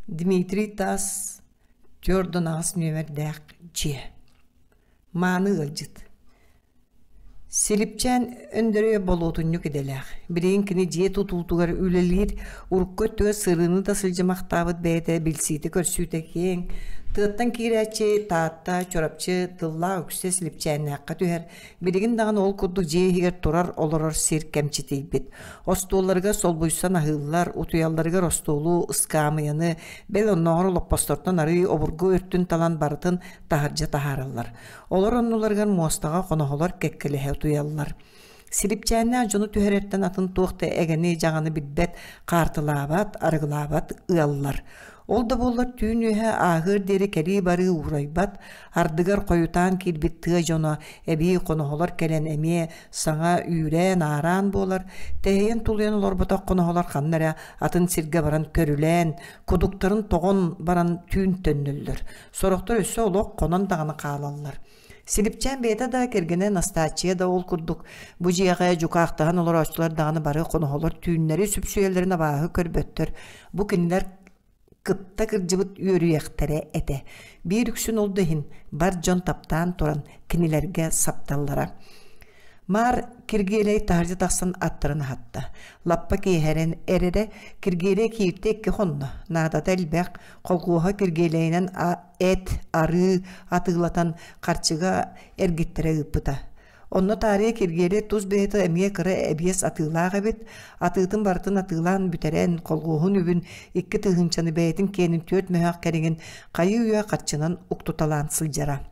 Дмитрий Таас 48 нүөмэрдээх дьиэ. Мааны ыалдьыт. Силипчээн Өндөрөйө болуотунньук идэлээх. Билигин кини дьиэ тутуутугар үлэлиир, урукку өттүгэр сырыыны да сылдьымахтаабыт бэйэтэ билсиитэ-көрсүүтэ киэҥ. Тыаттан киирээччи Таатта, Чурапчы тыллаах үксэ Силипчээннээххэ түһэр. Билигин даҕаны ол курдук дьиэ иһигэр турар-олорор сир кэмчитийбит. Остуолларыгар солбуйсан аһыыллар, утуйалларыгар остуолу, ыскаамыйаны, бэл оннооҕор олоппостортон арыый обургу өртүн талан барытын таһырдьа таһаараллар. Олор оннуларыгар муостаҕа хоноһолор кэккэлэһэ утуйаллар. Силипчээннээх дьону түһэрэртэн атын туох да эгэни-дьаҕаны билбэт, хаартылаабат, арыгылаабат ыаллар. Ол да буоллар түүн үөһэ ааһыар диэри кэлии-барыы уурайбат, ардыгар хойутаан киирбит тыа дьоно эбии хоноһолор кэлэн эмиэ саҥа үүрээн-аараан буолар, тэһийэн-тулуйан олорботох хоноһолор ханна эрэ атын сиргэ баран көрүлээн, кудуктарын тоҕон баран түүн төннөллөр. Сорохтор өссө олох хонон даҕаны хаалаллар. Силипчээн бэйэтэ да, кэргэнэ Настааччыйа да ол курдук бу дьиэҕэ дьукаахтаһан олорооччулар даҕаны бары хоноһолор түүннэри сүпсүйэллэрин абааһы көрбөттөр. Бу кинилэр кытта кырдьыбыт үөрүйэхтэрэ этэ. Биир үксүн ол да иһин бар дьон таптаан туран кинилэргэ сапталлара. Маар Киргиэлэй таһырдьа тахсан аттарын аһатта. Лаппа киэһэрэн эрэрэ Киргиэлэй кииртэ икки хонно. Наадата элбэх, Колхуоһа Киргиэлэйинэн эт, арыы атыылатан харчыга эргиттэрэ ыыппыта. Онно таарыйа Киргиэлэй тус бэйэтэ эмиэ кыра эбиэс атыылаах эбит. Атыытын барытын атыылаан бүтэрэн, колхуоһун үбүн 2 тыһыынчаны бэйэтин киэнин 4 мөһөөх кэриҥин хайыы-үйэ харчынан уктуталаан сылдьара.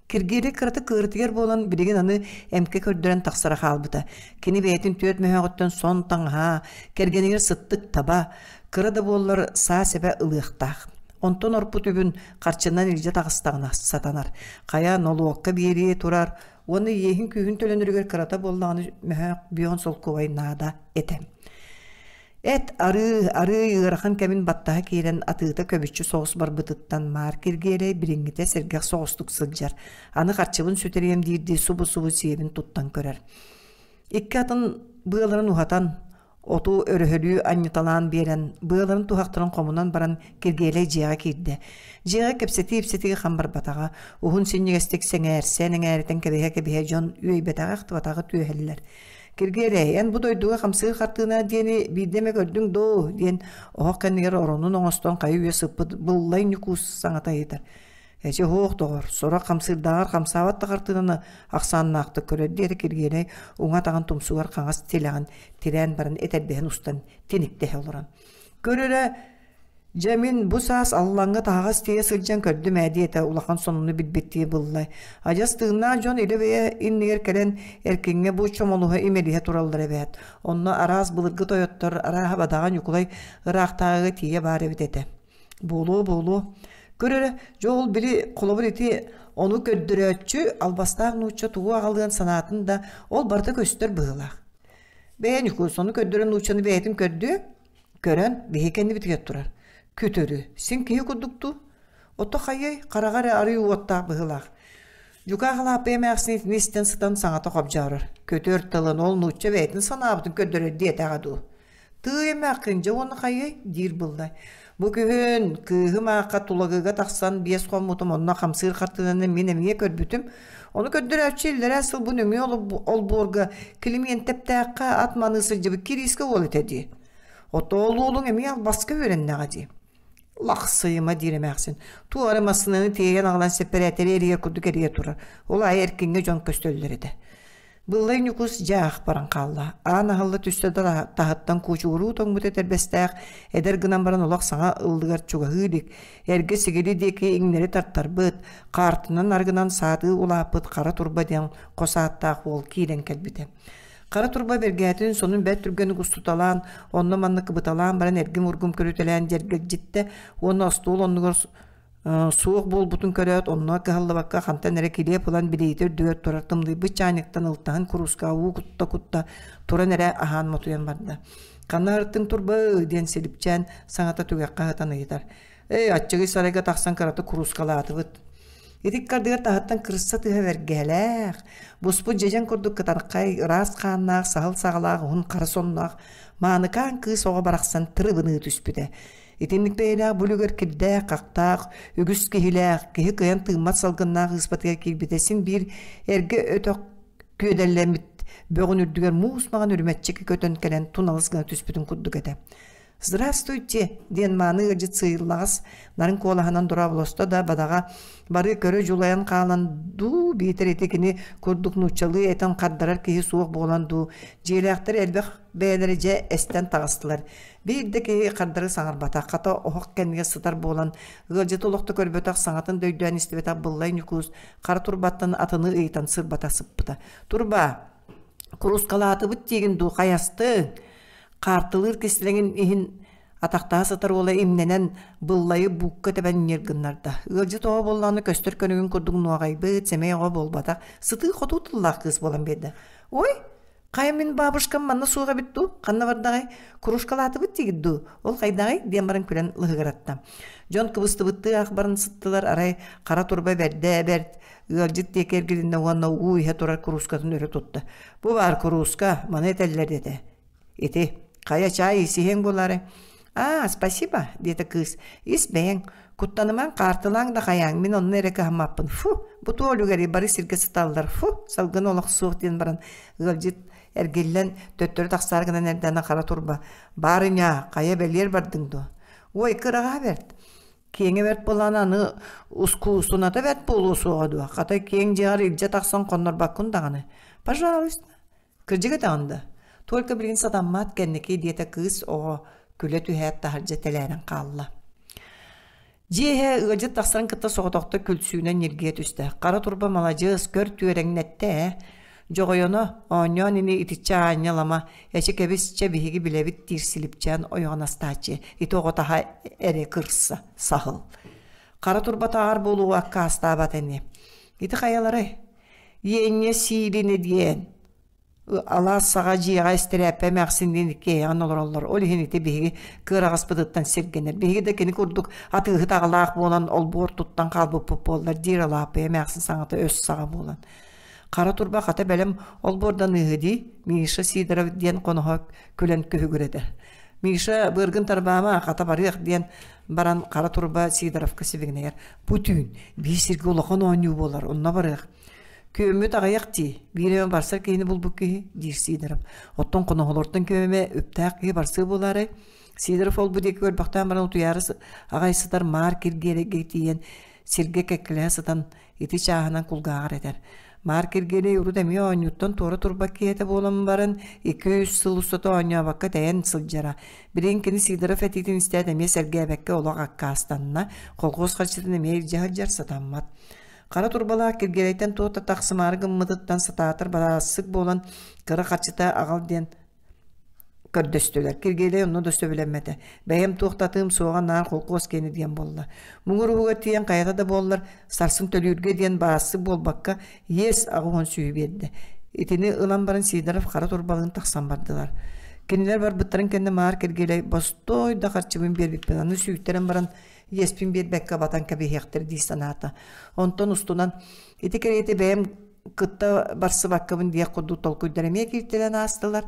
Киргиэлэй кыратык ыарытыйар буолан, билигин аны эмкэ көрдөрөн тахсара хаалбыта. Кини бэйэтин 4 мөһөөҕүттэн сон таҥаһа, кэргэнигэр сыттык таба, кыра да буоллар саа сэбэ ылыахтаах. Онтон орпут үбүн харчынан илдьэ таҕыстаҕына сатанар. Хайа нолуокка биэриэ турар уонна иэһин-күүһүн төлөнөрүгэр кырата буоллаҕына мөһөөх бүөн солкуобай наада этэ. Эт, арыы, арыы ыарахан кэмин баттаһа киирэн атыыта көбүччү соҕус барбытыттан Маар Киргиэлэй билиҥҥитэ сэргэх соҕустук сылдьар, аны харчыбын сүтэриэм диирдии субу-субу сиэбин туттан көрөр. Икки атын быаларын уһатан, оту өрөһөлүү анньыталаан биэрэн, быаларын туһахтарын хомунан баран Киргиэлэй дьиэҕэ киирдэ. Дьиэҕэ кэпсэтии-ипсэтии хам барбатаҕа, уһун синньигэстик сэҥээрсэн эҥээритэн кэбиһэ-кэбиһэ дьон үөйбэтэҕи-ахтыбатаҕы түөһэллэр. Киргиэлэй, эн бу дойдуга хамсыыр хартыына диэни биирдэ эмэ көрдүҥ дуу? диэн оһох кэннигэр оронун оҥостон хайы-үйэ сыппыт Быллай Ньукуус саҥата ыйытар. Эчи оһох доҕор, сорох хамсыырдааҕар хамсаабат да хартыынаны ахсааннаахтык көрөр диэтэ Киргиэлэй уҥа атаҕын тумсугар хаҥас тилэҕин тирээн баран этэрбэһин устан тиниктэһэ олорон. Көр эрэ, Дьэ мин бу саас Аллаҥҥа таһаҕас тиэйэ сылдьан көрдүм ээ диэтэ улахан сонуну билбиттии булла. Адьас тыыннаах дьон илэ бэйэ иннигэр кэлэн эркиҥҥэ бу чомолуһа имэрийэ тураллар эбээт. Онно араас былыргы тойоттор арааһа бадаҕа Ньукулай ыраахтааҕыга тиийэ баар эбит этэ. Буолуо буолуо. Көр эрэ, дьэ ол били холобур ити ону көрдөрөөччү албастаах нуучча тугу аҕалыан санаатын да ол барыта көстөр быһыылаах. Бэйэ Ньукуус ону көрдөрөн нууччаны бэйэтин көрдүө Көрөн, биһи кэннибитигэр турар. Күтүрү, син киһи курдук дуу? Ото хайыай, хараҕа эрэ арыый уоттаах быһыылаах. Дьукаах Алааппый эмээхсин итини истэн сытан саҥата хобдьоорор. Көтөр тылын ол нуучча бэйэтин санаабытын көрдөрөр диэтэҕэ дуу. Тыый эмээххин дьэ уонна хайыай диир булла. Бу күһүн кыыһым аахха Тулагыга тахсан биэс хоммутум онно хамсыыр хартыынаны мин эмиэ көрбүтүм. Ону көрдөрөөччү иллэрээ сыл бу нөҥүө олбуорга Килимиэнтэптээххэ ат маныы сылдьыбыт Кириискэ уол этэ дии. Отоол уолуҥ эмиэ албаска үөрэннэҕэ дии. Лахсыйыма диир эмээхсин. Туох эрэ массыынаны тиэйэн аҕалан сэппэрээтэри эрийэр курдук эрийэ турар. Ол аайы эркиҥҥэ дьон көстөллөр этэ. Быллай Ньукуус дьаах баран хаалла. Аан аһылла түстэ да таһыттан куучугуруу тоҥмут этэрбэстээх, эдэр гынан баран олох саҥа ыллыгар чугаһыы илик, эргэ сигили диэки иҥнэри тартарбыт, хаартынан аргынан саатыы улааппыт хара турба диэн хос ааттаах уол киирэн кэлбитэ. Хара турба бэргээтин сонун бэрт түргэнник устуталаан, онно-манна кыбыталаан баран эргим-ургум көрүтэлээн дьэргэлдьиттэ уонна остуол оннугар суох буолбутун көрөөт, онно кыһаллыбакка хантан эрэ килиэп ылан билиитэ үрдүгэр турар тымныйбыт чаанньыктан ылтаһын куруускаҕа уу кутта-кутта туран эрэ аһаан мотуйан барда. «Ханна ырыттыҥ турба?» диэн Силипчээн саҥата түгэххэ сытан ыйытар. «Эй, аччыгый сарайга тахсан кыратык куруускалаатыбыт». Ити ыккардыгар таһыттан кырса тыһа бэргэһэлээх, буспут дьэдьэн курдук кытархай, ыраас хааннаах, саһыл саҕалаах уһун хара сонноох мааныкаан кыыс оҕо барахсан тырыбыныы түспүтэ. Итинник бэйэлээх бу үлүгэр кирдээх-хахтаах, үгүс киһилээх, киһи кыайан тыыммат салгыннаах ыыспатыгар киирбитэ син биир эргэ өтөх күөдэллэммит бөҕүн үрдүгэр муус маҥан үрүмэччи көтөн кэлэн туналыс гына түспүтүн курдук этэ. «Здравствуйте!» диэн мааны ыалдьыт сыыйыллаҕас нарын куолаһынан дорооболосто да бадаҕа бары көрө дьулайан хаалан дуу биитэр ити кини курдук нууччалыы этэн хардарар киһи суох буолан дуу дьиэлээхтэр элбэх бэйэлэрэ дьэ эстэн таҕыстылар. Биир да киһи хардары саҥарбатах, хата оһох кэннигэр сытар буолан ыалдьыты олохто көрбөтөх, саҥатын да өйдөөн истибэтэх Быллай Ньукуус хара турбаттан атыны ыйытан сырбата сыппыта. «Турба, куруускалаатыбыт диигин дуу, хайастыҥ?» Хаартылыыр кистэлэҥин иһин атахтаһа сытар уола имнэнэн Быллайы буукка тэбэн ньир гыннарда. Ыалдьыт оҕо буоллаҕына көстөр көнүгүн курдук нуоҕайбыт, сэмэй оҕо буолбатах, сытыы-хотуу тыллаах кыыс буолан биэрдэ. «Ой, хайа мин бабушкам манна суох эбит дуу, ханна бардаҕай, кружкалаатыбыт диигит дуу, ол хайдаҕый?» диэн баран күлэн лыһыгыратта. Дьон кыбыстыбыттыы ах баран сыттылар, арай хара турба бэрдэ бэрт, ыалдьыт диэки эргилиннэ уонна уу иһэ турар куруускатын өрө тутта. «Бу баар курууска, маны этэллэр этэ. Ити, хайа чаай исиһиэҥ буолаары?» «Аа, спасибо», диэтэ кыыс. «Ис бэйэҥ, куттанымаҥ, хаартылааҥ да хайааҥ, мин онно эрэ кыһаммаппын. Фу, бу туох үлүгэрий, бары сиргэ сыталлар. Фу, салгын олох суох» диэн баран ыалдьыт эргиллэн төттөрү тахсаары гынан эрдэҕинэ хара турба «Баарыня, хайа бэлиэр бардыҥ дуо?» «Ой, кыраҕа бэрт. Киэҥэ бэрт буолан аны ускуусуната бэрт буолуо суоҕа дуо? Хата киэҥ дьиэҕэр илдьэ тахсан хоннорбоккун даҕаны. Пожалуйста». Кырдьык этэҕин да, только билигин сатаммат кэнники диэтэ кыыс оҕо күлэ түһээт таһырдьа тэлээрэн хаалла. Дьиэ иһэ ыалдьыт тахсарын кытта соҕотохто күлсүүнэн ньиргийэ түстэ. Хара турба маладьыас, көр түөрэҥнэттэ ээ. Дьоҕойоно, оонньоон ини итиччэ аанньалама, эчи кэбис, чэ биһиги билэбит диир Силипчээн ойоҕун астааччы, ити оҕо таһа эрэ кырса, саһыл. Хара турба тааҕар буолуоҕу аккаастаабат ини. Ити хайаларай? Иэнньэ сиилинэ диэн алаас саҕа дьиэҕэ истэрээппэ эмээхсинниин иккиэйэҕин олороллор. Ол иһин ити биһиги кыараҕаспытыттан сиргэнэр. Биһиги да кини курдук атыыһыт аҕалаах буолан олбуор туттан хаалбыппыт буоллар диир Алааппыйа эмээхсин саҥата өс саҕа буолан. Хара турба хата бэлэм олбуордан ыыһы дии, Миша Сидоров диэн хоноһо күлэн күһүгүрэтэр. Миша быаргын тарбаама, хата барыах диэн баран хара турба Сидоровка сибигинэйэр. Бу түүн биир сиргэ улахан оонньуу буолар, онно барыах. Күөммүт аҕыйах дии, биир эмэ барсар киһини булбут киһи, диир Сидоров. Оттон хоноһолортон ким эмэ үптээх киһи барсыа буолаарай? Сидоров ол-бу диэки көрбөхтөөн баран утуйаары аҕай сытар маар киргиэлэйгэ тиийэн сиргэ кэккэлэһэ сытан ити чааһынан кулгааҕар этэр. Маар Киргиэлэй урут эмиэ оонньууттан туора турбат киһи этэ буолан баран, 2-3 сыл устата оонньообокко тэйэн сылдьара. Билигин кини Сидоров этиитин истээт эмиэ сэргээбэккэ олох аккаастанна, колхуос харчытын эмиэ илдьэ сылдьар сатаммат. Хара турбалаах Киргиэлэйтэн туох да тахсымаары гыммытыттан сатаатар барассык буолан кыра харчыта аҕал диэн көрдөстүлэр. Киргиэлэй онно да сөбүлэммэтэ. Бэйэм туох да атыым суоҕа наар холкуос киэнэ диэн буолла. Муҥур уһугар тиийэн хайата да буоллар, сарсын төлүүргэ диэн баассык буолбакка, иэс 80 сүүһү биэрдэ. Итини ылан баран Сидоров хара турбалыын тахсан бардылар. Кинилэр барбыттарын кэннэ Маар Киргиэлэй бостой да харчыбын биэрбиппин аны сүүйтэрэн баран иэспин биэрбэккэ батан кэбиһиэхтэр дии санаата. Онтон устунан ити кэриэтэ бэйэм кытта барсыбаккабын диэх курдук толкуйдар эмиэ кииртэлэн аастылар.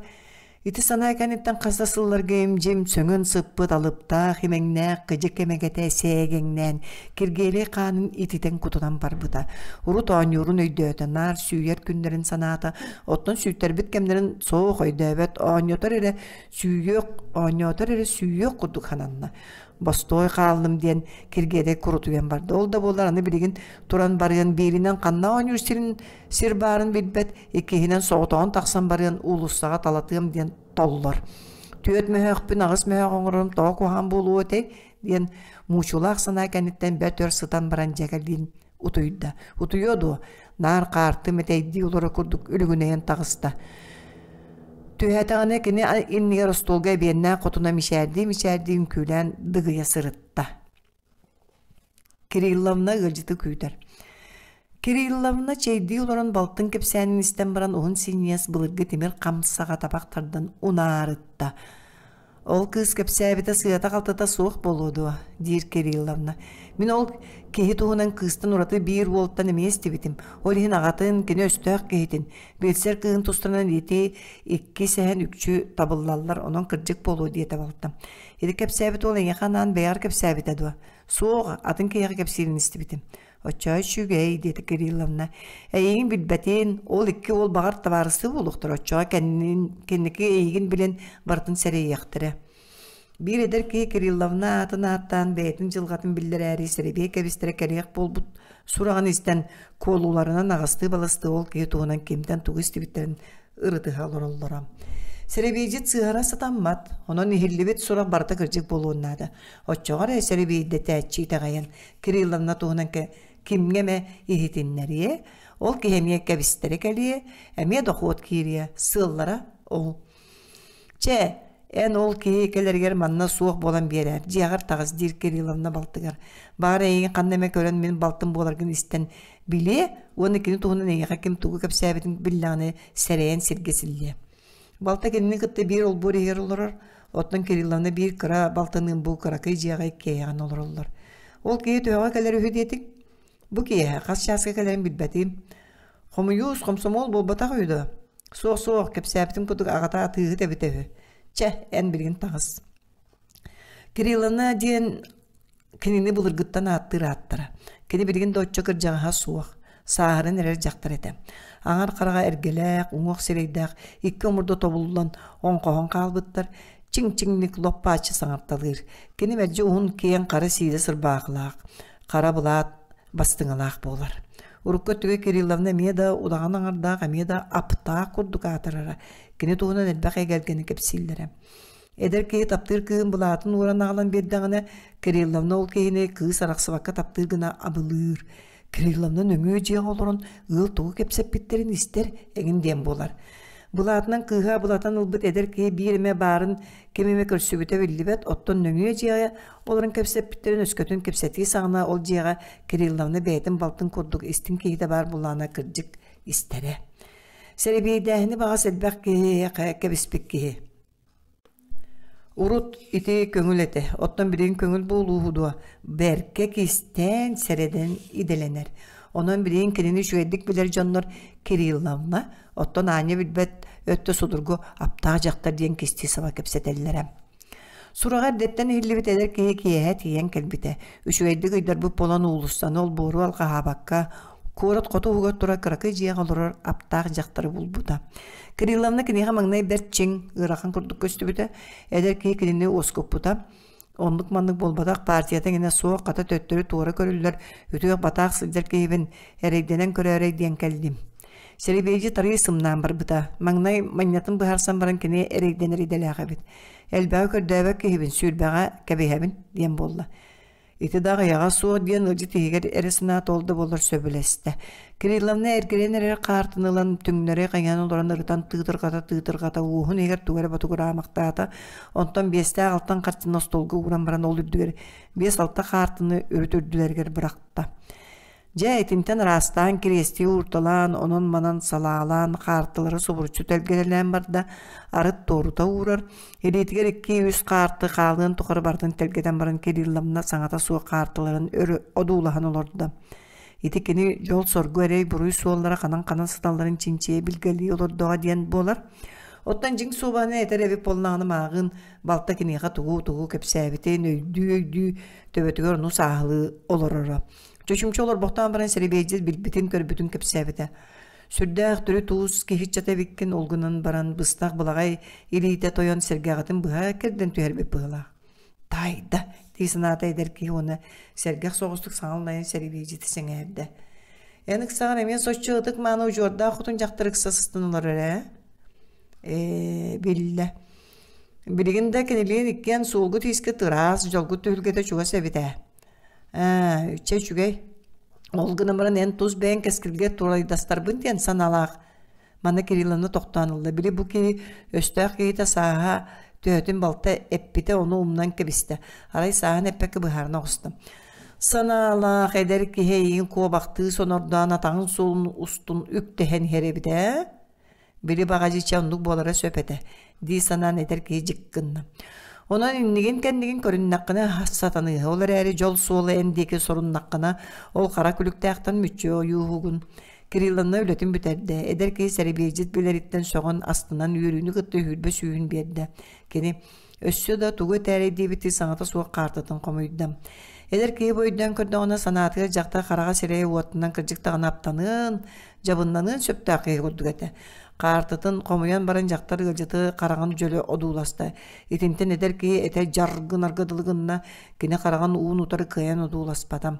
Ити санаа кэнниттэн хас да сылларга им-дьим сөҥөн сыппыт алыптаах, имэҥнээх кыдьык эмэгэтэ сээгэҥнээн, Киргиэлэй хаанын ититэн кутунан барбыта. Урут оонньуурун өйдөөтө, наар сүүйэр күннэрин санаата, оттон сүүйтэрбит кэмнэрин суох өйдөөбөт, оонньотор эрэ сүүйүөх, оонньоотор эрэ сүүйүөх курдук сананна. Бостуой хааллым диэн Киргиэлэй курутуйан барда. Ол да буоллар аны билигин туран барыан бииринэн ханна оонньуур сирин сир баарын билбэт, иккиһинэн соҕотоҕун тахсан барыан уулуссаҕа талатыам диэн толлор. Түөрт мөһөөхпүн аҕыс мөһөөх оҥорорум тоҕо куһаҕан буолуо этэй диэн муучулаах санаа кэнниттэн бэрт өр сытан баран дьэ кэлин утуйда. Утуйуо дуо, наар хаарты мэтэйдии олоро курдук үлүгүнэйэн таҕыста. Түһээтэҕинэ кини иннигэр остуолга эбиэннээх хотуна мичээрдии-мичээрдии үҥкүүлээн дыгыйа сырытта. Кирилловна ыалдьыты күүтэр. Кирилловна чэйдии олорон балтын кэпсээнин истэн баран уһун синньиэс былыргы тимир хамсаҕа табах тардан унаарытта. Ол кыыс кэпсээбитэ сыата-халтата суох буолуо дуо? диир Кирилловна. Мин ол киһи туһунан кыыстан ураты биир уолтан эмиэ истибитим. Ол иһин аҕатын, кини өстөөх киһитин, билсэр кыыһын тустарынан ити икки сэһэн үкчү табыллаллар, онон кырдьык буолуо диэтэ балтым. Ити кэпсээбит уол эйиэхэ анаан бэйэҕэр кэпсээбитэ дуо? Суох, атын киһиэхэ кэпсиирин истибитим. Оччоо үчүгэй, диэтэ Кирилловна. Эйигин билбэтин, ол икки уол баҕар табаарыстыы буолуохтара, оччоҕо кэннин, кэнники эйигин билэн барытын сэрэйиэхтэрэ. Биир эдэр киһи Кирилловна аатын ааттаан бэйэтин дьылҕатын биллэрээри сэрэбиэй кэбистэрэ кэлиэх буолбут сураҕын истэн, куолуларынан аҕыстыы-балыстыы ол киһи туһунан кимтэн тугу истибиттэрин ырытыһа олороллоро. Сэрэбиэйдьит сыыһара сатаммат, онон иһиллибит сурах барыта кырдьык буолуон наада. Оччоҕо эрэ сэрэбиэйдэтээччи итэҕэйэн Кирилловна туһунан кимҥэ эмэ иһитиннэриэ, ол киһи эмиэ кэбистэрэ кэлиэ, эмиэ дохуот киириэ, сыаллара ол. Чэ, эн ол киһи кэлэригэр манна суох буолан биэрээр, дьиэҕэр таҕыс диир Кирилловна балтыгар. Баҕар эйигин ханна эмэ көрөн мин балтым буоларгын истэн билиэ уонна кини туһунан эйиэхэ ким тугу кэпсээбитин биллэҕинэ сэрэйэн сиргэ силлиэ. Балта кинини кытта биир олбуор иһигэр олорор, оттон Кирилловна биир кыра балтыныын бу кыракый дьиэҕэ иккиэйэҕин олороллор. Ол киһи төһөҕө кэлэр үһү диэтиҥ? Бу киэһэ хас чааска кэлэрин билбэтим. Хомуйуус, хомсомуол буолбатах үһү дуо? Суох-суох, кэпсээбитим курдук аҕата атыыһыт эбитэ үһү. Чэ, эн билигин таҕыс. Кирилловна диэн Кинини былыргыттан ааттыыр ааттара. Кини билигин да оччо кырдьаҕаһа суох, сааһыран эрэр дьахтар этэ. Аҥар хараҕа эргэлээх, уҥуох сирэйдээх, икки омурда тобуллан, оҥхоһон хаалбыттар, чиҥ-чиҥник лоп-бааччы саҥарталыыр. Кини мэлдьи уһун киэҥ хара сиидэ сырбаахылаах, хара былаат бастыҥалаах буолар. Урукку өттүгэр Кирилловна эмиэ да удаҕан аҥардаах, эмиэ да аптаах курдук аатырара. Кини туһунан элбэх эгэлгэни кэпсииллэрэ. Эдэр киһи таптыыр кыыһын былаатын ууран аҕалан биэрдэҕинэ, Кирилловна ол киһини кыыс арахсыбакка таптыыр гына абылыыр. Кирилловна нөҥүө дьиэҕэ олорон ыал тугу кэпсэппиттэрин истэр эҥин диэн буолар. Былаатынан кыыһы абылатан ылбыт эдэр киһи биир эмэ баарын ким эмэ көрсүбүтэ биллибэт, оттон нөҥүө дьиэҕэ олорон кэпсэппиттэрин өскөтүн кэпсэтии саҕана ол дьиэҕэ Кирилловна бэйэтин балтын курдук истиҥ киһитэ баар буоллаҕына кырдьык истэрэ. Сэрэбиэйдээһини баҕас элбэх киһиэхэ кэбиспит киһи. Урут ити көҥүл этэ, оттон билигин көҥүл буолууһу дуо, бэркэ кистээн, сэрэдэн идэлэнэр. Онон билигин кинини үчүгэйдик билэр дьоннор Кирилловна, оттон аанньа билбэт өттө судургу аптаах дьахтар диэн кистии саба кэпсэтэллэрэ. Сураҕа эрдэттэн иһиллибит эдэр киһи киэһэ тиийэн кэлбитэ. Үчүгэйдик ыйдарбыт буолан уулуссаны олбуору алҕаһаабакка, куорат хоту уһугар турар кыракый дьиэҕэ олорор аптаах дьахтары булбута. Кирилловна киниэхэ маҥнай бэрт чиҥ, ыарахан курдук көстүбүтэ. Эдэр киһи кинини уоскуппута. Оннук-маннык буолбатах партията эҥинэ суох, хата төттөрү туора көрүллэр, үтүөх-батаах сылдьар киһибин эрэйдэнэн көрөөрөй диэн кэллим. Сэрэбиэйдьи тарый сымнаан барбыта. Маҥнай манньатын быһаарсан баран кини эрэйдэнэр идэлээх эбит. Элбэҕи көрдөөбөт киһибин, сүүрбэҕэ кэбиһэбин диэн буолла. Ити да аҕыйаҕа суох диэн ыалдьыт иһигэр эрэ санаата ол да буоллар сөбүлэстэ. Кирилловна эргирэн эрэр хаартын ылан түҥнэри хайан олорон ырытан тыытырҕата-тыытырҕата уоһун иһигэр тугу эрэ ботугураамахтаата. Онтон биэстээх алтан харчыны остуолга ууран баран ол үрдүгэр биэс-алта хаартыны үрүт үрдүлэригэр бырахта. Дьэ, итинтэн араастаан кириэстии уурталаан, онон-манан салаалаан, хаартылары субуруччу тэлгэтэлээн барда, арыт туорута уурар, илиитигэр икки-үс хаарты хаалыан тухары барытын тэлгэтэн баран Кирилловна саҥата суох хаартыларын өрө одуулаһан олордо. Ити кини дьол-соргу эрэй-буруй суоллара ханан-ханан сыталларын чинчийэ билгэлии олордоҕо диэн буолар. Оттон дьиҥ суобаны этэр эбит буоллаҕына мааҕын балта киниэхэ тугу-тугу кэпсээбитин өйдүү-өйдүү төбөтүгэр ону сааһылыы олороро. Чочумча олорбохтоон баран сэрэбиэйдьит билбитин-көрбүтүн кэпсээбитэ. Сүрдээх төрүт уус киһиччэтэ эбиккин ол гынан баран быстах былаҕай илиитэ тойон сэргэҕитин быһа кэрдэн түһэрбит быһыылаах. Таайда дии санаата эдэр киһи уонна сэргэх соҕустук саҥаллайан сэрэбиэйдьити сэҥээрдэ. Эн ыксаҕар эмиэ соччо ытык-мааны удьуордаах хотун дьахтар ыкса сыстан олорор ээ? Ээ, биллэ. Билигин да кинилиин иккиэн суолгут-иискит ыраас, дьолгут түһүлгэтэ чугас эбит ээ. Ээ, чэ үчүгэй. Ол гынан баран эн тус бэйэҥ кэскилгэ туорайдастарбын диэн санаалаах. Манна Кирилловна тохтоон ылла. Били бу киһи өстөөх киһитэ сааһа төһөтүн балта эппитэ ону умнан кэбистэ. Арай сааһын эппэккэ быһаарына оҕуста. Санаалаах эдэр киһи эйигин куобахтыы сонордоон атаҕын суолун устун үктэһэн иһэр эбит ээ. Били баҕадьычча оннук буолара сөп этэ, дии санаан эдэр киһи дьик гынна. Онон иннигин-кэннигин көрүннэххинэ сатаныыһы, ол эрээри дьол суола эн диэки соруннаххына, ол хара күлүктээхтэн мүччү ойууһугун. Кирилловна үлэтин бүтэрдэ. Эдэр киһи сэрэбиэйдьит билэриттэн сөҕөн, астынан, үөрүүнү кытта үһүрбэ сүүһүн биэрдэ. Кини өссө да тугу этээрэй диэбиттии саҥата суох хаартытын хомуйда. Эдэр киһи бу өйдөөн көрдөҕүнэ санаатыгар дьахтар хараҕа сирэйэ уотунан кырдьык даҕаны аптаныан, дьабыннаныан сөптөөх киһи курдук этэ. Хаартытын хомуйан баран дьахтар ыалдьыты хараҕын дьөлө одууласта. Итинтэн эдэр киһи этэ дьар гынарга дылы гынна, кини хараҕын уун утары кыайан одууласпата.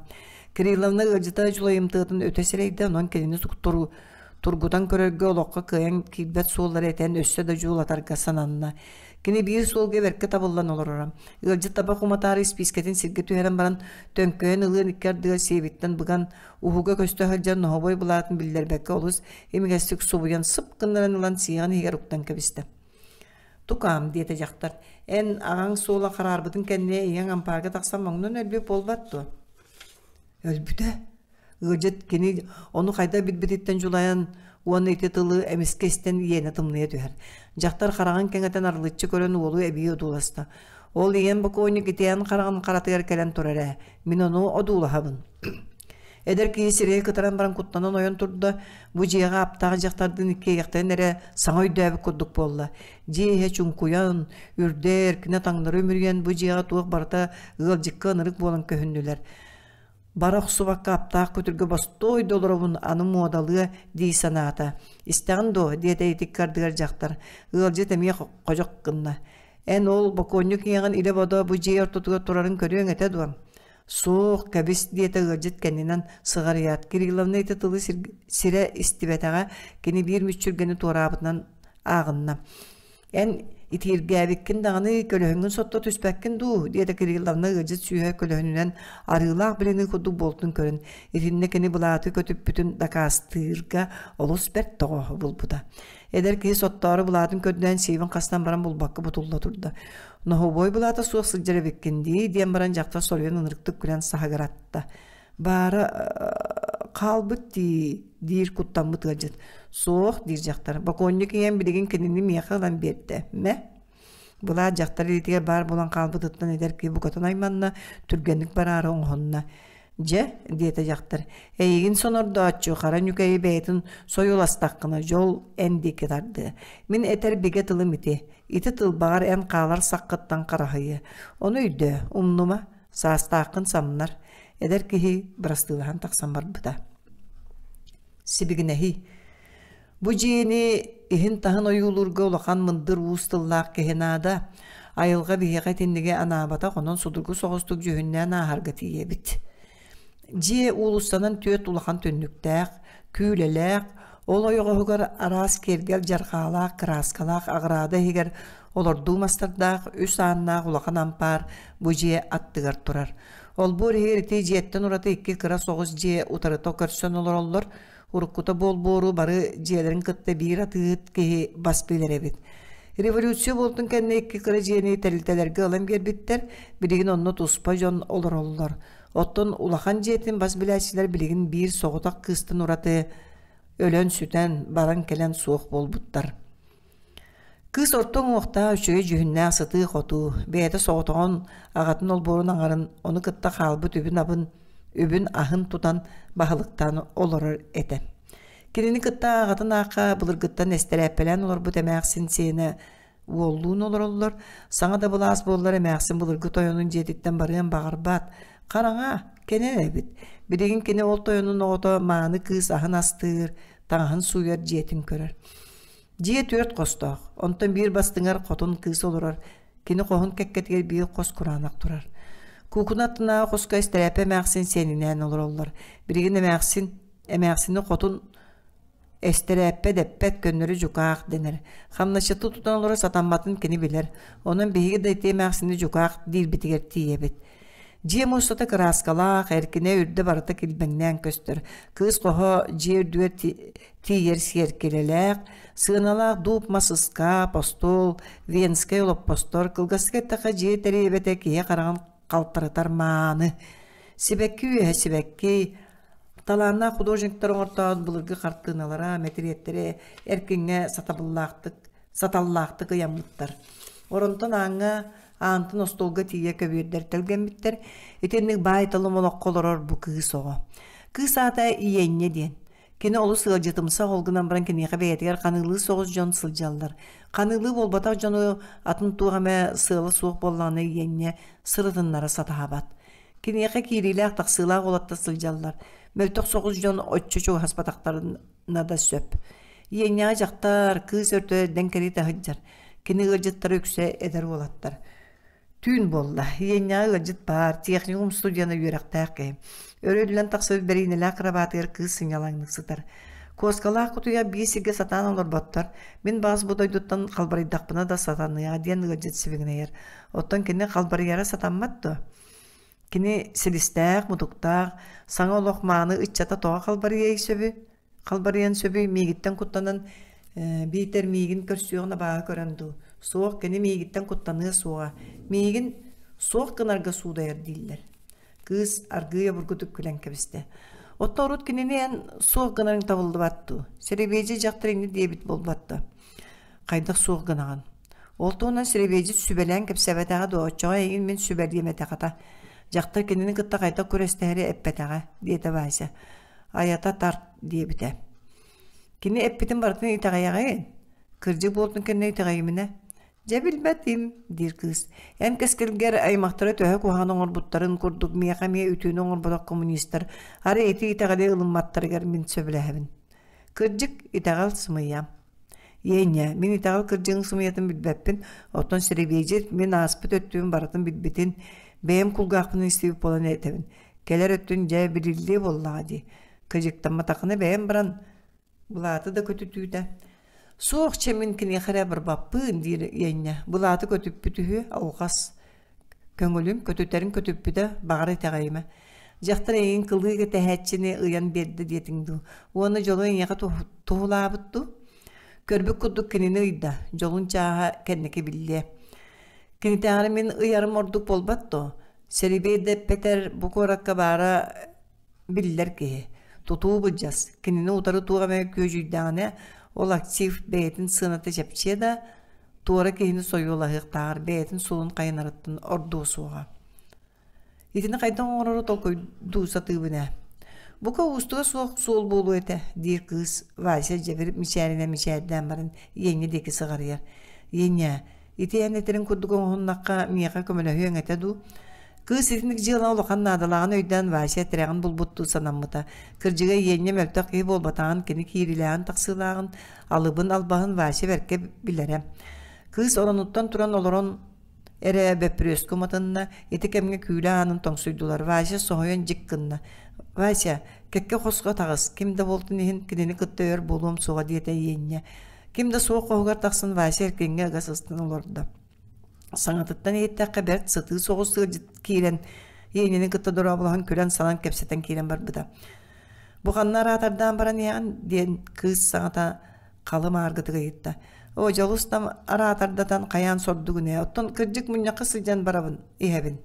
Кирилловна ыалдьыта дьулайымтыатын өтө сэрэйдэ, онон кинини тургутан көрөргө олоххо кыайан киирбэт суоллары этэн өссө да дьуулатарга сананна. Кини биир суолга бэркэ табыллан олороро. Ыалдьыт табах уматаары испиискэтин сиргэ түһэрэн баран, төҥкөйөн ылыан икки ардыгар сиэбиттэн быган, уһуга көстө сылдьан ноһобой былаатын биллэрбэккэ олус имигэстик субуйан сып гыннаран ылан сиэҕин иһигэр уктан кэбистэ. «Тукаам», диэтэ дьахтар, «эн аҕаҥ суола хараарбытын кэннэ ийэҥ ампаарга тахсан моҥнон өлбүт буолбат дуо?» Өлбүтэ. Ыалдьыт кини ону хайдах билбититтэн дьулайан уонна ити тылы эмискэ истэн иэнэ тымныйа түһэр. Дьахтар хараҕын кэҥэтэн арылыччы көрөн уолу эбии одууласта. Ол ийэм бокуонньук итиэн хараҕын харатыгар кэлэн турар ээ. Мин ону одуулаһабын. Эдэр киһи сирэйэ кытаран баран куттанан ойон турда, бу дьиэҕэ аптаах дьахтардыын иккиэйэхтэрин эрэ саҥа өйдөөбүт курдук буолла. Дьиэ иһэ чуҥкуйан, үрдэ эркинэ таҥнары үмүрүйэн бу дьиэҕэ туох барыта ыалдьыкка ынырык буолан көһүннүлэр. Бара охсубакка аптаах күтүргэ бостуой да олоробун аны муодалыа дии санаата. Истэҕин дуо? диэтэ итикки ардыгар дьахтар. Ыалдьыт эмиэ ходьох гынна. Эн ол бокуонньук ийэҕин илэ-бодо бу дьиэ ортотугар турарын көрүөҥ этэ дуо? Суох, кэбис, диэтэ ыалдьыт кэннинэн сыҕарыйаат. Кирилловна ити тылы сирэ истибэтэҕэ, кини биир мүччүргэни туораабытынан ааҕынна. Эн итииргээбиккин даҕаны көлөһүҥҥүн сотто түспэккин дуу, диэтэ Кирилловна ыалдьыт сүүһэ көлөһүнүнэн арыылаах билинии курдук буолтун көрөн, итиннэ кини былааты көтүппүтүн дакаастыырга олус бэрт тоҕооһу булбута. Эдэр киһи соттоору былаатын көрдөөн сиэбин хастан баран булбакка бутулла турда. Ноһубуой былаата суох сылдьар эбиккин дии диэн баран дьахтар соруйан ынырыктык күлэн саһыгыратта. Баара хаалбыт дии диир куттаммыт ыалдьыт. Суох диир дьахтар. Бокуонньук ийэм билигин кинини миэхэ ылан биэрдэ. Мэ? Былаат дьахтар илиитигэр баар буолан хаалбытыттан эдэр киһи букатын айманна, түргэнник бараары оҥоһунна. Дьэ, диэтэ дьахтар, эйигин сонордооччу хара ньүкэйи бэйэтин сойуоластаххына дьол эн диэки тардыа. Мин этэр бигэ тылым ити. Ити тылбаҕар эн хаалар саххыттан хараһыйа. Ону өйдөө, умнума, саастааххын самнар. Эдэр киһи бырастыылаһан тахсан барбыта. Сибигинэһий. Бу дьиэни иһин-таһын ойуулуурга улахан мындыр уус тыллаах киһи наада. Айылҕа биһиэхэ итинниги анаабатах, онон судургу соҕустук дьүһүннээн ааһарга тиийэбит. Дьиэ уулуссанан түөрт улахан түннүктээх, күүлэлээх, ол ойоҕоһугар араас киэргэл дьарҕаалаах, кырааскалаах аҕыраада иһигэр олордуу мастардаах үс ааннаах улахан ампаар бу дьиэ аттыгар турар. Олбуор иһигэр ити дьиэттэн ураты икки кыра соҕус дьиэ утарыта көрсөн олороллор, Уруккута буолбуору бары дьиэлэрин кытта биир атыыһыт киһи бас билэр эбит. Революция буолтун кэннэ икки кыра дьиэни тэрилтэлэргэ ылан биэрбиттэр, билигин онно туспа дьон олороллор. Оттон улахан дьиэтин бас билээччилэр билигин биир соҕотох кыыстан ураты өлөн-сүтэн, баран-кэлэн суох буолбуттар. Кыыс орто уҥуохтаах үчүгэй дьүһүннээх сытыы-хотуу, бэйэтэ соҕотоҕун аҕатын олбуорун аҥарын, ону кытта хаалбыт үбүн-абын, үбүн-аһын тутан баһылыктаан олорор этэ. Кинини кытта аҕатын аахха былыргыттан эстэрээппэлээн олорбут эмээхсин сиэнэ уоллуун олороллор, саҥа да былаас буоллар эмээхсин былыргы тойонун дьиэтиттэн барыан баҕарбат, хараҥа, кэнэн эбит. Билигин кини ол тойонун оҕото мааны кыыс аһын астыыр, таҥаһын сууйар дьиэтин көрөр. Дьиэ түөрт хостоох, онтон биир бастыҥар хотун кыыс олорор, кини хоһун кэккэтигэр биир хос кураанах турар. Куукуна аттынааҕы хоско эстэрээпэ эмээхсин сиэнинээн олороллор. Билигин эмээхсин, эмээхсини хотун эстэрээппэ дэппэт, көннөрү дьукаах дэнэр. Хамначчыты тутан олорор сатамматын кини билэр. Онон биһиги да ити эмээхсини дьукаах диирбитигэр тиийэбит. Дьиэ муостата кырааскалаах, эркинэ үрдэ барыта килбэҥнээн көстөр. Кыыс хоһо дьиэ үрдүгэр тиийэр сиэркилэлээх, сыаналаах дууп мас ыскаап, остуол, венскэй олоппостор, кылгастык эттэххэ дьиэ тэриэбэтэ киһи хараҕын халтарытар мааны. Сибэкки үөһэ сибэкки, талааннаах художниктар оҥортоон былыргы хартыыналара, мэтириэттэрэ эркиҥҥэ сатабыллаахтык, саталлаахтык ыйаммыттар. Оронтон ааҥҥа Аантан остуолга тиийэ көбүөрдэр тэлгэммиттэр. Итинник баай-талым олоххо олорор бу кыыс оҕо. Кыыс аата Иэнньэ диэн. Кини олус ыалдьытымсах ол гынан баран киниэхэ бэйэтигэр ханыылыы соҕус дьон сылдьаллар. Ханыылыы буолбатах дьону атын туох эмэ сыала суох буоллаҕына Иэнньэ сырытыннара сатаабат. Киниэхэ киириилээх-тахсыылаах уолаттар сылдьаллар. Мөлтөх соҕус дьон оччо чугаһаспатахтарына да сөп. Иэнньэҕэ дьахтар, кыыс өртө эрдэн кэриэтэ сылдьар. Кини ыалдьыттара үксэ эдэр уолаттар. Түүн буолла. Иэнньэҕэ ыалдьыт баар, техникум студена үөрэхтээх киһи. Өрө үллэн тахсыбыт бэриинэлээх кырабаатыгар кыыс сынньалаҥнык сытар. Куоскалаах кутуйа биир сиргэ сатаан олорботтор. Мин баҕас бу дойдуттан халбарыйдахпына да сатаныаҕа диэн ыалдьыт сибигинэйэр. Оттон кини халбарыйара сатаммат дуо? Кини силистээх, мутуктаах, саҥа олох мааны ыччата тоҕо халбарыйыай сөбүй? Халбарыйан сөбүй миигиттэн куттанан биитэр миигин көрсүөҕүн абааһы көрөн дуу? Суох, кини миигиттэн куттаныа суоҕа. Миигин суох гынарга суудайар дииллэр. Кыыс аргыый обургутук күлэн кэбистэ. Оттон урут кинини эн суох гынарыҥ табыллыбат дуу? Сэрэбиэдьи дьахтар инни диэбит буолбат да? Хайдах суох гынаҕын? Ол туһунан сэрэбиэдьит сүбэлээн кэпсээбэтэҕэ дуо? Оччоҕо эйигин мин сүбэлиэм этэ хата. Дьахтар кинини кытта хайдах күрэстэһэри эппэтэҕэ, диэтэ Вася. Айата тарт диэбитэ. Кини эппитин барытын итэҕэйэҕин? Кырдьык буолтун кэннэ итэҕэйиминэ. Дьэ билбэтим, диир кыыс. Эн кэскилгэр аймахтара төһө куһаҕан оҥорбуттарын курдук миэхэ эмиэ үтүөнү оҥорботох коммунистар арай ити итэҕэли ылымматтарыгар мин сөбүлэһэбин. Кырдьык, итэҕэл сымыйа. Иэнньэ, мин итэҕэл кырдьыгын сымыйатын билбэппин, оттон сэрэбиэдьит мин ааспыт өттүбүн барытын билбитин, бэйэм кулгаахпын истибит буолан этэбин. Кэлэр өттүн дьэ билиллиэ буоллаҕа дии. Кыдьыктамматаххына бэйэм баран былааты да көтүтүүтэ. Суох чэ мин киниэхэ эрэ барбаппыын диир Иэнньэ. Былааты көтүппүт үһү, алҕас. Көҥүлүм көтүтэрин көтүппүтэ, баҕар итэҕэйимэ. Дьахтар эйигин кылыы кэтэһээччини ыйан биэрдэ диэтиҥ дуу? Уонна дьолу эйиэхэ туһулаабыт дуу? Көрбүт курдук кинини ыйда, дьолун чааһа кэнники биллиэ. Кинитээҕэр мин ыйарым ордук буолбат дуо? Сэрибиэй да эппэтэр, бу куоракка баара биллэр киһи. Тутуу былдьас, кинини утары туох эмэ күөдьүйдэҕинэ, ол актив бэйэтин сыаната чэпчиэ да, туора киһини сойуолаһыахтааҕар бэйэтин суолун хайынарыттан ордуо суоҕа. Итини хайдах оҥорору толкуйдуу сатыыбын ээ. Бука уустуга суох суол буолуо этэ, диир кыыс Вася дьэбир мичээринэн мичээрдээн баран Иэнньэ диэки сыҕарыйар. Иэнньээ, Ити эн этэрин курдук оҥоһуннахха, миэхэ көмөлөһүөҥ этэ дуу? Кыыс итинник дьыала улахан наадалааҕын өйдөөн Вася тирэҕин булбуттуу санаммыта. Кырдьыга иэнньэ мөлтөх киһи буолбатаҕын, кини киирилээҕин-тахсыылааҕын, алыбын албаһын Вася бэркэ билэрэ. Кыыс оронуттан туран олорон эрэ бөппүрүөскэ уматынна, ити кэмҥэ күүлэ аанын тоҥсуйдулар. Вася соһуйан дьик гынна. «Вася, кэккэ хоско таҕыс, ким да буолтун иһин кинини кытта өр буолуом суоҕа» диэтэ иэнньэ. Ким да суох хоһугар тахсан Вася эркиҥҥэ ыга сыстан олордо. Саҥатыттан иһиттэххэ бэрт сытыы соҕус ыалдьыт киирэн, Иэнини кытта дорооболоһон күлэн-салан кэпсэтэн киирэн барбыта. «Бу ханна араатардаан баран иһэҕин?» диэн кыыс саҥата халы мааргытык ыйытта. «Оо, дьолус там араатардатан хайаан сордугун ээ, оттон кырдьык мунньахха сылдьан барабын, иһэбин.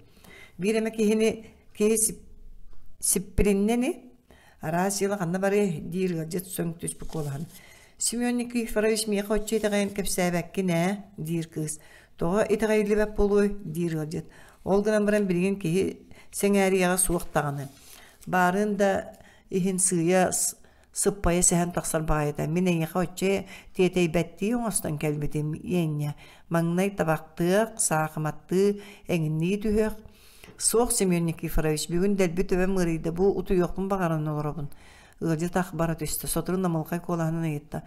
Биир эмэ киһини киһи сиппириннэни Араас дьыала ханна барыай? диир ыалдьыт сөҥ түспүт куолаһын. Семен Никифорович миэхэ оччо итэҕэйэн кэпсээбэккин ээ, диир кыыс. Тоҕо итэҕэйиллибэт буолуой? диир ыалдьыт. Ол гынан баран билигин киһи сэҥээриэҕэ суох даҕаны. Баарын да иһин сыыйа сыппайа сэһэн тахсар баҕайыта. Мин эйиэхэ оччо тиэтэйбэттии оҥостон кэлбитим, иэнньэ. Маҥнай табахтыах, саахыматтыы, эҥиннии түһүөх. Суох, Семен Никифорович, бүгүн дэлби төбөм ыарыйда, бу утуйуохпун баҕаран олоробун. Ыалдьыт ах бара түстэ, сотору намылхай куолаһынан ыйытта.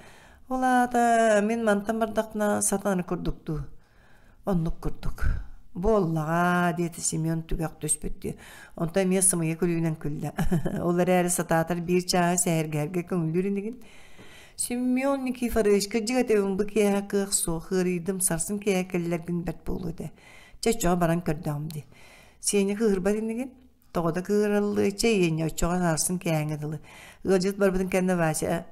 Ол аата мин мантан бардахпына сатанар курдук дуу? Оннук курдук. Буоллаҕа, диэтэ Семен түгэх түспүттүү. Онтон эмиэ сымыйа күлүүнэн күллэ. Ол эрээри сатаатар биир чааһы сэһэргэһэргэ көҥүллүүр инигин. Семен Никифорович, кырдьык этэбин, бу киэһэ кыах суох, ыарыйдым, сарсын киэһэ кэллэргин бэрт буолуо этэ. Чэ, оччоҕо баран көрдөҕүм дии. Сеня кыыһырбат инигин? Тоҕо да кыыһыраллыы, чэ иэнньэ оччоҕо сарсын кээһэҥҥэ дылы. Ыалдьыт барбытын кэннэ Вася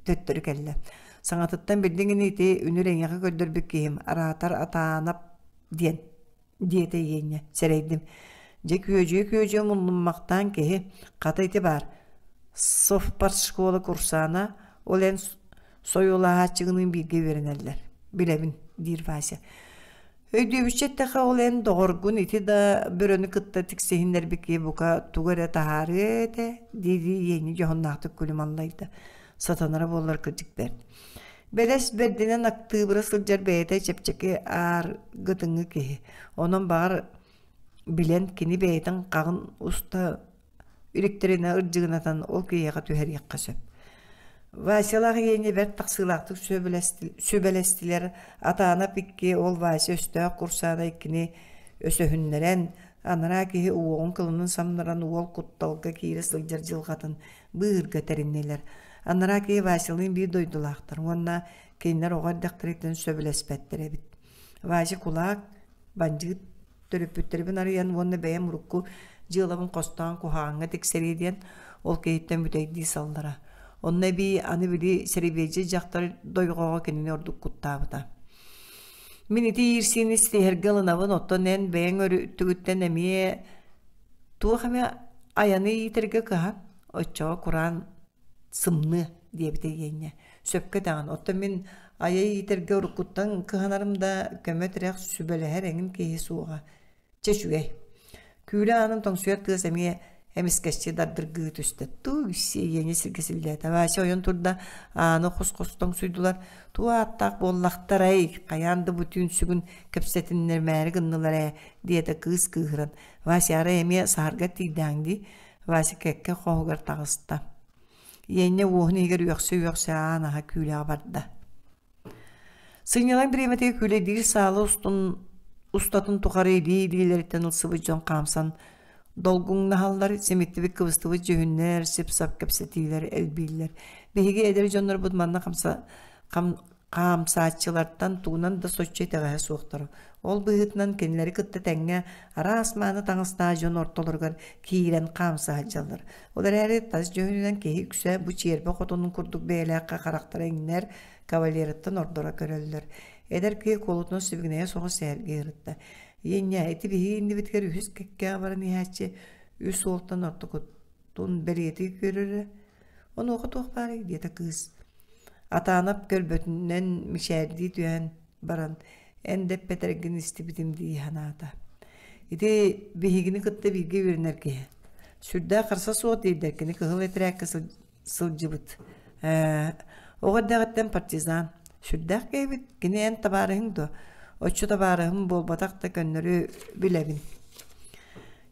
төттөрү кэллэ. Саҥатыттан биллиҥ ини ити үнүр эйиэхэ көрдөрбүт киһим, араатар Атаанап диэн, диэтэ иэнньэ, сэрэйдим. Дьэ күөдьүйэ-күөдьүйэ муннуммахтаан киһи, хата ити баар, совпартшкола курсаана, ол эн сойуолаһааччыгыныын бииргэ үөрэнэллэр. Билэбин, диир Вася. Өйдүүбүччэ эттэххэ, ол эн доҕоргун ити да бөрөнү кытта тиксиһиннэрбит киһи бука тугу эрэ таһаарыа этэ дии-дии иэни дьоһуннаахтык күлүм аллайда. Сатанара буоллар кырдьык бэрт. Бэлэс бэрдинэн актыыбыра сылдьар бэйэтэ чэпчэки ааргытыҥҥы киһи. Онон баҕар билэн кини бэйэтин хаҕын уста иликтэринэ ырдьыгынатан ол киһиэхэ түһэриэххэ сөп. Васялаах ийэни бэрт тахсыылаахтык сүбэлэстилэр. Атаанап икки, ол Вася өстөөх курсаана иккини өсөһүннэрэн, анараа киһи уоҕун кылынын самнаран уол кутталга киирэ сылдьар дьылҕатын быыһыырга тэриннилэр. Анараа киһи Васялыын биир дойдулаахтар уонна кинилэр оҕо эрдэхтэриттэн сөбүлэспэттэр эбит. Вася кулаак, бандьыыт төрөппүттэрбин арыйан уонна бэйэм урукку дьыалабын хостоон куһаҕаҥҥа тиксэриэ диэн ол киһиттэн бүтэйдии саллара. Онно эбии аны били сэрэбиэдьи дьахтар дойҕоҕо кинини ордук куттаабыта. Мин ити иирсиини ситиһэргэ ылынабын, оттон эн бэйэҥ өрүттүгүттэн эмиэ туох эмэ айаны иитэргэ кыһан, оччоҕо кураан сымныа диэбитэ Иэнньэ. Сөпкө этэҕин, оттон мин айа иитэргэ уруккуттан кыһанарым да, көмө-тирэх сүбэлэһэр эҥин киһи суоҕа. Чэ үчүгэй. Күүлэ аанын тоҥсуйар тыас эмиэ эмискэччи дардыргыы түстэ. Тууй-сиэ Иэнньэ сиргэ силлээтэ. Вася ойон турда, ааны хос-хос тоҥсуйдулар. Туох ааттаах буоллахтарай, хайаан да бу түүн сүгүн кэпсэтиннэрмээри гыннылар ээ, диэтэ кыыс кыыһыран. Вася арай эмиэ саһарга тиийдээҥ дии. Вася кэккэ хоһугар таҕыста. Иэнньэ уоһун иһигэр үөхсэ-үөхсэ аан аһа күүлэҕэ барда. Сынньалаҥ бириэмэтигэр күүлэйдиир саала устун устатын тухары илии-илиилэриттэн ылсыбыт дьон хаамсан долгуҥнаһаллар, симиттибит кыбыстыбыт дьүһүннэр, сып-сап кэпсэтиилэр элбииллэр. Биһиги эдэр дьоннорбут манна хамса, хам, хаамсааччылартан тугунан да соччо итэҕэһэ суохтар. Ол быһыытынан кинилэри кытта тэҥҥэ араас мааны таҥастаах дьон ортолоругар киирэн хаамса сылдьаллар. Ол эрээри тас дьүһүнүнэн киһи үксэ бу чиэрбэ хотунун курдук бэйэлээххэ харахтара иҥнэр, кавалерыттан ордоро көрөллөр. Эдэр киһи куолутунан сибигинэйэ соҕус сэһэргии ырытта. Иэнньэ, ити биһиги иннибитигэр үһүс кэккэҕэ баран иһээччи үс уолтан ортокутун бэлиэтии көрөрө. Онуоха туох баарый диэтэ кыыс. Атаанап көрбөтүнэн мичээрдии түһэн баран, эн да эппэтэргин истибитим дии санаата. Ити биһигини кытта бииргэ үөрэнэр киһи. Сүрдээх харса суох диирдэр кини кыһыл этэрээккэ сылдьыбыт. Ээ, оҕо эрдэҕиттэн партизан. Сүрдээх киһибит. Кини эн табаарыһыҥ дуо? Оччо табаарыһым буолбатах да көннөрү билэбин.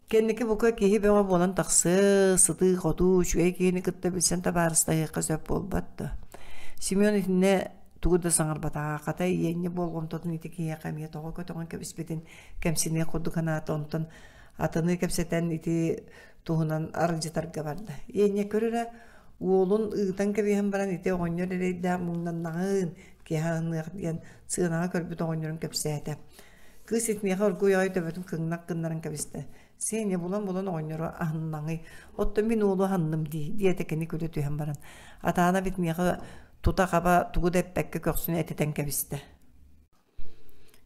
Кэнники бука киһи бөҕө буолан тахсыа, сытыы-хотуу, үчүгэй киһини кытта билсэн табаарыстаһыахха сөп буолбат дуо? Семен итиннэ тугу да саҥарбатаҕа, хата иэнньэ болҕомтотун ити киһиэхэ эмиэ тоҕо көтөҕөн кэбиспитин кэмсиниэх курдук санаата, онтон атыны кэпсэтэн ити туһунан аралдьытарга барда. Иэнньэ көр эрэ, уолун ыытан кэбиһэн баран ити оҕонньор эрэйдээх муҥнаннаҕын, киһи аһыныах диэн сыанаҕа көрбүт оҕонньорун кэпсээтэ. Кыыс итиниэхэ оргууй аҕай төбөтүн кыҥнах гыннаран кэбистэ. Сеня булан-булан оҕонньору аһыннаҥый, оттон мин уолу аһынным дии, диэтэ кини күлэ түһэн баран. Атаана итиниэхэ тута-хаба тугу да эппэккэ көхсүн этитэн кэбистэ.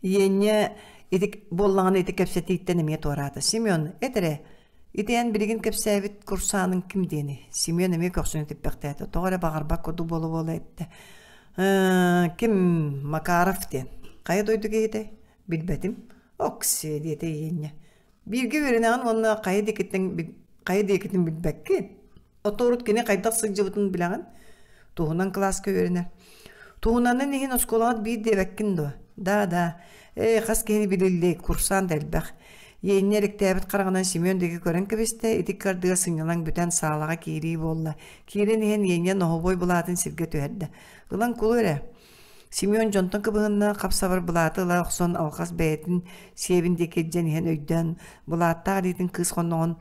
Иэнньэ ити буоллаҕына ити кэпсэтииттэн эмиэ туораата. Семен, эт эрэ, ити эн билигин кэпсээбит курсааныҥ ким диэний? Семен эмиэ көхсүн этиппэхтээтэ. Тоҕо эрэ баҕарбат курдук буола-буола эттэ. Ким Макаров диэн. Хайа дойду киһитэй? Билбэтим. Окси диэтэ Иэнньэ. Бииргэ үөрэнэҕин уонна хайа диэкиттэн хайа диэкитин билбэккин. Оттон урут кини хайдах сылдьыбытын билэҕин? Туһунан кылааска үөрэнэр. Туһунанын иһин оскуолаҕыт биир диэбэккин дуо? Да, да. Ээ, хас киһини билиллиэй, курсаан да элбэх. Иэнньэ эриктээбит хараҕынан Семен диэки көрөн кэбистэ, ити ыккардыгар сынньалаҥ бүтэн саалаҕа киирии буолла. Киирэн иһэн Иэнньэ ноһобуой былаатын сиргэ түһэрдэ. Ылан кулу эрэ. Семен дьонтон кыбыһынна, хап-сабар былааты ыла охсон алҕас бэйэтин сиэбин диэки илдьэн иһэн өйдөөн, былааттаах илиитин кыыс хонноҕун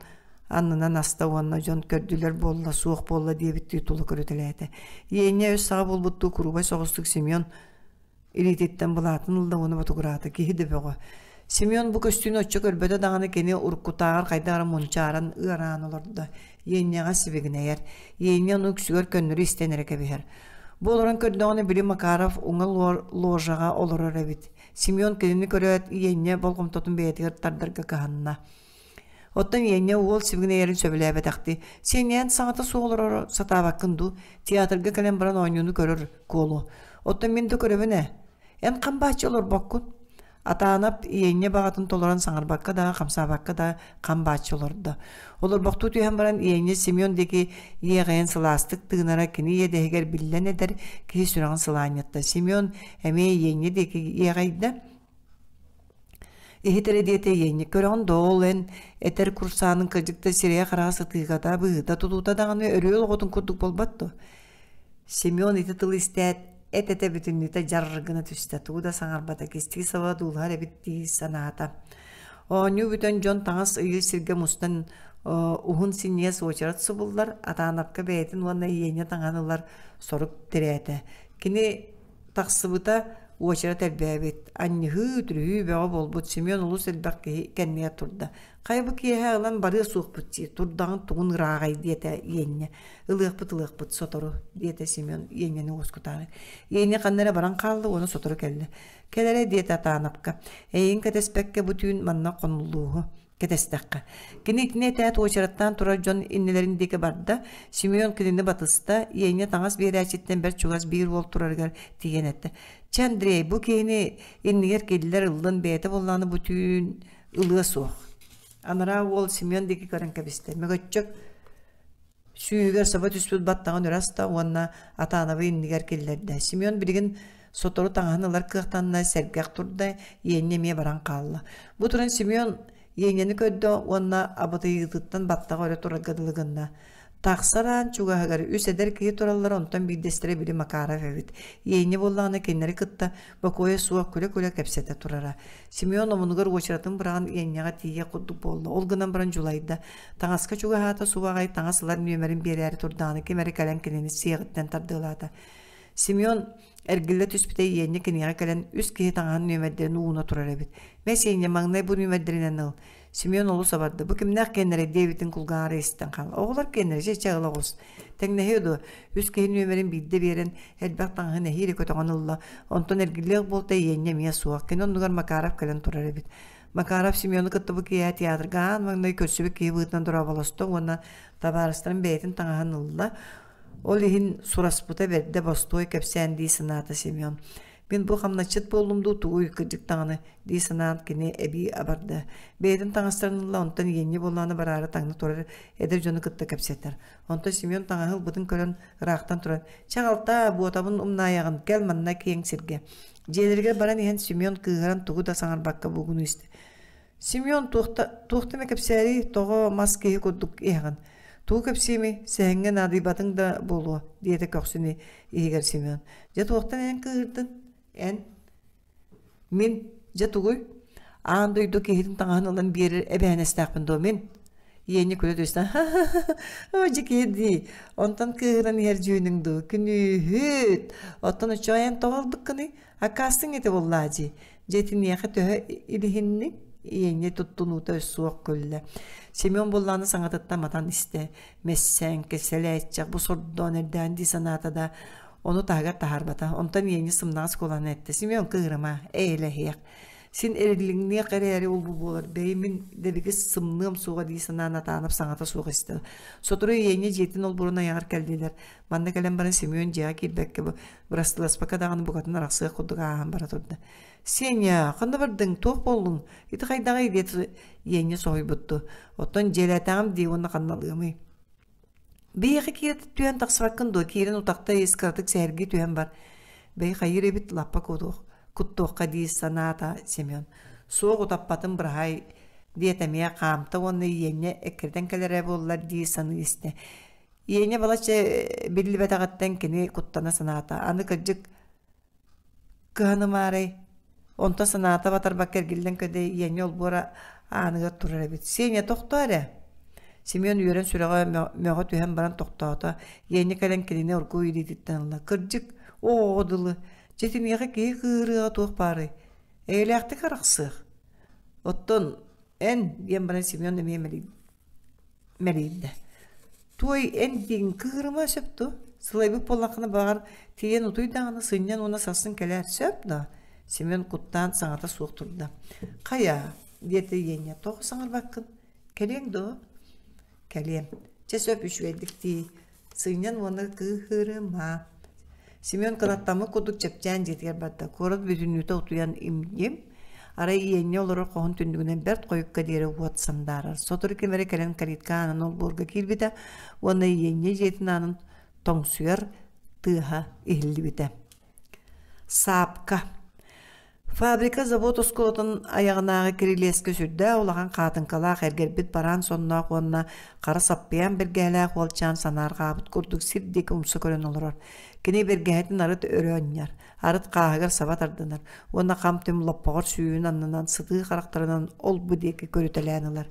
аннынан аста уонна дьон көрдүлэр буолла, суох буолла диэбиттии тула көрүтэлээтэ. Иэнньэ өс саҕа буолбуттуу куруубай соҕустук Семен илиититтэн былаатын ылла уонна ботугураата киһи да бөҕө. Семен бу көстүүнү оччо көрбөтө даҕаны кини уруккутааҕар хайдах эрэ мунчааран ыараан олордо. Иэнньэҕэ сибигинэйэр. Иэнньэ ону үксүгэр көннөрү истэн эрэ кэбиһэр. Бу олорон көрдөҕүнэ били Макаров уҥа ложаҕа олорор эбит. Семен кинини көрөөт Иэнньэ болҕомтотун бэйэтигэр тардарга кыһанна. Оттон Иэнньэ уол сибигинэйэрин сөбүлээбэтэхтии, «Сиэнньээн саҥата суох олороро сатаабаккын дуу, театрга кэлэн баран оонньууну көрөр куолу. Оттон мин да көрөбүн ээ. Эн хам бааччы олорбоккун. Атаанап иэнньэ баҕатын толорон саҥарбакка да, хамсаабакка да хам бааччы олордо. Олорбохтуу түһэн баран иэнньэ Семен диэки иэҕэйэн сылаастык тыынара кини иэдэһигэр биллэн эдэр киһи сүрэҕин сылаанньытта. Семен эмиэ иэнньэ диэки иэҕэйдэ. Иһит эрэ диэтэ иэнньэ көрөҕүн да ол эн этэр курсаанын кырдьык да сирэйэ-хараҕа сытыыгата, быһыыта тутуута даҕаны өрүөл оҕотун курдук буолбат дуо? Семен ити тылы истээт, эт-этэ бүтүннүүтэ дьар гына түстэ, тугу да саҥарбата, кистии саба дуулаһар эбит дии санаата. Оонньуу бүтэн дьон таҥас ыйыы сиргэ мустан уһун синньигэс уочарат субуллар, Атаанапка бэйэтин уонна иэнньэ таҥаһын ылар сорук тирээтэ. Кини тахсыбыта уочарат элбээбит, анньыһыы, үтүрүһүү бөҕө буолбут Семен олус элбэх киһи кэннигэр турда. Хайа бу киэһэ ылан барыа суохпут дии, турдаҕын тугун ырааҕай диэтэ иэнньэ. Ылыахпыт ылыахпыт сотору, диэтэ Семен иэнньэни уоскутаары. Иэнньэ ханна эрэ баран хаалла уонна сотору кэллэ. Кэлэрэ диэтэ Атаанапка. Эйигин кэтэспэккэ бу түүн манна хоннулууһу кэтэстэххэ. Кини итини этээт уочараттаан турар дьон иннилэрин диэки барда. Семен кинини батыста, иэнньэ таҥас биэрээччиттэн бэрт чугас биир уол турарыгар тиийэн эттэ. Чэ, Андрей, бу киһини иннигэр киллэр ыллын, бэйэтэ буоллаҕына бу түүн ылыа суох. Анараа уол Семен диэки көрөн кэбистэ. Мөгөччөк Сүүһүгэр саба түспүт баттаҕын өрө аста уонна Атаанабы иннигэр киллэрдэ. Семен билигин сотору таҥаһын ылар кыахтанна, сэргэх турда, иэнньэ эмиэ баран хаалла. Бу туран Семен иэнньэни көрдө уонна абытыйыытыттан баттаҕа өрө турарга дылы гынна. Тахсар аан чугаһыгар үс эдэр киһи тураллар, онтон биирдэстэрэ били Макаров эбит. Иэнньэ буоллаҕына кинилэри кытта бокуойа суох күлэ-күлэ кэпсэтэ турара. Семен омунугар уочаратын быраҕан иэнньэҕэ тиийиэх курдук буолла. Ол гынан баран дьулайда. Таҥаска чугаһаата субаҕай таҥас ылар нүөмэрин биэрээри турдаҕына ким эрэ кэлэн кинини сиэҕиттэн тардыалаата. Семен эргиллэ түспүтэ иэнньэ киниэхэ кэлэн үс киһи таҥаһын нүөмэрдэрин ууна турар эбит. Мэ Сеня маҥнай бу нүөмэрдэринэн ыл. Семен олус абарда. Бу кимнээх киэннэрэй диэбитин кулгааҕар истэн хаалла. Оҕолор киэннэрэ чэ чэ ыла оҕус. Тэҥнэһиэ дуо? Үс киһи нүөмэрин биирдэ биэрэн элбэх таҥаһын нэһиилэ көтөҕөн ылла. Онтон эргиллиэх буолта иэнньэ эмиэ суох. Кини оннугар Макаров кэлэн турар эбит. Макаров Семену кытта бу киэһэ театрга аан маҥнай көрсүбүт киһи быһыытынан дорооболосто уонна табаарыстарын бэйэтин таҥаһын ылла. Ол иһин сураспыта бэрдэ бостуой кэпсээн дии санаата Семен. Мин бу хамначчыт буоллум дуу тугуй кырдьык даҕаны дии санаан кини эбии абарда. Бэйэтин таҥастарын ылла онтон иэнньи буоллаҕына бараары таҥна турар эдэр дьону кытта кэпсэтэр. Онтон Семен таҥаһы ылбытын көрөн ыраахтан туран «Чаҕалта, буотабын умнаайаҕын, кэл манна киэҥ сиргэ». Дьиэлэригэр баран иһэн Семен кыыһыран тугу да саҥарбакка бугуну истэ. Семен туохта туохта эмэ кэпсээрий, тоҕо мас киһи курдук иһэҕин? Тугу кэпсиэмий, сэһэҥҥэ наадыйбатыҥ да буолуо, диэтэ көхсүн иһигэр Семен. Дьэ туохтан эн кыыһырдын? Эн? Мин? Дьэ тугуй? Аан дойду киһитин таҥаһын ылан биэрэр эбээһинэстээхпин дуо мин? Иэнньэ күлэ түстэ ха-ха-ха дьикиһи дии онтон кыыһыран иһэр дьүһүнүҥ дуу күнүүһүт оттон оччоҕо эн тоҕо ылбыккыный аккаастыҥ ити буоллаа дии дьэ итиниэхэ төһө илиһинниҥ иэнньэ туттунуута суох күллэ Семен буоллаҕына саҥатыттан матан истэ мэссээҥкэ сэлээччэх бу сордоон эрдээн дии санаата да ону таһыгар таһаарбата онтон иэнньэ сымнаҕас куолаһынан эттэ Семен кыыһырыма эйэлэһиэх Син эриллиҥниэх эрээри ол-бу буолар, бэйи мин дэбигис сымныам суоҕа дии санаан Атаанап саҥата суох истэ. Сотору Иэнньэ дьиэтин олбуорун айаҕар кэллилэр. Манна кэлэн баран Семен дьиэҕэ киирбэккэ бырастыласпакка даҕаны букатын арахсыах курдук ааһан бара турда. «Сеня, ханна бардыҥ? Туох буоллуҥ? Ити хайдаҕый?» диэт Иэнньэ соһуйбуттуу. «Оттон дьиэлээтэҕим дии уонна ханналыамый?» Биһиэхэ киирэ түһэн тахсыбаккын дуо, киирэн утахта ис кыратык сэһэргии түһэн бар. Бэйи хайыыр эбит лаппа куотуох, куттуохха дии санаата Семен. Суох утаппатын быраһаай диэт эмиэ хаамта уонна иэнньэ эккирэтэн кэлэрэ буоллар дии саныы истэ. Иэнньэ балачча биллибэтэҕиттэн кини куттана санаата. Аны кырдьык Кыһанымаарай, онто санаата батарбакка эргиллэн көрдө иэнньэ олбуора ааныгар турар эбит. «Сеня, тохтоо эрэ!» Семен үөрэн сүрэҕэ мөҕө түһэн баран тохтоото. Иэнньэ кэлэн кинини оргууй илиититтэн ылла. «Кырдьык, оҕоҕо дылы, дьэ итиниэхэ киһи кыыһырыаҕа туох баарый? Эйэлээхтик арахсыах. Оттон эн» диэн баран Семен эмиэ мэлийдэ. Туой эн диэн кыырыма сөп дуо? Сылайбыт буоллаххына баҕар тиийэн утуй даҕаны сынньан уонна сарсын кэлээр сөп дуо? Семен куттаан саҥата суох турда. Хайа, диэтэ Иэнньэ, тоҕо саҥарбаккын? Кэлиэҥ дуо? Кэлиэм. Чэ сөп үчүгэйдик тиий. Сынньан уонна кыыһырыма. Семен кынаттаммыт курдук чэпчээн дьиэтигэр барда. Куорат бүтүннүүтэ утуйан им-ньим. Арай иэнньэ олорор хоһун түннүгүнэн бэрт хойукка диэри уот сандаарар. Сотору ким эрэ кэлэн калитка аанын олбуорга киирбитэ уонна иэнньэ дьиэтин аанын тоҥсуйар тыаһа иһиллибитэ. Саапка Фабрика завод оскуолатын айаҕынааҕы кирилиэскэ сүрдээх улахан хаатыҥкалаах эргэрбит бараан сонноох уонна хара саппыйаан бэргэһэлээх уолчаан санаарҕаабыт курдук сир диэки умса көрөн олорор. Кини бэргэһэтин арыт өрө анньар, арыт хааһыгар саба тардынар уонна хам-түм лоппоҕор сүүһүн аннынан сытыы харахтарынан ол-бу диэки көрүтэлээн ылар.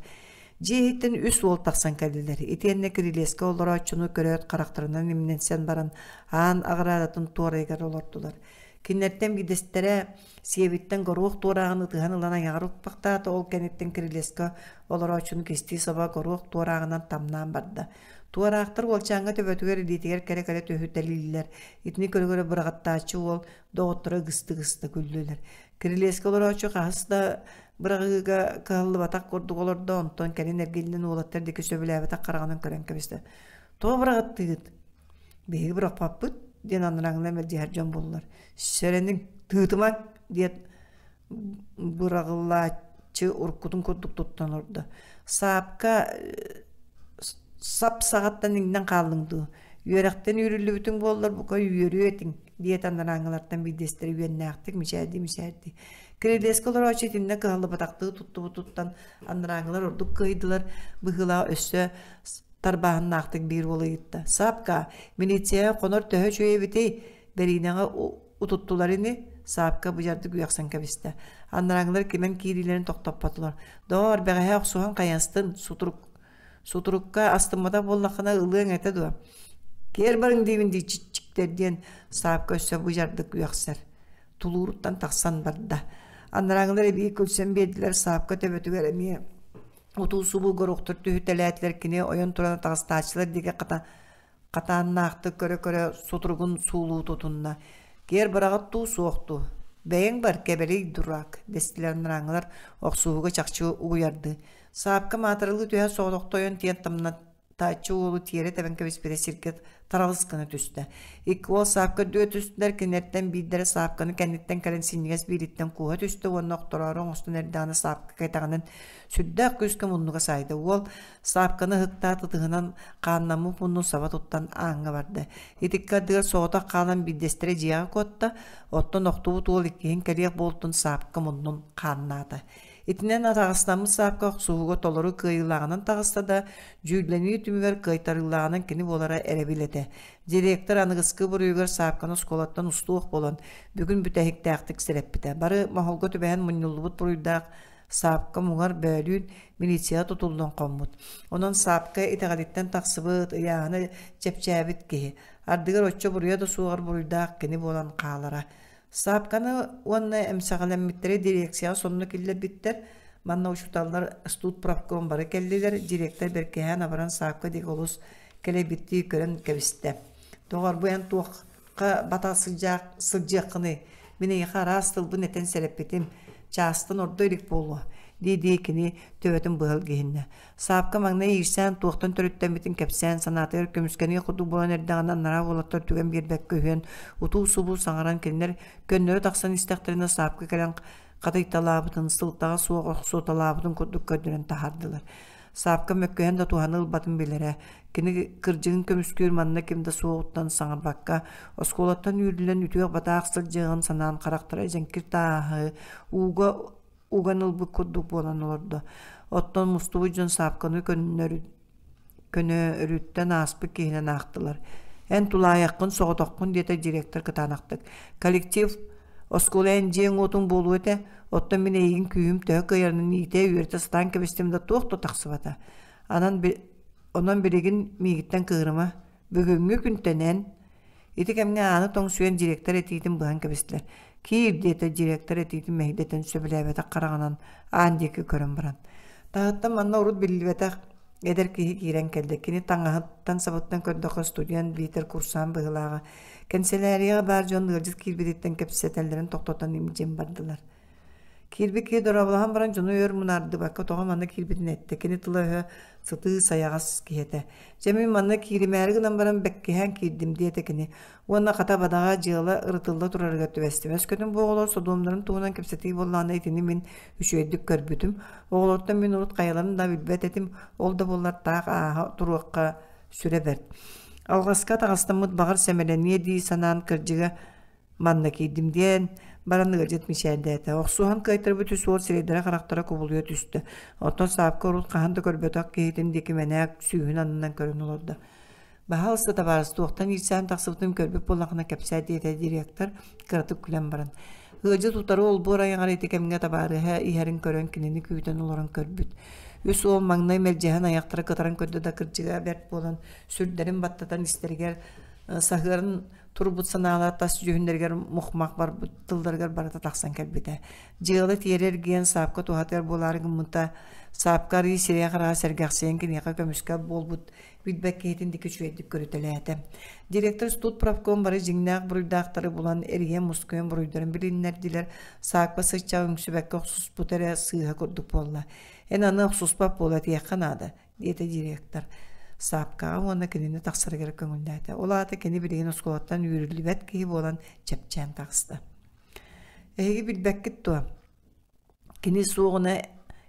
Дьиэ иһиттэн үс уол тахсан кэллилэр. Итиэннэ кирилиэскэ олорооччуну көрөөт харахтарынан имнэнсэн баран аан аҕыраадатын туорайыгар олордулар. Кинилэртэн биирдэстэрэ сиэбиттэн горуох туорааҕын ытыһан ылан айаҕар укпахтаата, ол кэнниттэн кирилиэскэ олорооччуну кистии саба горуох туорааҕынан тамнаан барда. Туораахтар уолчааҥҥа төбөтүгэр илиитигэр кэлэ-кэлэ түһүтэлииллэр. Итини көрө-көрө быраҕаттааччы уол доҕотторо ыгыста-ыгыста күллүлэр. Кирилиэскэ олорооччу хаһыс да быраҕыыга кыһаллыбатах курдук олордо, онтон кэлин эргиллэн уолаттар диэки сөбүлээбэтэх хараҕынан көрөн кэбистэ. «Тоҕо быраҕаттыгыт?» «Биһиги бырахпаппыт» диэн анараҥҥа мэлдьэһэр дьон буоллулар. «Сэрэниҥ, тыытымаҥ!» диэт быраҕыллааччы уруккутун курдук туттан олордо. «Саапка сап саҕаттан иҥнэн хааллыҥ дуу? Үөрэхтэн үүрүллүбүтүҥ буоллар, бука үөрүө этиҥ» диэтэ анарааҥҥылартан биирдэстэрэ үөннээхтик мичээрдии-мичээрдии. Кирилиэскэ олорооччу итиннэ кыһаллыбатахтыы туттубутуттан анарааҥҥылар ордук кыайдылар быһыылаах өссө тарбааһыннаахтык биир уол ыйытта: «Саапка, милицияҕа хонор төһө үчүгэй эбитий? Бэриинэҕэ утуттулар ини?» Саапка быдьардык үөхсэн кэбистэ. Анарааҥҥылар кимэн киириилэрин тохтоппотулар. «Доҕоор, бэҕэһээ охсуһан хайастын, сутурук Сутурукка астымматах буоллаххына ылыаҥ этэ дуо? Киэр барыҥ диибин дии чиччиктэр диэн Саапка өссө быдьардык үөхсэр. Тулууруттан тахсан барда. Анарааҥылар эбии күлсэн биэрдилэр Саапка төбөтүгэр эмиэ утуу-субуу горуохтар түһүтэлээтилэр кини ойон туран атаҕастааччылар диэки хата Хатааннаахтык көрө-көрө сутуругун суулуу тутунна: «Киэр быраҕыт дуу, суох дуу? Бэйэҥ бар, кэбэлий, дурак!» дэстилэр анарааҥҥылар охсуһууга чахчы угуйардыы. Саапка маатыралыы түһэн соҕотохто ойон тиийэн тамнатааччы уолу тиэрэ тэбэн кэбиспитэ сиргэ таралыс гына түстэ. Икки уол саапка үрдүгэ түстүлэр, кинилэртэн биирдэрэ саапканы кэнниттэн кэлэн синньигэс биириттэн кууһа түстэ уонна охтороору оҥостон эрдэҕинэ саапка кэтэҕинэн сүрдээх күүскэ муннуга саайда. Уол Саапканы ыһыктаат ытыһынан хааннаммыт муннун саба туттан ааҥҥа барда. Итиккэ ардыгар соҕотох хаалан биирдэстэрэ дьиэҕэ куотта, оттон охтубут уол иккиһин кэлиэх буолтун саапка муннун хааннаата. Итинэн атаҕастаммыт саапка охсуһууга толору кыайыылааҕынан таҕыста да, дьүүллэнии түмүгэр кыайтарыылааҕынан кини буолара эрэбил этэ. Директор аныгыскы буруйугар саапканы оскуолаттан устуох буолан, бүгүн бүтэһиктээхтик сэрэппитэ. Бары моһолго түбэһэн мунньуллубут буруйдаах Саапка муҥар бөөлүүн милицияҕа тутуллан хоммут. Онон Саапка итэҕэлиттэн тахсыбыт, ыйааһына чэпчээбит киһи. Ардыгар оччо буруйа да суоҕар буруйдаах кини буолан хаалара. Саапканы уонна эмсэҕэлэммиттэри дирекцияҕа сонно киллэрбиттэр. Манна учууталлар студправком бары кэллилэр. Директор бэркиһээн абаран Саапка диэки олус кэлэйбиттии көрөн кэбистэ. Доҕор, бу эн туох бата сылдьыаххыный? Мин эйиэхэ араас тылбын этэн сэрэппитим, чаастан ордо илик буолуо, дии-дии кини төбөтүн быһа илгиһиннэ. Саапка маҥнай иирсээн туохтан төрүттэммитин кэпсээн, санаатыгар көмүскэниэх курдук буолан эрдэҕинэ анараа уолаттар түгэн биэрбэккэ үһүөн утуу-субуу саҥаран кинилэр көннөрү тахсан истэхтэринэ Саапка кэлэн хатыйталаабытын, сылтаҕа суох охсуоталаабытын курдук көрдөрөн таһаардылар. Саапка мөккүһэн да туһаны ылбатын билэрэ. Кини кырдьыгын көмүскүүр манна ким да суоҕуттан саҥарбакка, оскуолаттан үүрүллэн үтүөх-батаах сылдьыаҕын санаан харахтара дьэҥкир тааһы ууга уган ылбыт курдук буолан олордо. Оттон мустубут дьон Саапканы көнөрүттэн ааспыт киһинэн аахтылар. «Эн тулаайаххын, соҕотоххун» диэтэ директор кытаанахтык. «Коллектив оскуола эн дьиэҥ-уотуҥ буолуо этэ, оттон мин эйигин күүһүм төһө кыайарынан иитэ-үөрэтэ сатаан кэбистим да туох да тахсыбата. Анан Онон билигин миигиттэн кыыһырыма, бүгүҥҥү күнтэн Ити кэмҥэ ааны тоҥсуйан директор этиитин быһан кэбистилэр. «Киир» диэтэ директор этиитин мэһэйдэтэн сөбүлээбэтэх хараҕынан аан диэки көрөн баран. Таһыттан манна урут биллибэтэх эдэр киһи киирэн кэллэ. Кини таҥаһыттан-сабыттан көрдөххө студент биитэр курсант быһыылааҕа. Кэнсэлээрийэҕэ баар дьон ыалдьыт киирбититтэн кэпсэтэллэрин тохтотон имдьин бардылар. Киирбит киһи дорооболоһон баран дьону өр мунаардыбакка тоҕо манна киирбитин эттэ. Кини тыла-өһө сытыы сайаҕас киһи этэ. Дьэ мин манна кииримээри гынан баран бэккиһээн киирдим диэтэ кини. Уонна хата бадаҕа дьыала ырытылла турарыгар түбэстим. Өскөтүн бу оҕолор содуомнарын туһунан кэпсэтии буоллаҕына итини мин үчүгэйдик көрбүтүм. Оҕолортон мин урут хайаларын да билбэт этим. Ол да буоллар таах ааһа туруохха сүрэ бэрт. Алҕаска таҕыстаммыт баҕар сэмэлэниэ дии санаан кырдьыга манна киирдим диэн баран ыалдьыт мичээрдээтэ. Охсуһан кыайтарбыт үс уол сирэйдэрэ-харахтара кубулуйа түстэ. Оттон Саапка урут хаһан да көрбөтөх киһитин диэки мэнээк сүүһүн аннынан көрөн олордо. «Баһаалыста табаарыс, туохтан иирсээн тахсыбытын көрбүт буоллаххына кэпсээ» диэтэ директор, кыратык күлэн баран. Ыалдьыт утары олбуор айаҕар ити кэмҥэ табаарыһа иһэрин көрөн кинини күүтэн олорон көрбүт. Үс уол маҥнай мэлдьэһэн айахтара кытаран көрдө да кырдьыга бэрт буолан сүрдэрин баттатан истэригэр саһыаран турбут санаалара тас дьүһүннэригэр мухмах барбыт тылларыгар барыта тахсан кэлбитэ. Дьыала тиэрэ эргийэн Саапка туһатыгар буолаары гыммыта, Саапка арыый сирэйэ-хараҕа сэргэхсийэн киниэхэ көмүскэл буолбут билбэт киһитин диэки үчүгэйдик көрүтэлээтэ. Директор студправком бары дьиҥнээх буруйдаахтары булан эрийэн-мускуйан буруйдарын билиннэрдилэр, Саапка сыччах үҥсүбэккэ охсуспут эрэ сыыһа курдук буолла. Эн аны охсуспат буола этиэххэ наада, диэтэ директор. Саапкаҕа уонна кинини тахсарыгар көҥүллээтэ. Ол аата кини билигин оскуолаттан үүрүллүбэт киһи буолан чэпчээн таҕыста. Эһиги билбэккит дуо? Кини суоҕуна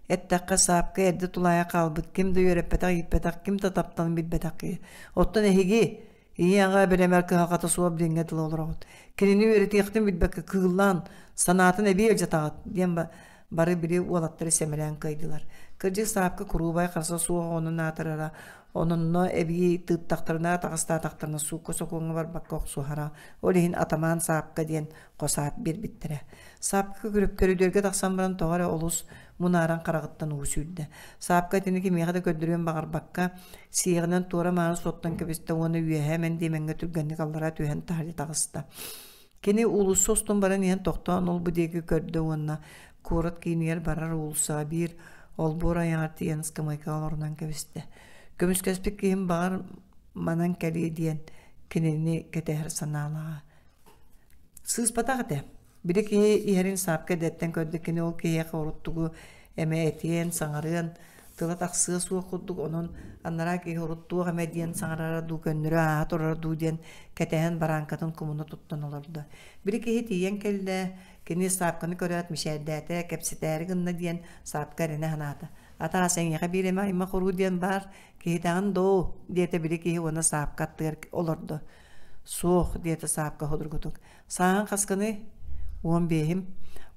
эттэххэ Саапка эрдэ тулаайах хаалбыт, ким да үөрэппэтэх, ииппэтэх, ким да тапталын билбэтэх киһи. Оттон эһиги ийэ-аҕа бэлэмэр кыһалҕата суох билиҥҥэ дылы олороҕут. Кинини үөрэтиэхтин билбэккэ кыыллаан, санаатын эбии алдьатаҕыт диэн бары били уолаттары сэмэлээн кыайдылар. Кырдьык Саапка куруубай харса суох оҕонун аатырара, ононно эбии тыыттахтарына, атаҕастаатахтарына суукка сокуоҥҥа барбакка охсуһара. Ол иһин атамаан Саапка диэн хос аат биэрбиттэрэ. Саапка көрүдүөргэ тахсан баран тоҕо эрэ олус мунааран хараҕыттан уу сүүрдэ. Саапка итини кимиэхэ да көрдөрүөн баҕарбакка, сиэҕинэн туора-маары соттон кэбистэ уонна үөһээ мэндиэмэҥҥэ түргэнник аллара түһэн таһырдьа таҕыста. Кини уулусса устун баран иһэн тохтоон ол-бу диэки көрдө уонна куорат киинигэр барар уулуссаҕа биир олбуор айаҕар тиийэн ыскамыайкаҕа олорунан кэбистэ. Көмүскэспит киһим баҕар манан кэлиэ диэн кинини кэтэһэр санаалааҕа. Сыыспатах этэ. Били киһи иһэрин саапка эрдэттэн көрдө, кини ол киһиэхэ урут тугу эмэ этиэн, саҥарыан, тыла тахсыа суох курдук, онон анараа киһи урут туох эмэ диэн саҥарара дуу, көннөрү ааһа турара дуу диэн кэтэһэн барааҥкатын кумуна туттан олордо. Били киһи тиийэн кэллэ, кини саапканы көрөөт мичээрдээтэ, кэпсэтээри гынна диэн саапка эрэнэ санаата. Атаас эйиэхэ биир эмэ аймах уруу диэн баар, киһитэҕин доо, диэтэ били киһи уонна саапка аттыгар олордо. Суох, диэтэ Саапка судургутук. Сааһыҥ хаскыный? 15-им.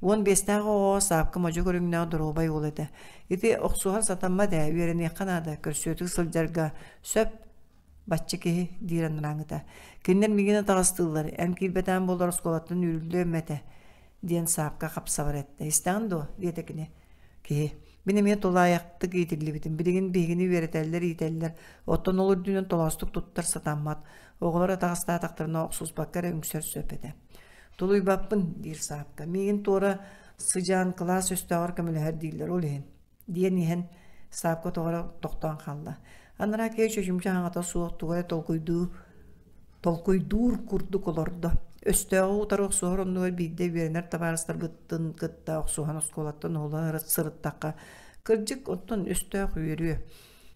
15-тээх оҕоҕо Саапка модьу көрүҥнээх доруобай уол этэ. Ити охсуһар сатаммат ээ, үөрэниэххэ наада, көрсүөтүк сылдьарга сөп бачча киһи, диир анарааҥыта. Кинилэр миигин атаҕастыыллар, эн киирбэтэҕин буоллар оскуолаттан үүрүллүөм этэ, диэн Саапка хапсабар эттэ. Истэҕин дуо? диэтэ кини. Киһи. Мин эмиэ тулаайахтык иитиллибитим. Билигин биһигини үөрэтэллэр, иитэллэр. Оттон ол үрдүнэн толоостук туттар сатаммат. Оҕолор атаҕастаатахтарына охсуспакка эрэ үҥсэр сөп этэ. Тулуйбаппын, диир Саапка. Миигин туора сыдьаан кылаас өстөөҕөр көмөлөһөр дииллэр ол иһин. Диэн иһэн Саапка тоҕо эрэ тохтоон хаалла. Анараа киһи чочумча аҥата суох тугу эрэ толкуйдуу толкуйдуур курдук олордо. Өстөөҕү утары охсуһар оннугар биирдэ үөрэнэр табаарыстарбытын кытта охсуһан оскуолаттан уһулан сырыттахха, кырдьык, оттон өстөөх үөрүө.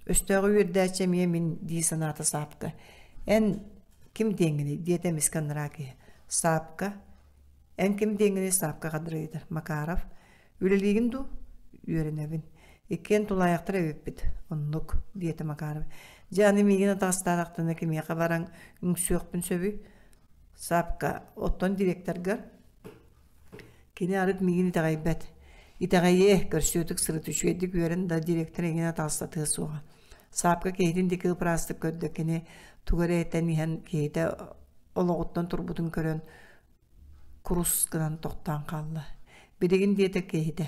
Өстөөҕү үөрдээччи эмиэ мин дии санаата Саапка. Эн ким диэҥҥиний? диэтэ эмискэ анараа киһи. Саапка. Эн ким диэҥҥиний? Саапка хадырыйдар. Макаров. Үлэлиигин дуу? Үөрэнэбин. Иккиэн тулаайахтар эбиппит. Оннук, диэтэ Макаров. Дьэ, аны миигин атаҕастаатахтарына кимиэхэ баран үҥсүөхпүн сөбүй? Саапка, оттон директоргар? Кини арыт миигин итэҕэйбэт. Итэҕэйиэ, көрсүөтүк сырыт, үчүгэйдик үөрэн да директор эҥин атаҕастатыа суоҕа. Саапка киһитин диэки ыпыраастык көрдө, кини тугу эрэ этэн иһэн киһитэ олоҕуттан турбутун көрөн курус гынан тохтоон хаалла. Билигин диэтэ киһитэ,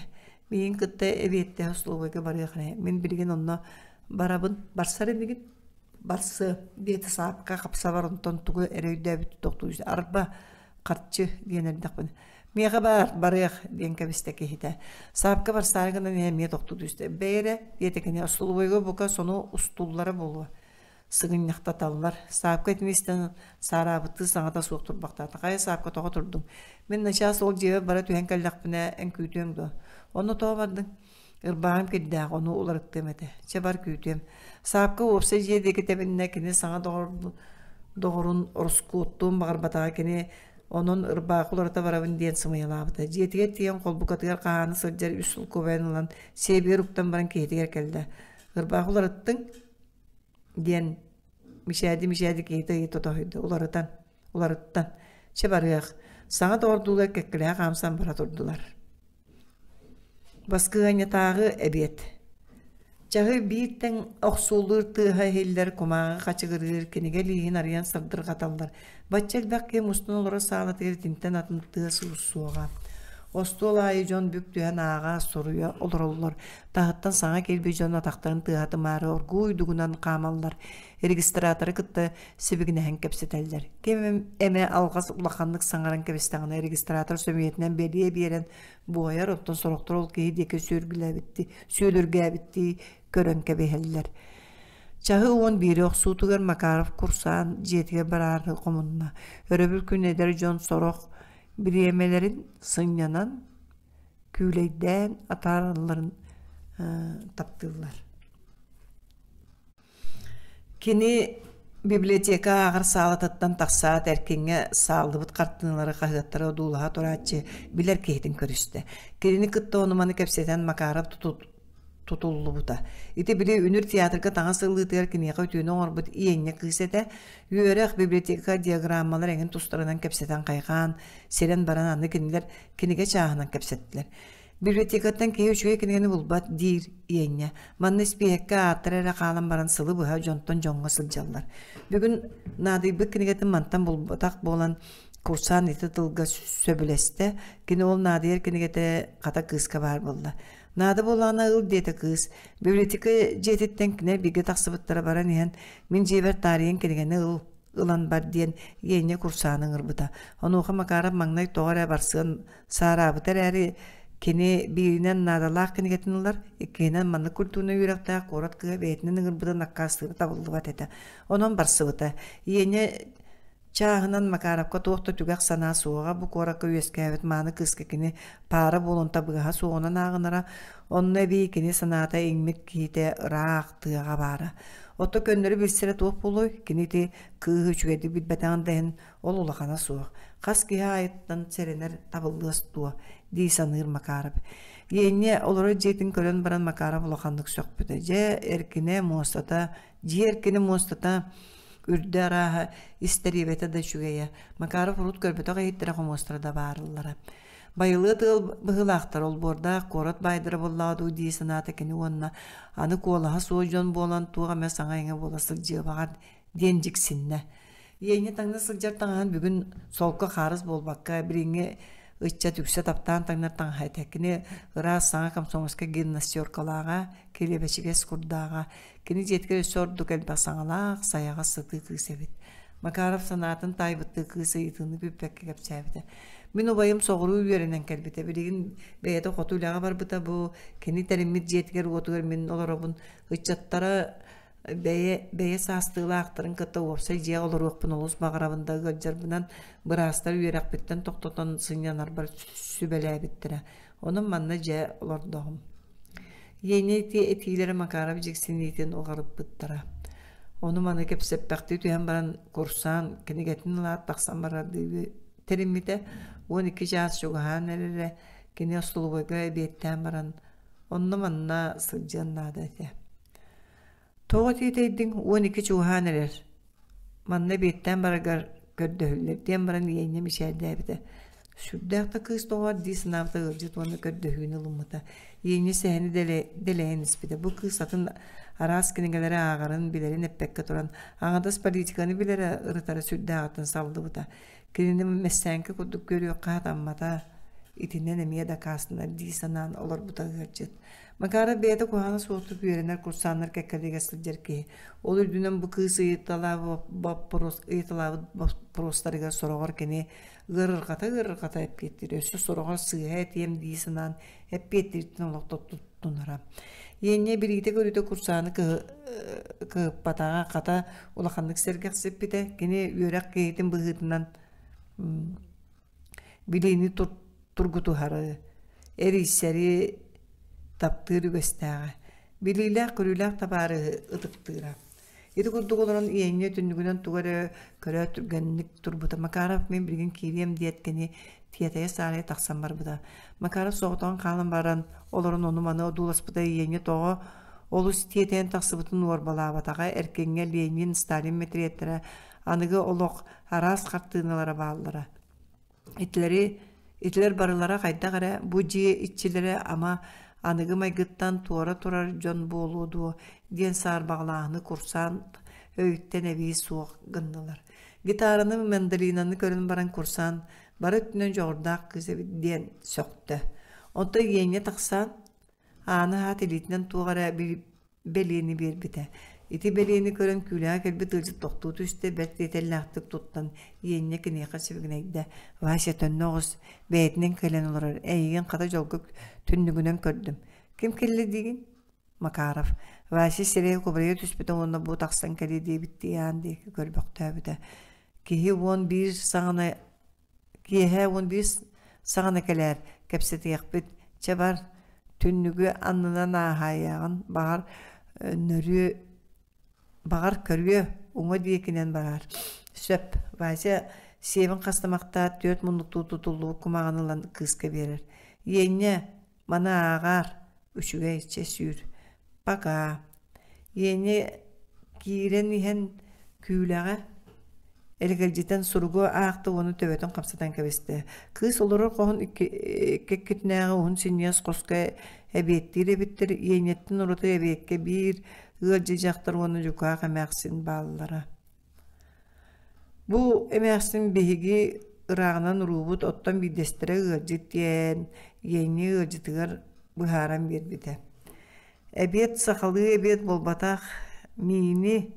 миигин кытта эбиэттээх остолобуойга барыах эрэ, мин билигин онно барабын, барсар инигин? Барсыа, диэтэ Саапка хапсабар онтон тугу эрэ өйдөөбүт тохтуу арба харчы диэн эрдэхпинэ миэхэ баар барыах диэн кэбистэ киһитэ. Саапка барсаары гынан иһэн эмиэ тохтуу түстэ. Бэйэ эрэ диэтэ кини остолобуойга бука сону устуллара буолуо. Сыгынньахтаталлар. Саапка итини истэн саараабыттыы саҥата суох турбахтаата. Хайа саапка тоҕо турдуҥ? Мин начаас ол дьиэбэр бара түһэн кэллэхпинэ эн күүтүөҥ дуо? Онно тоҕо бардыҥ? Ырбааҕым кирдээх, ону уларыттыам этэ. Чэ бар күүтүөм. Саапка уопсай дьиэ диэки тэбиннэ, кини саҥа доҕорун ороскуоттуон баҕарбатаҕа кини онон ырбаахы уларыта барабын диэн сымыйалаабыта. Дьиэтигэр тиийэн холбукатыгар хаһаана сылдьар үс солкуобайын ылан сиэбигэр уктан баран киһитигэр кэллэ. Ырбаахы уларыттыҥ диэн мичээди-мичээди киһитэ ыйыта тоһуйда. Уларытан, уларыттан. Чэ барыах. Саҥа доҕордуулар кэккэлэһэ хаамсан бара турдулар. Баскыһыанньатааҕы эбиэт Чаһы биир тэҥ охсуолуур тыаһа иһиллэр, кумааҕы хачыгырыыр, кинигэ илииһин арыйан сырдырҕаталлар. Бачча элбэх киһи мустан олорор саалатыгар итинтэн атын тыас-уус суоҕа. Остуол аайы дьон бүк түһэн ааҕа, суруйа олороллор. Таһыттан саҥа киирбит дьон атахтарын тыаһатымаары оргууй дугунан хаамаллар. Регистраторы кытта сибигинэһэн кэпсэтэллэр. Ким эмэ алҕас улаханнык саҥаран кэбистэҕинэ регистратор сөмүйэтинэн бэлиэ биэрэн буойар, оттон сорохтор ол киһи диэки сүөргүлээбиттии, сүөлүргээбиттии көрөн кэбиһэллэр. Чаһы 11 охсуутугар Макаров курсаан дьиэтигэр бараары хомунна. Өрөбүл күн эдэр дьон сорох бириэмэлэрин сынньанан, күүлэйдээн атааралларын таптыыллар. Кини библиотека ааҕар саалатыттан тахсаат эркиҥҥэ сааллыбыт хартыыналары, хаһыаттары одуулаһа турааччы билэр киһитин көрүстэ. Кинини кытта ону-маны кэпсэтэн Макаров тутуллубута. Ити били үнүр театрга таҥас ылыытыгар киниэхэ үтүөнү оҥорбут иэнньэ кыыс этэ. Үөрэх, библиотека, диаграммалар эҥин тустарынан кэпсэтэн хайҕаан, сирэн баран аны кинилэр кинигэ чааһынан кэпсэттилэр. Библиотекаттан киһи үчүгэй кинигэни булбат диир иэнньэ. Манна испииһэккэ ааттара эрэ хаалан баран сылы быһа дьонтон дьоҥҥо сылдьаллар. Бүгүн наадыйбыт кинигэтин мантан булбатах буолан курсаан ити тылга сөбүлэстэ. Кини ол наадыйар кинигэтэ хата кыыска баар буолла. Наада буоллаҕына ыл диэтэ кыыс. Библиотека дьиэтиттэн кинилэр бииргэ тахсыбыттара баран иһэн мин дьиэбэр таарыйан кинигэни ыл ылан бар диэн иэнньэ курсааны ыҥырбыта. Онуоха Макаров маҥнай тоҕо эрэ барсыан Саараабыта эрээри, кини бииринэн наадалаах кинигэтин ылар, иккиһинэн маннык культурнай үөрэхтээх куорат кыыһа бэйэтинэн ыҥырбытын аккаастыыра табыллыбат этэ. Онон барсыбыта. Иэнэ чааһынан Макаровка туох да түгэх санаа суоҕа, бу куоракка үөскээбит мааны кыыска кини паара буолан табыгаһа суоҕунан ааҕынара, онно эбии кини санаата иҥмит киһитэ ыраах тыаҕа баара. Оттон көннөрү билсэрэ туох буолуой, кини ити кыыһы үчүгэйдик билбэтэҕин да иһин Ол улахана суох, хас киһи аайыттан сэрэнэр табыллыас дуо дии саныыр Макаров. Иэнньэ олорор дьиэтин көрөн баран Макаров улаханнык сөхпүтэ. Дьэ, эркинэ, муостата, дьиэ эркинэ муостата үрдэ арааһа, истэриэбэтэ да үчүгэйэ. Макаров урут көрбөтөх иһиттэрэ хомуостара да баарыллара. Байылыат ыал быһыылаахтар олбуордаах куорат баайдара буоллаҕа дуу дии санаата кини уонна аны куолаһа суох дьон буолан туох эмэ саҥа-иҥэ буола сылдьыа баҕар диэн дьиксиннэ. Иэнньэ таҥна сылдьар таҥаһын бүгүн солко хаарыс буолбакка, билиҥҥи ыччат үксэ таптаан таҥнар таҥаһа этэ. Кини ыраас саҥа комсомольскай гимнастеркалааҕа, килэбэчигэс курдааҕа. Кини дьиэтигэр өссө ордук элбэх саҥалаах, сайаҕас сытыы кыыс эбит. Макаров санаатын таайбыттыы кыыс ыйытыыны күүппэккэ кэпсээбитэ. Мин убайым соҕуруу үөрэнэн кэлбитэ. Билигин бэйэтэ хоту үлэҕэ барбыта. Бу кини тэриммит дьиэтигэр-уотугар мин олоробун. Ыччаттара Бэйэ, бэйэ саастыылаахтарын кытта уопсай дьиэҕэ олоруохпун олус баҕарабын да ыалдьарбынан быраастар үөрэхпиттэн тохтотон сынньанарбар сүбэлээбиттэрэ. Онон манна дьэ олордоҕум. Иэнэ ити этиилэрэ Макаров дьиксиниитин уҕарыппыттара. Ону-маны кэпсэппэхтии түһэн баран курсаан кинигэтин ылаат тахсан барардыы тэриммитэ. 12 чаас чугаһаан эрэрэ кини остолобуойга эбиэттээн баран онно-манна сылдьыан наада этэ. Тоҕо тиэтэйдиҥ, 12 чугаһаан эрэр, манна эбиэттээн бараргар көрдөһүллэр диэн баран иэнньэ мичээрдээбитэ. Сүрдээх да кыыс доҕоор дии санаабыта ыалдьыт уонна көрдөһүүнү ылыммыта. Иэнньэ сэһэни дэлэйэн испитэ. Бу кыыс атын араас кинигэлэри ааҕарын, билэрин эппэккэ туран, аҥардас политиканы билэрэ ырытара сүрдээҕиттэн саллыбыта. Кинини мэссээҥки курдук көрүөххэ сатаммата, итинэн эмиэ дакаастанар дии санаан олорбута ыалдьыт. Макаров бэйэтэ куһаҕана суохтук үөрэнэр курсааннар кэккэлигэ сылдьар киһи. Ол үрдүнэн бу кыыс ыйыталаабыт боппуруостарыгар сороҕор кини ыарырҕата-ыарырҕата эппиэттиир, өссө сороҕор сыыһа этиэм дии санаан эппиэттииртэн олохто туттунара. Иэнньэ билиитэ-көрүүтэ курсааны кыһыппатаҕа, хата улаханнык сэргэхсиппитэ. Кини үөрэх киһитин быһыытынан билиини тургутуһары, эрийсэри таптыыр үгэстээҕэ. Билиилээх-көрүүлээх табаарыһы ытыктыыра. Ити курдук олорон иэҥҥэ түннүгүнэн тугу эрэ көрө түргэнник турбута. Макаров мин билигин киириэм диэт кини тиэтэйэ-саарайа тахсан барбыта. Макаров соҕотоҕун хаалан баран олорон ону-маны одууласпыта иэҥҥэ тоҕо олус тиэтэйэн тахсыбытын уорбалаабатаҕа эркиҥҥэ Ленин, Сталин мэтириэттэрэ аныгы олох араас хартыыналара бааллара. Итилэри итилэр барылара хайдах эрэ бу дьиэ иччилэрэ ама аныгы майгыттан туора турар дьон буолуо дуо диэн саарбаҕалааһыны курсант өйүттэн эбии суох гыннылар. Гитараны, мандолинаны көрөн баран курсант бары өттүнэн дьоҕурдаах кыыс эбит диэн сөхтө. Онтон иэҥҥэ тахсан ааны аһаат илиитинэн туох эрэ бэлиэни биэрбитэ. Ити бэлиэни көрөн күүлэҕэ кэлбит ыалдьыт тохтуу түстэ, бэрт тиэтэллээхтик туттан, иэнньэ киниэхэ сибигинэйдэ: «Вася, төннө оҕус, бэйэтинэн кэлэн олорор, эйигин хата дьолго түннүгүнэн көрдүм. Ким кэллэ диигин?» Макаров. Вася сирэйэ кубарыйа түспүтэ уонна бу тахсан кэлиэ диэбиттии аан диэки көрбөхтөөбүтэ. Киһи 11 саҕана Киэһэ 11 саҕана кэлээр, кэпсэтиэхпит, чэ бар, түннүгү аннынан ааһаайаҕын, баҕар нөрүө, баҕар көрүө, уҥа диэкинэн бараар. Сөп, Вася сиэбин хастамахтаат түөрт муннуктуу тутуллубут кумаҕын ылан кыыска биэрэр. Иэнньэ, маны ааҕаар, үчүгэй, чэ сүүр. Пока. Иэнньэ киирэн иһэн күүлэҕэ элэгэлдьитэн суругу аахта уонна төбөтүн хамсатан кэбистэ. Кыыс олорор хоһун иккитинээҕи уһун синньигэс хоско эбиэттиир эбиттэр. Иэнньэттэн ураты эбиэккэ биир ыалдьы дьахтар уонна дьукаах эмээхсин бааллара. Бу эмээхсин биһиги ырааҕынан уруубут оттон биирдэстэрэ ыалдьыт диэн иэнньи ыалдьытыгар быһааран биэрбитэ. Эбиэт сахалыы эбиэт буолбатах, миини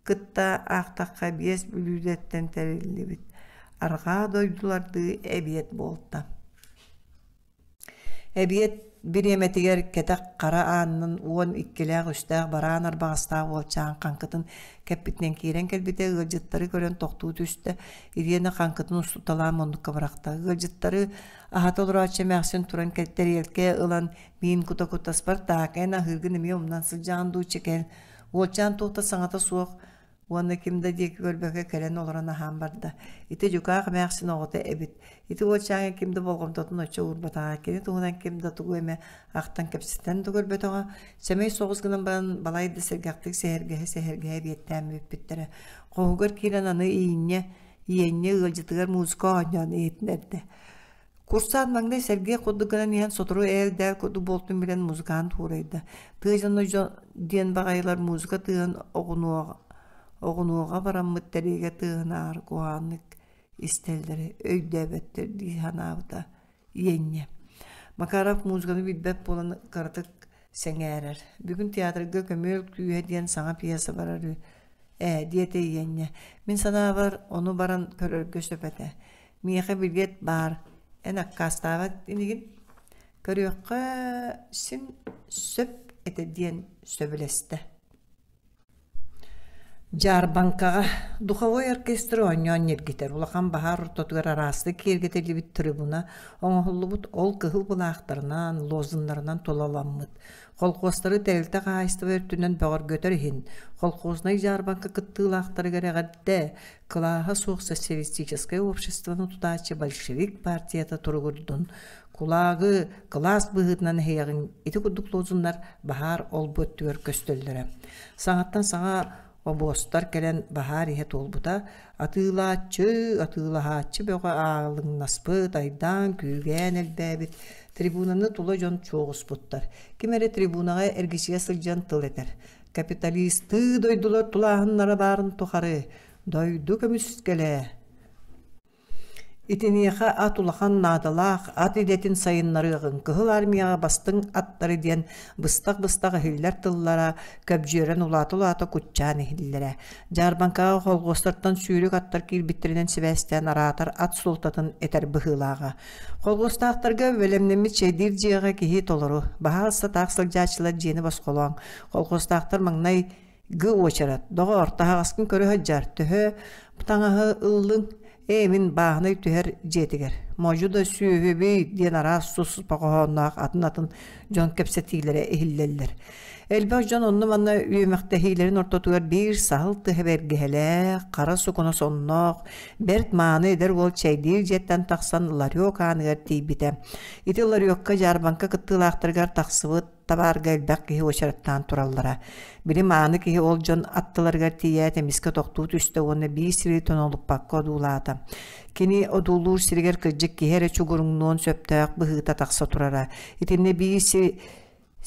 кытта аахтахха биэс бүлүүдэттэн тэриллибит арҕаа дойдулардыы эбиэт буолта. Эбиэт бириэмэтигэр кэтэх хара аанынан 12-лээх үстээх бараан арбаҕастаах уолчаан хаҥкытын кэппитинэн киирэн кэлбитэ ыалдьыттары көрөн тохтуу түстэ, Ирина хаҥкытын устуталаан муннукка бырахта. Ыалдьыттары аһата олорооччу эмээхсин туран тэриэлкэ ылан миин кута-кута «Спартак, эн аһыыргын эмиэ умнан сылдьаҕын дуу, чэкэл?» Уолчаан туох да саҥата суох уонна ким да диэки көрбөккө кэлэн олорон аһаан барда. Ити дьукаах эмээхсин оҕото эбит. Ити уолчааҥҥа ким да болҕомтотун оччо уурбатаҕа, кини туһунан ким да тугу эмэ ахтан кэпсэтэн да көрбөтөҕө. Сэмэй соҕус гынан баран балай да сэргэхтик сэһэргэһэ-сэһэргэһэ эбиэттээн бүппүттэрэ. Хоһугар киирэн аны иинньэ, иэнньэ ыалдьытыгар музыка оонньоон иһитиннэрдэ. Курсаан маҥнай сэргиэх курдук гынан иһэн сотору ээл-дээл курдук буолтун билэн музыкант уурайда. Тыа дьоно диэн баҕайылар музыка тыаһын оҕунуоҕа, оҕунуоҕа бараммыт тэриэгэ тыаһынааҕар куһаҕаннык истэллэрэ өйдөөбөттөр дии санаабыта иэнньэ. Макаров музыканы билбэт буолан кыратык сэҥээрэр. Бүгүн театрга «Көмүөл күүһэ» диэн саҥа пьеса барар үһү ээ диэтэ иэнньэ. Мин санаабар, ону баран көрөргө сөп этэ. Миэхэ билиэт баар, эн аккаастаабат инигин? Көрүөххэ син сөп этэ диэн сөбүлэстэ. Дьаарбаҥкаҕа духовой оркестр оонньоон ньиргитэр, улахан баһаар ортотугар араастык киэргэтиллибит трибуна оҥоһуллубут ол кыһыл былаахтарынан, лозуннарынан тулаламмыт. Колхуостары тэрилтэ хаһаайыстыба өртүнэн бөҕөргөтөр иһин колхознай дьаарбаҥка кыттыылаахтарыгар эҕэрдэ кылааһа суох социалистическай обществоны тутааччы большевик партията туругурдун, кулаагы кылаас быһыытынан эһиэҕиҥ ити курдук лозуннар баһаар олбу өттүгэр көстөллөрө. Саҥаттан саҥа обуостар кэлэн баһаар иһэ туолбута, атыылааччы, атыылаһааччы бөҕө аалыҥнаспыт, айдаан, күүгээн элбээбит, трибунаны тула дьон чуоҕуспуттар. Ким эрэ трибунаҕа эргичийэ сылдьан тыл этэр. Капиталистыы дойдулар тулааһыннара баарын тухары дойду көмүскэлэ. Итиниэхэ ат улахан наадалаах, ат идэтин сайыннарыаҕыҥ, Кыһыл Армияҕа бастыҥ аттары диэн быстах-быстах иһиллэр тыллара көбдьүөрэн улаата-улаата куччаан иһиллэрэ. Дьаарбаҥкаҕа холхуостартан сүүрүк аттар киирбиттэринэн сибээстээн араатар ат суолтатын этэр быһыылааҕа. Холхуостаахтарга бэлэмнэммит чэйдиир дьиэҕэ киһи толору, баһаалыста таах сылдьааччылар дьиэни босхолооҥ. Холхуостаахтар маҥнай Гы уочарат, доҕоор, таһаҕаскын көрө сылдьаар, төһө таҥаһы ыллыҥ? Ээ, мин бааһынай түһэр дьиэтигэр. Модьу да сүөһүбүй диэн араас туспа хоһоонноох атын-атын дьон кэпсэтиилэрэ иһиллэллэр. Элбэх дьон онно-манна үөмэхтэһиилэрин ортотугар биир саһыл тыһа бэргэһэлээх, хара сукуна сонноох, бэрт мааны эдэр уол чэйдиир дьиэттэн тахсан ларек ааныгар тиийбитэ. Ити ларекка дьаарбаҥка кыттыылаахтарыгар тахсыбыт табаарга элбэх киһи уочараттаан тураллара. Били мааны киһи ол дьон аттыларыгар тиийээт эмискэ тохтуу түстэ уонна биир сири тонолуппакка одуулаата. Кини одуулуур сиригэр кырдьык киһи эрэ чугуруҥнуон сөптөөх быһыыта тахса турара. Итиннэ биир си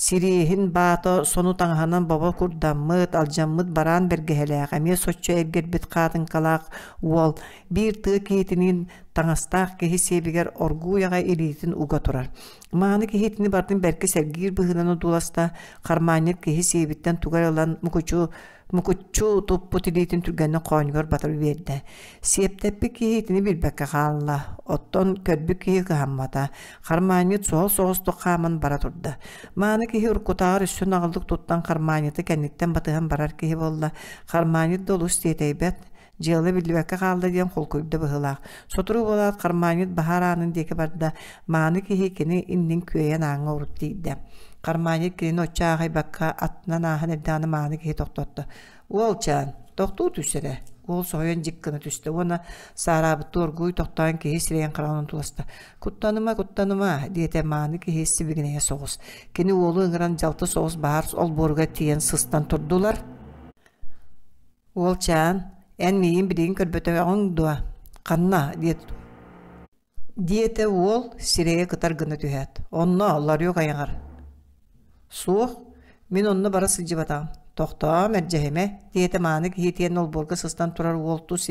сириэһин баата сону таҥаһынан бобо курдаммыт, алдьаммыт бараан бэргэһэлээх, эмиэ соччо эргэрбит хаатыҥкалаах уол биир тыа киһитиниин таҥастаах киһи сиэбигэр оргууй аҕай илиитин уга турар. Мааны киһи итини барытын бэркэ сэргиир быһыынан одууласта, хармаанньыт киһи сиэбиттэн тугу эрэ ылан мукучу мукуччу туппут илиитин түргэнник хоонньугар батары биэрдэ. Сиэптэппит киһи итини билбэккэ хаалла, оттон көрбүт киһи кыһаммата. Хармаанньыт суһал соҕустук хааман бара турда. Мааны киһи уруккутааҕар өссө наҕыллык туттан хармаанньыты кэнниттэн батыһан барар киһи буолла. Хармаанньыт да олус тиэтэйбэт, Дьыала биллибэккэ хаалла диэн холкуйда быһыылаах. Сотору буолаат хармаанньыт баһаар аанын диэки барда, мааны киһи кини иннин күөйэн ааҥҥа урут тиийдэ. Хармаанньыт кинини оччо аахайбакка аттынан ааһан эрдэҕинэ мааны киһи тохтотто. «Уолчаан, тохтуу түс эрэ» уол соһуйан дьик гына түстэ уонна саараабыттыы оргууй тохтоон киһи сирэйин хараҕынан туласта. «Куттаныма, куттаныма» диэтэ мааны киһи сибигинэйэ соҕус. Кини уолу ыҥыран дьалты соҕус баһаар олбуоругар тиийэн сыстан турдулар. «Уолчаан, эн миигин билигин көрбөтөҕүҥ дуо? Ханна?» диэтэ уол сирэйэ кытар гына түһээт. «Онно, ларек айаҕар». «Суох, мин онно бара сылдьыбатаҕым. Тохтоо, мэлдьэһимэ», диэтэ мааны киһи итиэннэ олбуорга сыстан турар уол тус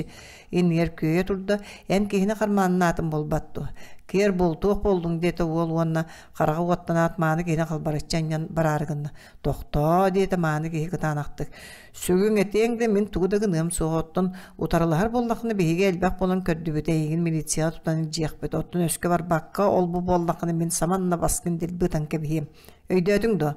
иннигэр күөйэ турда. «Эн киһини хармааннаатым буолбат дуо? Киэр буолтуох буоллуҥ», диэтэ уол уонна хараҕа уоттанаат мааны киһини халбарыччы анньан бараары гынна. «Тохтоо», диэтэ мааны киһи кытаанахтык. Сүгүн этиэҥ да мин тугу да гыныам суоҕа, оттон утарылаһар буоллаххына биһиги элбэх буолан көрдүбүт, эйигин милицияҕа тутан илдьиэхпит, оттон өскө барбакка ол-бу буоллаххына мин саманна баскын дэлби ытан кэбиһиэм. Өйдөөтүҥ дуо?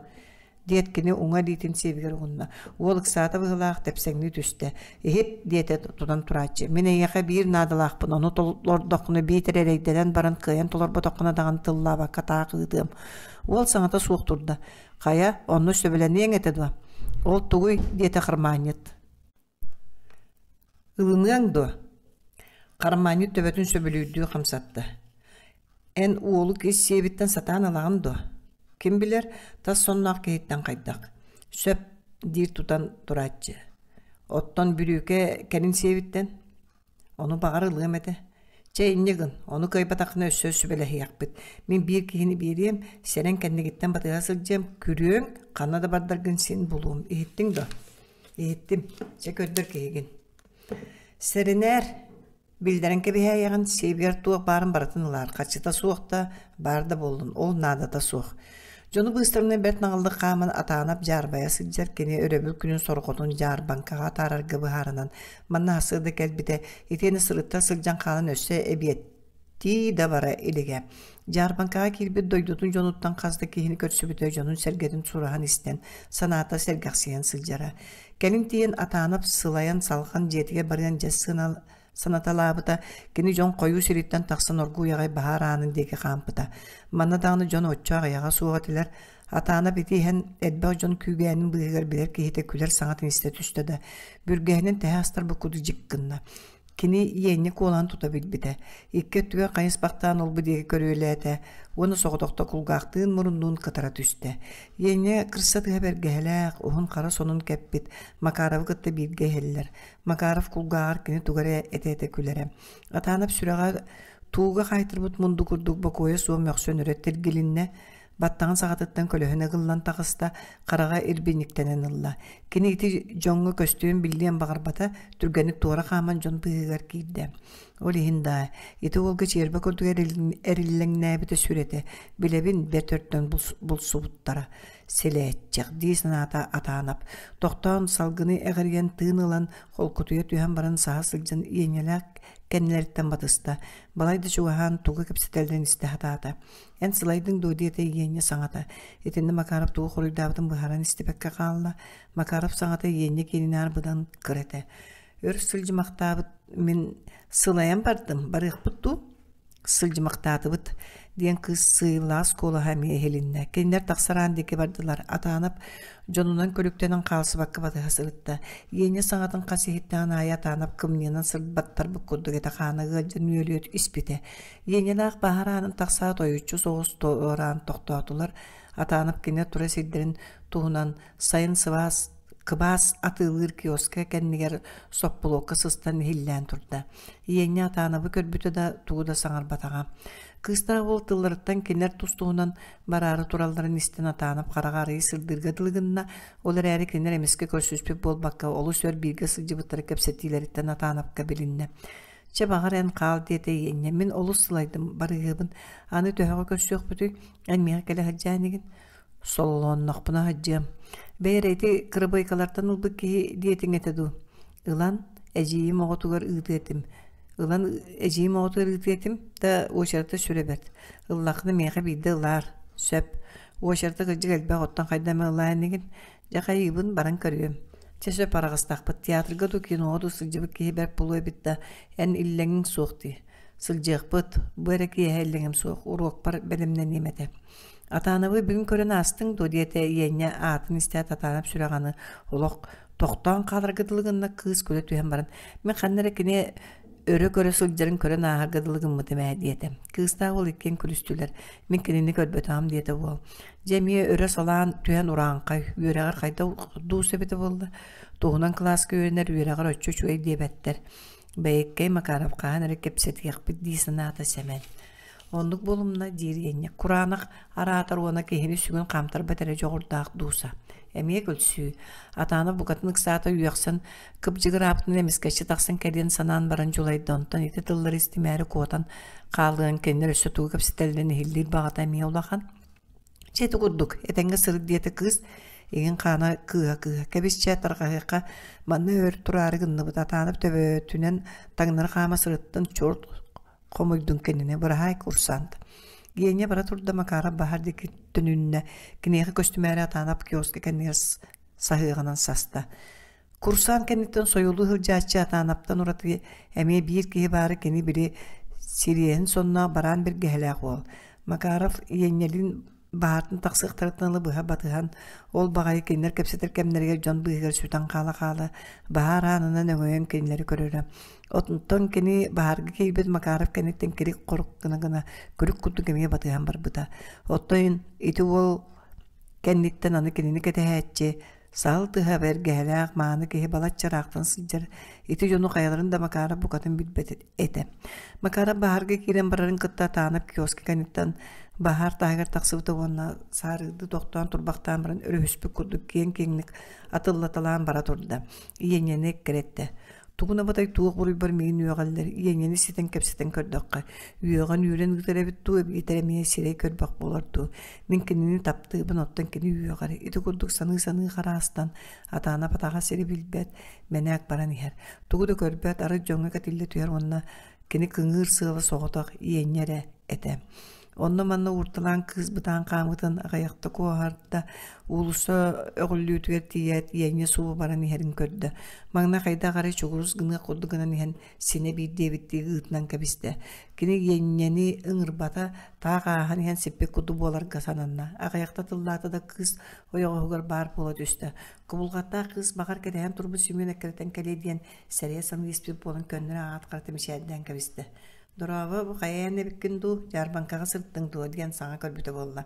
диэт кини уҥа илиитин сиэбигэр угунна. Уол ыксаата быһыылаах тэпсэҥнии түстэ. Иһит, диэтэ тутан турааччы. Мин эйиэхэ биир наадалаахпын, ону толордоххуна биитэр эрэйдэнэн баран кыайан толорботоххуна даҕаны тыллаабакка таах ыытыам. Уол саҥата суох турда. Хайа, онно сөбүлэниэҥ этэ дуо? Ол тугуй? диэтэ хармаанньыт. Ылыныаҥ дуо? Хармаанньыт төбөтүн сөбүлүүрдүү хамсатта. Эн уолу кис сиэбиттэн сатаан ылаҕын дуо? Ким билэр, тас сонноох киһиттэн хайдах? Сөп, диир тутан турааччы. Оттон бүрүүкэ кэлин сиэбиттэн? Ону баҕар ылыам этэ. Чэ инньэ гын, ону кыайбатаххына өссө сүбэлэһиэхпит. Мин биир киһини биэриэм, сэрэн кэннигиттэн батыһа сылдьыам, күрүөҥ, ханна да бардаргын син булуом. Иһиттиҥ дуо? Иһиттим. Чэ көрдөр киһигин. Сэрэнээр, биллэрэн кэбиһээйэҕин, сиэбигэр туох баарын барытын ылаар, харчыта суох да, баар да буоллун, ол наадата суох. Дьону быыстарынан бэрт наҕыллык хааман Атаанап дьаарбайа сылдьар кини өрөбүл күнүн сорҕотун дьаарбаҥкаҕа атаарарга быһаарынан манна сарсыарда кэлбитэ итиэннэ сырытта сылдьан хаалан өссө эбиэттии да бара илигэ. Дьаарбаҥкаҕа киирбит дойдутун дьонуттан хас да киһини көрсүбүтэ дьонун-сэргэтин сураһан истэн санаата сэргэхсийэн сылдьара. Кэлин тиийэн Атаанап сылайан салҕан дьиэтигэр барыан дьэс санаталаабыта, кини дьон хойуу сириттэн тахсан оргууй аҕай баһаар аанын диэки хаампыта. Манна даҕаны дьон оччо аҕыйаҕа суох этилэр. Атаанап ити иһэн элбэх дьон күүгээнин быыһыгар билэр киһитэ күлэр саҥатын истэ түстэ да, бүргэһинэн тэһэ астарбыт курдук дьик гынна. Кини иэнньэ куолаһын тута билбитэ. Икки өттүгэр хайыспахтаан олбу диэки көрүөлээтэ уонна соҕотохто кулгаахтыын муруннуун кытара түстэ. Иэнньэ кырса тыһа бэргэһэлээх, уһун хара сонун кэппит Макаровы кытта бииргэ иһэллэр. Макаров кулгааҕар кини тугу эрэ этэ-этэ күлэрэ. Атаанап сүрэҕэ тууга хаайтарбыт мунду курдук бокуойа суох мөхсөн өрө тиргилиннэ. Баттаҕын саҕатыттан көлөһүн ыгыллан таҕыста, хараҕа ирбинньиктэнэн ылла. Кини ити дьоҥҥо көстүөн биллиэн баҕарбата, түргэнник туора хааман дьон быыһыгар киирдэ. Ол иһин даа, ити уолга чиэрбэ курдук эриллэҥнээбитэ сүр этэ. Билэбин, бэрт өртөн булсубуттара. Силээччэх дии санаата Атаанап. Тохтоон салгыны эҕирийэн тыын ылан, холкутуйа түһэн баран саһа сылдьан иэнньэлээх кэннилэриттэн батыста. Балай да чугаһаан тугу кэпсэтэллэрин истэ сатаата. Эн сылайдыҥ дуо диэтэ Иэнньэ саҥата. Итиннэ Макаров тугу хоруйдаабытын быһааран истибэккэ хаалла. Макаров саҥата Иэнньэ киэнинээр быдан кыра этэ. Өр сылдьымахтаабыт мин сылайан бардым, барыахпыт дуу? Сылдьымахтаатыбыт диэн кыыс сыыйыллаҕас куолаһа эмиэ иһилиннэ. Кинилэр тахсар аан диэки бардылар. Атаанап дьонунан күлүктэнэн хаалсыбакка батыһа сырытта. Иэнньэ саҥатын хас иһиттэҕин аайы Атаанап кымньыынан сырбаттарбыт курдук этэ-хаана ыалдьан үөлүөт испитэ. Иэнньэлээх баһаар аанын тахсаат ойуччу соҕус туораан тохтоотулар. Атаанап кинилэр тура сирдэрин туһунан сайын сыбаас кыбаас атыылыыр киоска кэннигэр соппулуокка сыстан иһиллээн турда. Иэнньэ Атаанабы көрбүтэ да тугу да саҥарбатаҕа. Кыыстаах уол тылларыттан кинилэр тус-туһунан бараары туралларын истэн Атаанап хараҕа арыйы сырдыырга дылы гынна. Ол эрээри кинилэр эмискэ көрсүспүт буолбакка, олус өр бииргэ сылдьыбыттара кэпсэтиилэриттэн Атаанапка билиннэ. Чэ, баҕар эн хаал диэтэ Иэнньэ. Мин олус сылайдым, барыһыабын. Аны төһөҕө көрсүөхпүтүй? Эн миэхэ кэлэ сылдьаа инигин. Сололооннохпуна сылдьыам. Бэйэ эрэ ити кырабыайкалартан ылбыт киһи диэтиҥ этэ дуу? Ылан, эдьиийим оҕотугар ыытыа этим. Ылан эдьиийим оҕотугар ыытыа этим да, уочарата сүрэ бэрт. Ыллаххына миэхэ биирдэ ылаар. Сөп. Уочарата кырдьык элбэх, оттон хайда эмэ ылаа инигин. Дьэ хайыыбын, баран көрүөм. Чэ сөп араҕыстахпыт. Театрга дуу, киноҕа дуу сылдьыбыт киһи бэрт буолуо эбит да, эн иллэҥиҥ суох дии. Сылдьыахпыт. Бу эрэ киэһэ иллэҥим суох. Уруокпар бэлэмнэниэм этэ. Атаанабы бүгүн көрөн аастыҥ дуо диэтэ Иэнньэ аатын истээт Атаанап сүрэҕини олох тохтоон хааларга дылы гынна кыыс күлэ түһэн баран мин ханна эрэ кини өрө көрө сылдьарын көрөн ааһарга дылы гыммытым ээ диэтэ. Кыыстаах уол иккиэн күлүстүлэр. Мин кинини көрбөтөҕүм диэтэ уол. Дьэ эмиэ өрө салаан түһэн урааҥхай үөрэҕэр хайдах дуус эбитэ буолла. Туһунан кылааска үөрэнэр үөрэҕэр оччо үчүгэй диэбэттэр. Бэйэккэй Макаров хаһан эрэ кэпсэтиэхпит дии санаата Сэмэн. Оннук буолумна диир Иэнньэ. Кураанах араатар уонна киһини сүгүн хаамтарбат эрэ дьоҕурдаах дууса. Эмиэ күлсүү. Атаанов букатын ыксаата үөхсэн, кыбдьыгыраабытын эмискэччи тахсан кэлиэн санаан баран дьулайда. Онтон ити тыллары истимээри куотан хаалыан кинилэр өссө тугу кэпсэтэллэрин иһиллиир баҕата эмиэ улахан. Чэ ити курдук, этэҥҥэ сырыт диэтэ кыыс, игин хаана кыыһа-кыыһа. Кэбис чэ, тарҕаһыахха, манна өр тураары гынныбыт. Атаанов төбөтүнэн таҥнары хаама сырыттан чорт хомуйдун кэннинэ быраһаай курсант. Геня бара турда Макаров баһар диэки төнүннэ. Киниэхэ көстүмээри Атаанап киоска кэннигэр саһыаҕынан саста. Курсант кэнниттэн сойулуу сылдьааччы Атаанаптан ураты эмиэ биир киһи баара кини били сириэһин сонноох бараан бэргэһэлээх уол. Макаров Иэнньэлин баһаартан тахсыахтарыттан ыла быһа батыһан, ол баҕайы кинилэр кэпсэтэр кэмнэригэр дьон быыһыгар сүтэн хаала-хаала, баһаар аанынан өҥөйөн кинилэри көрөрө. Оттон кини баһаарга киирбит Макаров кэнниттэн кирик-хорук гына-гына күлүк курдук эмиэ батыһан барбыта. Оттон ити уол кэнниттэн аны кинини кэтэһээччи Саһыл тыһа бэргэһэлээх мааны киһи балачча ыраахтан сылдьар, ити дьону хайаларын да Макаров букатын билбэт этэ. Макаров баһаарга киирэн барарын кытта Таанап киоска кэнниттэн баһаар таһыгар тахсыбыта уонна саарыырдыы тохтоон турбахтаан баран өрүһүспүт курдук киэҥ-киэҥник атыллаталаан бара турда. Иэнньэни эккирэттэ. Тугун абатай туох буруйбар миигин үөҕэллэр, иэнньэни ситэн кэпсэтэн көрдөххө, үөҕэн үүрэн ыытар эбит дуу, эбиитэр эмиэ сирэй көрбөх буолар дуу. Мин кинини таптыыбын, оттон кини үөҕэр. Ити курдук саныы-саныы хараастан, атаана-патаҕа сири билбэт, мэнээк баран иһэр. Тугу да көрбөт, арыт дьоҥҥо кэтиллэ түһэр уонна кини кыҥыыр сыала соҕотох иэнньэ эрэ этэ. Онно-манна уурталаан кыыс бытаан хаамыытын аҕыйахта куоһарда, уулусса өҕүллүүтүгэр тиийээт иэнньэ субу баран иһэрин көрдө. Маҥнай хайдах эрэ чугурус гыныах курдук гынан иһэн синэ биирдиэбиттии ыытынан кэбистэ. Кини иэнньэни ыҥырбата, таах ааһан иһэн сиппит курдук буоларга сананна. Аҕыйахта тыллаата да кыыс ойоҕоһугар баар буола түстэ. Кубулҕаттаах кыыс баҕар кэтэһэн турбут Семен эккирэтэн кэлиэ диэн сэрэйэ саныы испит буолан көннөрү аҕаат харата мичээрдээн кэбистэ. «Дорообо, бу хайа эн эбиккин дуу, дьаарбаҥкаҕа сырыттыҥ дуо?» диэн саҥа көрбүтэ буолла.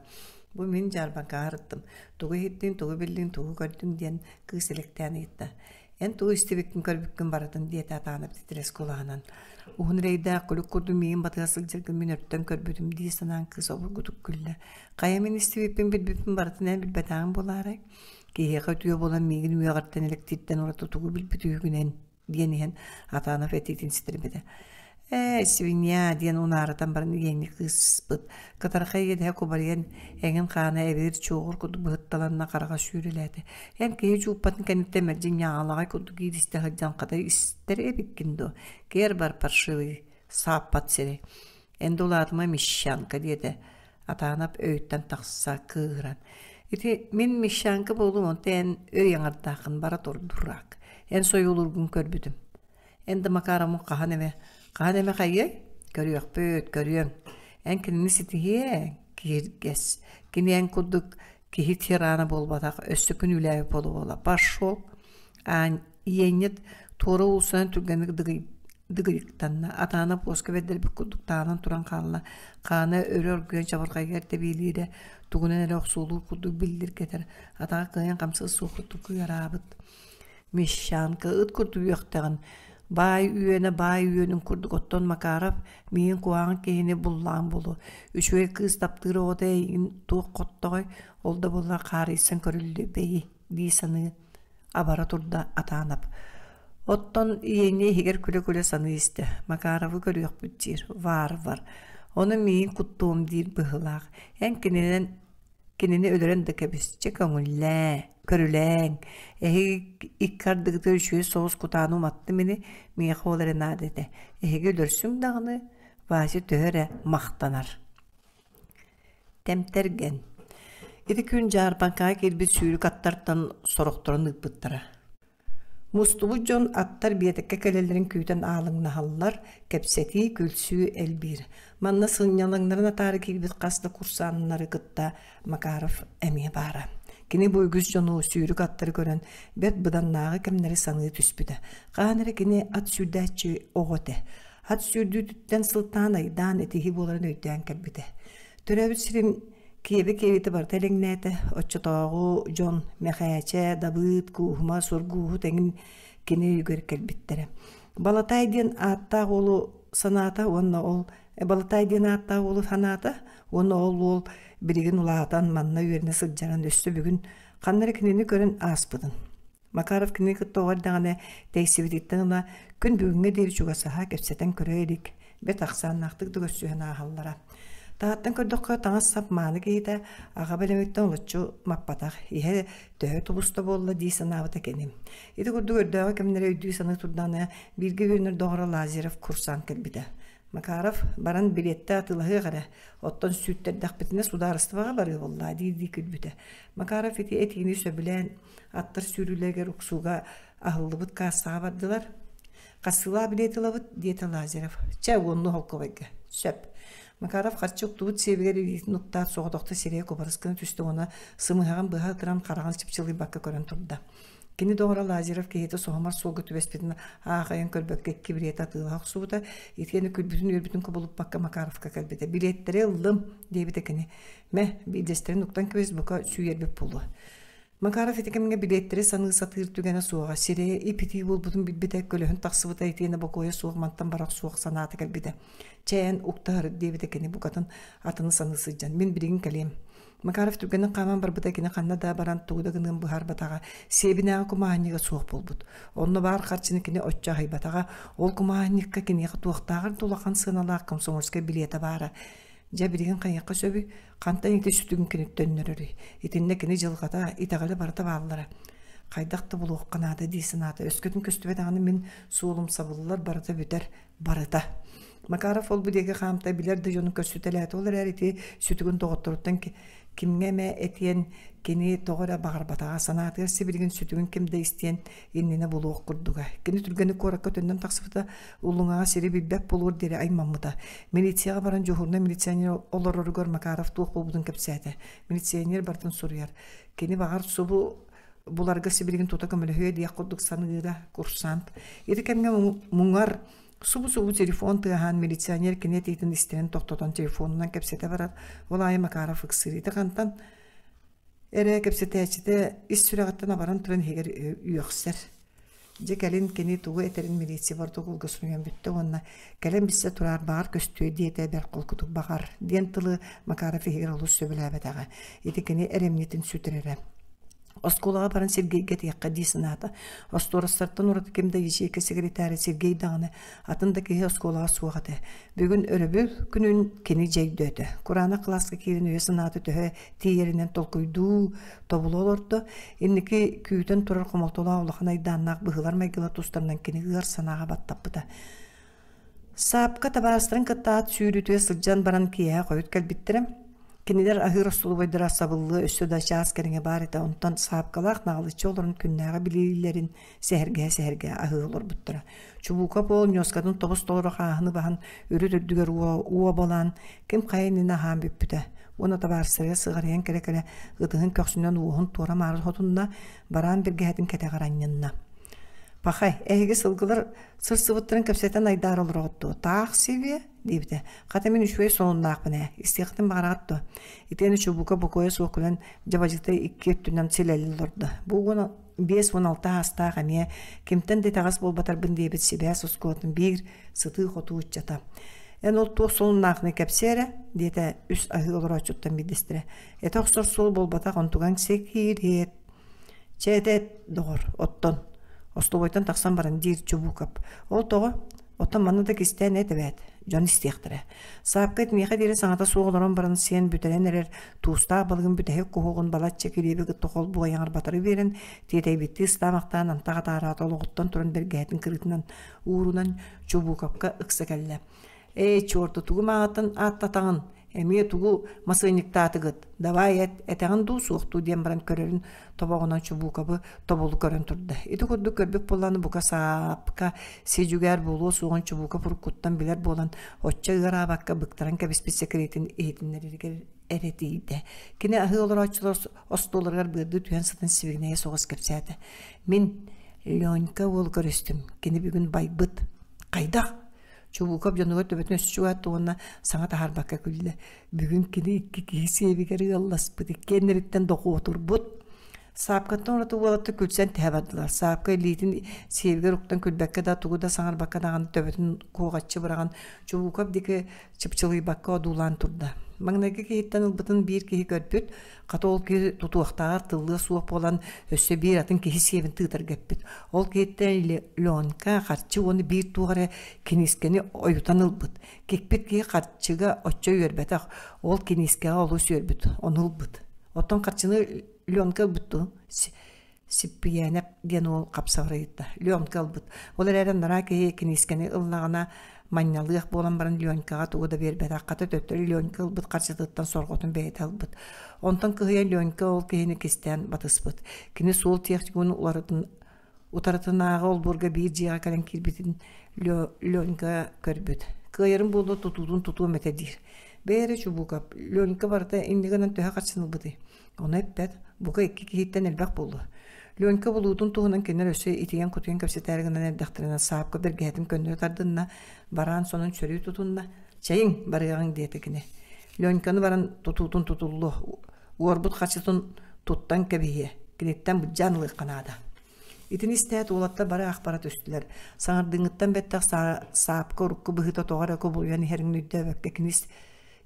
«Бу мин дьаарбаҥкаҕа сырыттым. Тугу иһиттиҥ, тугу биллиҥ, тугу көрдүҥ?» диэн кыыс элэктээн ыйытта. Эн тугу истибиккин көрбүккүн барытын диэтэ Атаанап титирэс кулаһынан. Уһун эрэйдээх күлүк курдук миигин батыһа сылдьаргын мин өртөн көрбүтүм дии санаан кыыс обургутук күллэ. Хайа мин истибиппин билбиппин барытын эн билбэтэҕиҥ буолаарай? Киһиэхэ үтүө буолан миигин үөҕэртэн элэктииртэн ураты тугу билбит үһүгүн эн? диэн иһэн Атанов этиитин ситэрбитэ. «Ээ, свинья» диэн унаарытан баран иэҥник кыыспыт, кытархай иэдэһэ кубарыйан, эҥин хаана эбир чуоҕур курдук быһытталанна хараҕа сүүрэлээтэ. «Эн киһи чууппатын кэнниттэн мэлдьи ньаалаҕай курдук иилистэ сылдьан хата истэр эбиккин дуо? Киэр бар паршивый, сааппат сири. Эн да улаатыма мещанка» диэтэ Атаанап өйүттэн тахса кыыһыран. «Ити мин мещанка буолуум, онто эн өй аҥардааххын бара тур, дурак. Эн сойуолуургун көрбүтүм. Эн да Макаровмун хаһан эмэ, хаһан эмэ хайыай? Көрүөхпүт, көрүөҥ. Эн кинини ситиһиэҥ, киһиргэс. Кини эн курдук киһи тирана буолбатах, өссө күнүүлээбит буола-буола. Пошел!» Аан иэнньит туора уулуссанан түргэнник дыгыйыктанна, атаана буоска бэрдэрбит курдук таанан туран хаалла, хаана өрө оргуйан чабырҕайыгар тэбиэлиирэ, тугунан эрэ охсуолуур курдук биллиргэтэр, атаҕа кыайан хамсыыр суох курдук ыараабыт. Мещанка ыт курдук үөхтэҕин, баай үөнэ баай үөнүн курдук оттон Макаров миигин куһаҕан киһини буллаан буолуо, үчүгэй кыыс таптыыр оҕото эйигин туох хоттоҕой, ол да буоллар хаарыйсан көрүллүө бэйи дии саныы абара турда Атаанап. Оттон ийэҥҥэ иһигэр күлэ-күлэ саныы истэ: Макаровы көрүөхпүт диир, варвар. Ону миигин куттуом диир быһыылаах. Эн кининэн кинини өлөрөн да кэбис, чэ көҥүллээ, көрүлээҥ. Эһиги икки ардыгытыгар үчүгэй соҕус кутааны уматтым ини, миэхэ ол эрэ наада этэ. Эһиги өлөрсүҥ даҕаны, Вася төһө эрэ махтанар. Тэмтэргэн. Ити күн дьаарбаҥкаҕа киирбит сүүрүк аттартан сорохторун ыыппыттара. Мустубут дьон аттар биэтэккэ кэлэллэрин күүтэн аалыҥнаһаллар, кэпсэтии, күлсүү элбиир. Манна сынньалаҥнарын атаара киирбит хас да курсааннары кытта Макаров эмиэ баара. Кини бу үгүс дьону сүүрүк аттары көрөн бэрт быданнааҕы кэмнэри саныы түспүтэ. Хаһан эрэ кини ат сүүрдээччи оҕо этэ. Ат сүүрдүүтүттэн сылтаан айдаан этиһии буоларын өйдөөн кэлбитэ. Төрөөбүт сирин киэбэ-киэбитэ барыта элэҥнээтэ. Оччотооҕу дьон Мэхээчэ, Дабыыт, Кууһума, Сургууһу тэҥин кини өйүгэр кэлбиттэрэ. Балатай диэн ааттаах уолу санаата уонна ол Балатай диэн ааттаах уолу санаата уонна ол уол билигин улаатан манна үөрэнэ сылдьарын өссө бүгүн ханна эрэ кинини көрөн ааспытын Макаров кинини кытта оҕо эрдэҕинэ тэйсибититтэн ыла күн бүгүҥҥэ диэри чугасаһа кэпсэтэн көрө илик, бэрт ахсааннаахтык да көрсүһэн ааһаллара. Таһыттан көрдөххө таҥас-сап мааны киһитэ аҕа бэлэмиттэн олоччу маппатах, иһэ төһө тубуста буолла дии санаабыта кини. Ити курдук өрдөөҕү кэмнэри өйдүү-саныы турдаҕына бииргэ үөрэнэр доҕоро Лазарев курсант кэлбитэ. Макаров баран билиэттэ атыылаһыах эрэ, оттон сүүттэрдэхпитинэ судаарыстыбаҕа барыа буоллаа дии-дии күлбүтэ. Макаров ити этиини сөбүлээн аттар сүүрүүлэригэр уксууга аһыллыбыт каассаҕа бардылар. «Хасыылаах билиэт ылабыт», диэтэ Лазарев. «Чэ, уонну холкуобайга. Сөп». Макаров харчы уктубут сиэбигэр илиитин уктаат соҕотохто сирэйэ кубарыс гына түстэ уонна сымыһаҕын быһа ытыран хараҕын чыпчылыйбакка көрөн турда. Кини доҕоро Лазарев киһитэ соһумар суолга түбэспитин аахайан көрбөккө икки билиэти атыылаһа охсубута, итиэннэ күлбүтүн-үөрбүтүн кубулуппакка Макаровка кэлбитэ. «Билиэттэри ыллым», диэбитэ кини. «Мэ, биирдэстэрин уктан кэбис, бука сүүйэрбит буолуо». Макаров ити кэмҥэ билиэттэри саныы сатыыр түгэнэ суоҕа, сирэйэ ип-итии буолбутун билбитэ, көлөһүн тахсыбыта итиэнэ бокуойа суох мантан барах суох санаата кэлбитэ. «Чэ, эн уктаһар» диэбитэ кини букатын атыны саныы сылдьан. «Мин билигин кэлиэм». Макаров түргэнник хааман барбыта кини ханна да баран тугу да гыныан быһаарбатаҕа, сиэбинээҕи кумааһынньыга суох буолбут. Онно баар харчыны кини оччо аһыйбатаҕа, ол кумааһынньыкка киниэхэ туохтааҕар да улахан сыаналаах комсомольскай билиэтэ баара. Дьэ билигин хайыахха сөбүй? Хантан ити сүтүгүн кини төннөрөрүй? Итиннэ кини дьылҕата, итэҕэлэ барыта бааллара. Хайдах да булуохха наада дии санаата. Өскөтүн көстүбэтэҕинэ мин суолум сабыллар, барыта бүтэр, барыта. Макаров ол бу диэки хаамта билэр да дьону көрсүтэлээтэ. Ол эрээри ити сүтүгүн доҕотторуттан кимҥэ эмэ этиэн кини тоҕо эрэ баҕарбатаҕа санаатыгар сибилигин сүтүгүн ким да истиэн иннинэ булуох курдуга. Кини түргэнник куоракка төннөн тахсыбыта, Уллуҥаҕа сири билбэт буолуор диэри аймаммыта. Милицияҕа баран дьуһуурунай милиционер олороругар Макаров туох буолбутун кэпсээтэ. Милиционер барытын суруйар. Кини баҕар субу буларга сибилигин тута көмөлөһүө диэх курдук саныыра курсант. Ити кэмҥэ муҥар субу-субу телефон тыаһаан милиционер кини этиитин истэрин тохтотон телефонунан кэпсэтэ барар. Ол аайы Макаров ыксыыр. Ити хантан эрэ кэпсэтээччитэ ис сүрэҕиттэн абаран туран иһигэр үөхсэр. Дьэ кэлин кини тугу этэрин милиция боротокуолга суруйан бүттэ уонна кэлэн билсэ тураар баҕар көстүө диэтэ бэрт холкутук баҕар диэн тылы Макаров иһигэр олус сөбүлээбэтэҕэ. Ити кини эрэмньитин сүтэрэрэ. Оскуолаҕа баран Сергейгэ этиэххэ дии санаата. Остуорастартан ураты ким да ячейка секретаря Сергей даҕаны атын да киһи оскуолаҕа суох этэ. Бүгүн өрөбүл күнүн кини дьэ өйдөөтө. Кураанах кылааска киирэн өйө-санаата төһө тиийэринэн толкуйдуу, тобулу олордо. Инники күүтэн турар хомолтолоох улахан айдааннаах быһыылар-майгылар тустарынан кини ыар санааҕа баттаппыта. Саапка табаарыстарын кытта ат сүүрүүтүгэр сылдьан баран киэһэ хойут кэлбиттэрэ. Кинилэр аһыыр остолобуойдара сабыллыа өссө да чаас кэриҥэ баар этэ, онтон саапкалаах наҕылыччы олорон күннээҕи билиилэрин сэһэргэһэ-сэһэргэһэ аһыы олорбуттара. Чубука Пол ньуоскатын тобус-толору хааһыны баһан үрүт үрдүгэр уобалаан ким хайа иннинэ аһаан бүппүтэ. Уонна табаарыстарыгар сыҕарыйан кэлэ-кэлэ ытыһын көхсүнэн уоһун туора-маары хотунна, бараан бэргэһэтин кэтэҕэр анньынна. «Пахай, эһиги сылгылар сырсыбыттарын кэпсэтэн айдаара олороҕут дуо? Таах сибиэ?» диэбитэ. «Хата мин үчүгэй сонуннаахпын ээ, истиэххитин баҕараҕыт дуо?» Итиэннэ Чубука бокуойа суох күлэн дьабадьыта икки өттүнэн силэлли олордо. Бу уон 56 аастаах эмиэ кимтэн да итэҕэс буолбатарбын диэбит сибээс оскуолатын биир сытыы-хотуу ыччата. «Эн ол туох сонуннаахыный кэпсээ эрэ» диэтэ үс аһыы олорооччуттан биирдэстэрэ. «Этэ охсор суол буолбатах, онтугаҥ сэкириэт». «Чэ, этэ доҕор, оттон». Остолобуойтан тахсан баран диир Чубуков. «Ол тоҕо? Оттон манна да кистээн эт эбээт, дьон истиэхтэрэ. Саапка итиниэхэ диэри саҥата суох олорон баран сиэн бүтэрэн эрэр туустаах балыгын бүтэһик куһуоҕун балачча килиэби кытта холбуу айаҕар батары биэрэн, тиэтэйбиттии ыстаамахтаан антах атаараата олоҕуттан туран бэргэһэтин кырыытынан уурунан Чубуковка ыкса кэллэ. «Ээ, чуорду тугу мааҕыттан ааттатаҕын? Эмиэ тугу масыанньыктаатыгыт? Давай эт, этэҕин дуу, суох дуу?» диэн баран көрөрүн тобоҕунан Чубукабы тобулу көрөн турда. Ити курдук көрбүт буоллаҕына бука саапка си-дьүгээр буолуо суоҕун Чубуков уруккуттан билэр буолан, оччо ыараабакка быктаран кэбиспит сэкириэтин иһитиннэрэригэр эрэ тиийдэ. Кини аһыы олорооччулар остуолларыгар быардыы түһэн сытан сибигинэйэ соҕус кэпсээтэ. «Мин Ленька уол көрүстүм. Кини бүгүн байбыт». «Хайдах?» Чубуков дьонугар төбөтүн өссө чугаһатта уонна саҥа таһаарбакка күллэ. Бүгүн кини икки киһи сиэбигэр ыалласпыт, иккиэннэриттэн дохуотурбут. Саапкаттан ураты уолаттар күлсэн тэһэ бардылар. Саапка илиитин сиэбигэр уктан күлбэккэ да, тугу да саҥарбакка даҕаны төбөтүн куоҕаччы быраҕан Чубуков диэки чыпчылыйбакка одуулаан турда. Маҥнайгы киһиттэн ылбытын биир киһи көрбүт, Хата ол киһи тутуохтааҕар тыллыа суох буолан, өссө биир атын киһи сиэбин тыытарга эппит. Ол киһиттэн Ленка харчы уонна биир туох эрэ киниискэни ойутан ылбыт. Кикпит киһи харчыга оччо үөрбэтэх, ол киниискэҕэ олус үөрбүт, ону ылбыт. Оттон харчыны Ленка ылбыт дуу? Сиппийээнэп диэн уол хапсаҕар ыйытта. Ленка ылбыт. Ол эрээри анараа киһи киниискэни ыллаҕына манньалыах буолан баран Ленькаҕа тугу да биэрбэтэх. Хата төттөрү Ленька ылбыт харчытыттан сорҕотун бэйэтэ ылбыт. Онтон кыһыйан Ленька ол киһини кистээн батыспыт. Кини суол техникумун уларытын утарытынааҕы олбуорга биир дьиэҕэ кэлэн киирбитин Ленька көрбүт. Кыайарын буолуо тутуутун тутуом этэ диир. Бэйэ эрэ Чубукап, Ленька барыта инньэ гынан төһө харчыны ылбытый? Ону эппэт, бука икки киһиттэн элбэх буолуо. Ленька булуутун туһунан кинилэр өссө итийэн-кутуйан кэпсэтээри гынан эрдэхтэринэ саапка бэргэһэтин көннөрө тардынна, бараан сонун сөрүү тутунна. «Чэйиҥ, барыаҕыҥ» диэтэ кини. Леньканы баран тутуутун тутуллуо, уорбут харчытын туттан кэбиһиэ, киниттэн былдьаан ылыахха наада. Итини истээт уолаттар бары ах бара түстүлэр. Саҥардыҥҥыттан бэттэх саапка урукку быһыыта тоҕо эрэ кубулуйан иһэрин өйдөөбөккө кини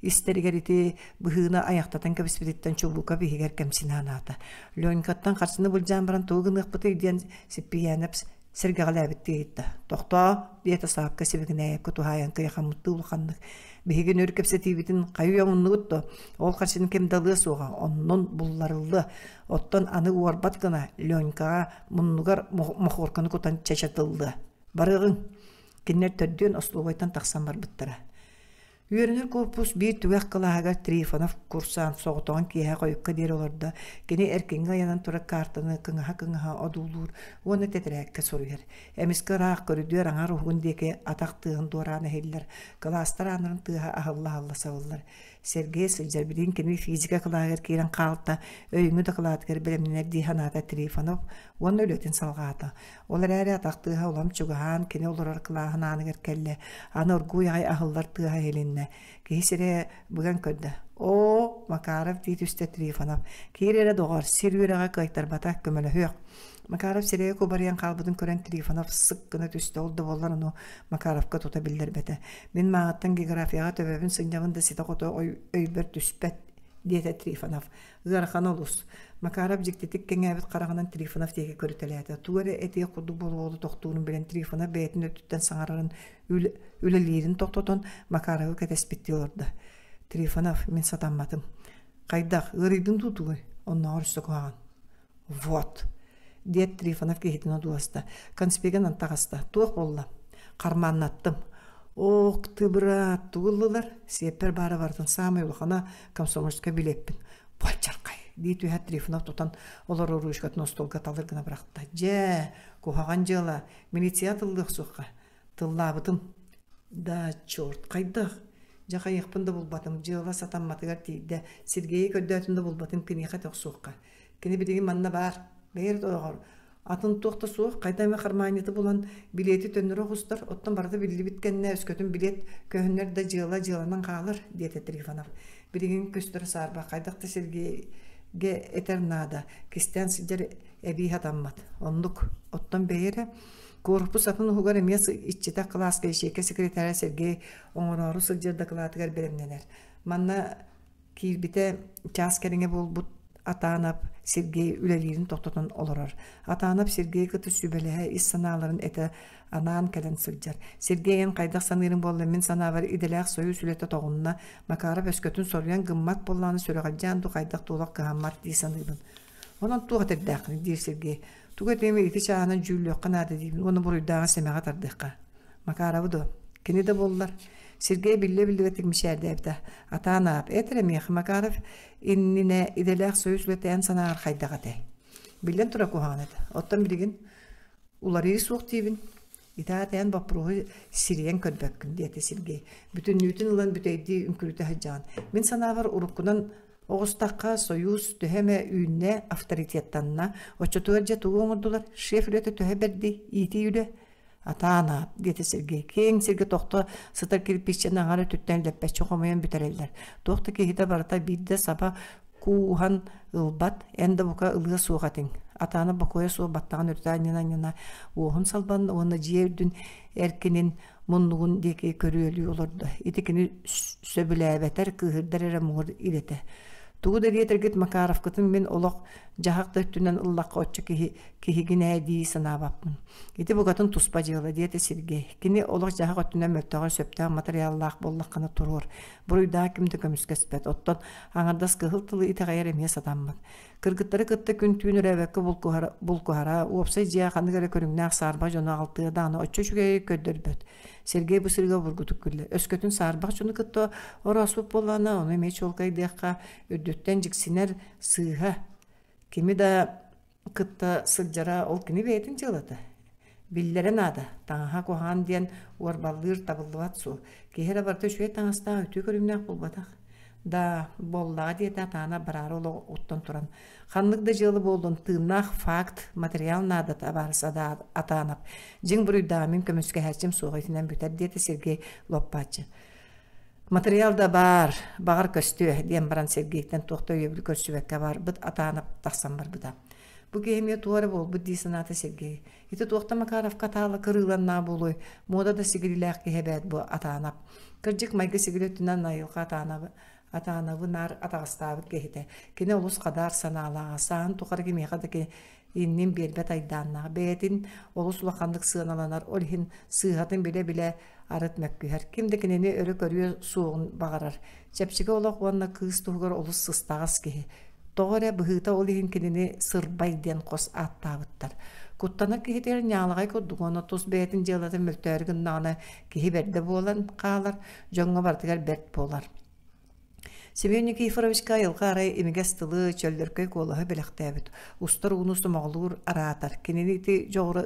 истэригэр ити быһыыны айахтатан кэбиспититтэн Чубуков иһигэр кэмсинэ санаата. Ленькаттан харчыны былдьаан баран тугу гыныахпытый диэн Сиппийээнэп сэргэҕэлээбиттии ыйытта. «Тохтоо!» диэтэ Саапка Сибигинээйэпкэ туһаайан кыйахаммыттыы улаханнык. «Биһиги нөр кэпсэтиибитин хайыы омуннугут дуо? Ол харчыны ким да ылыа суоҕа, оннун булларыллыа. Оттон аны уорбат гына Ленькаҕа муннугар мохуорканы кутан чачатыллыа. Барыаҕыҥ!» Кинилэр төрдүөн остолобуойтан тахсан барбыттара. Үөрэнэр куорпус биир түгэх кылааһыгар Трифонов курсант соҕотоҕун киэһэ хойукка диэри олордо. Кини эркиҥҥэ ыйанан турар картаны кыҥаһа-кыҥаһа одуулуур уонна тэтэрээккэ суруйар. Эмискэ ыраах көрүдүөр аҥаар уһугун диэки атах тыаһын дуораан иһиллэр, кылаастар ааннарын тыаһа аһылла-аһылла сабыллар. Сергей сылдьар билигин кини физика кылааһыгар киирэн хаалта, өйүҥҥү дакылаатыгар бэлэмнэнэр дии санаата Трифонов уонна үлэтин салҕаата. Ол эрээри атах тыаһа улам чугаһаан, кини олорор кылааһын ааныгар кэллэ. Аны оргууй аҕай аһыллар тыаһа иһилиннэ. Киһи сирэ быган көрдө. Оо, Макаров дии түстэ Трифонов. Киир эрэ доҕор, сир үөрэҕэ кыайтарбата, көмөлөһүөх. Макаров сирэйэ кубарыйан хаалбытын көрөн Трифонов сык гына түстэ, ол да буоллар ону Макаровка тута биллэрбэтэ. Мин мааҕыттан географияҕа төбөбүн сынньабын да ситэ-хото өйбөр түспэт, диэтэ Трифонов. Ыарахан олус. Макаров дьиктитик кэҥээбит хараҕынан Трифонов диэки көрүтэлээтэ. Тугу эрэ этиэх курдук буолуолу тохтуурун билэн Трифонов бэйэтин өттүттэн саҥарарын, үлэлиирин тохтотон Макаровы кэтэспиттии олордо. Трифонов, мин сатамматым. Хайдах, ыарыйдыҥ дуу тугуй? Оннооҕор өссө куһаҕан. Вот, диэт Трифонов киһитин одууласта. Конспегын антаҕаста. Туох буолла? Хармааннаттым. Ох ты, брат, тугу ыллылар? Сиэппэр баара барытын саамай улахана комсомольскай билиэппин. Буочархай, дии түһээт Трифонов тутан олорор ручкатын остуолга талыр гына бырахта. Дьэ, куһаҕан дьыала, милиция тыллыах суохха. Тыллаабытым. Да, черт, хайдах? Дьэ хайыахпын да булбатым, дьыала сатамматыгар тиийдэ. Сергейи көрдөөтүм да булбатым, киниэхэ тохсуохха. Кини билигин манна баар. Бэйэр ойоҕор атын туох да суох, хайда эмэ хармаанньыты булан билиэти төннөрө оҕустар, оттон барыта биллибит кэннэ өскөтүн билиэт көһүннэр да дьыала дьыаланан хаалар, диэтэ Трифонов. Билигин көстөрө саарбах, хайдах да Сергейгэ этэр наада, кистээн сылдьар эбии сатаммат. Оннук. Оттон бэйэ эрэ Корпус атын уһугар эмиэ иччитэх кылааска ячейка секретаря Сергей оҥороору сылдьар дакылаатыгар бэлэмнэнэр. Манна киирбитэ чаас кэриҥэ буолбут Атаанап Сергей үлэлиирин тохтотон олорор. Атаанап Сергей кытта сүбэлэһэ ис санааларын этэ анаан кэлэн сылдьар. Сергей эн хайдах саныырыҥ буолла мин санаабар идэлээх союз үлэтэ тоҕунна, Макаров өскөтүн соруйан гыммат буоллаҕына сүрэҕэлдьээн дуу хайдах туолах кыһаммат дии саныыбын. Онон туох этэрдээххиний диир Сергей. Тугу этиэм ити чааһынан дьүүллүөххэ наада диибин уонна буруйдааҕы сэмэҕэ тардыахха. Макаровы дуо? Кини да буоллар. Сергей биллэ-биллибэтик мичээрдээбитэ. Атаан аап, эт эрэ миэхэ Макаров иннинэ идэлээх союз үлэтэ эн санааҕар хайдах этэй? Биллэн турар куһаҕан этэ. Оттон билигин уларыйыы суох диибин. Итаат эн боппуруоһу сирийэн көрбөккүн, диэтэ Сергей. Бүтүннүүтүн ылан бүтэйдии үҥкүрүтэ сылдьаҕын. Мин санаабар уруккунан Оҕустахха Сойуус төһө эмэ үүннэ, авторитеттанна. Оччотугар дьэ тугу оҥордулар? Шеф үлэтэ төһө бэрдий? Иитии үлэ? Атаана, диэтэ Сергей. Киэҥ сиргэ тохто сытар кирпииччэни аҥар өттүттэн лэппэччи хомуйан бүтэрэллэр. Туох да киһитэ барыта биирдэ саба кууһан ылбат, эн да бука ылыа суох этиҥ. Атаана бокуойа суох баттаҕын өрүтэ анньына-анньына уоһун салбанна уонна дьиэ үрдүн эркинин муннугун диэки көрүөлүү олордо. Ити кини сөбүлээбэтэр, кыыһырдар эрэ муҥур идэтэ. Тугу да диэтэргит Макаровкытын мин олох дьаһах да өттүнэн ыллахха оччо киһи киһигин ээ дии санаабаппын. Ити букатын туспа дьыала, диэтэ Сергей. Кини олох-дьаһах өттүнэн мөлтөҕөр сөптөөх матырыйааллаах буоллаххына туруор. Буруйдаах ким да көмүскэспэт. Оттон аҥардас кыһыл тылы итэҕэйэр эмиэ сатаммат. Кыргыттары кытта күн-түүн өрөөбөккө булкуһара, булкуһара, уопсай дьиэ ханнык эрэ көрүҥнээх саарба дьону аҕалтыа даҕаны оччо үчүгэйи көрдөрбөт. Сергей бу сырыыга обургутук күллэ. Өскөтүн саарбах дьону кытта орооспут буоллаҕына, ону эмиэ чуолкайдыахха, үрдүттэн дьиксинэр сыыһа. Кими да кытта сылдьара ол кини бэйэтин дьыалата. Биллэрэ наада, таҥаһа куһаҕан диэн уорбаллыыр табыллыбат суол. Киһи эрэ барыта үчүгэй таҥастаах үтүө көрүҥнээх буолбатах. Да, буоллаҕа диэтэ Атаана бараары олоҕуттан туран. Ханнык да дьыала буоллун, тыыннаах факт, материал наадата абаарыс Атаанап. Дьиҥ буруйдааҕы мин көмүскэһээччим суох итинэн бүтэр диэтэ Сергей лоппааччы. Материал да баар, баҕар көстүө, диэн баран Сергейтэн туох да өйөбүл көрсүбэккэ барбыт Атаанап тахсан барбыта. Бу киһи эмиэ туох эрэ буолбут дии санаата Сергей. Ити туохта Макаровка таала кырыыланнаа буолуой, муода да сигилилээх киһи эбээт бу Атаанап. Кырдьык майгы сигили өттүнэн айылҕа Атаанабы Атаанабы наар атаҕастаабыт киһитэ. Кини олус хадаар санаалааҕа, сааһын тухары кимиэхэ да иннин биэрбэт айдааннаах, бэйэтин олус улаханнык сыаналанар, ол иһин сыыһатын билэ-билэ арыт мөккүһэр. Ким да кинини өрө көрүө суоҕун баҕарар. Чэпчэки олох уонна кыыс туһугар олус сыстаҕас киһи. Тоҕо эрэ быһыыта ол иһин кинини Сырбай диэн хос ааттаабыттар. Куттанар киһитигэр ньаалаҕай курдук уонна тус бэйэтин дьыалатын мөлтөөрү гыннаҕына киһи бэрдэ буолан хаалар, дьоҥҥо барытыгар бэрт буолар. Семен Никифоровичка айылҕа арай имигэс тылы, чөллөркөй куолаһы бэлэхтээбит, устар ууну сомоҕолуур араатар. Кинини ити дьоҕуру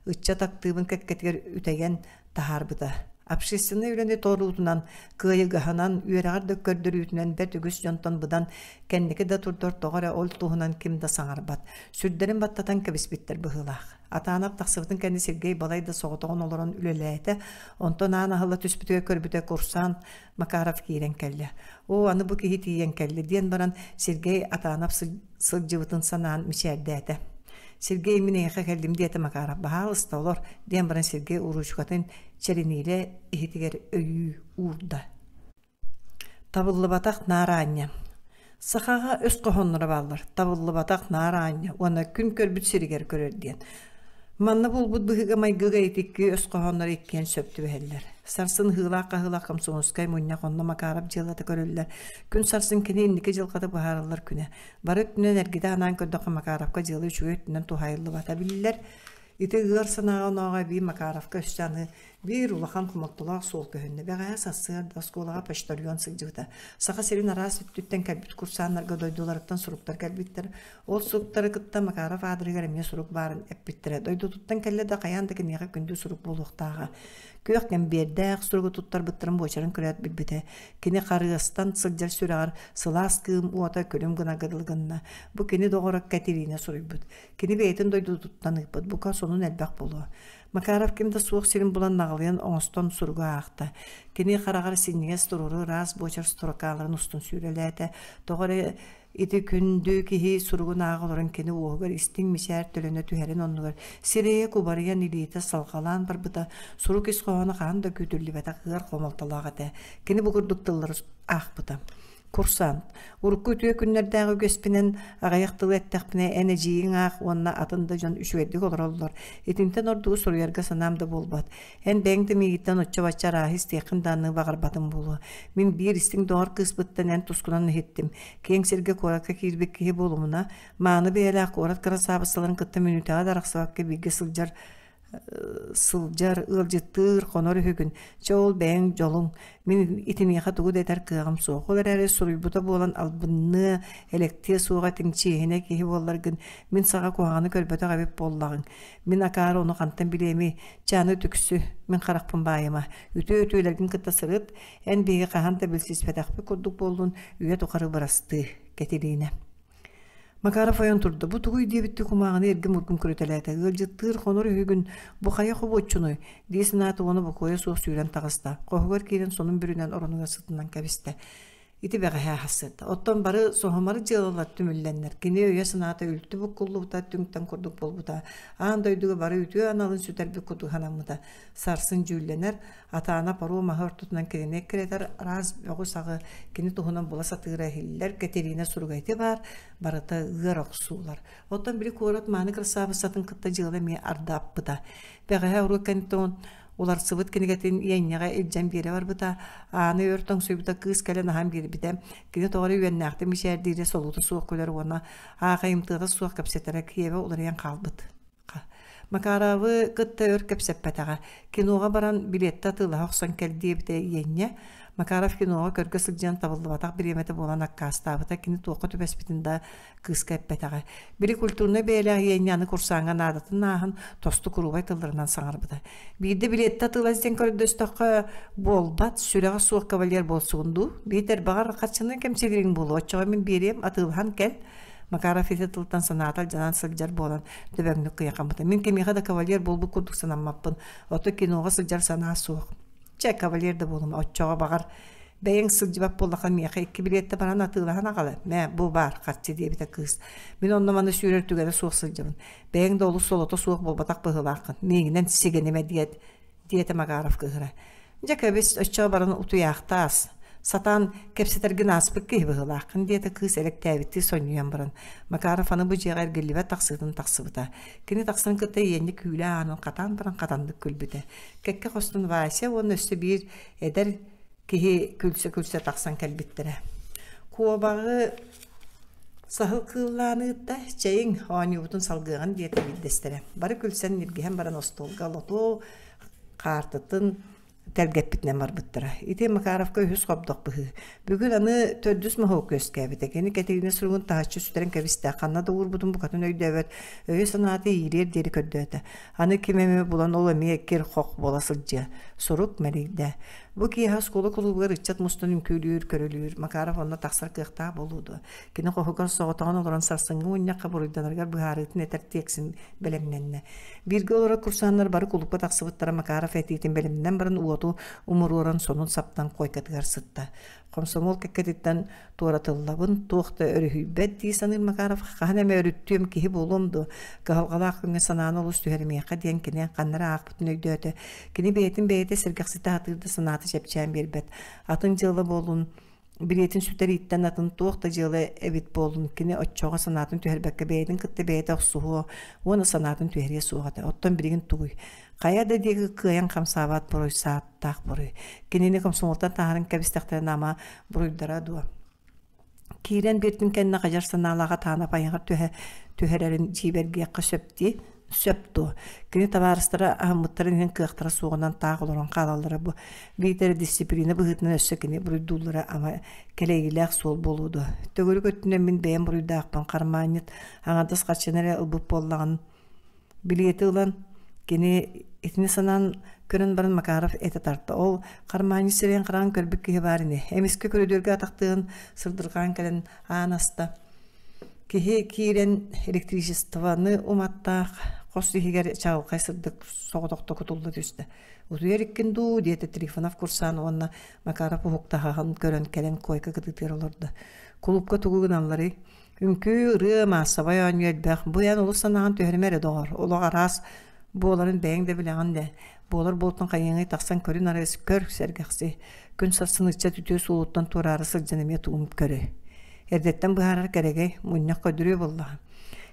ыччат актыыбын кэккэтигэр үтэйэн таһаарбыта. Общественнай үлэни торуутунан, кыайыгаһынан, үөрэҕэр да көрдөрүүтүнэн бэрт үгүс дьонтон быдан кэнники да турдар тоҕо эрэ ол туһунан ким да саҥарбат. Сүрдэрин баттатан кэбиспиттэр быһыылаах. Атаанап тахсыбытын кэннэ Сергей балай да соҕотоҕун олорон үлэлээтэ. Онтон аан аһылла түспүтүгэр көрбүтэ курсант Макаров киирэн кэллэ. Оо, аны бу киһи тиийэн кэллэ диэн баран Сергей Атаанап сылдьыбытын санаан мичээрдээтэ. Сергей мин эйиэхэ кэллим диэтэ Макаров. Баһаалыста олор диэн баран Сергей уруучукатын чэриниилэ иһитигэр өйүү уурда. Табыллыбатах наар аанньа. Сахаҕа өс хоһоонноро бааллар: табыллыбатах наар аанньа уонна күн көрбүт сиригэр көрөр диэн. Манна буолбут быһыыга-майгыга итикки өс хоһоонноро иккиэн сөп түбэһэллэр. Сарсын ыһыылаах-хаһыылаах комсомольскай мунньах онно Макаров дьыалата көрүллэр. Күн сарсын кини инники дьылҕата быһаарыллар күнэ. Бары өттүнэн эргитэ анаан көрдөххө Макаровка дьыала үчүгэй өттүнэн туһаайыллыбата биллэр. Ити ыар санааҕа-онооҕо эбии Макаровка өссө аны Биир улахан хомолтолоох суол көһүннэ. Бэҕэһээ сарсыарда оскуолаҕа почтальон сылдьыбыта. Саха сирин араас өттүттэн кэлбит курсааннарга дойдуларыттан суруктар кэлбиттэр. Ол суруктары кытта Макаров аадырыгар эмиэ сурук баарын эппиттэрэ. Дойдутуттан кэллэ да хайаан да киниэхэ күндү сурук буолуохтааҕа. Күөх кэмбиэрдээх суругу туттарбыттарын буочарын көрөөт билбитэ. Кини харыастан сылдьар сүрэҕэр сылаас кыым уота күлүм гынарга дылы гынна. Бу кини доҕоро Катерина суруйбут. Кини бэйэтин дойдутуттан ыыппыт. Бука сонун элбэх буолуо. Макаров ким да суох сирин булан наҕылыйан оҥостон суругу аахта. Кини хараҕар синньигэс туруору ыраас буочар строкаларын устун сүүрэлээтэ. Тоҕо эрэ ити күндү киһи суругун ааҕа олорон кини уоһугар истиҥ мичээр төлөнө түһэрин оннугар сирэйэ кубарыйан илиитэ салҕалаан барбыта сурук ис хоһооно хаһан да күүтүллүбэтэх ыар хомолтолоох этэ. Кини бу курдук тыллары аахпыта. Курсант, урукку үтүө күннэрдээҕи үгэспинэн аҕыйах тылы эттэхпинэ эн эдьиийиҥ аах уонна атын да дьон үчүгэйдик олороллор. Итинтэн ордугу суруйарга санаам да буолбат. Эн бэйэҥ да миигиттэн оччо-бачча арааһы истиэххин даҕаны баҕарбатым буолуо. Мин биир истиҥ доҕор кыыспыттан эн тускунан иһиттим. Киэҥ сиргэ куоракка киирбит киһи буолумуна, мааны бэйэлээх куорат кырасаабыссаларын кытта мүнүүтэҕэ да арахсыбакка бииргэ сылдьар сылдьар, ыалдьыттыыр, хонор үһүгүн. Чэ ол бэйэҥ дьолуҥ. Мин итиниэхэ тугу да этэр кыаҕым суох. Ол эрээри суруйбута буолан албынныа, элэктиэ суоҕа этиҥ чиэһинэй киһи буолларгын, мин саҕа куһаҕаны көрбөтөх эбит буоллаҕыҥ. Мин акаары ону хантан билиэмий? Чэ аны түксү, мин харахпын баайыма. Үтүө үтүөлэргин кытта сырыт, эн биһиги хаһан да билсиспэтэхпит курдук буоллун, үйэ тухары бырастыы, Кэтириинэ. Макаров ойон турда. Бу тугуй диэбиттии кумааҕыны эргим-ургум көрүтэлээтэ. Ыалдьыттыыр хонор үһүгүн, бу хайа хобуоччунуй? дии санаата уонна бокуойа суох сүүрэн таҕыста. Хоһугар киирэн сонун бүрүнэн оронугар сытынан кэбистэ. Ити бэҕэһээ хасыт. Оттон бары соһумар дьыалалар түмүллэннэр, кини өйө-санаата үлтү буккуллубута, түҥ-таҥ курдук буолбута. Аан дойдуга бары үтүө аналын сүтэрбит курдук санаммыта. Сарсын дьүүллэнэр, Атаана паром маһы ортотунан кинини эккирэтэр араас бөҕү-саҕы кини туһунан була сатыыра иһиллэр, Кэтэриинэ суруга ити баар, барыта ыар охсуулар. Оттон били куорат мааны кырасаабыссатын кытта дьыала эмиэ ардааппыта. Бэҕэһээ уруок кэнниттэн уларсыбыт кинигэтин иэнньэҕэ илдьэн биэрэ барбыта, ааны өр тоҥсуйбута кыыс кэлэн аһан биэрбитэ. Кини тоҕо эрэ үөннээхтик мичээрдиирэ солуута суох күлэр уонна аахайымтыата суох кэпсэтэрэ киэбэ уларыйан хаалбыт. Макаровы кытта өр кэпсэппэтэҕэ. Киноҕа баран билиэттэ атыылаһа охсон кэл диэбитэ иэнньэ. Макаров киноҕа көргө сылдьан табыллыбатах бириэмэтэ буолан аккаастаабыта. Кини туохха түбэспитин да кыыска эппэтэҕэ. Били культурнай бэйэлээх иэнньэ аны курсааҥҥа наадатын ааһан тосту куруубай тылларынан саҥарбыта. Биирдэ билиэттэ атыылас диэн көрдөстөххө буолбат, сүрэҕэ суох кавалер буолсугун дуу? Биитэр баҕар харчыны кэмчилиириҥ буолуо, оччоҕо мин биэриэм, атыылаһан кэл. Макаров ити тылтан санаата алдьанан сылдьар буолан дөбөҥнүк кыйахаммыта. Мин кимиэхэ да кавалер буолбут курдук санаммаппын. Ото киноҕа сылдьар санаа суох. Чэ, кавалер да буолума, оччоҕо баҕар бэйэҥ сылдьыбат буоллахха миэхэ икки билиэттэ баран атыылаһан аҕала. Мэ, бу баар харчы диэбитэ кыыс. Мин онно-манна сүүрэр түгэнэ суох сылдьабын. Бэйэҥ да олус солото суох буолбатах быһыылааххын. Миигинэн сигэнимэ диэт диэтэ Макаров кыыһыра. Дьэ кэбис, оччоҕо баран утуйаахтаас. Сатаан кэпсэтэргин ааспыт киһи быһыылааххын диэтэ кыыс элэктээбиттии сонньуйан баран. Макаров аны бу дьиэҕэ эргиллибэт тахсыытын тахсыбыта. Кини тахсан кытта иэнньик күүлэ аанын хатаан баран хатаннык күлбүтэ. Кэккэ хостун Вася уонна өссө биир эдэр киһи күлсэ-күлсэ тахсан кэлбиттэрэ. Куобаҕы Саһыл кыыллаан ыытта, чэйиҥ, оонньуубутун салгыаҕын диэтэ биирдэстэрэ. Бары күлсэн ньиргиһэн баран остуолга лотуо хаартытын тэлгэппитинэн барбыттара. Ити Макаровка үһүс хобдох быһыы. Бүгүн аны төрдүс моһуок үөскээбитэ. Кини Кэтириинэ суругун таһыччы сүтэрэн кэбистэ. Ханна да уурбутун букатын өйдөөбөт. Өйө-санаата иириэр диэри көрдөөтө. Аны ким эмэ булан ол эмиэ кир-хох буола сылдьыа. Сурук мэлийдэ. Бу киэһэ оскуола кулуубугар ыччат мустан үҥкүүлүүр, көрүлүүр. Макаров онно тахсар кыахтаах буолуо дуо? Кини хоһугар соҕотоҕун олорон сарсыҥҥы мунньахха буруйданарыгар быһаарыытын этэр тиэксин бэлэмнэннэ. Бииргэ олорор курсааннар бары кулуупка тахсыбыттара Макаров этиитин бэлэмнэнэн баран уоту умуруоран сонун саптан куойкатыгар сытта. Хомсомуол кэккэтиттэн туоратыллабын, туох да өрүһүйбэт дии саныыр Макаров хаһан эмэ өрүттүөм киһи буолуом дуо, кыһалҕалаах күҥҥэ санааны олус түһэримиэхэ диэн кини ханна эрэ аахпытын өйдөөтө. Кини бэйэтин бэйэтэ сэргэхситэ сатыыр да санаата чэпчээн биэрбэт. Атын дьыала буоллун, билиэтин сүтэрииттэн атын туох да дьыала эбит буоллун, кини оччоҕо санаатын түһэрбэккэ бэйэтин кытта бэйэтэ охсуһуо уонна санаатын түһэриэ суох этэ. Оттон билигин тугуй? Хайа да диэки кыайан хамсаабат буруй сааттаах буруй. Кинини комсомолтан таһааран кэбистэхтэринэ ама буруйдара дуо? Киирэн биэртин кэннэ хадьар санаалааҕа Таанап айаҕар түһэ түһэрэрин дьиибэргиэххэ сөп дии сөп дуо? Кини табаарыстара аһыммыттарын иһин кыахтара суоҕунан таах олорон хаалаллара бу. Биитэр дисциплина быһыытынан өссө кини буруйдууллара ама кэлэйиилээх суол буолуо дуо? Төгүрүк өттүнэн мин бэйэм буруйдаахпын хармаанньыт аҥардас харчыны эрэ ылбыт буоллаҕын Билиэти ылан, кини итини санаан көрөн баран Макаров этэ тарта. Ол хармаанньыт сирэйин-хараҕын көрбүт киһи баар ини. Эмискэ көрүдүөргэ атахтыын сырдырҕаан кэлэн аан аста. Киһи киирэн электричествоны уматтаах хос иһигэр чаҕылхай сырдык соҕотохто кутулла түстэ. «Утуйар иккин дуу?» диэтэ Трифонов курсаан уонна Макаров уһуктаһаһын көрөн кэлэн койка кытыытыгар олордо. «Кулуупка тугу гыналларый?» Үҥкүү, ырыа, маассабай оонньуу элбэх. Бу эн олус санааҕын түһэримэ эрэ, доҕор. Олох араас буоларын бэйэҥ да билэҕин да. Буолар буолтун хайыаҥый тахсан көрүн арыыс, көр, сэргэхси. Күн сарсын ыччат үтүө суолуттан туораары сылдьан эмиэ тугун көрөй. Эрдэттэн быһаарар кэрэгэй, мунньах көрдөрүө буоллаҕа.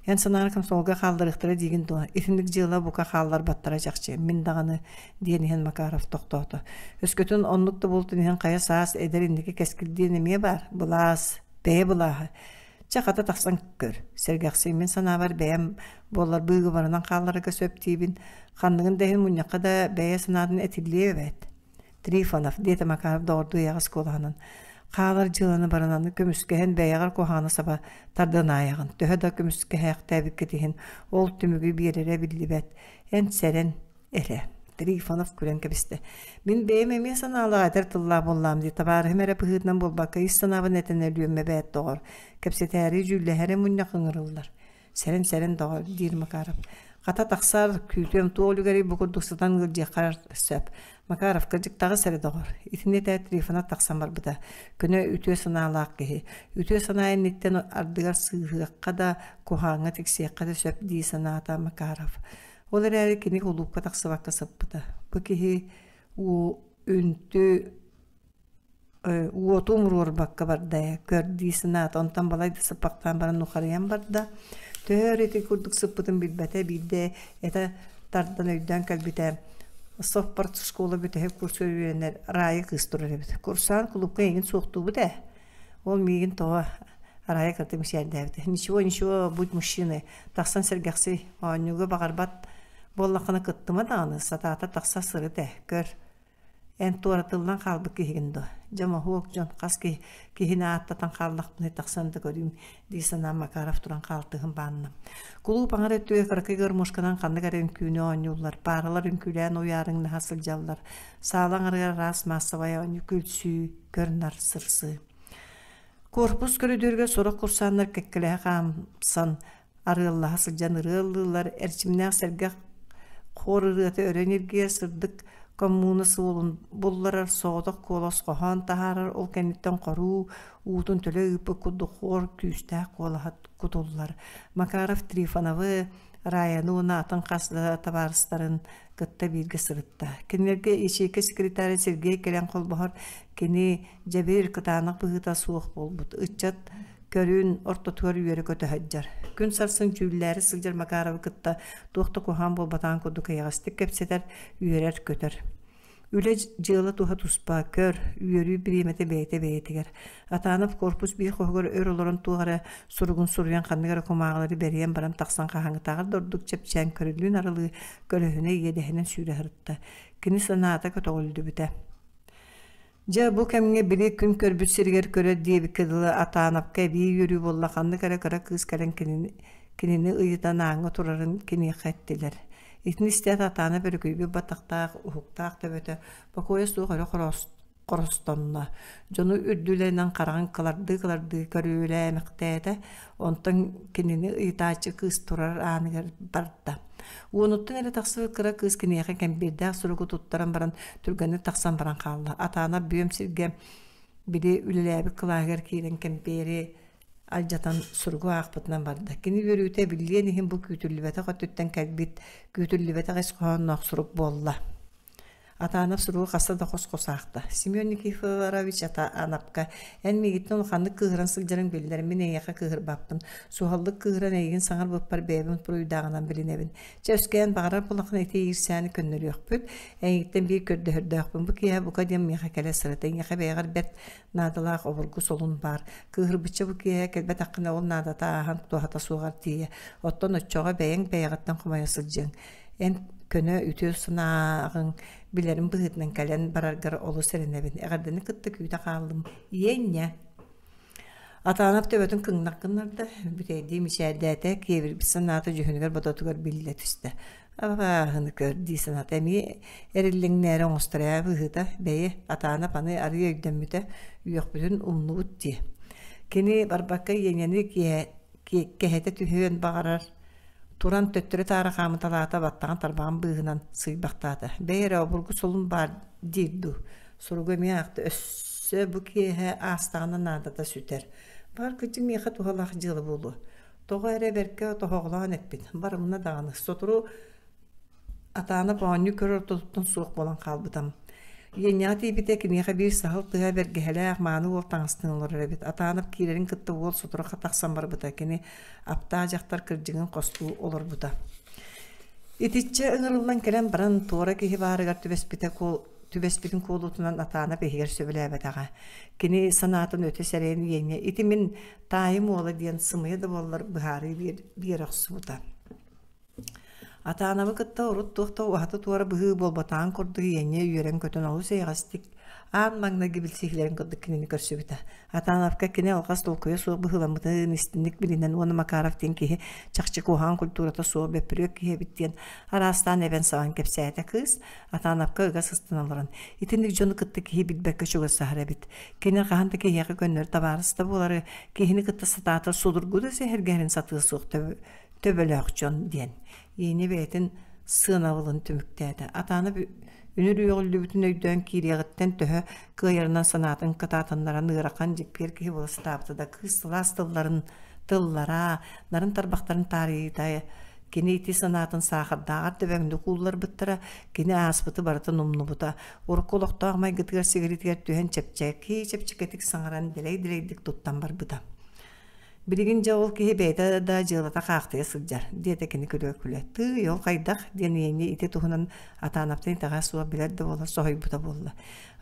Эн санааҕар комсомолга хаалларыахтара диигин дуо? Итинник дьыала бука хаалларбаттара чахчы. Мин даҕаны, диэн иһэн Макаров тохтоото. Өскөтүн оннук да буолтун иһин хайа саас эдэр инники кэскил диэн эмиэ баар. Былаас, Бэйэ былааһа. Чэ, хата тахсан көр. Сэргэхсий, мин санаабар бэйэм буоллар быыгабарынан хаалларарга сөп диибин. Ханныгын да иһин мунньахха да бэйэ санаатын этиллиэ эбээт. Трифонов, диэтэ Макаров доҕордуу эйэҕэс куолаһынан. Хаалар дьыаланы барананы көмүскэһэн бэйэҕэр куһаҕаны саба тардан аайаҕын. Төһө да көмүскэһээхтээбиккит иһин, ол түмүгү биэрэрэ биллибэт. Эн сэрэн, эрэ Трифонов күлэн кэбистэ мин бэйэм эмиэ санаалаах этэр тыллаах буоллаам дии табаарыһым эрэ быһыытынан буолбакка ис санаабын этэн өлүөм эбээт доҕор кэпсэтээри дьүүллэһэри мунньах ыҥырыллар сэрэн сэрэн доҕор диир Макаров хата тахсар күүтүөм туох үлүгэрий бу курдук сытан ыалдьыаххар сөп Макаров кырдьыктаҕыс эрэ доҕор итини этээт Трифонов тахсан барбыта көнө үтүө санаалаах киһи үтүө санаа инниттэн ардыгар сыыһыахха да куһаҕаҥҥа тиксиэххэ да сөп дии санаата Макаров Ол эрээри кини кулуупка тахсыбакка сыппыта. Бу киһи уу үнтү уоту умуруорбакка барда ээ, көр дии санаата. Онтон балай да сыппахтаан баран нухарыйан барда. Төһө өр ити курдук сыппытын билбэтэ, биирдэ этэ тардан өйдөөн кэлбитэ. Совпартшкола бүтэһик курска үөрэнэр Рая кыыс турар эбит. Курсаан кулуупка эйигин суохтуубут ээ. Ол миигин тоҕо Рая кытта мичээрдээбитэ. Ничего, ничего, будь мужчиной. Тахсан сэргэхсий, оонньууга баҕарбат буоллаххына кыттыма даҕаны, сатаата тахса сырыт ээ, көр. Эн туоратыллан хаалбыт киһигин дуо? Дьэ моһуок дьон хас киһи киһини ааттатан хааллахпыный тахсан да көрүүм дии санаан Макаров туран хаалтыһын баанна. Кулууп аҥар өттүгэр кыракый гармошканан ханнык эрэ үҥкүүнү оонньууллар, пааралар үҥкүүлээн уйаарыҥнаһа сылдьаллар. Саала аҥарыгар араас маассабай оонньуу күлсүү, көр-нар сырсыы. Корпус көрүдүөрүгэр сорох курсааннар кэккэлэһэ хаамсан, арыаллаһа сылдьан ырыа ыллыыллар, эрчимнээх сэргэх хор ырыата өрө ньиргийэр, сырдык коммуна суолун булларар, соҕотох куолас хоһоон таһаарар, ол кэнниттэн хоруу уутун төлө ыыппыт курдук хор күүстээх куолаһа кутуллар. Макаров Трифоновы, Раяны уонна атын хас да табаарыстарын кытта бииргэ сырытта. Кинилэргэ ячейка секретаря Сергей кэлэн холбоһор, кини дьэбир кытаанах быһыыта суох буолбут. Ыччат көрүн ортотугар үөрэ-көтө сылдьар. Күн сарсын дьүүллээри сылдьар Макаровы кытта туох да куһаҕан буолбатаҕын курдук эйэҕэстик кэпсэтэр, үөрэр-көтөр. Үлэ дьыала туһа туспа, көр, үөрүү бириэмэтэ бэйэтэ бэйэтигэр. Атанов корпус биир хоһугар өр олорон туох эрэ суругун суруйан ханнык эрэ кумааҕылары бэрийэн баран тахсан хаһааҥҥытааҕар да ордук чэпчээн көрүллүүн арылыы көлөһүнэ иэдэһинэн сүүрэ сырытта. Кини санаата көтөҕүллүбүтэ. Дьэ, бу кэмҥэ били күн көрбүт сиригэр көрөр диэбиккэ дылы Атановка эбии үөрүү буолла ханнык эрэ кыра кыыс кэлэн кинини, кинини ыйытан ааҥҥа турарын киниэхэ эттилэр. Итини истээт Атанов өрүкүйбүт баттахтаах, уһуктаах төбөтө бокуойа суох өрө хоростонно. Дьону үрдүлэринэн хараҕын кылардыы-кылардыы көрүөлээмэхтээтэ, онтон кинини ыйытааччы кыыс турар ааныгар барда. Уонуттан эрэ тахсыбыт кыра кыыс киниэхэ кэмбиэрдээх суругу туттаран баран түргэнник тахсан баран хаалла. Атаанап бүөм сиргэ били үлэлээбит кылааһыгар киирэн кэмпиэри алдьатан суругу аахпытынан барда. Кини үөрүүтэ биллиэн иһин бу күүтүллүбэтэх өттүттэн кэлбит, күүтүллүбэтэх ис хоһоонноох сурук буолла. Атанов суругу хаста да хос-хос аахта. Семен Никифорович Атанапка «Эн миигиттэн улаханнык кыыһыран сылдьарыҥ биллэр, мин эйиэхэ кыыһырбаппын. Суһаллык кыыһыран эйигин саҥарбыппар бэйэбин буруйдааҕынан билинэбин. Чэ, өскөйөн баҕарар буоллаххына ити иирсээни көннөрүөхпүт. Эйигиттэн биир көрдөһөрдөөхпүн. Бу киэһэ бука диэн миэхэ кэлэ сырыт. Эйиэхэ бэйэҕэр бэрт наадалаах обургу солун баар. Кыыһырбычча бу киэһэ кэлбэтэххинэ ол наадата ааһан туһата суоҕар тиийэ. Оттон оччоҕо бэйэҥ бэйэҕиттэн хомойо сылдьыаҥ. Эн көнө үтүө санааҕыҥ билэрим быһыытынан кэлэн бараргар олус эрэнэбин. Эҕэрдэни кытта күүтэ хааллым. Иэнньэ. Атанов төбөтүн кыҥнах гыннарда, бүтэйдии мичээрдээтэ, киэбирбит санаата дьүһүнүгэр-бодотугар биллэ түстэ. Абааһыны көр дии санаата эмиэ эриллиҥнээри оҥостор ээ быһыыта, бэйи, Атанов аны арыый өйдөммүтэ, үөхпүтүн умнубут дии. Кини барбакка иэнньэни кэһэтэ түһүөн баҕарар Туран төттөрү-таары хаамыталаата, баттаҕын тарбаҕын быыһынан сыыйбахтаата. Бэйэ эрэ обургу солун баар диир дуу. Суругу эмиэ аахта өссө бу киэһэ аастаҕына наадата сүтэр. Баҕар кырдьык миэхэ туһалаах дьыала буолуо. Тоҕо эрэ бэркэ тоһоҕолоон эппит. Барымна даҕаны. Сотору Атаанап оонньуу көрөр ортотуттан суох буолан хаалбытым. Иэнньэҕэ тиийбитэ киниэхэ биир саһыл тыһа бэргэһэлээх мааны уол таҥастыын олорор эбит. Атаанап киирэрин кытта уол сотору тахсан барбыта. Кини аптаах дьахтар кырдьыгын хостуу олорбута. Итиччэ ыҥырыллан кэлэн баран туора киһи баарыгар түбэспитэ түбэспитин куолутунан Атаанап иһигэр сөбүлээбэтэҕэ. Кини санаатын өтө сэрэйэн иэнньэ ити мин таайым уола диэн сымыйа да буоллар быһаарыы биэрэ охсубута. Атаанабы кытта урут туох да уһата-туора быһыы буолбатаҕын курдук иэнньэ үөрэн-көтөн олус эйэҕэстик аан маҥнайгы билсиһиилэрин курдук кинини көрсүбүтэ. Атановка кини алҕас толкуйа суох быһыыламмытын истинник билинэн уонна Макаров диэн киһи чахчы куһаҕан культурата суох бөппүрүөк киһи эбит диэн араастаан эбэн-сабан кэпсээтэ кыыс Атановка ыга сыстан олорон итинник дьону кытта киһи билбэккэ чугасаһар эбит. Кини хаһан да киһиэхэ көннөрү табаарыс да буолары киһини кытта сатаатар судургу да сэһэргэһэрин сатыа суох төбөлөөх дьон диэн Иини бэйэтин сыанабылын түмүктээтэ. Атаанап үнүр үөҕүллүбүтүн өйдөөн киириэҕиттэн төһө кыайарынан санаатын кытаатыннаран ыарахан дьиппиэр киһи буола сатаабыта да кыыс сылаас тылларын тыллара, нарын тарбахтарын таарыйыыта кини ити санаатын саахардааҕар дөбөҥнүк уулларбыттара, кини ааспыты барытын умнубута. Урукку олохтоох майгытыгар сигилитигэр түһэн чэпчэки чэпчэкитик саҥаран дэлэй-дэлэйдик туттан барбыта. Билигин дьэ ол киһи бэйэтэ да дьыалата хаахтыйа сылдьар, диэтэ кини күлэ-күлэ. Тыый, ол хайдах? диэн ийэни ити туһунан Атаанаптан итэҕэһэ суох билэр да буолар соһуйбута буолла.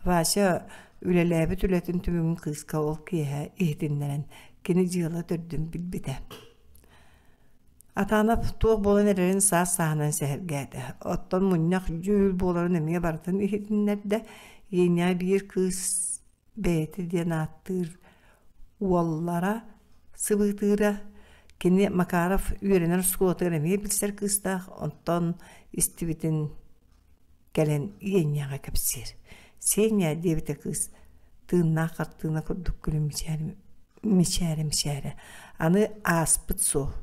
Вася үлэлээбит үлэтин түмүгүн кыыска ол киэһэ иһитиннэрэн, кини дьыала төрдүн билбитэ. Атанов туох буолан эрэрин саас-сааһынан сэһэргээтэ. Оттон мунньах дьүүл буоларын эмиэ барытын иһитиннэрдэ. Иэнньэҕэ биир кыыс бэйэтэ диэн ааттыыр уоллара сыбыытыыра. Кини Макаров үөрэнэр оскуолатыгар эмиэ билсэр кыыстаах, онтон истибитин кэлэн Иэнньэҕэ кэпсиир. «Сеня» диэбитэ кыыс, тыыннаах хартыына курдук күлүм мичээрэ-мичээрэ. Аны ааспыт суол.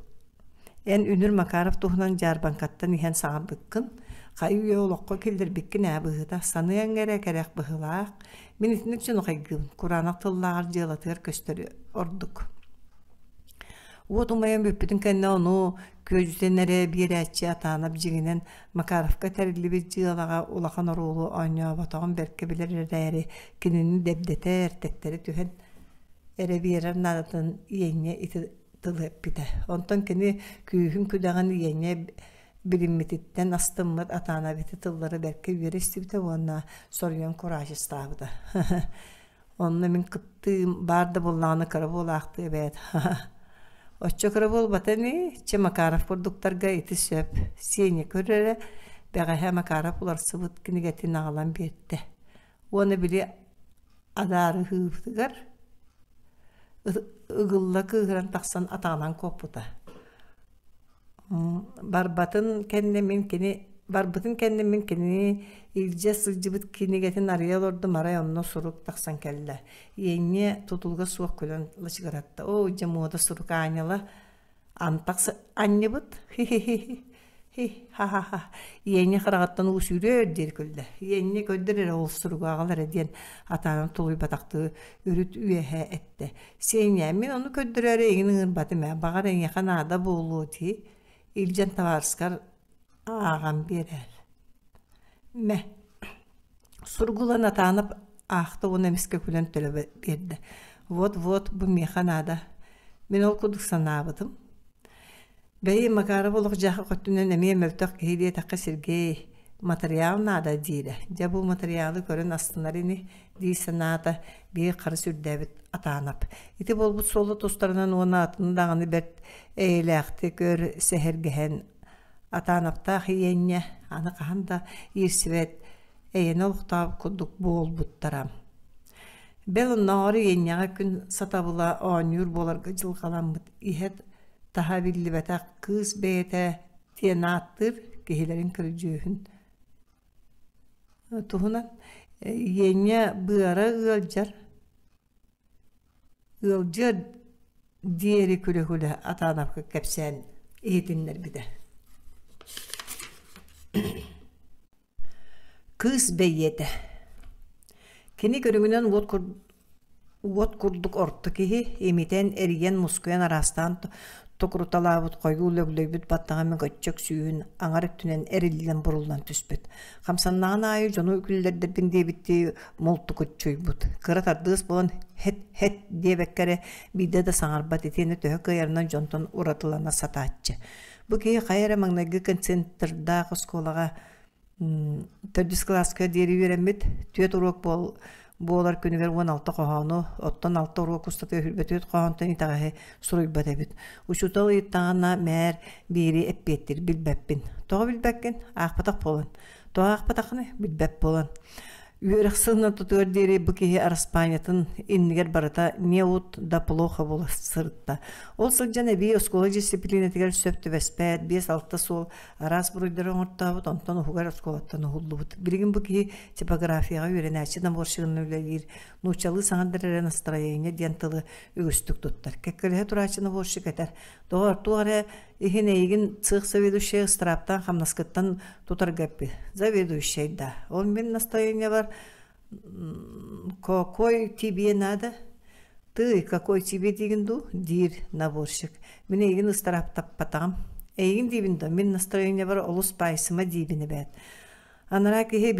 Эн үнүр Макаров туһунан дьаарбаҥкаттан иһэн саҥарбыккын, хайы-үйэ олоххо киллэрбиккин ээ быһыыта, саныаҥ эрэ кэрэх быһыылаах. Мин итинник дьону хайгыыбын, кураанах тыллааҕар дьыалатыгар көстөр ордук. Уот умайан бүппүтүн кэннэ ону күөдьүтэн эрэ биэрээччи Атаанап дьиҥинэн Макаровка тэриллибит дьыалаҕа улахан оруолу оонньооботоҕун бэркэ билэр эрээри, кинини дэбдэтэр, тэктэри түһэн эрэ биэрэр наадатын иэнньэ ити тылы эппитэ. Онтон кини күүһүн-күдэҕин иэнньэ Билиммититтэн астыммыт Атаанабити тыллары бэркэ үөрэ истибитэ уонна соруйан кураачыстаабыта. Онно мин кыттыым баар да буоллаҕына кыра буолаахтыа эбээт. Оччо кыра буолбата ини, чэ Макаров курдуктарга ити сөп. Сеня көр эрэ, бэҕэһээ Макаров уларсыбыт кинигэтин аҕалан биэрдэ. Уонна били адаарыһыыбытыгар ыгылла кыыһыран тахсан атаҕынан куоппута. Барбатын кэннэ мин кини барбытын кэннэ мин кинини илдьэ сылдьыбыт кинигэтин арыйа олордум, арай онно сурук тахсан кэллэ. Иэнньэ тутулуга суох күлэн лачыгыратта. Оо, дьэ муода сурук аанньала антах анньыбыт хи-хи-хи Хи-ха-ха-ха, иэнньэ хараҕыттан уу сүүрүөр диэри күллэ. Иэнньэ көрдөр эрэ ол суругу аҕал эрэ диэн атаанан тулуйбатахтыы үрүт үөһэ эттэ. Сеня, мин ону көрдөрөөрү эйигин ыҥырбатым ээ, баҕар эйиэхэ наада буолуо дии, илдьэн табаарыскар ааҕан биэрээр. Мэ, суругу ылан Атаанап аахта уонна эмискэ күлэн төлө биэрдэ. Вот-вот, бу миэхэ наада. Мин ол курдук санаабытым. Бэйи, Макаров олох-дьаһах өттүнэн эмиэ мөлтөх киһи диэтэххэ Сергей матырыйаал наада диирэ. Дьэ бу матырыйаалы көрөн астынар ини дии санаата биир харыс үрдээбит Атаанап. Ити буолбут суолу тустарынан уонна атын даҕаны бэрт эйэлээхтик өр сэһэргэһэн Атаанаптаах иэнньэ аны хаһан да иирсибэт эйэни олохтоох курдук буолбуттара. Бэл оннооҕор иэнньэҕэ күн сатабыла оонньуур буоларга дьылҕаламмыт иһэ таһа биллибэтэх кыыс бэйэтэ диэн ааттыыр киһилэрин көрдьүөһүн туһунан иэнньэ быара ыалдьар ыалдьыар диэри күлэ-күлэ Атаановка кэпсээн иһитиннэрбитэ. Кыыс бэйиэтэ Кини көрүҥүнэн уот уот курдук орто киһи, имитэн, эрийэн, мускуйан араастаан токуруталаабыт хойуу лөглөйбүт баттаҕа мөкөччөк сүүһүн аҥар өттүнэн эриллэн буруллан түспүт. Хамсаннаҕын аайы дьону күллэрдэрбин диэбиттии мултукуччуйбут. Кыра тардыас буолан «һэт-һэт» диэбэккэ эрэ биирдэ да саҥарбат итиэннэ төһө кыайарынан дьонтон уратылана сатааччы. Бу киһи хайа эрэ маҥнайгы концентрдаах оскуолаҕа төрдүс кылааска диэри үөрэммит, түөрт уруок буол буолар күнүгэр 16 хоһоону, оттон алта уруок устата үһүрбэтүөт хоһоонтон итэҕэһи суруйбат эбит. Учуутал ыйыттаҕына мээр биири эппиэттиир билбэппин. Тоҕо билбэккин? Аахпатах буолан. Тоҕо аахпатаххыный? Билбэт буолан. Үөрэх сылын ортотугар диэри бу киһи араспаанньатын иннигэр барыта неут да плохо буола сырытта. Ол сылдьан эбии оскуола дьиссипилиинэтигэр сөп түбэспэт, биэс-алта суол араас буруйдары оҥортообут, онтон уһугар оскуолаттан уһуллубут. Билигин бу киһи типографияҕа үөрэнээччи наборщигынан үлэлиир, нууччалыы саҥардар эрэ настроение диэн тылы үгүстүк туттар. Кэккэлэһэ турааччы наборщик этэр, «Доҕор, туох эрэ иһин эйигин цех заведующайа ыстырааптаан хамнаскыттан тутарга эппит. Заведующай да. Ол мин настроениебар какой тебе надо? Ты какой тебе диигин дуу? диир наборщик. Мин эйигин ыстырааптаппатаҕым. Эйигин диибин да, мин настроениебар олус баайсыма диибин эбээт. Анараа киһи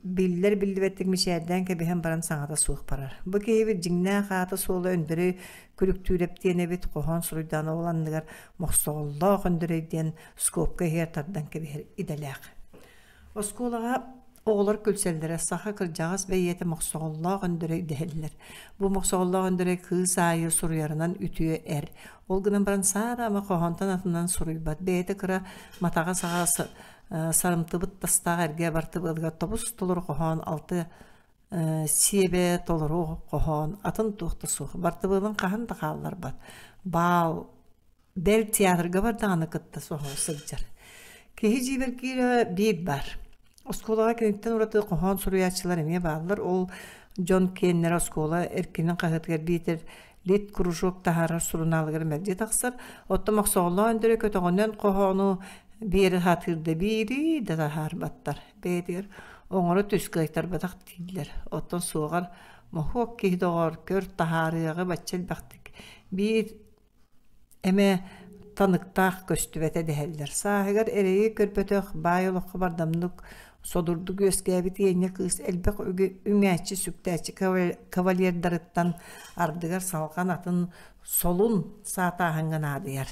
биллэр биллибэттик мичээрдээн кэбиһэн баран саҥата суох барар. Бу киһибит дьиҥнээх аата-суола Өндөрөй Күлүктүүрэп диэн эбит, хоһоон суруйдаан ол анныгар Мохсоҕоллоох Өндөрөй диэн скобка иһигэр тардан кэбиһэр идэлээх. Оскуолаҕа оҕолор күлсэллэрэ саха кырдьаҕас бэйиэтэ Мохсоҕоллоох Өндөрөй дэһэллэр. Бу Мохсоҕоллоох Өндөрөй кыыс аайы суруйарынан үтүө эр. Ол гынан баран саара-ама хоһоонтон атынан суруйбат. Бэйэтэ кыра матаҕа саҕа сарымтыбыт тастаах эргэ бартыбыалыгар тобус толору хоһоон алты сиэбэ толору хоһоон атын туох да суох бартыбыалын хаһан да хаалларбат баал бэл театрга бардаҕына кытта соһо сылдьар киһи дьиибэргиирэ биир баар оскуолаҕа киниттэн ураты хоһоон суруйааччылар эмиэ бааллар ол дьон киэннэрэ оскуола эркинин хаһыатыгар биитэр лит кружок таһаарар сурунаалыгар мэлдьи тахсар. Оттон Мохсоҕолоон Өндөрө көтөҕөнөн хоһоону биэрэ сатыыр да биири да таһаарбаттар. Бэйэтигэр оҥоро түс кыайтарбатах дииллэр. Оттон суоҕар моһуок киһи доҕор көр таһаарыаҕы бачча элбэхтик биир эмэ таныктаах көстүбэтэ дэһэллэр. Сааһыгар эрэйи көрбөтөх, баай олоххо бардамнык содурдук үөскээбит иэнньэ кыыс элбэх үҥээччи-сүктээччи кавалердарыттан ардыгар салҕан атын солун саатааһыҥҥа наадыйар.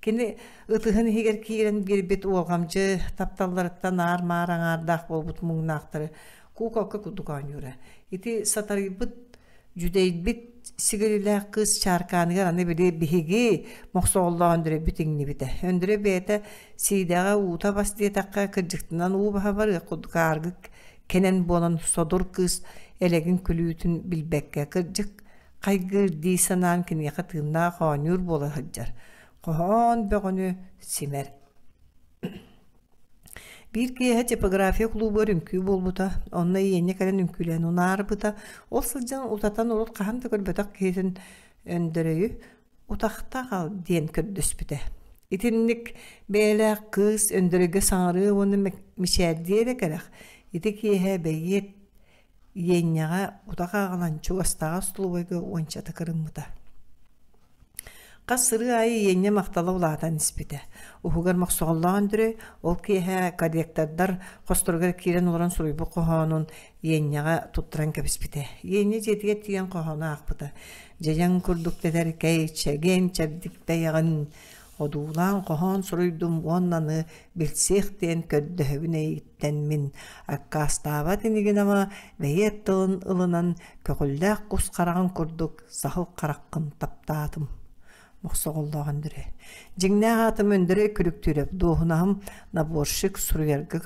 Кини ытыһын иһигэр киирэн биэрбит уолҕамдьы тапталларыттан аар-маар аҥаардаах буолбут муҥнаахтары куукалка курдук оонньуура. Ити сатарыйбыт, дьүдэйбит сигилилээх кыыс чааркааныгар аны били биһиги мохсоҕоллоох Өндөрөйбүт иҥнибитэ. Өндөрөй бэйэтэ сиидэҕэ уута бас диэтэххэ кырдьыктынан уу баһа барыах курдук ааргы кэнэн буолан содур кыыс элэгин күлүүтүн билбэккэ кырдьык хайгыыр дии санаан киниэхэ тыыннаах оонньуур буола сылдьар. Хоһоон бөҕөнү симэр. Биир киэһэ типография клубугар үҥкүү буолбута, онно Иэнньэ кэлэн үҥкүүлээн унаарбыта, ол сылдьан утатан урут хаһан да көрбөтөх киһитин Өндөрөйү «Утахта аҕал» диэн көрдөспүтэ. Итинник бэйэлээх кыыс Өндөрөйгө саҥарыа уонна мичээрдиэ эрэ кэрэх, ити киэһэ бэйиэт Иэнньэҕэ утах аҕалан чугастааҕы остолобуойга уончата кырыммыта. Хас сырыы аайы Иэнньэ махтала улаатан испитэ. Уһугар Мохсоҕоллоох Өндөрөй ол киэһэ корректордар хосторугар киирэн олорон суруйбут хоһоонун Иэнньэҕэ туттаран кэбиспитэ. Иэнньэ дьиэтигэр тиийэн хоһоону аахпыта. Дьэдьэн курдук тэтэркэй, чэгиэн чэбдик бэйэҕин одуулаан хоһоон суруйдум уонна аны билсиэх диэн көрдөһөбүн эйигиттэн мин аккаастаабат инигин ама бэйиэт тылын ылынан көҕүллээх кус хараҕын курдук саһыл хараххын таптаатым Мохсоҕоллоох Өндөрөй Дьиҥнээх аатым Өндөрөй Күлүктүүрэп дуоһунаһым наборщик суруйарга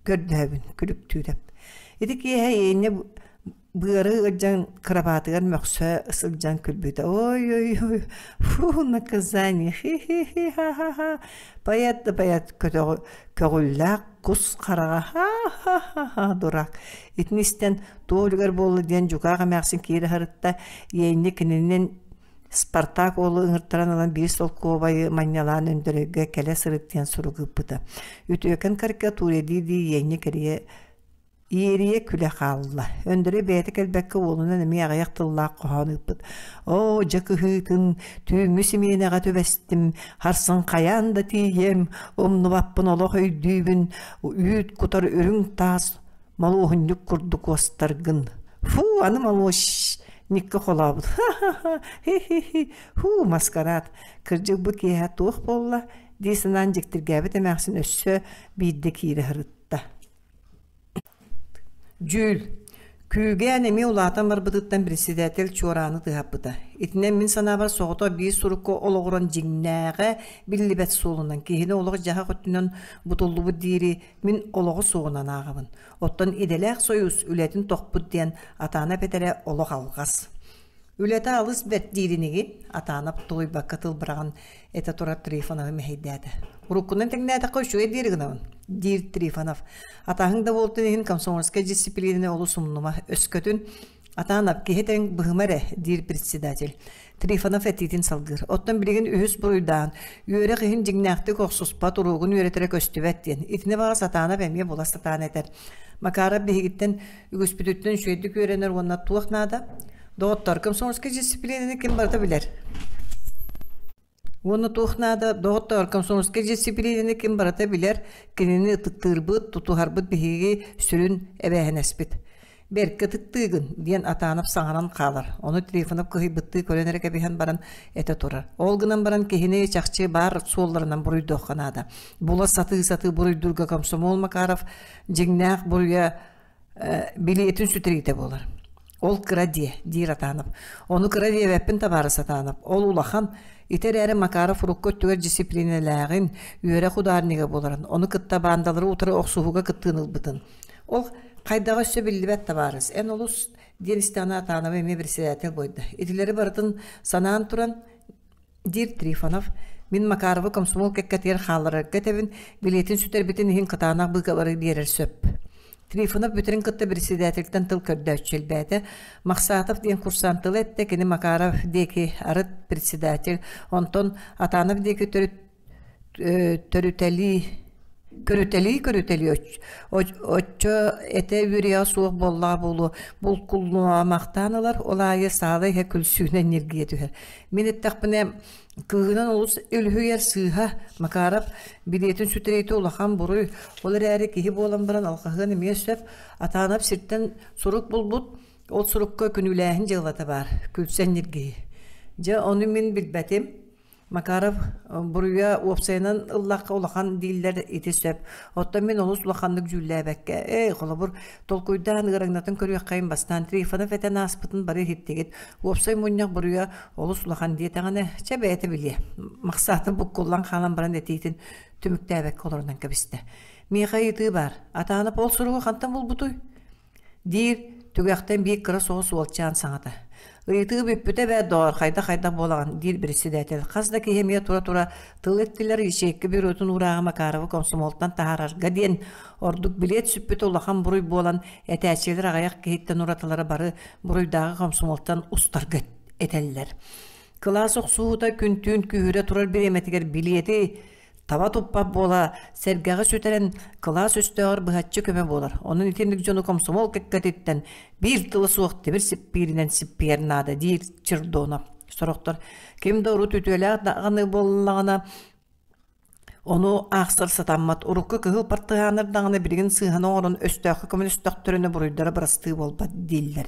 көрдөһөбүн Күлүктүүрэп Ити киэһэ Иэнньэ быары ыалдьан кырабаатыгар мөхсө сылдьан күлбүтэ ой-ой-ой фу наказание хи-хи-хи ха-ха-ха поэт да поэт көҕүллээх кус хараҕа ха-ха-ха дурак итини истэн туох үлүгэр буолла диэн дьукаах эмээхсин киирэ сырытта иэнньэ кининэн Спартак уолу ыҥыртаран ылан биир солкуобайы манньалаан Өндөрөйгө кэлэ сырыт диэн сурук ыыппыта. Үтүөкэн карикатура дии-дии иэнньэ кэрийэ Иэрийэ күлэ хаалла. Өндөрөй бэйэтэ кэлбэккэ уолунан эмиэ аҕыйах тыллаах хоһоон ыыппыт. «Оо, дьэ кыһыытын, түүҥҥү симиэнэҕэ түбэстим, харсын хайаан да тиийиэм, умнубаппын олох өйдүүбүн, үүт кутар үрүҥ таас молуоһунньук курдук уостаргын». Фу, аны молуошникка холообут. Ха-ха-ха, хи-хи-хи, фу, маскарад. Кырдьык бу киэһэ туох буолла? дии санаан дьиктиргээбит эмээхсин өссө биирдэ киирэ сырытта. Дьүүл. Күүгээн эмиэ улаатан барбытыттан председатель чуорааны тыаһаппыта. Итинэн мин санаабар соҕотох биир сурукка олоҕуран дьиҥнээҕэ биллибэт суолунан киһини олох-дьаһах өттүнэн бутуллубут диири мин олоҕо суоҕунан ааҕабын. Оттон идэлээх сойуус үлэтин тохпут диэн Атаанап этэрэ олох алҕас. Үлэтэ алыс бэрт дииринигин, Атаанап тулуйбакка тыл быраҕан этэ турар Трифоновы мэһэйдээтэ. Уруккунан тэҥнээтэххэ үчүгэй диэри гынабын, диир Трифонов. Атаһыҥ да буолтун иһин комсомольскай дьиссипилиинэни олус умнума, өскөтүн Атаанап киһи тэҥ быһыма эрэ, диир председатель. Трифонов этиитин салгыыр. Оттон билигин үһүс буруйдаан, үөрэх иһин дьиҥнээхтик охсуспат, уруогун үөрэтэрэ көстүбэт диэн. Итини баҕас Атаанап эмиэ була сатаан этэр. Макаров биһигиттэн үгүспүтүттэн үчүгэйдик үөрэнэр уонна туох наада? Доҕоттор, комсомольскай дьиссипилиинэни ким барыта билэр? Уонна туох наада? Доҕоттор, комсомольскай дьиссипилиинэни ким барыта билэр, кинини ытыктыырбыт, тутуһарбыт биһиги сүрүн эбээһинэспит. Бэркэ ытыктыыгын, диэн Атанов саҥаран хаалар. Ону Трифонов кыһыйбыттыы көрөн эрэ кэбиһэн баран этэ турар. Ол гынан баран киһини чахчы баар суолларынан буруйдуохха наада. Була сатыы-сатыы буруйдуурга комсомол Макаров дьиҥнээх буруйа билиэтин сүтэриитэ буолар. Ол кыра диэ, диир Атанов. Ону кыра диэбэппин табаарыс Атанов. Ол улахан, ити эрээри Макаров урукку өттүгэр дьиссипилиинэлээҕин, үөрэх ударнига буоларын, ону кытта баандалары утары охсуһууга кыттыыны ылбытын. Ол хайдаҕа өссө биллибэт табаарыс. Эн олус диэн истэҕинэ Атанова эмиэ председатель буойда. Итилэри барытын санаан туран, диир Трифонов. Мин Макаровы комсомол кэккэтигэр хаалларарга этэбин, билиэтин сүтэрбитин иһин кытаанах быыкабары биэрэр сөп. Трифонов бүтэрин кытта председательтэн тыл көрдөөччү элбээтэ. Махсатов диэн курсант тылы эттэ, кини Макаров диэки арыт председатель, онтон Атанов диэки төрүт төрүтэлии көрүтэлии-көрүтэлии оччо этэ үөрүйэҕэ суох буоллаҕа буолуо булкуллуомахтаан ылар, ол аайы саала иһэ күлсүүнэн ньиргийэ түһэр. Мин эттэхпинэ, кыыһынан олус үлүһүйэр сыыһа, Макаров билиэтин сүтэриитэ улахан буруй, ол эрээри киһи буолан баран алҕаһыан эмиэ сөп, Атаанап сиртэн сурук булбут, ол сурукка күнүүлээһин дьыалата баар, күлсэн ньиргийи. Дьэ, ону мин билбэтим. Макаров буруйа уопсайынан ыллахха улахан дииллэр ити сөп. Оттон мин олус улаханнык дьүүллээбэккэ, эй, холобур, толкуйдаан ыараҥнатын көрүөххэйин бастаан Трифонов этэн ааспытын бары иһиттигит. Уопсай мунньах буруйа олус улахан диэтэҕинэ, чэ бэйэтэ билиэ. Махсаата буккуллан хаалан баран этиитин түмүктээбэккэ олорунан кэбистэ. Миэхэ ыйытыы баар. Атаанап ол суругу хантан булбутуй? Диир, түгэхтэн биир кыра соҕус уолчаан саҥата. Ыйытыы бүппүтэ эбээт, доҕор, хайдах-хайдах буолаҕын, диир председатель. Хас да киһи эмиэ тура-тура тыл эттилэр, ячейка бюротун уурааҕа Макаровы комсомолтан таһаарарга диэн ордук билиэт сүппүтэ улахан буруй буолан, этээччилэр аҕыйах киһиттэн уратылара бары буруйдааҕы комсомолтан устарга этэллэр. Кылаас охсуһуута күн-түүн күүһүрэ турар бириэмэтигэр билиэти таба туппат буола сэргэҕи сүтэрэн кылаас өстөөҕөр быһаччы көмө буолар. Онон итинник дьону комсомол кэккэтиттэн биир тыла суох тимир сиппииринэн сиппийэр наада диир Чердонов. Сорохтор ким да урут үтүөлээх даҕаны буоллаҕына ону аахсар сатаммат. Урукку кыһыл партыһааннар даҕаны билигин сыыһаны оҥорон өстөөххө көмөлөстөхтөрүнэ буруйдара бырастыы буолбат дииллэр.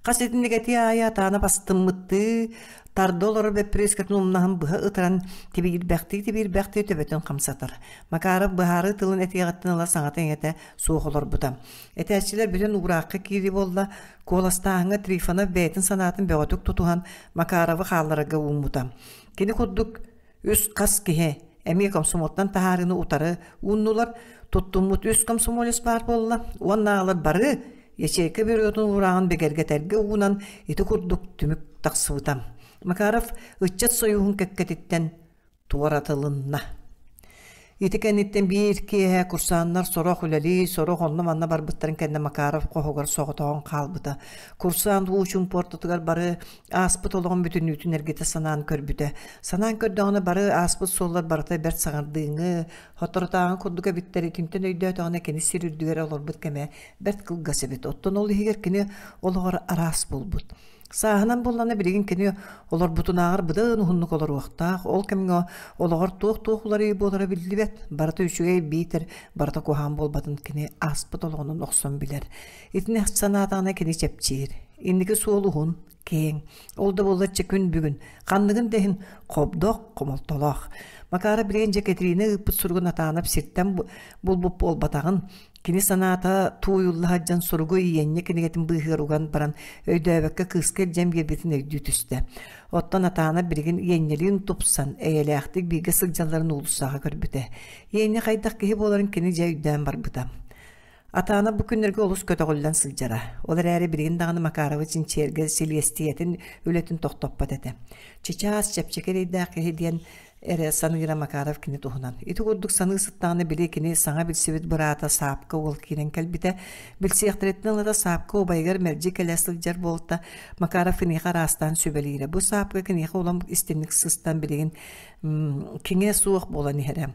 Хас итинник этии аайы атаана бастыммыттыы Тарда олорор бэппириэскэтин умнаһын быһа ытыран, тибигирбэхтии-тибигирбэхтии төбөтүн хамсатар. Макаров быһаарыы тылын этиэҕиттэн ыла саҥата-иҥэтэ суох олорбута. Этээччилэр бүтүн уураахха киирии буолла, куоластааһыҥҥа Трифонов бэйэтин санаатын бөҕөтүк тутуһан Макаровы хаалларарга ууммута. Кини курдук үс хас киһи эмиэ комсомолтан таһаарыыны утары ууннулар, туттуммут үс комсомолец баар буолла уонна аҕалар бары ячейка бюротун уурааҕын бигэргэтэргэ уунан ити курдук түмүк тахсыбыта. Макаров ыччат сойууһун кэккэтиттэн туоратылынна. Ити кэнниттэн биир киэһэ курсааннар сорох үлэлии, сорох онно-манна барбыттарын кэннэ Макаров хоһугар соҕотоҕун хаалбыта. Курсаан уу чуумпу ортотугар бары ааспыт олоҕун бүтүннүүтүн эргитэ санаан көрбүтэ. Санаан көрдөҕүнэ бары ааспыт суоллар барыта бэрт саҥардыыҥы, соторутааҥы курдук эбиттэр итинтэн өйдөөтөҕүнэ кини сир үрдүгэр олорбут кэмэ бэрт кылгас эбит. Оттон ол иһигэр кини олоҕор араас буолбут. Сааһынан буоллаҕына билигин кини олорбутунааҕар быдан уһуннук олоруохтаах, ол кэмҥэ олоҕор туох-туох уларыйыы буолара биллибэт, барыта үчүгэй биитэр барыта куһаҕан буолбатын кини ааспыт олоҕунан охсон билэр. Итини санаатаҕына кини чэпчиир. Инники суол уһун, киэҥ. Ол да буоллар чэ күн бүгүн, ханныгын да иһин хобдох, хомолтолоох. Макара билигин дьэ Кэтириинэ ыыппыт суругун Атаанап сиртэн булбут буолбатаҕын, Кини санаата тууйулла сылдьан суругу иэнньэ кинигэтин быыһыгар уган баран, өйдөөбөккө кыыска илдьэн биэрбитин өйдүү түстэ. Оттон Атаана билигин иэнньэлиин тупсан, эйэлээхтик бииргэ сылдьалларын уулуссаҕа көрбүтэ. Иэнньэ хайдах киһи буоларын кини дьэ өйдөөн барбыта. Атаана бу күннэргэ олус көтөҕүллэн сылдьара. Ол эрээри билигин даҕаны Макаровы чинчийэргэ силиэстийэтин үлэтин тохтоппот этэ. Чычаас, чэпчэки эрэйдээх киһи диэн эрэ саныыра Макаров кини туһунан. Ити курдук саныы сыттаҕына били кини саҥа билсибит быраата Саапка уол киирэн кэлбитэ. Билсиэхтэриттэн ылата Саапка убайыгар мэлдьи кэлэ сылдьар буолта. Макаров киниэхэ араастаан сүбэлиирэ. Бу Саапка киниэхэ улам истинник сыстан билигин киҥэ суох буолан иһэрэ.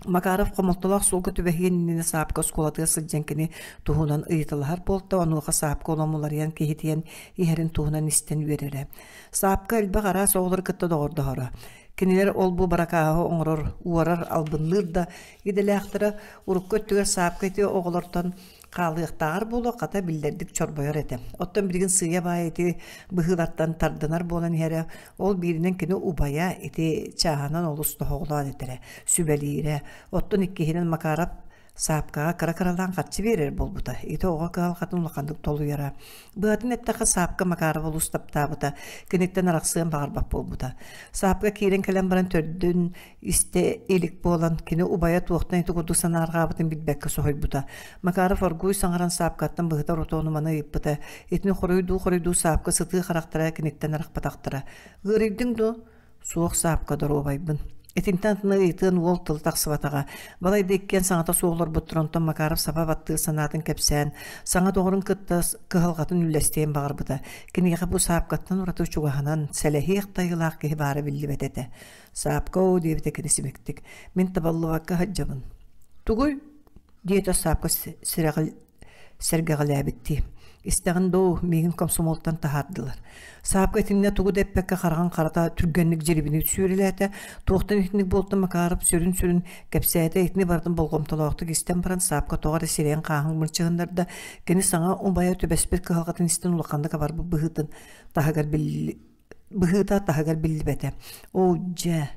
Макаров хомолтолоох суолга түбэһиэн иннинэ Саапка оскуолатыгар сылдьан кини туһунан ыйыталаһар буолта, онуоха Саапка улам уларыйан киһитийэн иһэрин туһунан истэн үөрэрэ. Саапка элбэх араас оҕолору кытта доҕордоһоро. Кинилэр ол-бу баракааһы оҥорор, уорар, албынныыр да идэлээхтэрэ урукку өттүгэр Саапка ити оҕолортон хаалыахтааҕар буолуо, хата биллэрдик чорбойор этэ. Оттон билигин сыыйа-баайа ити быһыылартан тардынар буолан иһэрэ, ол бииринэн кини убайа ити чааһынан олус тоһоҕолоон этэрэ, сүбэлиирэ. Оттон иккиһинэн Макаров Саапкаҕа кыра-кыралаан харчы биэрэр буолбута. Ити оҕо кыһалҕатын улаханнык толуйара. Быатын эттэххэ, Саапка Макаров олус таптаабыта, киниттэн арахсыан баҕарбат буолбута. Саапка киирэн кэлэн баран төрдүн истэ илик буолан, кини убайа туохтан ити курдук санаарҕаабытын билбэккэ соһуйбута. Макаров оргууй саҥаран Саапкаттан быһыта ону-маны ыйыппыта. Итини хоруйдуу-хоруйдуу Саапка сытыы харахтара киниттэн арахпатахтара. «Ыарыйдыҥ дуо?» Суох Саапка доруобайбын. Итинтэн атын ыйытыан уол тыл тахсыбатаҕа. Балайда иккиэн саҥата суох олорбуттар, онтон Макаров саба баттыыр санаатын кэпсээн, саҥа доҕорун кытта кыһалҕатын үллэстиэн баҕарбыта. Киниэхэ бу Саапкаттан ураты чугаһынан, сэлэһиэх тайылаах киһи баара биллибэт этэ. Саапка оо диэбитэ кини симиктик. Мин табыллыбакка сылдьабын. Тугуй? диэтэ Саапка сирэҕил сэргэҕэлээбиттии. Истэҕин дуу, миигин комсомолтан таһаардылар. Саапка итиннэ тугу да эппэккэ хараҕын харата түргэнник дьирибини сүүрэлээтэ. Туохтан итинник буолта Макаров сүрүн-сүрүн кэпсээтэ. Итини барытын болҕомтолоохтук истэн баран Саапка тоҕо эрэ сирэйин хааһын мырчыһыннарда. Кини саҥа убайа түбэспит кыһалҕатын истэн улаханнык абарбыт быһыытын таһыгар быһыыта таһыгар биллибэтэ. Оо, дьэ!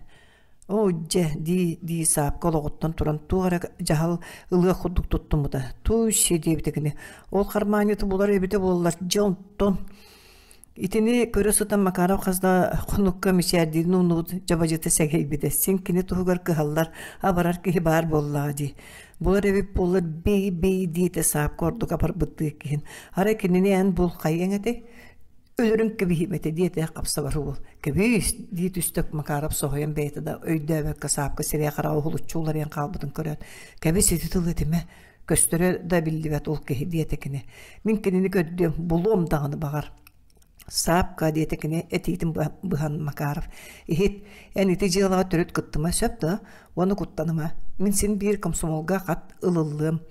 Оо, дьэ, дии-дии Саапка олоҕуттан туран туох эрэ дьаһал ылыах курдук туттуммута. Туй-си диэбитэ кини. Ол хармаанньыты булар эбитэ буоллар, дьэ онтон Итини көрө сытан Макаров хас да хонукка мичээрдиирин умнубут дьабадьыта сэгэйбитэ. Син кини туһугар кыһаллар, абарар киһи баар буоллаҕа дии. Булар эбит буоллар бэй-бэй диэтэ Саапка ордук абарбыттыы киһин. Арай кинини эн бул хайыаҥ этэй? Өлөрүн кэбиһимэтэ диэтэ хапсабар уол. Кэбиис дии түстэ Макаров соһуйан бэйэтэ да өйдөөбөккө Саапка сирэйэ-хараҕа уһулуччу уларыйан хаалбытын көрөөт, кэбис ити тылы этимэ, көстөрө да биллибэт ол киһи диэтэ кини. Мин кинини көрдүөм, булуом даҕаны баҕар. Саапка диэтэ кини этиитин быһан Макаров. Иһит, эн ити дьыалаҕа төрүт кыттыма сөп да, уонна куттаныма. Мин син биир комсомолга хат ылыллыам.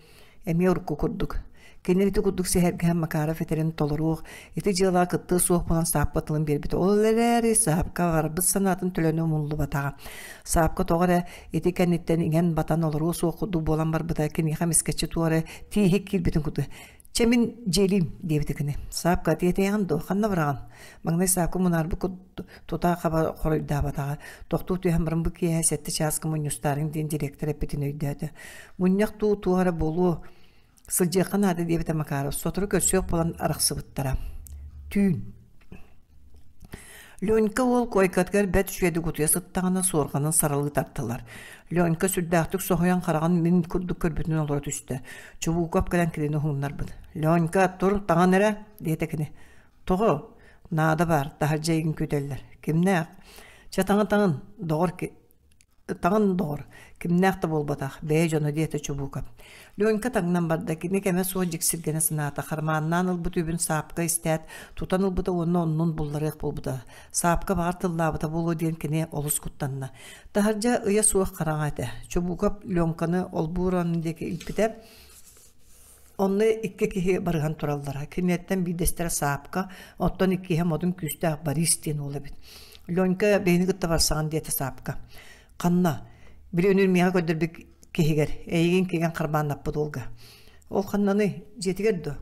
Эмиэ урукку курдук. Кини ити курдук сэһэргэһэн Макаров этэрин толоруох, ити дьыалаҕа кыттыа суох буолан Саапка тылын биэрбитэ. Ол эрээри Саапка барбыт санаатын төлөнө умуллубатаҕа. Саапка тоҕо эрэ ити кэнниттэн иҥэн-батан олоруо суох курдук буолан барбыта, киниэхэ эмискэччи туох эрэ тииһик киирбитин курдук «Чэ, мин дьиэлиим» диэбитэ кини. «Саапка, тиэтэйэҕин дуо? Ханна бараҕын?» Маҥнай Саапка мунаарбыт курдук тута хаба хоруйдаабатаҕа. Тохтуу түһэн баран бу киэһэ сэттэ чааска мунньустаарыҥ диэн директор эппитин өйдөөтө. Мунньах дуу, туох эрэ буолуо, сылдьыахха наада диэбитэ Макаров. Сотору көрсүөх буолан арахсыбыттара. Түүн. Ленька уол куойкатыгар бэрт үчүгэйдик утуйа сыттаҕына суорҕанын саралыы тартылар. Ленька сүрдээхтик соһуйан хараҕын мин курдук көрбүтүнэн олоро түстэ. Чубуков кэлэн кинини уһуннарбыт. «Ленька, тур, таҥан эрэ!» диэтэ кини. «Тоҕо? Наада баар, таһырдьа эйигин күүтэллэр. Кимнээх?» «Чэ, таҥын-таҥын, доҕор Таҥын, доҕор, кимнээх да буолбатах, бэйэ дьоно диэтэ Чубуков. Ленька таҥнан барда, кини кэмэ суох дьиксиргэнэ санаата, хармааннаан ылбыт үбүн саапка истээт, тутан ылбыта уонна оннун булларыах буолбута. Саапка баҕар тыллаабыта буолуо диэн кини олус куттанна. Таһырдьа ыйа суох хараҥа этэ. Чубуков Ленканы олбуур оннун диэки илпитэ. Онно икки киһи барыһан тураллара. Кинилэртэн биирдэстэрэ Саапка, оттон иккиһэ модун күүстээх Борис диэн уол эбит. Ленька бэйэни кытта барсаҕын диэтэ Саапка. Ханна? Били үнүр миэхэ көрдөрбүт киһигэр, эйигин кигэн харбааннаппыт уолга. Ол ханнаный? Дьиэтигэр дуо?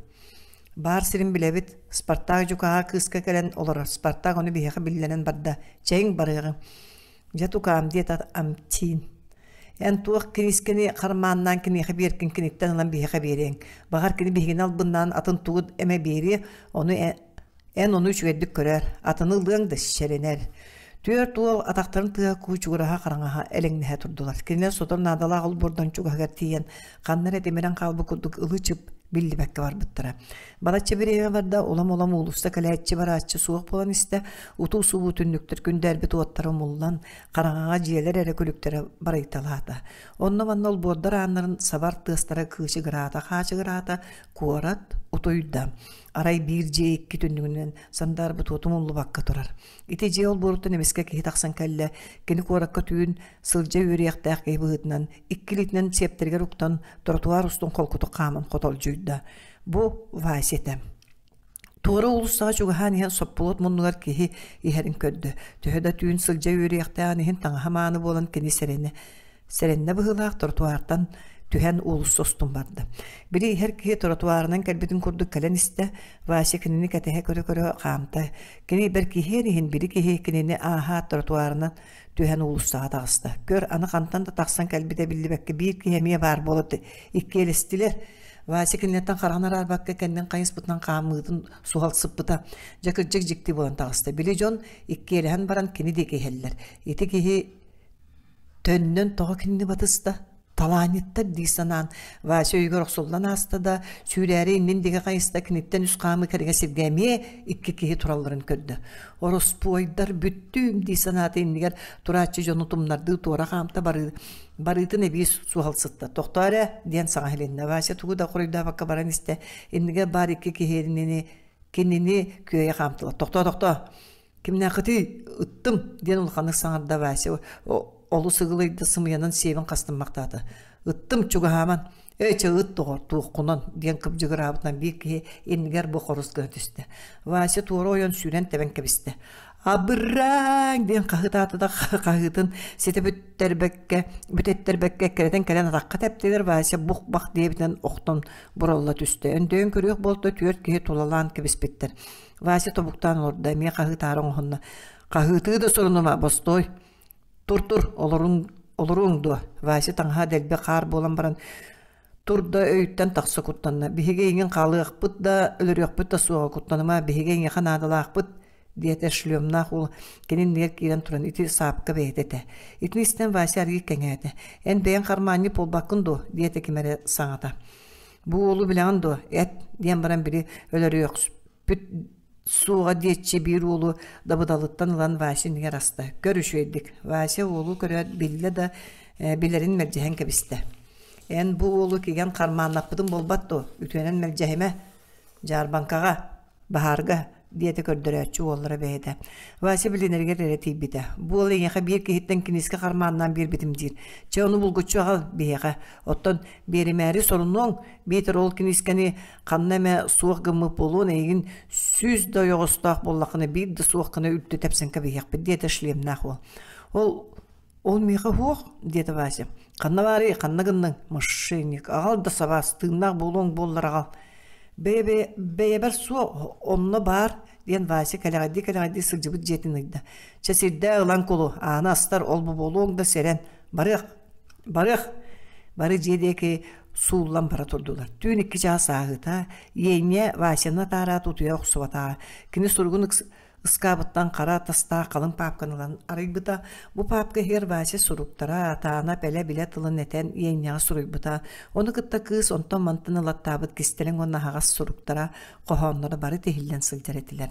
Баар сирин билэбит. Спартак дьукааҕа кыыска кэлэн олорор. Спартак ону биһиэхэ биллэрэн барда. Чэйиҥ барыаҕыҥ. Дьэ тукаам диэтэ Амтин. Эн туох киниискэни хармааннаан киниэхэ биэркин киниттэн ылан биһиэхэ биэриэҥ. Баҕар кини биһигини албыннаан атын тугу эмэ биэриэ, ону эн ону үчүгэйдик көрөөр, атыны ылыаҥ да сэрэнэр. Түөрт уол атахтарын тыаһа куучугураһа хараҥаһа элэҥнэһэ турдулар. Кинилэр сотору наадалаах олбуордан чугаһыгар тиийэн, ханна эрэ тимирэн хаалбыт курдук ылы-чып биллибэккэ барбыттара. Балачча бириэмэ барда, улам-улам уулусса кэлээччи-барааччы суох буолан истэ, утуу-субуу түннүктэр күндээрбит уоттара умуллан, хараҥаҕа дьиэлэр эрэ күлүктэрэ барыйталаата. Онно-манна олбуордар ааннарын сабар тыастара кыычыгыраата-хаачыгыраата, куорат утуйда. Арай биир дьиэ икки түннүгүнэн сандаарбыт уоту умуллубакка турар. Ити дьиэ олбуоруттан эмискэ киһи тахсан кэллэ. Кини куоракка түүн сылдьа үөрүйэхтээх киһи быһыытынан икки илиитинэн сиэптэригэр уктан тротуар устун холкутук хааман хотолдьуйда. Бу Вася этэ. Туора уулуссаҕа чугаһаан иһэн соппулуот муннугар киһи иһэрин көрдө. Төһө да түүн сылдьа үөрүйэхтээҕин иһин таҥаһа мааны буолан кини сэрэнэ сэрэннэ быһыылаах тротуартан түһэн уулусса устун барда. Били иһэр киһи тротуарынан кэлбитин курдук кэлэн истэ. Вася кинини кэтэһэ көрө-көрө хаамта. Кини бэркиһиэн иһин били киһи кинини ааһаат тротуарынан түһэн уулуссаҕа таҕыста. Көр, аны хантан да тахсан кэлбитэ биллибэккэ биир киһи эмиэ баар буола иккиэлэстилэр. Вася кинилэртэн хараҕын араарбакка кэннин хайыспытынан хаамыытын суһалсыппыта. Дьэ кырдьык дьикти буолан таҕыста. Били дьон иккиэлэһэн баран кини диэки иһэллэр. Ити киһи төннөн тоҕо кинини батыста? Талаанньыттар дии санаан, Вася өйүгэр охсуллан ааста да, сүүрээри иннин диэки хайыста киниттэн үс хаамыы кэриҥэ сиргэ эмиэ икки киһи туралларын көрдө. Ороспуойдар бүттүүм дии санаата иннигэр турааччы дьону тумнардыы туора хаамта барыы, барыытын эбии суһалсытта. Тохтоо эрэ диэн саҥа иһилиннэ. Вася тугу да хоруйдаабакка баран истэ. Иннигэр баар икки киһини кинини күөйэ хаамтылар. Тохтоо, тохтоо! Кимнээххитий? Ыттым! диэн улаханнык саҥарда Вася. Олус ыгылыйда, сымыйанан сиэбин хастыммахтаата. Ыттым, чугаһааман. Эй, чэ, ыт доҕор, туоххунан, диэн кыбдьыгыраабытынан биир киһи иннигэр бу хорус гына түстэ. Вася туора ойон сүүрэн тэбэн кэбистэ. Абырааҥ! диэн хаһыытаата да хаһыытын ситэ бүттэрбэккэ, бүтэттэрбэккэ эккирэтэн кэлэн атахха тэптилэр Вася бух-бах диэбитинэн охтон буралла түстэ. Өндөйөн көрүөх буолта түөрт киһи тулалаан кэбиспиттэр. Вася тобуктаан олордо, эмиэ хаһыытаары оҥоһунна. Хаһыытыы да сорунума, бостой. Тур-тур, олоруҥ, олоруоҥ дуо? Вася таҥаһа дэлби хаар буолан баран тур да өйүттэн тахса куттанна. Биһиги эйигин хаалыахпыт да, өлөрүөхпүт да суоҕа куттаныма, биһиги эйиэхэ наадалаахпыт диэтэ шлемнаах уол кини иннигэр киирэн туран ити саапка бэйэтэ этэ. Итини истэн Вася арыый кэҥээтэ. Эн бэйэҥ хармаанньык буолбаккын дуо? диэтэ ким эрэ саҥата. Бу уолу билэҕин дуо? Эт диэн баран били өлөрүөхпүт суоҕа диэччи биир уолу дабыдалыттан ылан Вася иннигэр аста. Көр үчүгэйдик. Вася уолу көрөөт биллэ да билэрин мэлдьэһэн кэбистэ. Эн бу уолу кигэн хармааннаппытын буолбат дуо? Үтүөнэн мэлдьэһимэ. Дьаарбаҥкаҕа Баһаарга, диэтэ көрдөрөөччү уоллара бэйэтэ. Вася билинэригэр эрэ тиийбитэ. Бу уол эйиэхэ биир киһиттэн киниискэ хармааннаан биэрбитим диир. Чэ, ону булгуччу аҕал биһиэхэ. Оттон биэримээри сорунуоҥ, биитэр ол киниискэни ханна эмэ суох гыммыт буолуон эйигин сүүс да ойоҕостоох буоллаххына биир да суох гына үлтү тэпсэн кэбиһиэхпит, диэтэ шлемнээх уол. Ол Ол миэхэ уһуох, диэтэ Вася. Ханна баарый, ханна гынныҥ? Мошенник, аҕал да сабаас, тыыннаах буолуоҥ буоллар аҕал. Бэйэ бэйэбэр суох, онно баар, диэн Вася кэлэҕэйдии-кэлэҕэйдии сылдьыбыт дьиэтин ыйда. Чэ сирдээ ылан кулу, ааны астар, ол-бу буолуоҥ да сэрэн. Барыах, барыах. Бары дьиэ диэки сууллан бара турдулар. Түүн икки чаас ааһыыта, Иэнньэ Васяны атаараат утуйа охсубатаҕа. Кини суругун Ыскаабыттан хара тастаах халыҥ паапканы ылан арыйбыта. Бу паапка иһигэр Вася суруктара, Таана пэлэ-билэ тылын этэн иэнньэҕэ суруйбута. Ону кытта кыыс онтон-мантан ылаттаабыт кистэлэҥ уонна аһаҕас суруктара, хоһоонноро бары тиһиллэн сылдьар этилэр.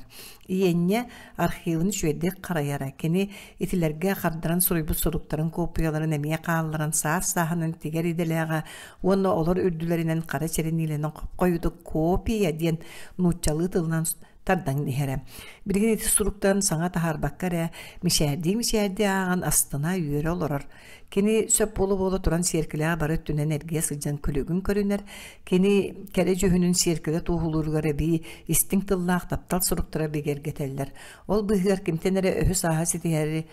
Иэнньэ архивын үчүгэйдик харайара. Кини итилэргэ хардаран суруйбут суруктарын куоппуйаларын эмиэ хаалларан саас-сааһынан тигэр идэлээҕэ уонна олор үрдүлэринэн хара чэрэниилэнэн хойутук «копия» диэн нууччалыы тылынан тардан иһэрэ. Билигин ити суруктан саҥа таһаарбакка эрэ мичээрдии-мичээрдии ааҕан астына үөрэ олорор. Кини сөп буола-буола туран сиэркилэҕэ бары өттүнэн эргийэ сылдьан күлүгүн көрүнэр. Кини кэрэ дьүһүнүн сиэркилэ туоһулууругар эбии истиҥ тыллаах таптал суруктара бигэргэтэллэр. Ол быыһыгар кимтэн эрэ өһү-сааһы ситиһэри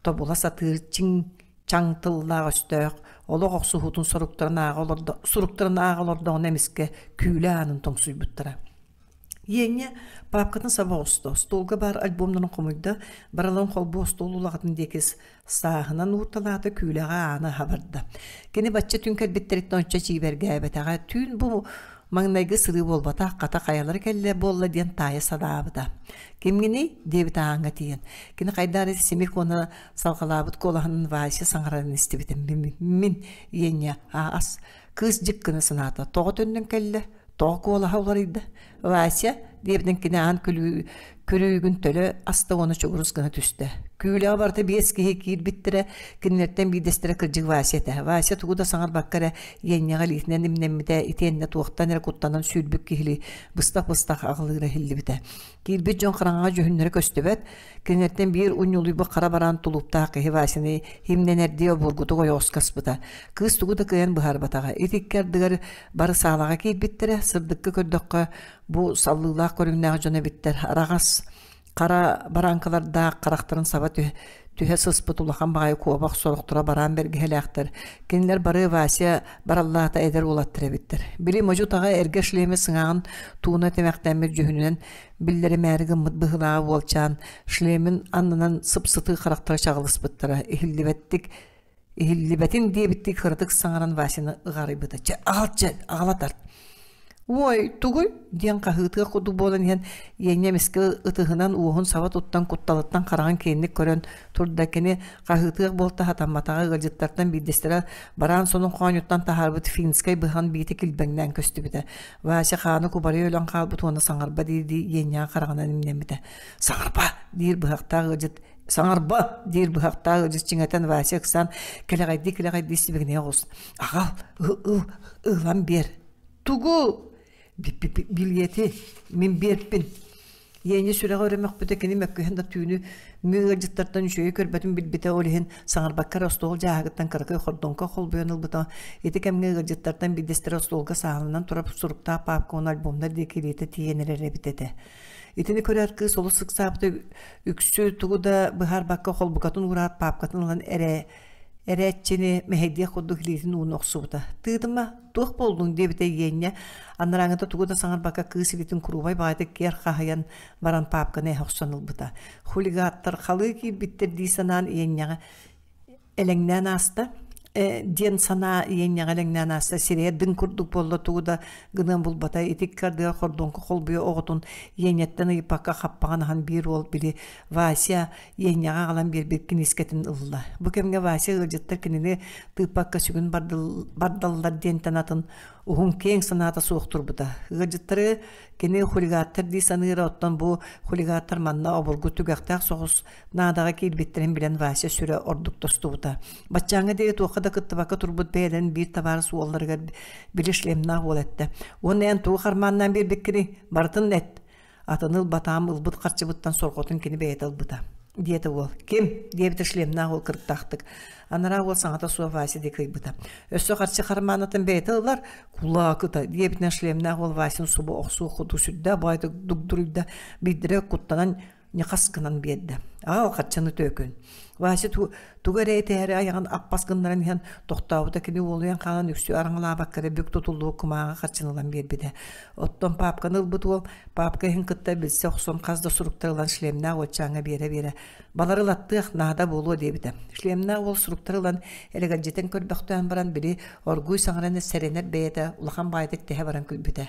тобула сатыыр чиҥ чаҥ тыллаах өстөөх олох охсуһуутун соруктарын ааҕа олордо суруктарын ааҕа олордоҕуна эмискэ күүлэ аанын тоҥсуйбуттара. Иэнньэ паапкатын саба оҕуста, остуолга баар альбомнарын хомуйда, барыларын холбуу остуол улаҕатын диэки сааһынан уурталаата, күүлэҕэ ааны аһа барда. Кини бачча түҥ кэлбиттэриттэн ончу чиибэргээбэтэҕэ, түүн бу маҥнайгы сырыы буолбатах, хата хайалара кэллэ буолла диэн таайа санаабыта. «Кимҥиний?» диэбит ааҥҥа тиийэн. Кини хайдах эрэ симик уонна салҕалаабыт куолаһынан Вася саҥарарын истибитим. «Мин, Иэнньэ, аас». Кыыс дьик гына санаата, тоҕо төннөн кэллэ? Тоҕо куолаһа уларыйда? Вася, диэбитин кини аан күлүү, күрүүгүн төлө аста уонна чугурус гына түстэ. Күүлэҕэ барыта биэс киһи киирбиттэрэ, кинилэртэн биирдэстэрэ кырдьык Вася этэ. Вася тугу да саҥарбакка эрэ иэнньэҕэ илиитинэн имнэммитэ, итиэннэ туохтан эрэ куттанан сүүрбүт киһилии быстах-быстах аҕылыыра иһиллибитэ. Киирбит дьон хараҥаҕа дьүһүннэрэ көстүбэт, кинилэртэн биир унньулуйбут хара бараан тулууптаах киһи Васяны имнэнэрдии обургутук ойоҕоско аспыта. Кыыс тугу да кыайан быһаарбатаҕа. Ити икки ардыгар бары саалаҕа киирбиттэрэ, сырдыкка көрдөххө, бу саллыылаах көрүҥнээх дьон эбиттэр. Араҕас хара барааҥкалардаах харахтарын саба түһэ, түһэ сыспыт улахан баҕайы куобах сорохторо бараан бэргэһэлээхтэр. Кинилэр бары Вася бараллаата эдэр уолаттар эбиттэр. Били модьу таҕа эргэ шлеме сыҥааҕын тууна тимэхтэммит дьүһүнүнэн биллэримээри гыммыт быһыылааҕа уолчаан шлемин аннынан сып-сытыы харахтара чаҕылыспыттара иһиллибэттик иһиллибэтин диэбиттии кыратык саҥаран Васяны ыҕарыйбыта. Чэ, аҕал чэ, аҕала тарт. «Уой, тугуй?» диэн хаһыытыах курдук буолан иһэн, Иэнньэ эмискэ ытыһынан уоһун саба туттан кутталыттан хараҕын киэҥник көрөн турда. Кини хаһыытыах буолта сатамматаҕа ыалдьыттартан биирдэстэрэ бараан сонун хоонньуттан таһаарбыт финскэй быһан биитэ килбэҥнээн көстүбүтэ. Вася хааны кубарыйа өлөн хаалбыт уонна саҥарба дии-дии Иэнньэҕэ хараҕынан имнэммитэ. «Саҥарба!» диир быһахтаах ыалдьыт «Саҥарба!» диир быһахтаах ыалдьыт чиҥэтэн Вася ыксаан кэлэҕэйдии-кэлэҕэйдии сибигинэйэ оҕус. «Аҕал, ыл, ылан биэр!» «Тугу?» «Билиэти, мин биэрпин!» Иэнньэ сүрэҕэ өрө мөхпүтэ, кини мөккүһэн да түүнү ҥыы ыалдьыттартан үчүгэйи көрбөтүн билбитэ, ол иһин саҥарбакка эрэ остуол дьааһыгыттан кыракый хордоҥко холбуйан ылбыта. Ити кэмҥэ ыалдьыттартан биирдэстэрэ остуолга сааланан турар суруктаах паапка уонна альбомнар диэки илиитэ тиийэн эрэр эбит этэ. Итини көрөөт кыыс олус ыксаабыта үксү тугу да быһаарбакка холбукатын уураат паапкатын ылан эрэ эрээччини мэһэйдиэх курдук илиитин ууна охсубута. «Тыытыма, туох буоллуҥ?» диэбитэ Иэнньэ, анарааҥҥыта тугу да саҥарбакка кыыс илиитин куруубай баҕайытык киэр хаһыйан баран паапканы эһэ охсон ылбыта. Хулигаттар халыы киирбиттэр дии санаан Иэнньэҕэ. элэҥнээн ааста диэн санаа иэнньэҕэ элэҥнээн ааста сирэйэ дыҥ курдук буолла тугу да гыныан булбата ити ыккардыгар хордуоҥка холбуйа оҕотун иэнньэттэн ыйыппакка хаппаҕын аһан биир уол били Вася иэнньэҕэ аҕалан биэрбит киниискэтин ылла бу кэмҥэ Вася ыалдьыттар кинини тыыппакка сүгүн бардаллар диэнтэн атын уһун киэҥ санаата суох турбута ыалдьыттары кини хулигаттар дии саныыра оттон бу хулигаттар манна обургу түгэхтээх соҕус Наадаҕа киирбиттэрин билэн Вася сүрэ ордук тостубута. Баччааҥҥа диэри туохха да кыттыбакка турбут бэйэлэрин биир табаарыс уолларыгар били шлемнаах уол эттэ. Уонна эн тугу хармааннаан биэрбиккиний? Барытын эт. Атыны ылбатаам ылбыт харчыбыттан сорҕотун кини бэйэтэ ылбыта. Диэтэ уол. Ким? диэбитэ шлемнаах уол кырыктаахтык. Анараа уол саҥата суох Вася диэки ыйбыта. Өссө харчы хармаанатын бэйэтэ ылар, кулаакыта диэбитинэн шлемнаах уол Васяны субу охсуох курдук сүрдээх баҕайытык дугдуруйда. Биирдэрэ куттанан ньахас гынан биэрдэ. Аҕал харчыны түөкүн. Вася тугу эрэ этээри айаҕын аппас гыннаран иһэн тохтообута кини уолуйан хаалан үксү араҥалаабакка эрэ бүк тутуллубут кумааҕы харчыны ылан биэрбитэ. Оттон паапканы ылбыт уол паапка иһин кытта билсэ охсон хас да суруктары ылан шлемнээх уолчааҥҥа биэрэ-биэрэ балары ылаттыах наада буолуо диэбитэ. Шлемнээх уол суруктары ылан элэгэлдьитэн көрбөхтөөн баран били оргууй саҥаран сэрэнэр бэйэтэ улахан баайдык тэһэ баран күлбүтэ.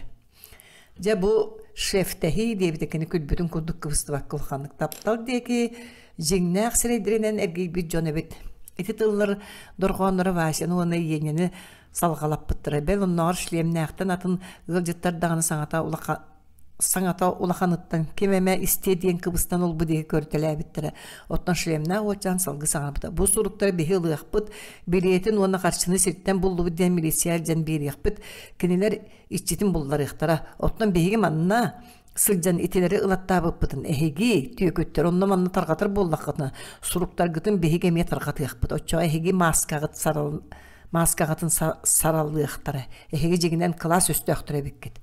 Дьэ бу шефтэһии диэбитэ кини күлбүтүн курдук кыбыстыбакка улаханнык таптал диэки дьиҥнээх сирэйдэринэн эргийбит дьон эбит. Ити тыллар дорҕоонноро Васяны уонна Иэнньэни салҕалаппыттара. Бэл оннооҕор шлемнээхтэн атын ыалдьыттар даҕаны саҥата улахан саҥата улаханыттан ким эмэ истиэ диэн кыбыстан олбу диэки көрүтэлээбиттэрэ. Оттон шлемнээх уолчаан салгыы саҥарбыта. Бу суруктары биһи ылыахпыт, билиэтин уонна харчыны сиртэн буллубут диэн милиция илдьэн биэриэхпит. Кинилэр иччитин булларыахтара. Оттон биһиги манна сылдьан итилэри ылаттаабыппытын эһиги түөкүттэр онно-манна тарҕатар буоллаххытына суруктаргытын биһиги эмиэ тарҕатыахпыт. Оччоҕо эһиги мааскаҕыт сарал мааскаҕытын саралыахтара. Эһиги дьиҥинэн кылаас өстөөхтөрө эбиккит.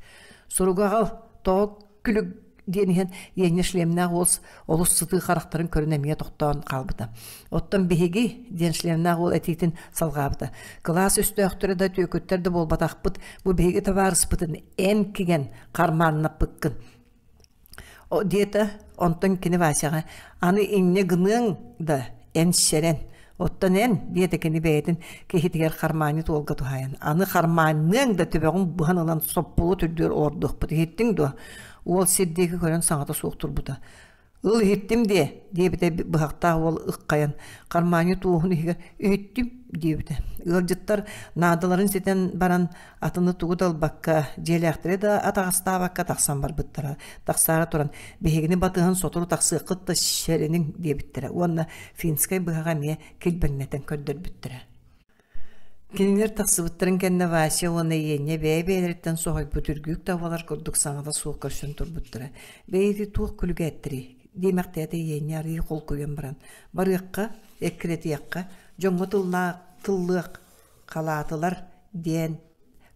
Суругу аҕал, тоҕо күлүк диэн иһэн иэнньэ шлемнээх уол олус сытыы харахтарын көрөн эмиэ тохтоон хаалбыта. Оттон биһиги диэн шлемнээх уол этиитин салҕаабыта. Кылаас өстөөхтөрө да түөкүттэр да буолбатахпыт, бу биһиги табаарыспытын эн кигэн хармааннаппыккын. Диэтэ, онтон кини Васяҕа аны инньэ гыныаҥ да эн сэрэн Оттон эн, диэтэ кини бэйэтин киһитигэр хармаанньыт уолга туһаайан, аны хармаанныаҥ да төбөҕүн быһан ылан соппулу түрдүөр олордуохпут иһиттиҥ дуо? Уол сир диэки көрөн саҥата суох турбута. Ыл иһиттим диэ, диэбитэ быһахтаах уол ыккайан, хармаанньыт уоһун иһигэр иһиттим диэбитэ. Ыалдьыттар наадаларын ситэн баран Атыны тугу да ылбакка, дьиэлээхтэри да атаҕастаабакка тахсан барбыттара. Тахсаары туран, биһигини батыһан сотору тахсыаххыт да сэрэниҥ диэбиттэрэ уонна финскэй быһаҕы эмиэ килбэҥнэтэн көрдөрбүттэрэ. Кинилэр тахсыбыттарын кэннэ Вася уонна Иэнньэ бэйэ-бэйэлэриттэн соһуйбут үргүк табалар курдук саҥата суох көрсөн турбуттара. Бэйэти туох күлүгэ эттэрий? диэмэхтээтэ Иэнньэ арыый холкуйан баран. Барыахха, эккирэтиэххэ, дьоҥҥо тыллаах тыллыах халаатылар диэн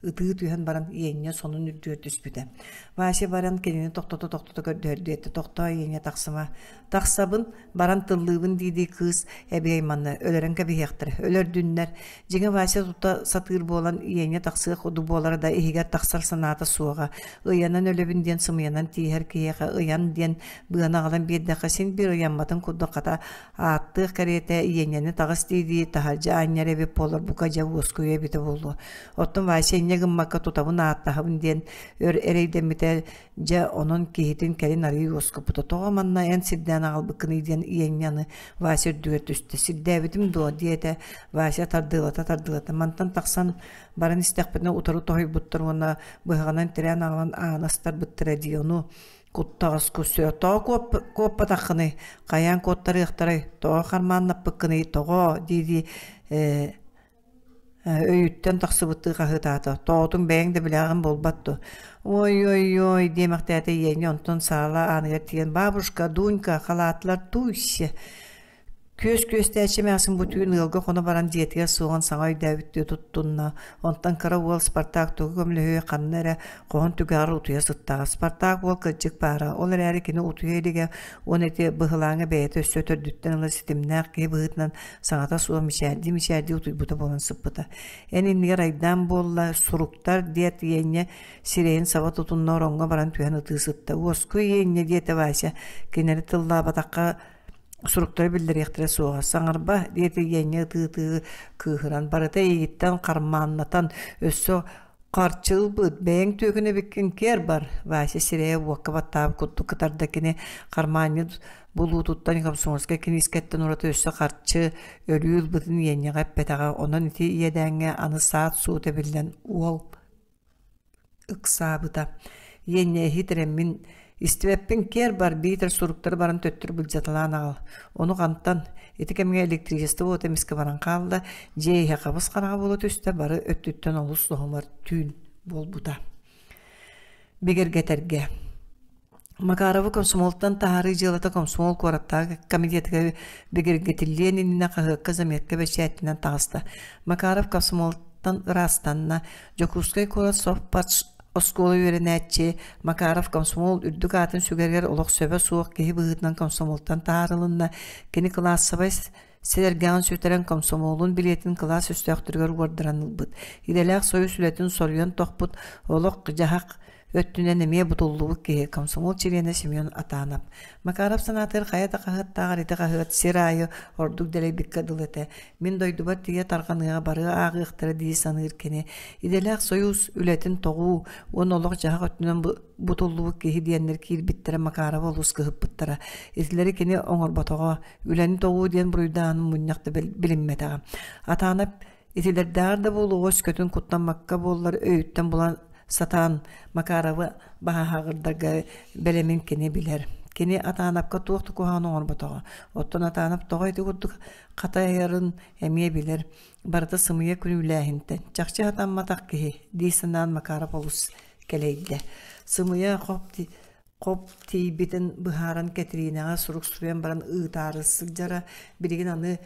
ытыы түһэн баран Иэнньэ сонун үрдүгэр түспүтэ. Вася баран кинини тохтото-тохтото көрдөһөрдүү этэ тохтоо Иэнньэ тахсыма. Тахсабын, баран тыллыыбын дии-дии кыыс эбиэй манна өлөрөн кэбиһиэхтэрэ, өлөрдүннэр. Дьиҥэ Вася тута сатыыр буолан Иэнньэ тахсыах уду буолара да иһигэр тахсар санаата суоҕа. Ыйанан өлөбүн диэн сымыйанан тииһэр киһиэхэ ыйан диэн быаны аҕалан биэрдэххэ син биир ыйамматын курдук хата Ааттыах кэриэтэ иэнньэни таҕыс дии-дии таһырдьа аанньар эбит буолар бука дьэ уоскуйуо эбитэ буолуо. Оттон Вася инньэ гыммакка тутабын ааттаһабын диэн өр эрэйдэммитэ дьэ онон киһитин кэлин арыый уоскуппута. Тоҕо манна эн сирдээн аҕалбыккыный диэн иэнньэ аны Вася үрдүгэр түстэ. Сирдээбитим дуо диэтэ Вася тардыалата-тардыалата. Мантан тахсан баран истэхпинэ утары тоһуйбуттар уонна быһаҕынан тирээн аҕалан ааны астарбыттара дии ону Куттаҕас кусуо тоҕо куоппатаххыный, хайаан куоттарыахтарай, тоҕо хармааннаппыккыный, тоҕо дии-дии ээ өйүттэн тахсыбыттыы хаһыытаата. Тоҕотун бэйэҥ да билэҕин буолбат дуо? Ой-ой-ой диэмэхтээтэ Иэнньэ онтон саала ааныгар тиийэн «Бабушка, Дунька, халаатылар туйся» Күөс күөстээччи эмээхсин бу түүн ыалга хоно баран дьиэтигэр суоҕун саҥа өйдөөбүттүү туттунна. Онтон кыра уол Спартак тугу көмөлөһүө ханна эрэ хоһун түгэҕэр утуйа сыттаҕа. Спартак уол кырдьык баара, ол эрээри кини утуйа илигэ уонна ити быһылааҥҥа бэйэтэ өссө төрдүттэн ыла ситимнээх киһи быһыытынан саҥата суох мичээрдии-мичээрдии утуйбута буолан сыппыта. Эн иннигэр айдаан буолла, суруктар диэт Иэнньэ сирэйин саба тутунна ороҥҥо баран түһэн ытыы сытта. Уоскуй Иэнньэ диэтэ Вася, кинилэри тыллаабатахха. Суруктары биллэриэхтэрэ суоҕа, саҥарба, диэтэ Иэнньэ ытыы-ытыы кыыһыран, барыта эйигиттэн хармааннатан, өссө харчы ылбыт, бэйэҥ түөкүн эбиккин киэр бар, Вася сирэйэ уокка баттаабыт курдук кытарда кини хармаанньыт булуутуттан комсомольскай киниискэттэн ураты өссө харчы өлүү ылбытын Иэнньэҕэ эппэтэҕэ, онон ити иэдээҥҥэ аны саат-суут эбиллэн уол ыксаабыта. Иэнньээһи тирэммин истибэппин киэр бар биитэр суруктары баран төттөрү былдьаталаан аҕал. Ону хантан? Ити кэмҥэ электричество уота эмискэ баран хаалла, дьиэ иһэ хабыс-хараҥа буола түстэ, бары өттүттэн олус соһумар түүн буолбута. Бигэргэтэргэ. Макаровы комсомолтан таһаарыы дьыалата комсомол куораттааҕы комитетыгар бигэргэтиллиэн иннинэ хаһыакка заметка бэчээттэнэн таҕыста. Макаров комсомолтан ыраастанна. Дьокуускай куорат совпац оскуола үөрэнээччи Макаров комсомол үрдүк аатын сүгэригэр олох сөбө суох киһи быһыытынан комсомолтан таһаарылынна. Кини кылаассабай сэргэҕин сүтэрэн комсомолун билиэтин кылаас өстөөхтөрүгэр уордаран ылбыт. Идэлээх союз үлэтин соруйан тохпут, олох-дьаһах өттүнэн эмиэ бутуллубут киһи, комсомол чилиэнэ Семен Атанов. Макаров санаатыгар хайа да хаһыаттааҕар ити хаһыат сир аайы ордук дэлэйбиккэ дылы этэ. Мин дойдубар тиийэ тарҕаныаҕа бары ааҕыахтара дии саныыр кини. Идэлээх союз үлэтин тоҕуу уонна олох-дьаһах өттүнэн бутуллубут киһи диэннэр киирбиттэрэ Макаровы олус кыһыппыттара. Итилэри кини оҥорботоҕо, үлэни тоҕуу диэн буруйдааһынын мунньах да билиммэтэҕэ. Атаанап итилэрдээҕэр да буолуоҕу өскөтүн куттаммакка буоллар өйүттэн булан сатаан Макаровы баһаһаҕырдарга бэлэмин кини билэр. Кини Атаанапка туох да куһаҕаны оҥорботоҕо. Оттон Атаанап тоҕо ити курдук хатайарын эмиэ билэр. Барыта сымыйа күнүүлээһинтэн. Чахчы сатамматах киһи, дии санаан Макаров олус кэлэйдэ. Сымыйа хоп хоп тиийбитин быһааран Кэтириинэҕэ сурук суруйан баран ыытаары сылдьара. Билигин аны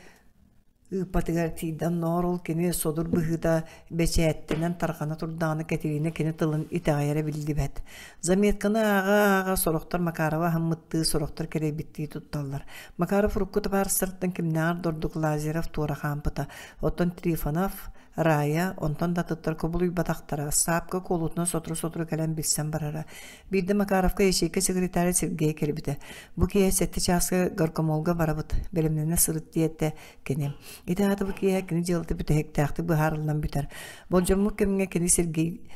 ыыппатыгар тиийдэ оннооҕор ол кини содур быһыыта бэчээттэнэн тарҕана турдаҕына Кэтириинэ кини тылын итэҕэйэрэ биллибэт. Заметканы ааҕа-ааҕа сорохтор Макарова аһыммыттыы, сорохтор кэлэйбиттии тутталлар. Макаров урукку табаарыстарыттан кимнээҕэр да ордук Лазарев туора хаампыта. Оттон Трифонов Рая онтон да атыттар кубулуйбатахтара, саапка куолутунан сотору-сотору кэлэн билсэн барара. Биирдэ Макаровка ячейка секретаря Сергей кэлбитэ. Бу киэһэ сэттэ чааска горкомолга барабыт, бэлэмнэнэ сырыт диэтэ кини. Ити аата бу киэһэ кини дьыалата бүтэһиктээхтик быһаарыллан бүтэр. Болдьоммут кэмҥэ кини Сергей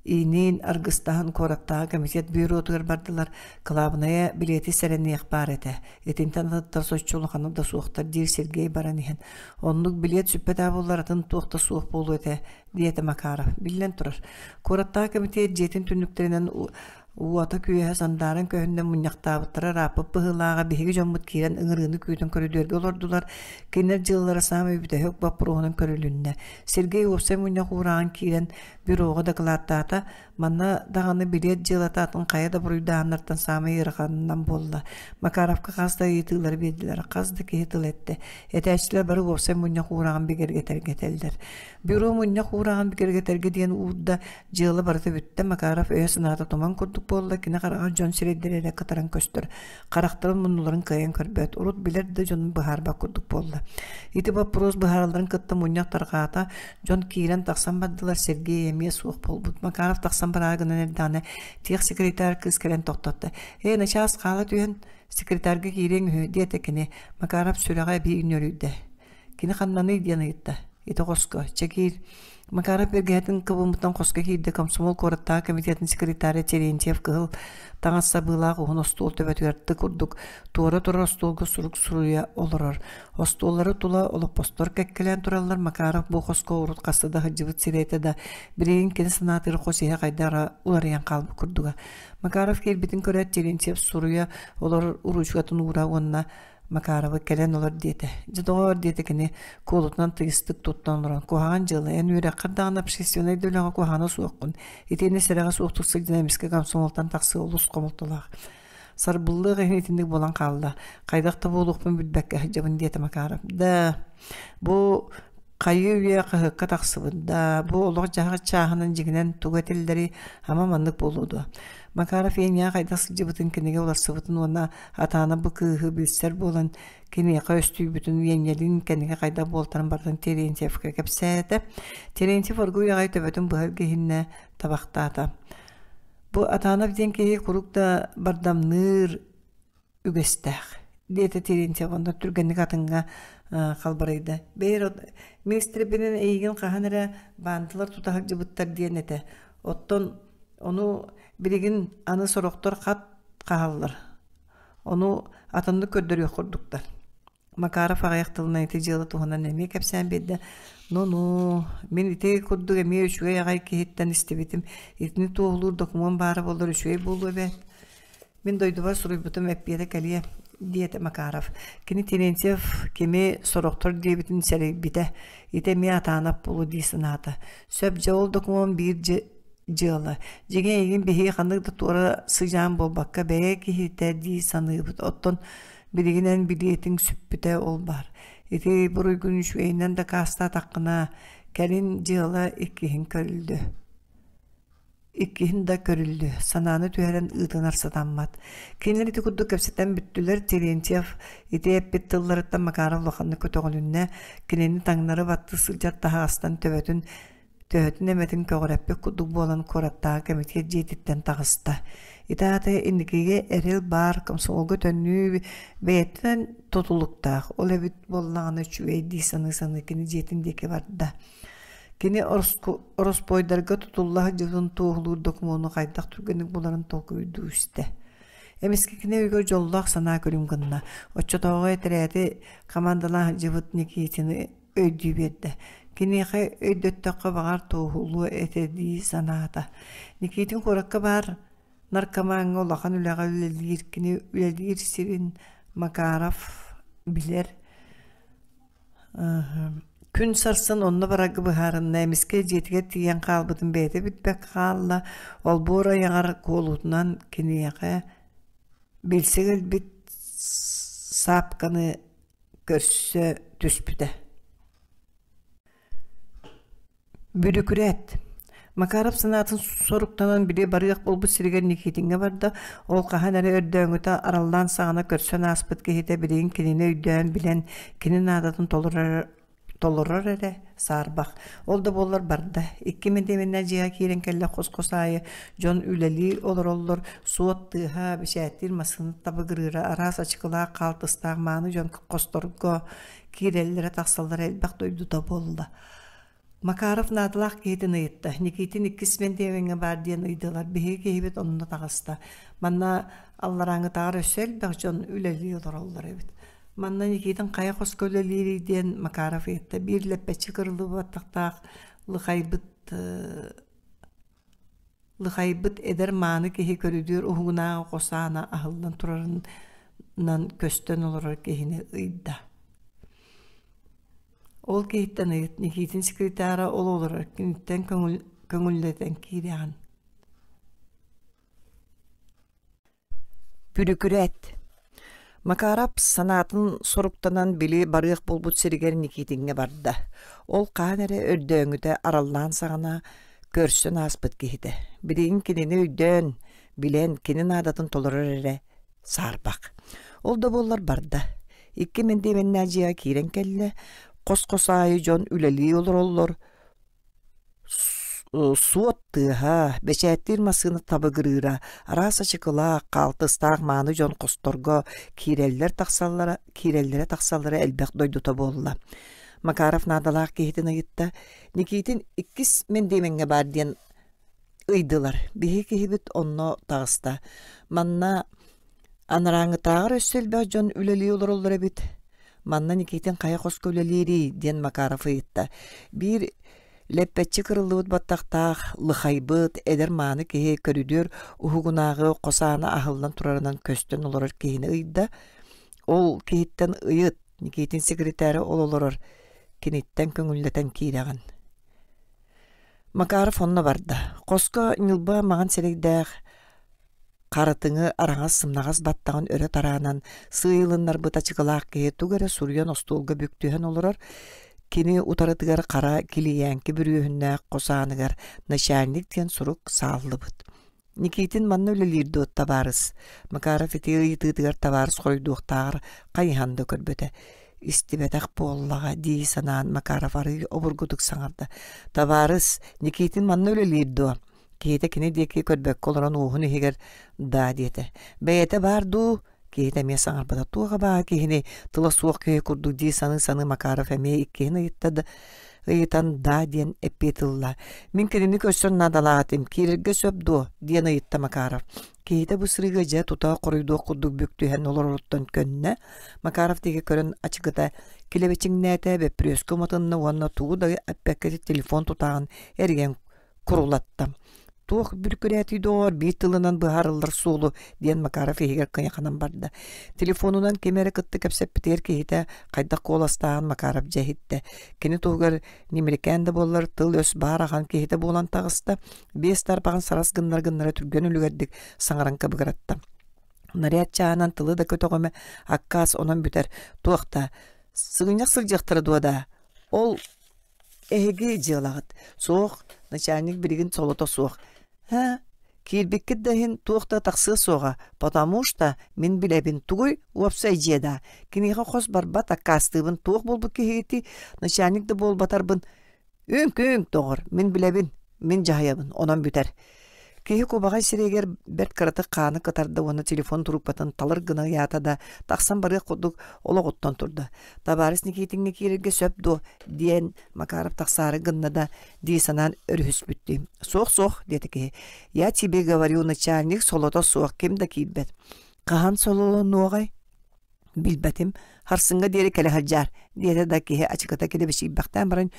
иниин аргыстаһан куораттааҕы комитет бюротугар бардылар. Кылаабынайа билиэти сэрэниэх баар этэ. Итинтэн атыттар соччо улахана да суохтар диир Сергей баран иһэн. Оннук билиэт сүппэтэ буоллар атын туох да суох буолуо этэ, диэтэ Макаров. Биллэн турар, куораттааҕы кэмитиэт дьиэтин түннүктэринэн уота-күөһэ сандааран көһүннэ мунньахтаабыттара ырааппыт быһыылааҕа биһиги дьоммут киирэн ыҥырыыны күүтэн көрүдүөргэ олордулар. Кинилэр дьыалалара саамай бүтэһик боппуруоһунан көрүлүннэ. Сергей уопсай мунньах уурааҕын киирэн бюроҕа дакылааттаата. Манна даҕаны билиэт дьыалата атын хайа да буруйдааһыннартан саамай ыараханынан буолла. Макаровка хас да ыйытыылары биэрдилэр, хас да киһи тыл эттэ. Этээччилэр бары уопсай мунньах уурааҕын бигэргэтэргэ этэллэр. Бюро мунньах уурааҕын бигэргэтэргэ диэн уурда, дьыала барыта бүттэ. Макаров өйө-санаата туман курдук буолла, кини хараҕар дьон сирэйдэрэ эрэ кытаран көстөр. Харахтарын муннуларын кыайан көрбөт, урут билэр да дьонун быһаарбат курдук буолла. Ити боппуруос быһааралларын кытта мунньах тарҕаата, дьон киирэн-тахсан бардылар, Сергей эмиэ суох буолбут. Макаров тахсан бараары гынан эрдэҕинэ, тех секретарь кыыс кэлэн тохтотто. «Ээ, начаас хаала түһэн, секретарга киириэҥ үһү», диэтэ кини. Макаров сүрэҕэ эбии ньүөлүйдэ. Кини ханнаный диэн ыйытта. Ити хоско, чэ киир. Макаров бэргэһэтин кыбыммытынан хоско киирдэ комсомол куораттааҕы комитетын секретаря Терентьев кыһыл таҥас сабыылаах уһун остуол төбөтүгэр ты курдук туора турар остуолга сурук суруйа олорор. Остуоллары тула олоппостор кэккэлээн тураллар. Макаров бу хоско урут хаста да сылдьыбыт сирэ этэ да, билигин кини санаатыгар хос иһэ хайдах эрэ уларыйан хаалбыт курдуга. Макаров киирбитин көрөөт Терентьев суруйа олорор уруучукатын уура уонна Макаровы кэлэн олор диэтэ. Дьэ доҕоор диэтэ кини куолутунан тыйыстык туттан олорон куһаҕан дьыала эн үөрэххэр даҕаны общественнай да үлэҕэ куһаҕана суоххун итиэннэ сэрэҕэ суохтук сылдьан эмискэ комсомолтан тахсыы олус хомолтолоох. Сарбыллыах иһин итинник буолан хаалла. Хайдах да буолуохпун билбэккэ сылдьабын диэтэ Макаров. Да, бу хайыы үйэ хаһыакка тахсыбыт да, бу олох-дьаһах чааһынан дьиҥинэн тугу этиллэрий, ама маннык буолуо дуо? Макаров ийэҥҥэ хайдах сылдьыбытын кинигэ уларсыбытын уонна Атаана бу кыыһы билсэр буолан, киниэхэ өстүйбүтүн Иэнньэлиин кэнники хайдах буолтарын барытын Терентьевкэ кэпсээтэ. Терентьев оргууй аҕай төбөтүн быһа илгиһиннэ табахтаата. Бу Атанов диэн киһи куруук да бардамныыр үгэстээх. диэтэ Терентьев онно түргэнник атыҥҥа халбарыйда. Бэйэр миэстэрбинэн эйигин хаһан эрэ баандалар тута сылдьыбыттар диэн этэ. Оттон ону билигин аны сорохтор хат хаһаллар. Ону атыннык көрдөрүөх курдуктар. Макаров аҕыйах тылынан ити дьыала туһунан эмиэ кэпсээн биэрдэ. Ну-ну, мин ити курдук эмиэ үчүгэй аҕай киһиттэн истибитим. Итини туоһулуур докумуон баара буоллар үчүгэй буолуо эбээт. Мин дойдубар суруйбутум эппиэтэ кэлиэ, диэтэ Макаров. Кини Терентьев кими сорохтор диэбитин сэрэйбитэ. Ити эмиэ атаанап буолуо дии санаата. Сөп дьэ ол докумуон биир дьыала. Дьиҥэ эйигин биһиги ханнык да туора сыдьаан буолбакка бэйэ киһитэ дии саныыбыт. Оттон билигин эн билиэтиҥ сүппүтэ ол баар. Ити буруйгун үчүгэйинэн дакаастаатаххына, кэлин дьыала иккиһин көрүллүө. Иккиһин да көрүллүө, санааны түһэрэн ыытынар сатаммат. Кинилэр ити курдук кэпсэтэн бүттүлэр, Терентьев ити эппит тылларыттан Макаров улаханнык көтөҕүлүннэ, кинини таҥнары баттыы сылдьар таһаҕастан төбөтүн төһөтүн эмэтин көҕүрэппит курдук буолан куораттааҕы кэмитиэт дьиэтиттэн таҕыста. Ити аата инникигэ эрэл баар, комсомолга төннүү бэйэтинэн тутулуктаах, ол эбит буоллаҕына үчүгэй дии саныы-саныы кини дьиэтин диэки барда. Кини ороспуойдарга тутулла сылдьыбытын туоһулуур докумуону хайдах түргэнник буларын толкуйдуу истэ. Эмискэ кини өйүгэр дьоллоох санаа күлүм гынна. Оччотооҕу этэрээти хамаандалаан сылдьыбыт Никитины өйдүү биэрдэ. Киниэхэ өйдөттөххө баҕар туоһулуо этэ дии санаата. Никитин куоракка баар наркомаҥҥа улахан үлэҕэ үлэлиир кини үлэлиир сирин Макаров билэр Күн сарсын онно барарга быһаарынна, эмискэ дьиэтигэр тиийэн хаалбытын бэйэтэ билбэккэ хаалла, олбуор айаҕар куолутунан киниэхэ билсэ кэлбит саапканы көрсө түспүтэ. Бүрүкүрээт Макаров санаатын соруктанан били барыах буолбут сиригэр Никитиҥҥэ барда, ол хаһан эрэ өрдөөҥҥүтэ араллаан саҕана көрсөн ааспыт киһитэ билигин кинини өйдөөн билэн кини наадатын толорор толорор эрэ саарбах. Ол да буоллар барда. Икки мэндиэмэннээх дьиэҕэ киирэн кэллэ хос-хос аайы дьон үлэлии олороллор, суот тыаһа, бэчээттиир массыына табыгырыыра, араас ачыкылаах, хаалтыстаах мааны дьон хосторго киирэллэрэ-тахсаллара элбэх дойдута буолла. Макаров наадалаах киһитин ыйытта. Никитин иккис мэндиэмэҥҥэ баар диэн ыйдылар. Биһиги киһибит онно таҕыста. Манна алларааҥҥытааҕар өссө элбэх дьон үлэлии олороллор эбит. Манна Никитин хайа хоско үлэлиирий диэн Макаров ыйытта. Биир лэппэччи кырыллыбатахтаах лыхайбыт Лыхайбыт эдэр мааны киһи көрүдүөр уһугунааҕы хос аана аһыллан турарынан көстөн олорор киһини ыйда. Ол киһиттэн ыйыт, Никитин секретара ол олорор киниттэн көҥүллэтэн киирэҕин. Бүрүкүрээт Макаров санаатын соруктанан били барыах буолбут сиригэр Никитиҥҥэ барда. Ол хаһан эрэ өрдөөҥҥүтэ араллаан саҕана көрсөн ааспыт киһитэ. Билигин кинини өйдөөн, билэн, кини наадатын толорор эрэ саарбах. Ол да буоллар барда. Икки мэндиэмэннээх дьиэҕэ киирэн кэллэ. Хос-хос аайы дьон үлэлии олороллор, Суот тыаһа, бэчээттиир массыына табыгырыыра, араас ачыкылаах, хаалтыстаах мааны дьон хосторго киирэллэр-тахсаллара киирэллэрэ-тахсаллара элбэх дойдута буолла. Макаров наадалаах киһитин ыйытта, Никитин иккис мэндиэмэҥҥэ баар диэн ыйдылар. Биһиги киһибит онно таҕыста. Манна анарааҥҥытааҕар өссө элбэх дьон үлэлии олороллор эбит. Манна Никитин хайа хоско үлэлиирий? диэн Макаров ыйытта. Биир лэппэччи кырыллыбыт баттахтаах, лыхайбыт, эдэр мааны киһи көрүдүөр уһугунааҕы хос аана аһыллан турарынан көстөн олорор киһини ыйда. Ол киһиттэн ыйыт, Никитин секретарэ ол олорор, киниттэн көҥүллэтэн киирэҕин. Макаров онно барда. Хоско ньылба маҥан сирэйдээх, Харатыҥы араҥас сымнаҕас баттаҕын өрө тараанан сыыйылыннарбыт ачыкылаах киһи тугу эрэ суруйан остуолга бүктүһэн олорор, кини утарытыгар хара килийээҥки бүрүөһүннээх хос ааныгар начальник диэн сурук сааллыбыт. Никитин манна үлэлиир дуо табаарыс? Макаров ити ыйытыытыгар табаарыс хоруйдуохтааҕар хайыһан да көрбөтө. Истибэтэх буоллаҕа дии санаан Макаров арыый обургутук саҥарда. Табаарыс, Никитин манна үлэлиир дуо? Киһитэ кини диэки көрбөккө олорон уоһун иһигэр «даа» диэтэ. «Бэйэтэ баар дуу, Киһитэ эмиэ саҥарбата. Туох абааһы киһини тыла суох киһи курдук дии саныы-саныы Макаров эмиэ иккиһин ыйытта да ыйытан «да» диэн эппиэт ылла. «Мин кинини көрсөн наадалаах этим, киирэргэ сөп дуо?» диэн ыйытта Макаров. Киһитэ бу сырыыга дьэ тута хоруйдуох курдук бүк түһэн олороруттан көннө. Макаров диэки көрөн ачыкыта килэбэчиҥнээтэ, бөппүрүөскэ уматынна уонна тугу да эппэккэ телефон тутааҕын эрийэн курулатта. Туох бүркүрээтий доҕоор, биир тылынан быһаарыллар суолу диэн Макаров иһигэр кыйаханан барда. Телефонунан ким эрэ кытта кэпсэппитигэр киһитэ хайдах куоластааҕын Макаров дьэ иһиттэ. Кини туһугар ньимирикээн да буоллар тыл-өс баар ахан киһитэ буолан таҕыста. Биэс тарбаҕын сарас гыннар-гыннара түргэн үлүгэрдик саҥаран кыбыгыратта. Наряд чааһынан тылы да көтөҕүмэ, аккаас онон бүтэр. Туох да, сыгынньах сылдьыахтара дуо даа? Ол Эһиги дьыалаҕыт. Суох, начальник билигин солото суох. Һэ, киирбиккит да иһин туох да тахсыа суоҕа, потому что мин билэбин тугуй уопсай дьиэ даа. Киниэхэ хос барбат аккаастыыбын туох буолбут киһигитий, начальник да буолбатарбын үҥк-үҥк доҕор, мин билэбин, мин дьаһайабын, онон бүтэр. Киһи кубаҕай сирэйигэр бэрт кыратык хааны кытарда уонна телефон трубкатын талыр гына ыйаата да, тахсан барыах курдук олоҕуттан турда. «Табаарыс Никитиҥҥэ киирэргэ сөп дуо?» диэн Макаров тахсаары гынна да, дии санаан өрүһүспүттүү. «Суох-суох», диэтэ киһи. «Я тебе говорю, начальник солото суох, ким да киирбэт». «Хаһан сололонуоҕай?» Билбэтим, харсыҥҥа диэри кэлэ сылдьаар, диэтэ да киһи ачыкыта килэбэчийбэхтээн баран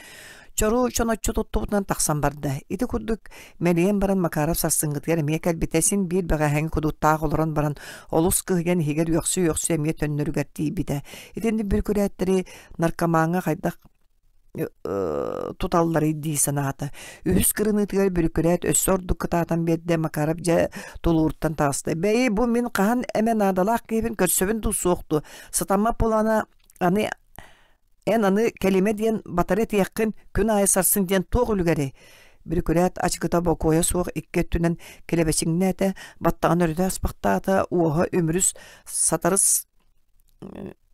чору чоноччу туттубутунан тахсан барда. Ити курдук мэлийэн баран Макаров сарсыҥҥытыгар эмиэ кэлбитэ син биир бэҕэһээҥҥи кудуттаах олорон баран олус кыһыйан иһигэр үөхсүү-үөхсүү эмиэ төннөрүгэр тиийбитэ. Итинник бүркүрээттэри наркомаҥҥа хайдах туталларый дии санаата. Үһүс кырыныытыгар бүрүкүрээт өссө ордук кытаатан биэрдэ Макаров дьэ тулууруттан таҕыста. Бэйи бу мин хаһан эмэ наадалаах киһибин көрсөбүн дуу суох дуу? Сатаммат буолана аны эн аны кэлимэ диэн батары этиэххин күн аайы сарсын диэн туох үлүгэрий? Бүрүкүрээт ачыкыта бокуойа суох икки өттүнэн килэбэчиҥнээтэ, баттаҕын өрүтэ аспахтаата, уоһа үмүрүс сатарыс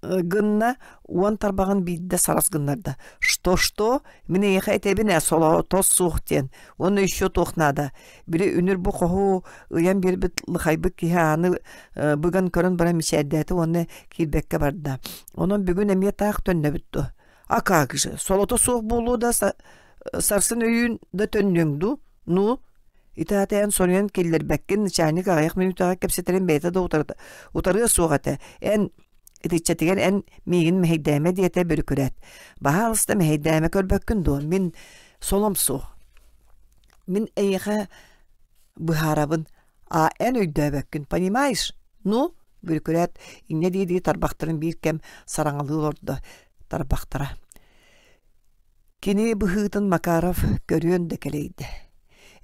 гынна, уон тарбаҕын биирдэ сарас гыннарда. Что-что? Мин эйиэхэ этэбин ээ, солото суох диэн. Уонна еще туох наада. Били үнүр бу хоһу ыйан биэрбит лыхайбыт киһи ааны быган көрөн баран мичээрдээтэ уонна киирбэккэ барда. Онон бүгүн эмиэ таах төннөбүт дуо? А как же, солото суох буолуо да сарсын өйүүн да төннүөҥ дуу? Ну, итаатайан соруйан киллэрбэккин начальник аҕыйах мүнүүтэҕэ кэпсэтэрин бэйэтэ да утарыа суох этэ. Эн итиччэтигэр эн миигин мэһэйдээмэ диэтэ бүрүкүрээт. Баһаалыста мэһэйдээмэ көрбөккүн дуо? Мин солом суох. Мин эйиэхэ быһаарабын. А эн өйдөөбөккүн, понимаешь? Ну, бүрүкүрээт инньэ дии-дии тарбахтарын биир кэм сараҥалыы олордо. Тарбахтара. Кини быһыытын Макаров көрүөн да кэлэйдэ.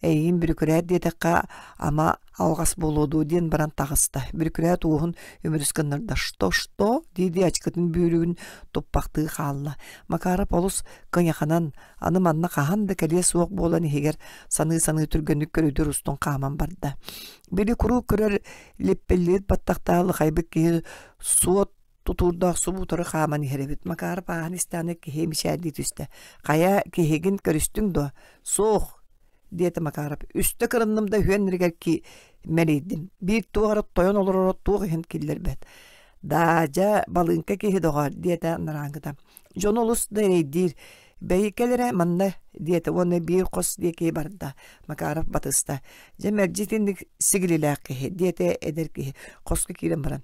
Эйигин бүрүкүрээт диэтэххэ, ама алҕас буолуо дуу диэн баран таҕыста. Бүрүкүрээт уоһун үмүрүс гыннарда. «Что-что?» дии-дии ачыкытын бүүрүгүн туппахтыы хаалла. Макаров олус кыйаханан, аны манна хаһан да кэлиэ суох буолан иһигэр саныы-саныы түргэнник көрүдүөр устун хааман барда. Били куруук көрөр липпиллибит баттахтаах лыхайбыт киһи суот тутуурдаах субу утары хааман иһэр эбит. Макаров ааһан истэҕинэ киһи мичээрдии түстэ. «Хайа, киһигин көрүстүҥ дуо?» «Суох», диэтэ Макаров. «Үстэ кырынным да үһүөннэригэр ки мэлийдим. Биир туох эрэ тойон олороро туох иһин киллэрбэт». «Даа, дьэ, балыыҥка киһи доҕоор», диэтэ нарааҥҥыта. Дьону олус да эрэйдиир. «Бэйи кэл эрэ манна» диэтэ уонна биир хос диэки барда. Макаров батыста. «Дьэ, мэлдьи итинник сигилилээх киһи», диэтэ эдэр киһи хоско киирэн баран.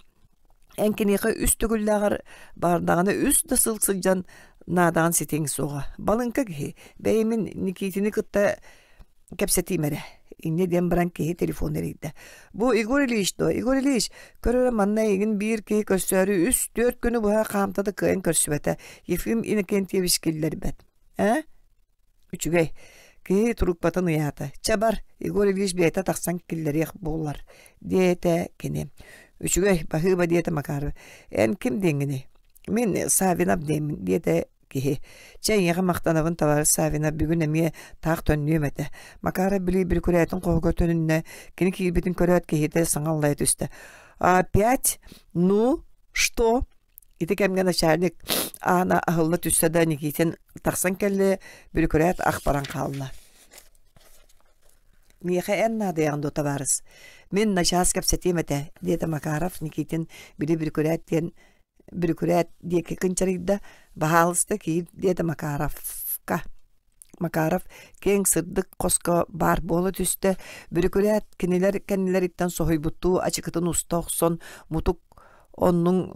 Эн киниэхэ үс төгүллээҕэр баардаҕына үс да сыл сылдьан наадаҕын ситиэҥ суоҕа. Балыҥка киһи, бэйэмин Никитини кытта кэпсэтиим эрэ. Инньэ диэн баран киһи телефон эрийдэ. Бу Егор Ильич дуо? Егор Ильич, көр эрэ манна эйигин биир киһи көрсөөрү үс-түөрт күнү быһа хаамта да кыайан көрсүбэтэ. Ефим Иннокентьевич киллэрбэт. Ээ? Үчүгэй. Киһи трубкатын ыйаата. Чэ бар, Егор Ильич бэйэтэ тахсан киллэриэх буоллар, диэтэ кини. Үчүгэй, баһыыба диэтэ Макаров. Эн ким диэҥҥиний? Мин Савинов диэммин, диэтэ киһи. Чэ, эйиэхэ махтанабын, табаарыс Савинов, бүгүн эмиэ таах төннүөм этэ. Макаров били бүрүкүрээтин хоһугар төнүннэ, кини киирбитин көрөөт киһитэ саҥа аллайа түстэ. Опять? Ну, что? Ити кэмҥэ начальник аана аһылла түстэ да Никитин тахсан кэллэ, бүрүкүрээт ах баран хаалла. Миэхэ эн наадыйаҕын дуо, табаарыс? Мин начаас кэпсэтиэм этэ, диэтэ Макаров Никитин били бүрүкүрээт диэн бүрүкүрээт диэки кынчарыйда. Баһаалыста киир, диэтэ Макаровка. Макаров киэҥ сырдык хоско баар буола түстэ. Бүрүкүрээт кинилэр кэннилэриттэн соһуйбуттуу ачыкытын уста охсон мутук оннун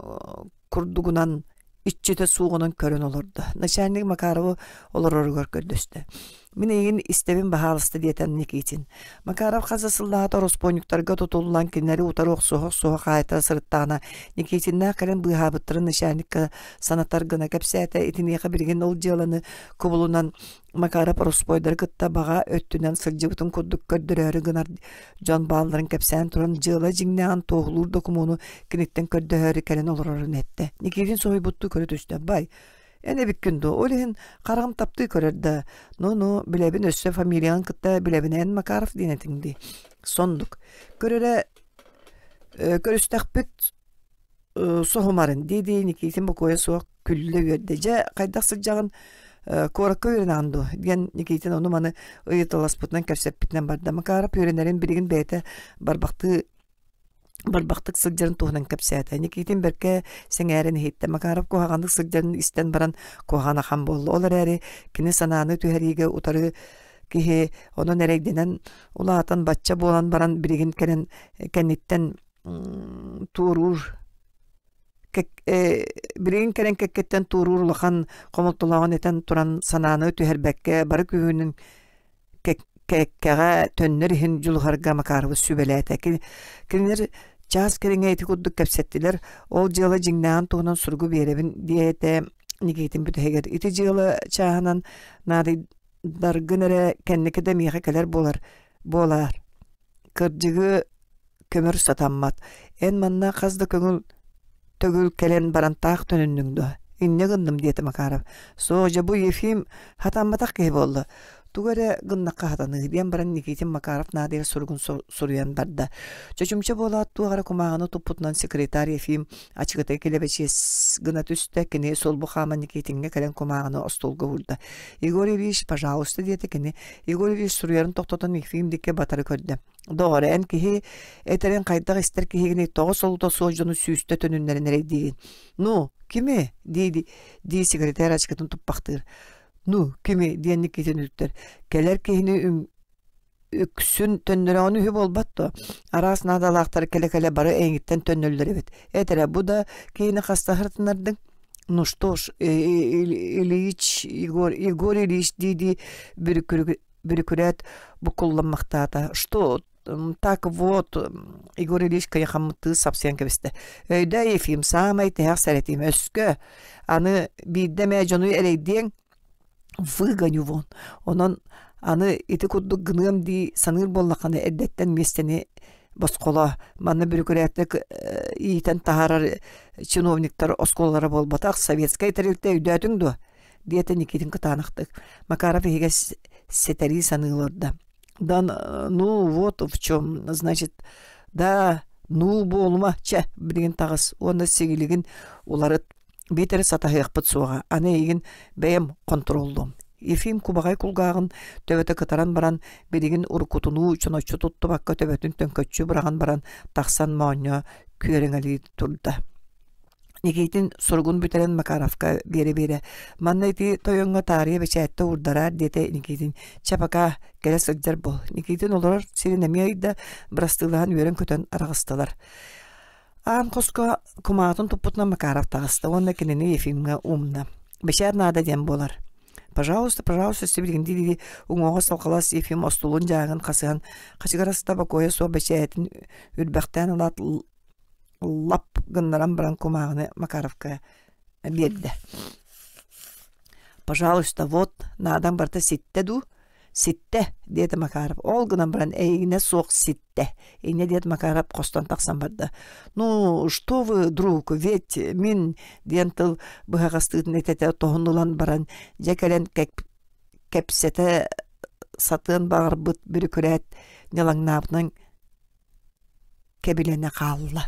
курдугунан иччитэ суоҕунан көрөн олордо. Начальник Макарову олороругар көрдөстө. Мин эйигин истэбин баһаалыста диэтэ Никитин. Макаров хас да сыллааҕыта ороспуонньуктарга тутуллан кинилэри утары охсуһа-охсуһа хаайтара сырыттаҕына Никитиннээх кэлэн быыһаабыттарын начальникка санатар гына кэпсээтэ. Итиниэхэ билигин ол дьыаланы кубулунан Макаров ороспуойдары кытта баҕа өттүнэн сылдьыбытын курдук көрдөрөөрү гынар дьон баалларын кэпсээн туран дьыала дьиҥнээҕин туоһулуур докумуону киниттэн көрдөһөөрү кэлэн олорорун эттэ. Никитин соһуйбуттуу көрө түстэ. Бай, эн эбиккин дуо? Ол иһин хараҕым таптыы көрөр да. Ну-ну, билэбин өссө фамилияҕын кытта билэбин эн Макаров диэн этиҥ дии. Соннук. Көрөрө көрүстэхпит соһумарын дии-дии Никитин бокуойа суох күллэ үөрдэ. Дьэ, хайдах сылдьаҕын куоракка үөрэнэҕин дуо? диэн Никитин ону-маны ыйыталаспытынан кэпсэппитинэн барда. Макаров үөрэнэрин билигин бэйэтэ барбахтыы барбахтык сылдьарын туһунан кэпсээтэ. Никитин бэркэ сэҥээрэн иһиттэ. Макаров куһаҕаннык сылдьарын истэн баран куһаҕан ахан буолла. Ол эрээри кини санааны түһэриигэ утары киһи онон эрэйдэнэн улаатан бачча буолан баран билигин кэлэн кэнниттэн туоруур билигин кэлэн кэккэттэн туоруур улахан хомолтолооҕун этэн туран санааны түһэрбэккэ бары күүһүнэн кэккэҕэ төннөр иһин дьулуһарга Макаровы сүбэлээтэ. Кинилэр чаас кэриҥэ ити курдук кэпсэттилэр. Ол дьыала дьиҥнээҕин туһунан суругу биэрэбин диэтэ Никитин бүтэһигэр. Ити дьыала чааһынан наадыйдаргын эрэ кэнники да миэхэ кэлэр буолар буолаар. Кырдьыгы көмөр сатаммат. Эн манна хас да көҥүл төгүл кэлэн баран таах төнүннүҥ дуо? Инньэ гынным диэтэ Макаров. Суох, дьэ бу Ефим хатамматах киһи буолла. Тугу эрэ гыннахха хатаныһы диэн баран Никитин Макаров наадыйар суругун суруйан барда. Чочумча буолаат туох эрэ кумааҕыны туппутунан секретарь Ефим ачыкыта килэбэчиэс гына түстэ. Кини сулбу хааман Никитиҥҥэ кэлэн кумааҕыны остуолга уурда. Егор Ильич, пожалуйста, диэтэ кини. Егор Ильич суруйарын тохтотон Ефим диэки батары көрдө. Доҕор, эн киһи этэрин хайдах истэр киһигиний тоҕо солута суох дьону сүүстэ төнүннэрэн эрэйдиигин? Ну, кими? дии дии секретарь ачыкытын туппахтыыр. Ну, кими? диэн Никитин үттэр. Кэлэр киһини үксүн төннөрөҕүн үһү буолбат дуо? Араас наадалаахтар кэлэ-кэлэ бары эйигиттэн төннөллөр эбит. Эт эрэ, бу да киһини хаста сырытыннардыҥ? Ну что ж, Ильич, Егор, Егор Ильич дии-дии бүрүкүрээт буккулламмахтаата. Что так вот, Егор Ильич кыйахаммыттыы сапсыйан кэбистэ. Өйдөө, Ефим, саамай тиһэх сэрэтиим өскө. Аны биирдэ эмэ дьону эрэйдиэҥ, выгоню вон. Онон аны ити курдук гыныам дии саныыр буоллаххына эрдэттэн миэстэни босхолоо. Манна бүрүкүрээттик иитэн таһаарар чиновниктар оскуолалара буолбатах, советскай тэрилтэ өйдөөтүҥ дуо? диэтэ Никитин кытаанахтык. Макаров иһигэр сэтэрии саныы олордо. Да ну вот в чем, значит, да ну буолума, чэ, билигин таҕыс уонна сигилигин уларыт биитэр сатаһыахпыт суоҕа, аны эйигин бэйэм хонтуруоллуом. Ефим кубаҕай кулгааҕын төбөтө кытаран баран, билигин уруккутунуу чоноччу туттубакка төбөтүн төҥкөччү быраҕан баран тахсан моонньо күөрэҥэлии турда. Никитин суругун бүтэрэн Макаровка биэрэ-биэрэ «Манна ити тойоҥҥо таарыйа бэчээттэ уурдараар» диэтэ Никитин. «Чэ, пока, кэлэ сылдьар буол». Никитин олорор сирин эмиэ ыйда, бырастыылаһан үөрэн-көтөн араҕыстылар. Аан хоско кумаатын туппутунан Макаров таҕыста уонна кинини Ефимҥэ уумна. «Бэчээт наада диэн буолар». «Пожалуйста, пожалуйста, сибилигин дии-дии уҥуоҕа салҕалас Ефим остуолун дьааһыгын хасыһан хачыгыраста бокуойа суох бэчээтин үрбэхтээн ылаат лап гыннаран баран кумааҕыны Макаровка биэрдэ. «Пожалуйста, вот, наадаҥ барыта ситтэ дуу?» «Ситтэ», диэтэ Макаров. Ол гынан баран эйигинэ суох ситтэ. Инньэ диэт Макаров хостон тахсан барда. «Ну, что вы, друг, ведь мин» диэн тыл быһаҕастыытын этэтэ тоһун ылан баран дьэ кэлэн кэпсэтэ сатыан баҕарбыт бүрүкүрээт ньылаҥнаабытынан кэбилэнэ хаалла.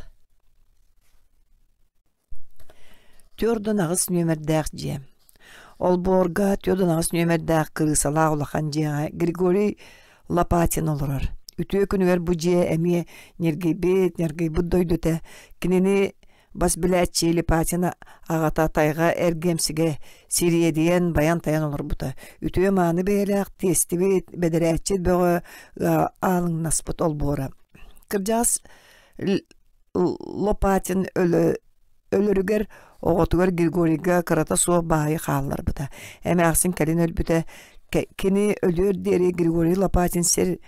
48 нүөмэрдээх дьиэ. Олбуорга 48 нүөмэрдээх кырыысалаах улахан дьиэҕэ Григорий Лопатин олорор. Үтүө күнүгэр бу дьиэ эмиэ ньиргийбит, ньаргыйбыт дойдута. Кинини бас билээччи Липатин аҕата тайҕа эргиэмсигэ сириэдийэн байан-тайан олорбута. Үтүө-мааны бэйэлээх тиэстибит, бэдэрээччит бөҕө аалыҥнаспыт олбуора. Кырдьаҕас Лопатин өлөрүгэр оҕотугар Григорийга кырата суох баайы хаалларбыта. Эмээхсин кэлин өлбүтэ. Кини өлүөр диэри Григорий Лопатин сир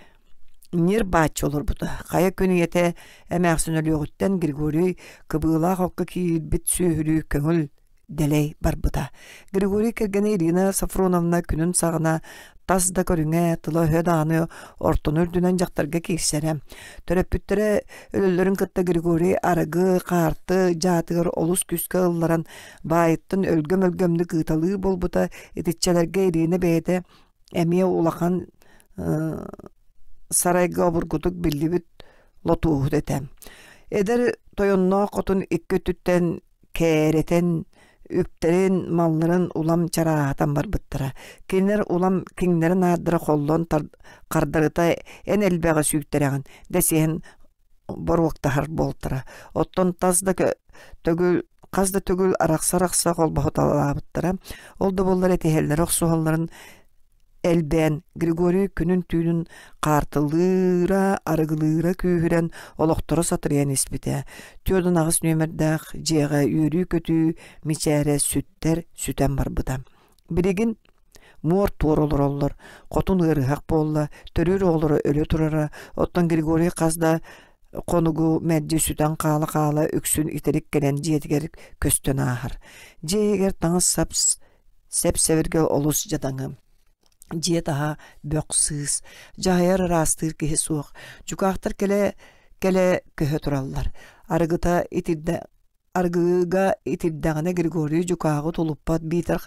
ньир бааччы олорбута. Хайа күн ийэтэ эмээхсин өлүөҕүттэн Григорий кыбыылаах окко киирбит сүөһүлүү көҥүл дэлэй барбыта. Григорий кэргэнэ Ирина Софроновна күнүн саҕана тас да көрүҥэ, тыла-өһө даҕаны ортону үрдүнэн дьахтарга киирсэрэ. Төрөппүттэрэ өлөллөрүн кытта Григорий арыгы, хаарты дьаатыгар олус күүскэ ылларан, баайыттан өлгөм-өлгөмнүк ыыталыы буолбута. Итиччэлэргэ Ирина бэйэтэ эмиэ улахан сарайга обургутук биллибит лотууһут этэ. Эдэр тойонноох хотун икки өттүттэн кээрэтэн, үптэрин, малларын улам чарааһатан барбыттара. Кинилэр улам киҥнэрин-аардара холлон хардарыта эн элбэҕи сүүттэрэҕин дэсиһэн боруоктаһар буолтара. Оттон тас да төгүл хас да төгүл арахса-арахса холбоһуталаабыттара. Ол да буоллар этиһэллэрэ охсуһалларын элбээн, Григорий күнүн-түүнүн хаартылыыра, арыгылыыра күүһүрэн, олохторо сатарыйан испитэ. 48 нүөмэрдээх дьиэҕэ үөрүү-көтүү мичээрэ сүттэр сүтэн барбыта. Билигин муор-туор олороллор, хотун ыарыһах буолла, төрүүр оҕолоро өлө турара, оттон Григорий хас да хонугу мэлдьи сүтэн хаала-хаала үксүн итирик кэлэн дьиэтигэр көстөн ааһар. Дьиэ иһигэр таҥас-сап Сэп-сэбиргэл олус дьадаҥы. Дьиэ таһа бөх-сыыс, дьаһайар ыраастыыр киһи суох. Дьукаахтар кэлэ кэлэ көһө тураллар. Арыгыта итирдэ арыгыга итирдэҕинэ Григорий дьукааҕы тулуппат биитэр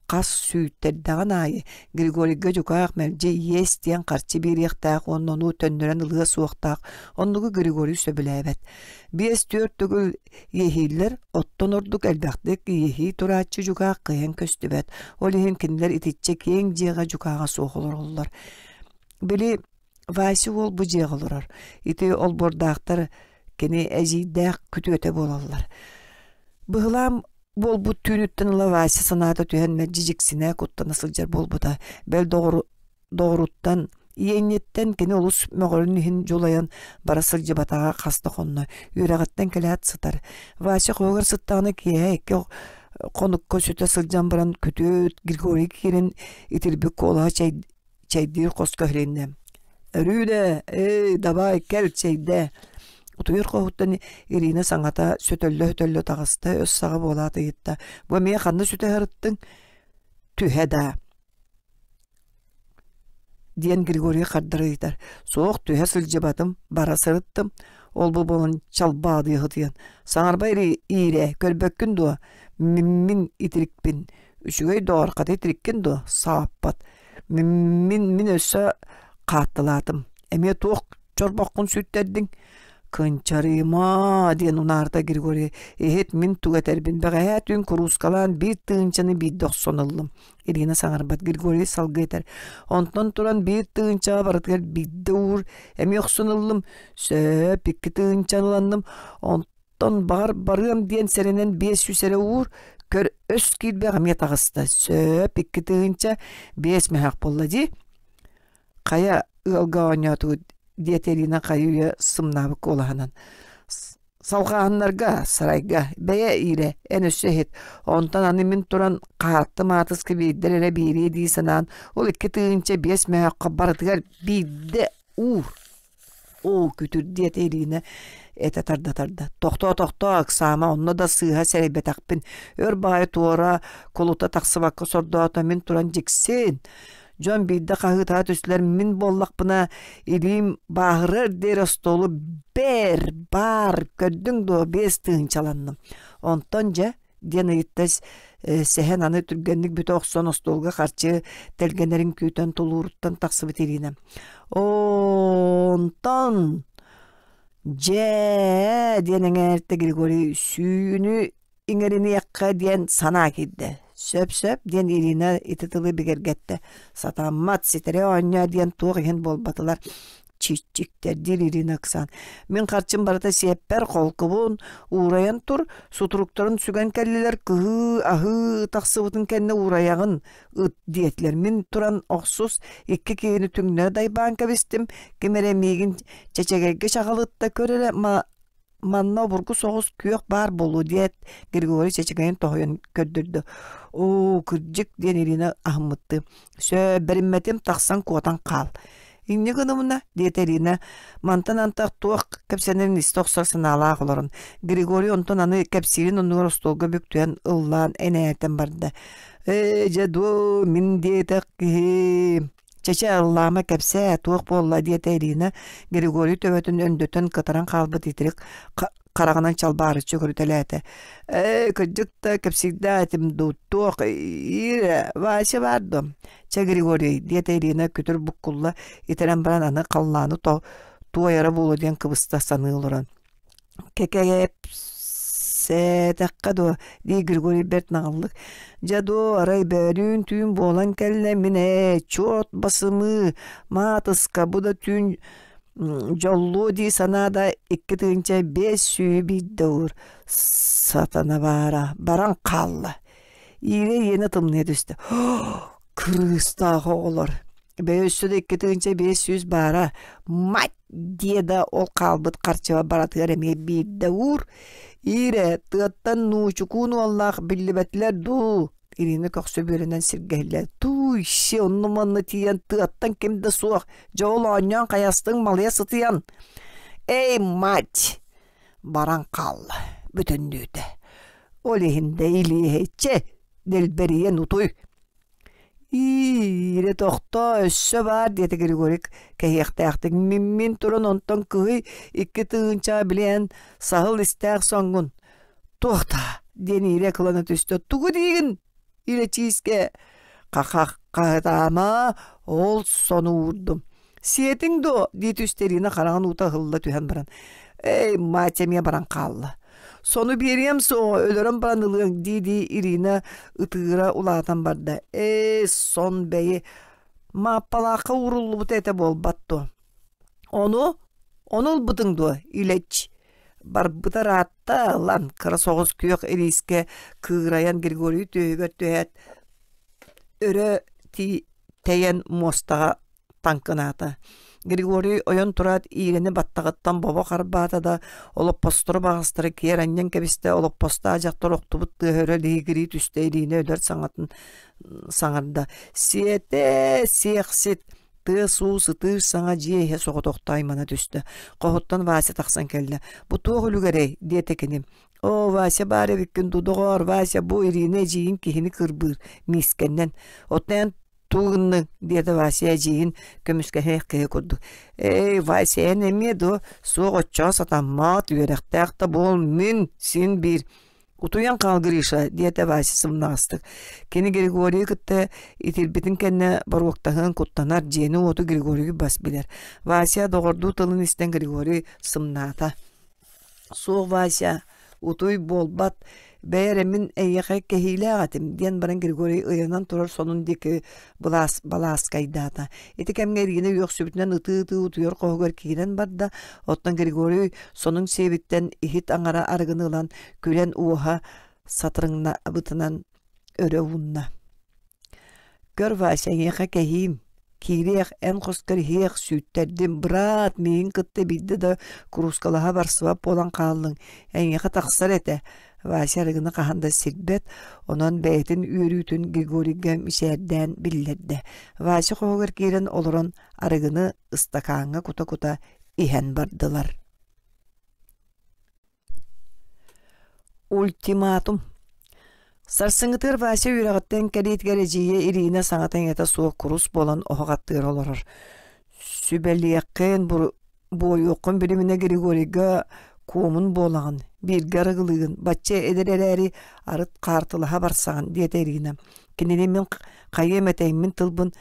хас сүүттэрдэҕин аайы Григорийга дьукаах мэлдьи иэс диэн харчы биэриэхтээх уонна ону төннөрөн ылыа суохтаах. Оннугу Григорий сөбүлээбэт. Биэс-түөрт төгүл Иэһииллэр оттон ордук элбэхтик иэһии турааччы дьукаах кыайан көстүбэт, ол иһин кинилэр итиччэ киэҥ дьиэҕэ дьукааҕа суох олороллор. Били Вася уол бу дьиэҕэ олорор. Ити олбуордаахтар кини эдьиийдээх күтүөтэ буолаллар. Быһылаан буолбут түүнүттэн ыла Вася санаата түһэн мэлдьи дьиксинэ куттана сылдьар буолбута. Бэл доҕору доҕоруттан, иэнньиттэн кини олус мөҕөрүн иһин дьулайан бара сылдьыбатаҕа хас да хонно. Үөрэҕиттэн кэлээт сытар. Вася хоһугар сыттаҕына киэһэ икки хонукка сүтэ сылдьан баран күтүөт Григорий киирэн итирбит куолаһа чэй, чэйдиир хоско иһилиннэ. Өрүүнэ, эй, давай, кэл, чэйдээ. Утуйар хоһуттан Ирина саҥата сөтөллө-сөтөллө таҕыста, өс саҕа буолаат ыйытта. Бу эмиэ ханна сүтэ сырыттыҥ? Түһэ даа. Диэн Григорий хардары ыйытар. Суох түһэ сылдьыбатым, бара сырыттым. Ол-бу буолан чалбаадыйа сытыйан. Саҥарба иирэ, көрбөккүн дуо? Мин итирикпин. Үчүгэй доҕор, хата итириккин дуо? Сааппат. Мин мин өссө хааттылаатым. Эмиэ туох чорбоххун сүттэрдиҥ? Кынчарыма диэн унаарда Григорий. Иһит мин тугу этэрбин бэҕэһээ түүн куруускалаан биир тыһыынчаны биирдэ охсон ыллым. Ирина саҥарбат Григорий салгыы этэр: «Онтон туран биир тыһыынчаҕа барытыгар биирдэ уур, эмиэ охсон ыллым, сөп, икки тыһыынчаны ыланным, онтон баҕар барыам диэн сэрэнэн 500 эрэ уур, көр өс киирбэх эмиэ таҕыста, сөп, 2 тыһыынча, биэс мөһөөх буолла дии. Хайа ыалга оонньоотугут?» диэтэ Ирина хайы-үйэ сымнаабыт куолаһынан. Салҕааһыннарга, сарайга, бэйэ иирэ, эн өссө иһит. Онтон аны мин туран хааттым аатыска биирдэр эрэ биэриэ дии санаан, ол 2 тыһыынча 5 мөһөөххө барытыгар биирдэ уур. Оо, күтүр диэтэ Ирина этэ тарда-тарда. Тохтоо, тохтоо, ыксаама, онно да сыыһа сэрэйбэтэхпин. Өр баҕайы туора кулута тахсыбакка сордоото, мин туран дьиксин. Дьон биирдэ хаһыытаһа түстүлэр, мин буоллахпына илиим бааһырар диэри остуолу бэр, баар, көрдүҥ дуо, 5 тыһыынчаланным. Онтон дьэ, диэн ыйытта Сэһэн аны түргэнник бүтэ охсон остуолга харчы тэлгэнэрин күүтэн тулууруттан тахсыбыт Ирина. Онтон дьэ диэн эҥээртэ Григорий сүүнү иҥэриниэххэ диэн санаа киирдэ. Сөп-сөп диэн Ирина ити тылы бигэргэттэ. Сатаммат, ситэри оонньоо диэн туох иһин буолбатылар. Чиччиктэр диир Ирина ыксаан. Мин харчым барыта сиэппэр, холкубун уурайан тур, сутуруктарын сүгэн кэллилэр, кыһыы, аһыы тахсыбытын кэннэ уурайаҕын, ыт диэтилэр. Мин туран охсус, икки киһини түҥнэ дайбаан кэбистим, ким эрэ миигин чэчэгэйгэ чаҕылытта, көр эрэ, манна обургу соҕус күөх баар буолуо диэт Григорий чэчэгэйин тоһуйан көрдөрдө. Оо, кырдьык диэн Ирина аһыммыттыы. Сөө, бэриммэтим тахсан куотан хаал. Инньэ гынымына, диэтэ Ирина, мантан антах туох кэпсэнэрин истэ охсор санаалаах олорон. Григорий онтон аны кэпсиирин оннугар остуолга бүктүөн ыллаан энээтэн барда. Ээ, дьэ дуо, мин диэтэх киһи Чэчэ ыллаама кэпсээ, туох буолла диэтэ Ирина, Григорий төбөтүн өндөтөн кытаран хаалбыт итирик хараҕынан чалбаарыччы көрүтэлээтэ. Ээ, кырдьык да кэпсиирдээх этим дуу, туох Ира, Вася баар дуо? Чэ, Григорий, диэтэ Ирина күтүр буккулла итирэн баран аны халлааны туойара буолуо диэн кыбыста саныы олорон. Кэкэйэпсээтэххэ дуо дии Григорий бэрт наҕыллык. Дьэ дуо, арай бөөлүүн түүн буолан кэллэ мин ээ, чуот басымыы, маатыска бу да түүн дьоллуо дии санаа да 2500 биирдэ уур. Сатана баара, баран хаалла. Иирэ иэнэ тымныйа түстэ. Кырыыстаах оҕолор. Бэйэ өссө да 2500 баара. Мать диэ да ол хаалбыт харчыба баратыгар эмиэ биирдэ уур. Иирэ, тыаттан нуучукуун уоллаах биллибэтилэр дуу? Ирина көхсө бүөрэнэн сиргэһиллэр. Тууй-си, онну-манна тиийэн тыаттан ким да суох. Дьэ ол оонньоон хайастыҥ малыйа сытыйан. Эй, мать! Баран хаалла бүтүннүүтэ. Ол иһин да илиэһэйчэ дэлбэрийэн утуй. Иирэ тохтоо, өссө баар диэтэ Григорий кэһиэхтээхтик. Миммин туран онтон кыһый 2 тыһыынчаҕа билиэн саһыл истээх соҥҥун. Туох даа диэн Иирэ кылана түстэ. Тугу диигин Ирэчиискэ хаһытаама ол сону уурдум. Сиэтиҥ дуо дии түстэ Ирина хараҕын уута ыһылла түһэн баран. Эй, мать эмиэ баран хаалла. Сону биэриэм суоҕа, өлөрөн баран ылыаҥ дии-дии Ирина ытыыра улаатан барда. Ээ, сон бэйи, Мааппалаахха ууруллубута этэ буолбат дуо? Ону, ону ылбытыҥ дуо, Илэч? Барбыта ыраатта, ылан, кыра соҕус күөх ириискэ кыырайан Григорий түөһүгэр түһээт, өрө тэйэн муостаҕа таҥкынаата. Григорий ойон тураат иирэни баттаҕыттан бобо харбаата да, олоппостору баҕастары киэр анньан кэбистэ, олоппостоох дьахтар охтубут тыаһа өрө лиһигирии түстэ, Ирина өлөр саҥатын саҥарда: «Сиэтэ, сиэхсит!» Тыас-уус ытыыр саҥа дьиэ иһэ соҕотохто аймана түстэ. Хоһуттан Вася тахсан кэллэ. «Бу туох үлүгэрэй?» диэтэ кини. «Оо, Вася баар эбиккин дуу, доҕоор, Вася, бу Ирина эдьиийин киһини кырбыыр, миискэннэн. Оттон эн тугу гынныҥ?» диэтэ Вася эдьиийин көмүскэһиэх киһи курдук. «Эй, Вася, эн эмиэ дуо? Суох оччоҕо сатаммат, үөрэхтээх да буол, мин син биир «Утуйан хаал, Гриша», диэтэ Вася сымнаҕастык. Кини Григорийы кытта итирбитин кэннэ боруоктаһыан куттанар, дьиэни-уоту Григорийы бас билэр. Вася доҕордуу тылын истэн Григорий сымнаата. «Суох, Вася, утуй буолбат, бэйэ эрэ мин эйиэхэ кэһиилээх этим», диэн баран Григорий ыйанан турар сонун диэки былаас балааскайдаата. Ити кэмҥэ Ирина үөхсүбүтүнэн ытыы-ытыы утуйар хоһугар киирэн барда, оттон Григорий сонун сиэбиттэн иһит аҥара арыгыны ылан күлэн уоһа сатырыҥнабытынан өрө уунна. «Көр, Вася, эйиэхэ кэһиим, киириэх, эн хоскор иһиэх, сүүттэрдим, быраат, миигин кытта биирдэ да куруускалаһа барсыбат буолан хааллыҥ, эйиэхэ тахсар этэ». Вася арыгыны хаһан да сирбэт, онон бэйэтин үөрүүтүн Григорийга мичээрдээн биллэрдэ. Вася хоһугар киирэн олорон арыгыны ыстакааҥҥа кута-кута иһэн бардылар. Ультиматум Сарсыҥҥытыгар Вася үөрэҕиттэн кэлиитигэр эдьиийэ Ирина саҥата-иҥэтэ суох курус буолан оһох аттыгар олорор. Сүбэлиэххин, буойуоххун билиминэ Григорийга куомун буолаҕын, бииргэ арыгылыыгын, бачча эдэр эрээри арыт хаартылаһа барсаҕын, диэтэ Ирина. Кинини мин хайыам этэймин тылбын.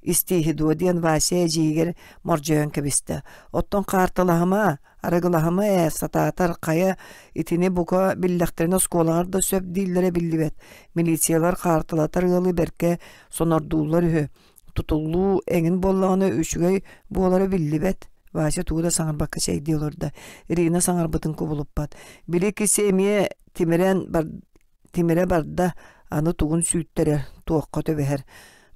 Истииһи дуо диэн Вася эдьиийигэр мордьойон кэбистэ. Оттон хаартылаһыма, арыгылаһыма ээ, сатаатар хайа итини бука биллэхтэринэ оскуолаҕар да сөп дииллэрэ биллибэт. Милициялар хаартылатар ыалы бэркэ сонордууллар үһү. Тутуллуу эҥин буоллаҕына үчүгэй буолара биллибэт. Вася тугу да саҥарбакка чэйдии олордо. Ирина саҥарбытын кубулуппат. Били киси эмиэ тимирэн бар тимирэ барда, аны тугун сүүттэрэр, туохха түбэһэр.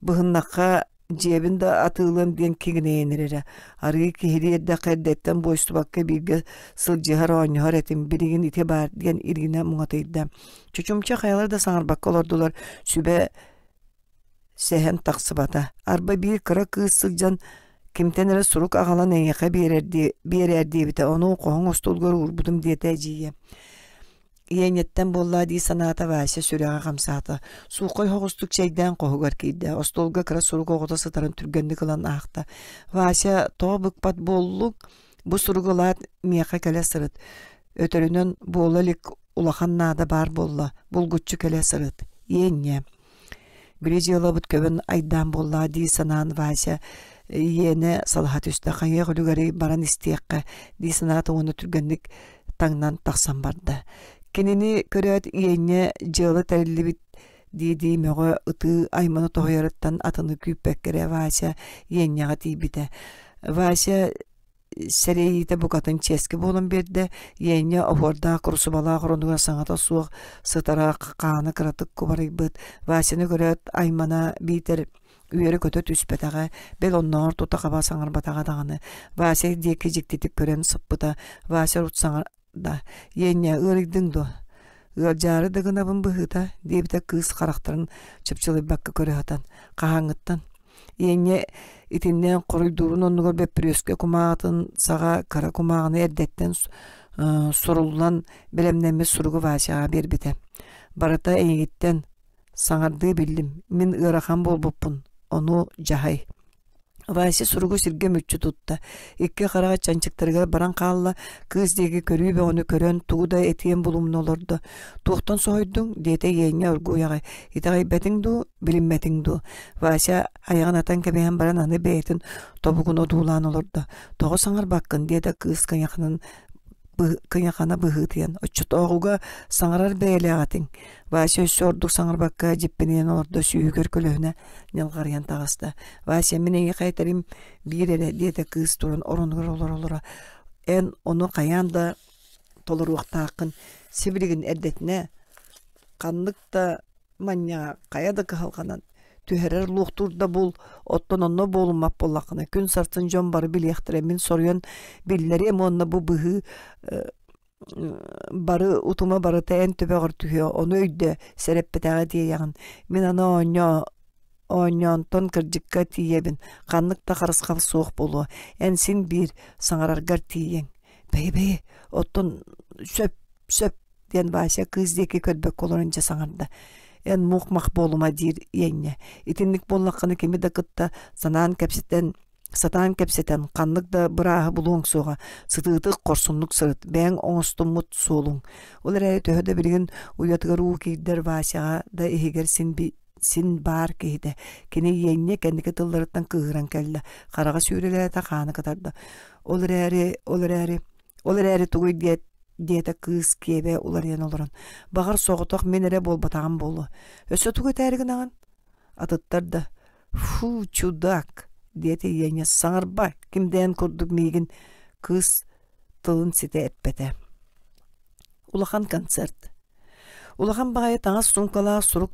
Быһыннахха дьиэбин да атыылыам диэн киҥинэйэн эрэрэ. Арыы киһилии эрдэххэ эрдэттэн буойсубакка бииргэ сылдьыһар оонньоһор этим, билигин ити баар диэн Ирина муҥатыйда. Чочумча хайалар да саҥарбакка олордулар, сүбэ сэһэн тахсыбата. Арба биир кыра кыыс сылдьан кимтэн эрэ сурук аҕалан эйиэхэ биэрэр биэрээр диэбитэ, ону хоһуҥ остуолугар уурбутум диэтэ эдьиийэ. Иэнньэттэн буоллаа дии санаата Вася сүрэҕэ хамсаата. Сууххай соҕустук чэйдээн хоһугар киирдэ. Остуолга кыра сурук оҕото сытарын түргэнник ылан аахта. Вася тоҕо быкпат буоллуҥ? Бу суругу ылаат миэхэ кэлэ сырыт. Өтөрүнэн буола илик улахан наада баар буолла. Булгуччу кэлэ сырыт. Иэнньэ. Били дьыалабыт көбөн айдаан буоллаа дии санаан Вася иэнэ салаһа түстэ хайыах үлүгэрий баран истиэххэ дии санаата уонна түргэнник таҥнан тахсан барда. Кинини көрөөт иэнньэ дьыала тэриллибит дии-дии мөҕө ытыы аймана тоһуйарыттан атыны күүппэккэ эрэ Вася иэнньэҕэ тиийбитэ. Вася сэрэйиитэ букатын чиэски буолан биэрдэ, иэнньэ оһуордаах курусубалаах оронугар саҥата суох сытара хаана кыратык кубарыйбыт. Васяны көрөөт аймана биитэр үөрэ-көтө түспэтэҕэ, бэл оннооҕор тута-хаба саҥарбатаҕа даҕаны. Вася диэки дьиктитик көрөн сыппыта. Вася урут саҥарда: «Иэнньэ, ыарыйдыҥ дуо?» «Ыалдьаары да гынабын быһыыта», диэбитэ кыыс харахтарын чыпчылыйбакка көрө сытан. «Хаһааҥҥыттан?» Иэнньэ итиннэ хоруйдуурун оннугар бөппүрүөскэ кумааҕытын саҕа кыра кумааҕыны эрдэттэн суруллан бэлэмнэммит суругу Васяҕа биэрбитэ. «Барыта эйигиттэн Саҥардыы биллим, мин ыарахан буолбуппун, ону дьаһай. Вася суругу сиргэ мүччү тутта, икки хараҕа чанчыктарыгар баран хаалла, кыыс диэки көрүү бөҕөнү көрөн тугу да этиэн булумна олордо. «Туохтан соһуйдуҥ?» диэтэ Иэнньэ оргууй аҕай. «Итэҕэйбэтиҥ дуу, билиммэтиҥ дуу?» Вася айаҕын атан кэбиһэн баран аны бэйэтин тобугун одуулаан олордо. «Тоҕо саҥарбаккын?» диэтэ кыыс кыйаханан кыйахана быһыытыйан. «Оччотооҕуга саҥарар бэйэлээх этиҥ. Вася өссө ордук саҥарбакка дьиппинийэн олордо, сүүһүгэр көлөһүнэ ньалҕарыйан таҕыста. «Вася, мин эйиэхэ этэрим биир эрэ» диэтэ кыыс туран оронугар олоро-олоро. «Эн ону хайаан да толоруохтааххын. Сибилигин эрдэтинэ ханнык да манньаҕа хайа да кыһалҕанан түһэрэр луохтуур да бул, оттон онно буолуммат буоллаххына, күн сарсын дьон бары билиэхтэрэ, мин соруйан биллэриэм уонна бу быһыы бары утума барыта эн төбөҕөр түһүө, ону өйдөө, сэрэппэтэҕэ диэйэҕин. Мин аны оонньоо оонньоонтон кырдьыкка тиийэбин, ханнык да харысхал суох буолуо, эн син биир саҥараргар тиийиэҥ. Бэйи-бэйи, оттон сөп, сөп диэн Вася кыыс диэки көрбөккө олорон дьэ саҥарда. Эн мух-мах буолума диир иэнньэ. Итинник буоллаххына кими да кытта санаан кэпсэтэн Сатаан кэпсэтэн, ханнык да бырааһы булуоҥ суоҕа, сытыытык, хорсуннук сырыт, бэйэҥ оҥостуммут суолуҥ. Ол эрээри төһө да билигин уйатыгар уу киирдэр Васяҕа да иһигэр син син баар киһитэ. Кини иэнньэ кэнники тылларыттан кыыһыран кэллэ, хараҕа сүүрэлээтэ, хаана кытарда. Ол эрээри, ол эрээри, ол эрээри тугуй диэт диэтэ кыыс киэбэ уларыйан олорон. Баҕар соҕотох мин эрэ буолбатаҕым буолуо. Өссө тугу этээри гынаҕын? Атыттар да «Фу, чудак!» диэтэ Иэнньэ саҥарба, кимдээн курдук миигин кыыс тылын ситэ эппэтэ. Улахан концерт. Улахан баҕайы таҥас суумкалаах сурук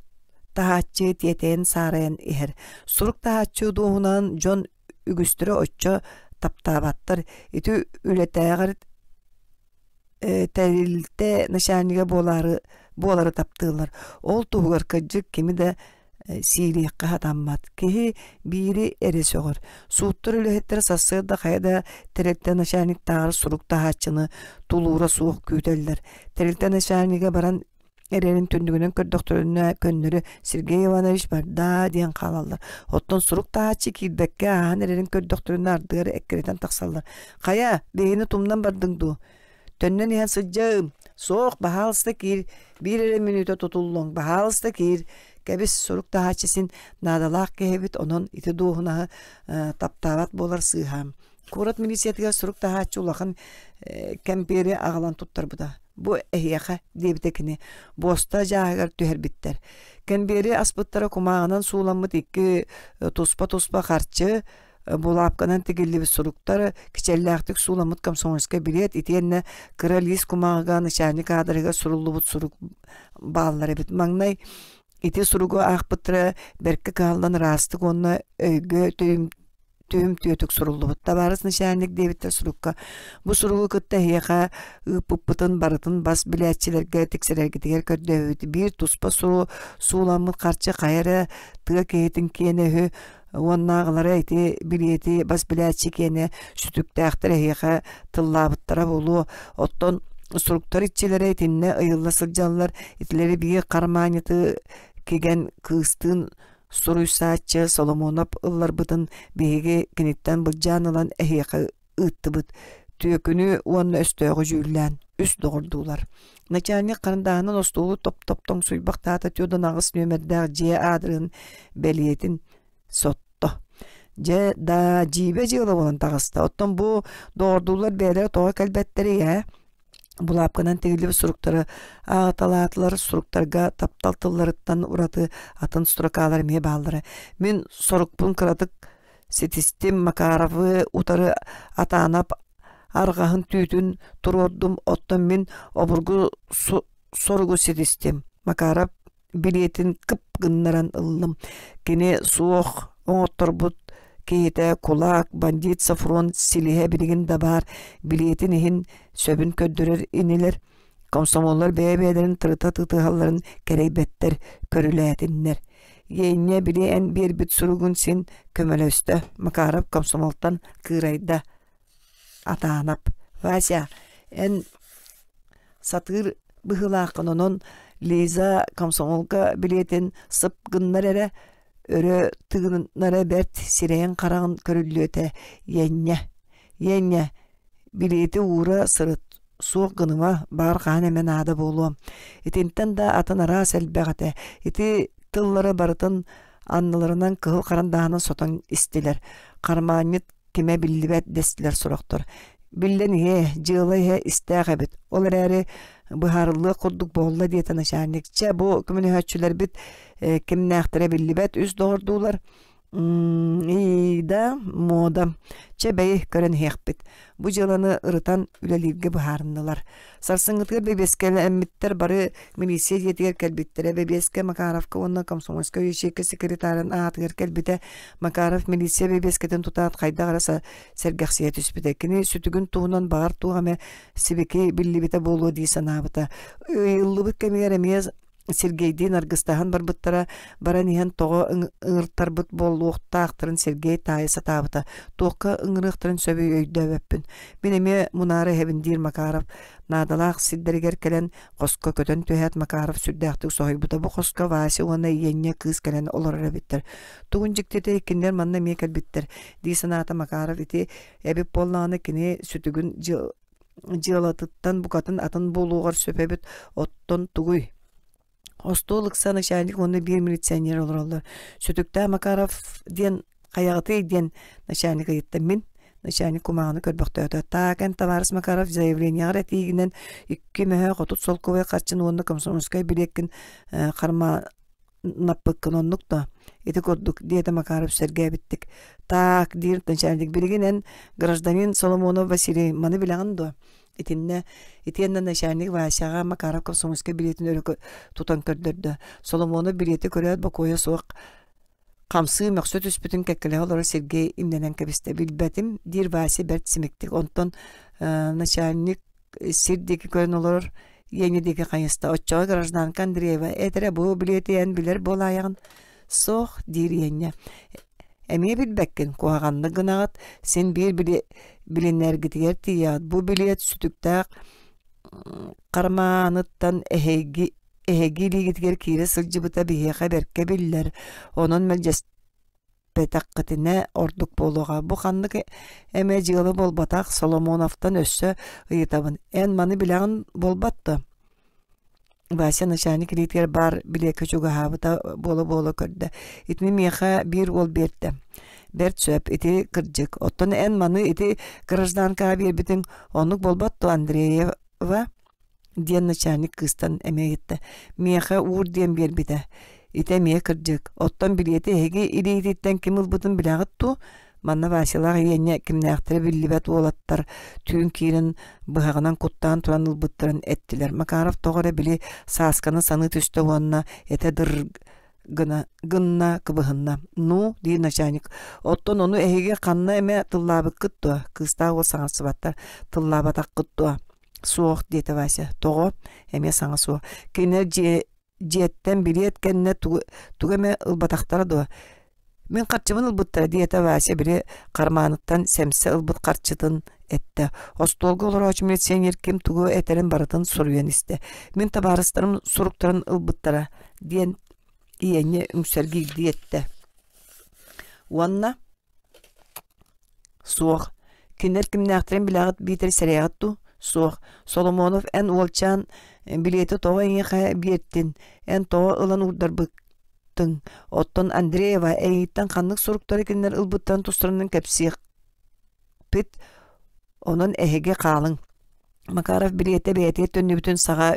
таһааччы тиэтэйэн саарайан иһэр. Сурук таһааччы дуоһунан дьон үгүстэрэ оччо таптаабаттар. Ити үлэтээҕэр тэрилтэ начальнига буолаары буолары таптыыллар. Ол туһугар кырдьык кими да сиилиэххэ сатаммат. Киһи биири эрэ сөҕөр. Сууттар үлэһиттэрэ сарсыарда хайа да тэрилтэ начальниктааҕар сурук таһааччыны тулуура суох күүтэллэр. Тэрилтэ начальнига баран эрэрин түннүгүнэн көрдөхтөрүнэ көннөрү Сергей Иванович барда диэн хаалаллар. Оттон сурук таһааччы киирбэккэ ааһан эрэрин көрдөхтөрүнэ ардыгар эккирэтэн тахсаллар. Хайа, биһигини тумнан бардыҥ дуу? Төннөн иһэн сылдьыам. Суох, баһаалыста киир. Биир эрэ мүнүүтэ тутуллуҥ. Баһаалыста киир. Кэбис, сурук таһааччы син наадалаах киһи эбит, онон ити дуоһунаһы таптаабат буолар сыыһа. Куорат милициятыгар сурук таһааччы улахан кэмпиэри аҕалан туттарбыта. Бу эһиэхэ, диэбитэ кини, буоста дьааһыгар түһэрбиттэр. Кэмбиэри аспыттара кумааҕынан сууламмыт икки туспа-туспа харчы, булаапканан тигиллибит суруктар, кичэллээхтик сууламмыт комсомольскай билиэт итиэннэ кыра лиис кумааҕыга начальник аадырыгар суруллубут сурук бааллар эбит. Маҥнай ити суругу аахпыттара бэркэ кыһаллан ыраастык уонна өйгө түһүмтүөтүк суруллубут. Табаарыс начальник диэбиттэр сурукка бу суругу кытта эһиэхэ ыыппыппытын барытын бас билээччилэргэ тиксэрэргитигэр көрдөһөбүт. Биир туспа сууламмыт харчы хайа эрэ тыа киһитин киэнэ үһү уоннааҕылара ити билиэти бас билээччи киэнэ сүтүктээхтэр эһиэхэ тыллаабыттара буолуо. Оттон суруктар иччилэрэ итиннэ ыйылла сылдьаллар. Итилэри биир хармаанньыты кигэн кыыстыын суруйсааччы Соломонов ылларбытын биһиги киниттэн былдьаан ылан эһиэхэ ыыттыбыт. Түөкүнү уонна өстөөҕү дьүүллээн үс доҕордуулар. Начальник харандааһынан остуолу топ-топ тоҥсуйбахтаата 48 нүөмэрдээх дьиэ аадырыһын бэлиэтин сотто. Дьэ да дьиибэ дьыала буолан таҕыста. Оттон бу доҕордуулар бэйэлэрэ тоҕо кэлбэттэрий ээ? Булаапканан тигиллибит суруктары ааҕыталаатылар, суруктарга таптал тылларыттан ураты атын строкалар эмиэ бааллара. Мин сорукпун кыратык ситистим, Макаровы утары Атаанап арҕаһын түүтүн туруордум, оттон мин обургу соругу ситистим. Макаров билиэтин кып гыннаран ыллым. Кини суох оҥотторбут киһитэ кулаак, бандит Сафрон силиһэ билигин да баар, билиэтин иһин сөбүн көрдөрөр инилэр. Комсомоллар бэйэ-бэйэлэрин тырыта тытыһалларын кэрэйбэттэр, көрүлээтиннэр. Иэнньэ били эн биэрбит суругун син көмөлөстө, Макаров комсомолтан кыырайда. Атаанап, Вася, эн сатыыр быһыылааххын, онон Лиза комсомолга билиэтин сып гыннар эрэ, өрө тыгыннара бэрт сирэйин-хараҕын көрүллүөтэ Иэнньэ, Иэнньэ, билиэти уура сырыт, суох гыныма, баар хаһан эмэ наада буолуо. Итинтэн да атын араас элбэх этэ. Ити тыллары барытын анныларынан кыһыл харандааһынан сотон истилэр. Хармаанньыт кимэ биллибэт дэстилэр сорохтор. Биллэн иһэ, дьыала иһэ истээх эбит. Ол эрээри быһаарыллыах курдук буолла диэтэ начальник. Чэ, бу көмөлөһөөччүлэрбит кимнээхтэрэ биллибэт үс доҕордуулар Ида, мода. Чэ бэйи, көрөн иһиэхпит. Бу дьыаланы ырытан үлэлииргэ быһаарыннылар. Сарсыҥҥытыгар бэбиэскэлэммиттэр бары милиция дьиэтигэр кэлбиттэрэ. Бэбиэскэ Макаровка уонна комсомольскай ячейка секретарын аатыгар кэлбитэ. Макаров милиция бэбиэскэтин тутаат хайдах эрэ сэргэхсийэ түспүтэ. Кини сүтүгүн туһунан баҕар туох эмэ сибики биллибитэ буолуо дии санаабыта. Ыйыллыбыт кэмигэр эмиэ Сергейдиин аргыстаһан барбыттара, баран иһэн тоҕо ыҥыртарбыт буолуохтаахтарын Сергей таайа сатаабыта. Туохха ыҥырыахтарын сөбүй өйдөөбөппүн. Мин эмиэ мунаара иһэбин диир Макаров. Наадалаах сирдэригэр кэлэн хоско көтөн түһээт Макаров сүрдээхтик соһуйбута. Бу хоско Вася уонна Иэнньэ кыыс кэлэн олорор эбиттэр. Тугун дьиктитэ кинилэр манна эмиэ кэлбиттэр дии санаата Макаров. Ити эбит буоллаҕына кини сүтүгүн дьыалатыттан букатын атын буолуоҕар сөп эбит. Оттон тугуй? Остуол ыкса начальник уонна биир милиционер олороллор. Сүтүктээх Макаров диэн хайаҕытый диэн начальник ыйытта. Мин начальник кумааҕыны көрбөхтөөтө. Так, эн табаарыс Макаров заявлениеҕар этиигинэн икки мөһөөх 30 солкуобай харчын уонна комсомольскай билиэккин харма наппыккын оннук да ити курдук диэтэ Макаров сэргээбиттик таак диир начальник билигин эн гражданин Соломонов Василий маны билэҕин дуо итиннэ итиэннэ начальник Васяҕа Макаров комсомольскай билиэтин өрө тутан көрдөрдө Соломонов билиэти көрөөт бокуойа суох хамсыы мөхсө түспүтүн кэккэлэһэ олорор Сергей имнэнэн кэбистэ билбэтим диир Вася бэрт симиктик онтон начальник сир диэки көрөн олорор Иэни диэки хайыста. Оччоҕо гражданка Андреева этэрэ бу билиэти эн билэр буолаайаҕын? Суох, диир Иэнньэ. Эмиэ билбэккин, куһаҕаннык гынаҕыт, син биир билинэргитигэр тиийэҕит. Бу билиэт сүтүктээх хармааныттан эһиги эһиги илиигитигэр киирэ сылдьыбыта биһиэхэ бэркэ биллэр. Онон мэлдьэс Бэтэххитинэ ордук буолуоҕа. Бу ханнык эмэ дьыала буолбатах, Соломоновтан өссө ыйытабын. Эн маны билэҕин буолбат дуо? Вася начальник илиитигэр баар билиэккэ чугаһаабыта буола-буола көрдө. Итини миэхэ биир уол биэрдэ. Бэрт сөп, ити кырдьык. Оттон эн маны ити гражданкаҕа биэрбитиҥ оннук буолбат дуо, Андреева? диэн начальник кыыстан эмиэ ыйытта. Миэхэ уур диэн биэрбитэ. Ити эмиэ кырдьык. Оттон билиэти эһиги илиититтэн ким ылбытын билэҕит дуу? Манна Васялаах Иэнньэ кимнээхтэрэ биллибэт уолаттар түүн киирэн быһаҕынан куттаан туран ылбыттарын эттилэр. Макаров тоҕо эрэ били Саасканы саныы түстэ уонна этэ дыр гына гынна кыбыһынна. «Ну, диир начальник, оттон ону эһиги ханна эмэ тыллаабыккыт дуо?» Кыыстаах уол саҥарсыбаттар. «Тыллаабатаххыт дуо?» «Суох», диэтэ Вася. «Тоҕо?» Эмиэ саҥа суох. Кинилэр дьиэ дьиэттэн билиэт кэннэ тугу, тугу эмэ ылбатахтара дуо? Мин харчыбын ылбыттара, диэтэ Вася били хармааныттан сэмсэ ылбыт харчытын эттэ. Остуолга олорооччу милиционер ким тугу этэрин барытын суруйан истэ. Мин табаарыстарым суруктарын ылбыттара, диэн Иэнньэ үҥсэргиирдии эттэ. Уонна Суох. Кинилэр кимнээхтэрин билэҕит биитэр сэрэйэҕит дуу? Суох. Соломонов эн уолчаан билиэти тоҕо эйиэхэ биэртин, эн тоҕо ылан уурдарбыттыҥ? Оттон Андреева эйигиттэн ханнык суруктары кинилэр ылбыттарын тустарынан кэпсиэхпит, онон эһиги хаалыҥ. Макаров билиэтэ бэйэтигэр төннүбүтүн саҕа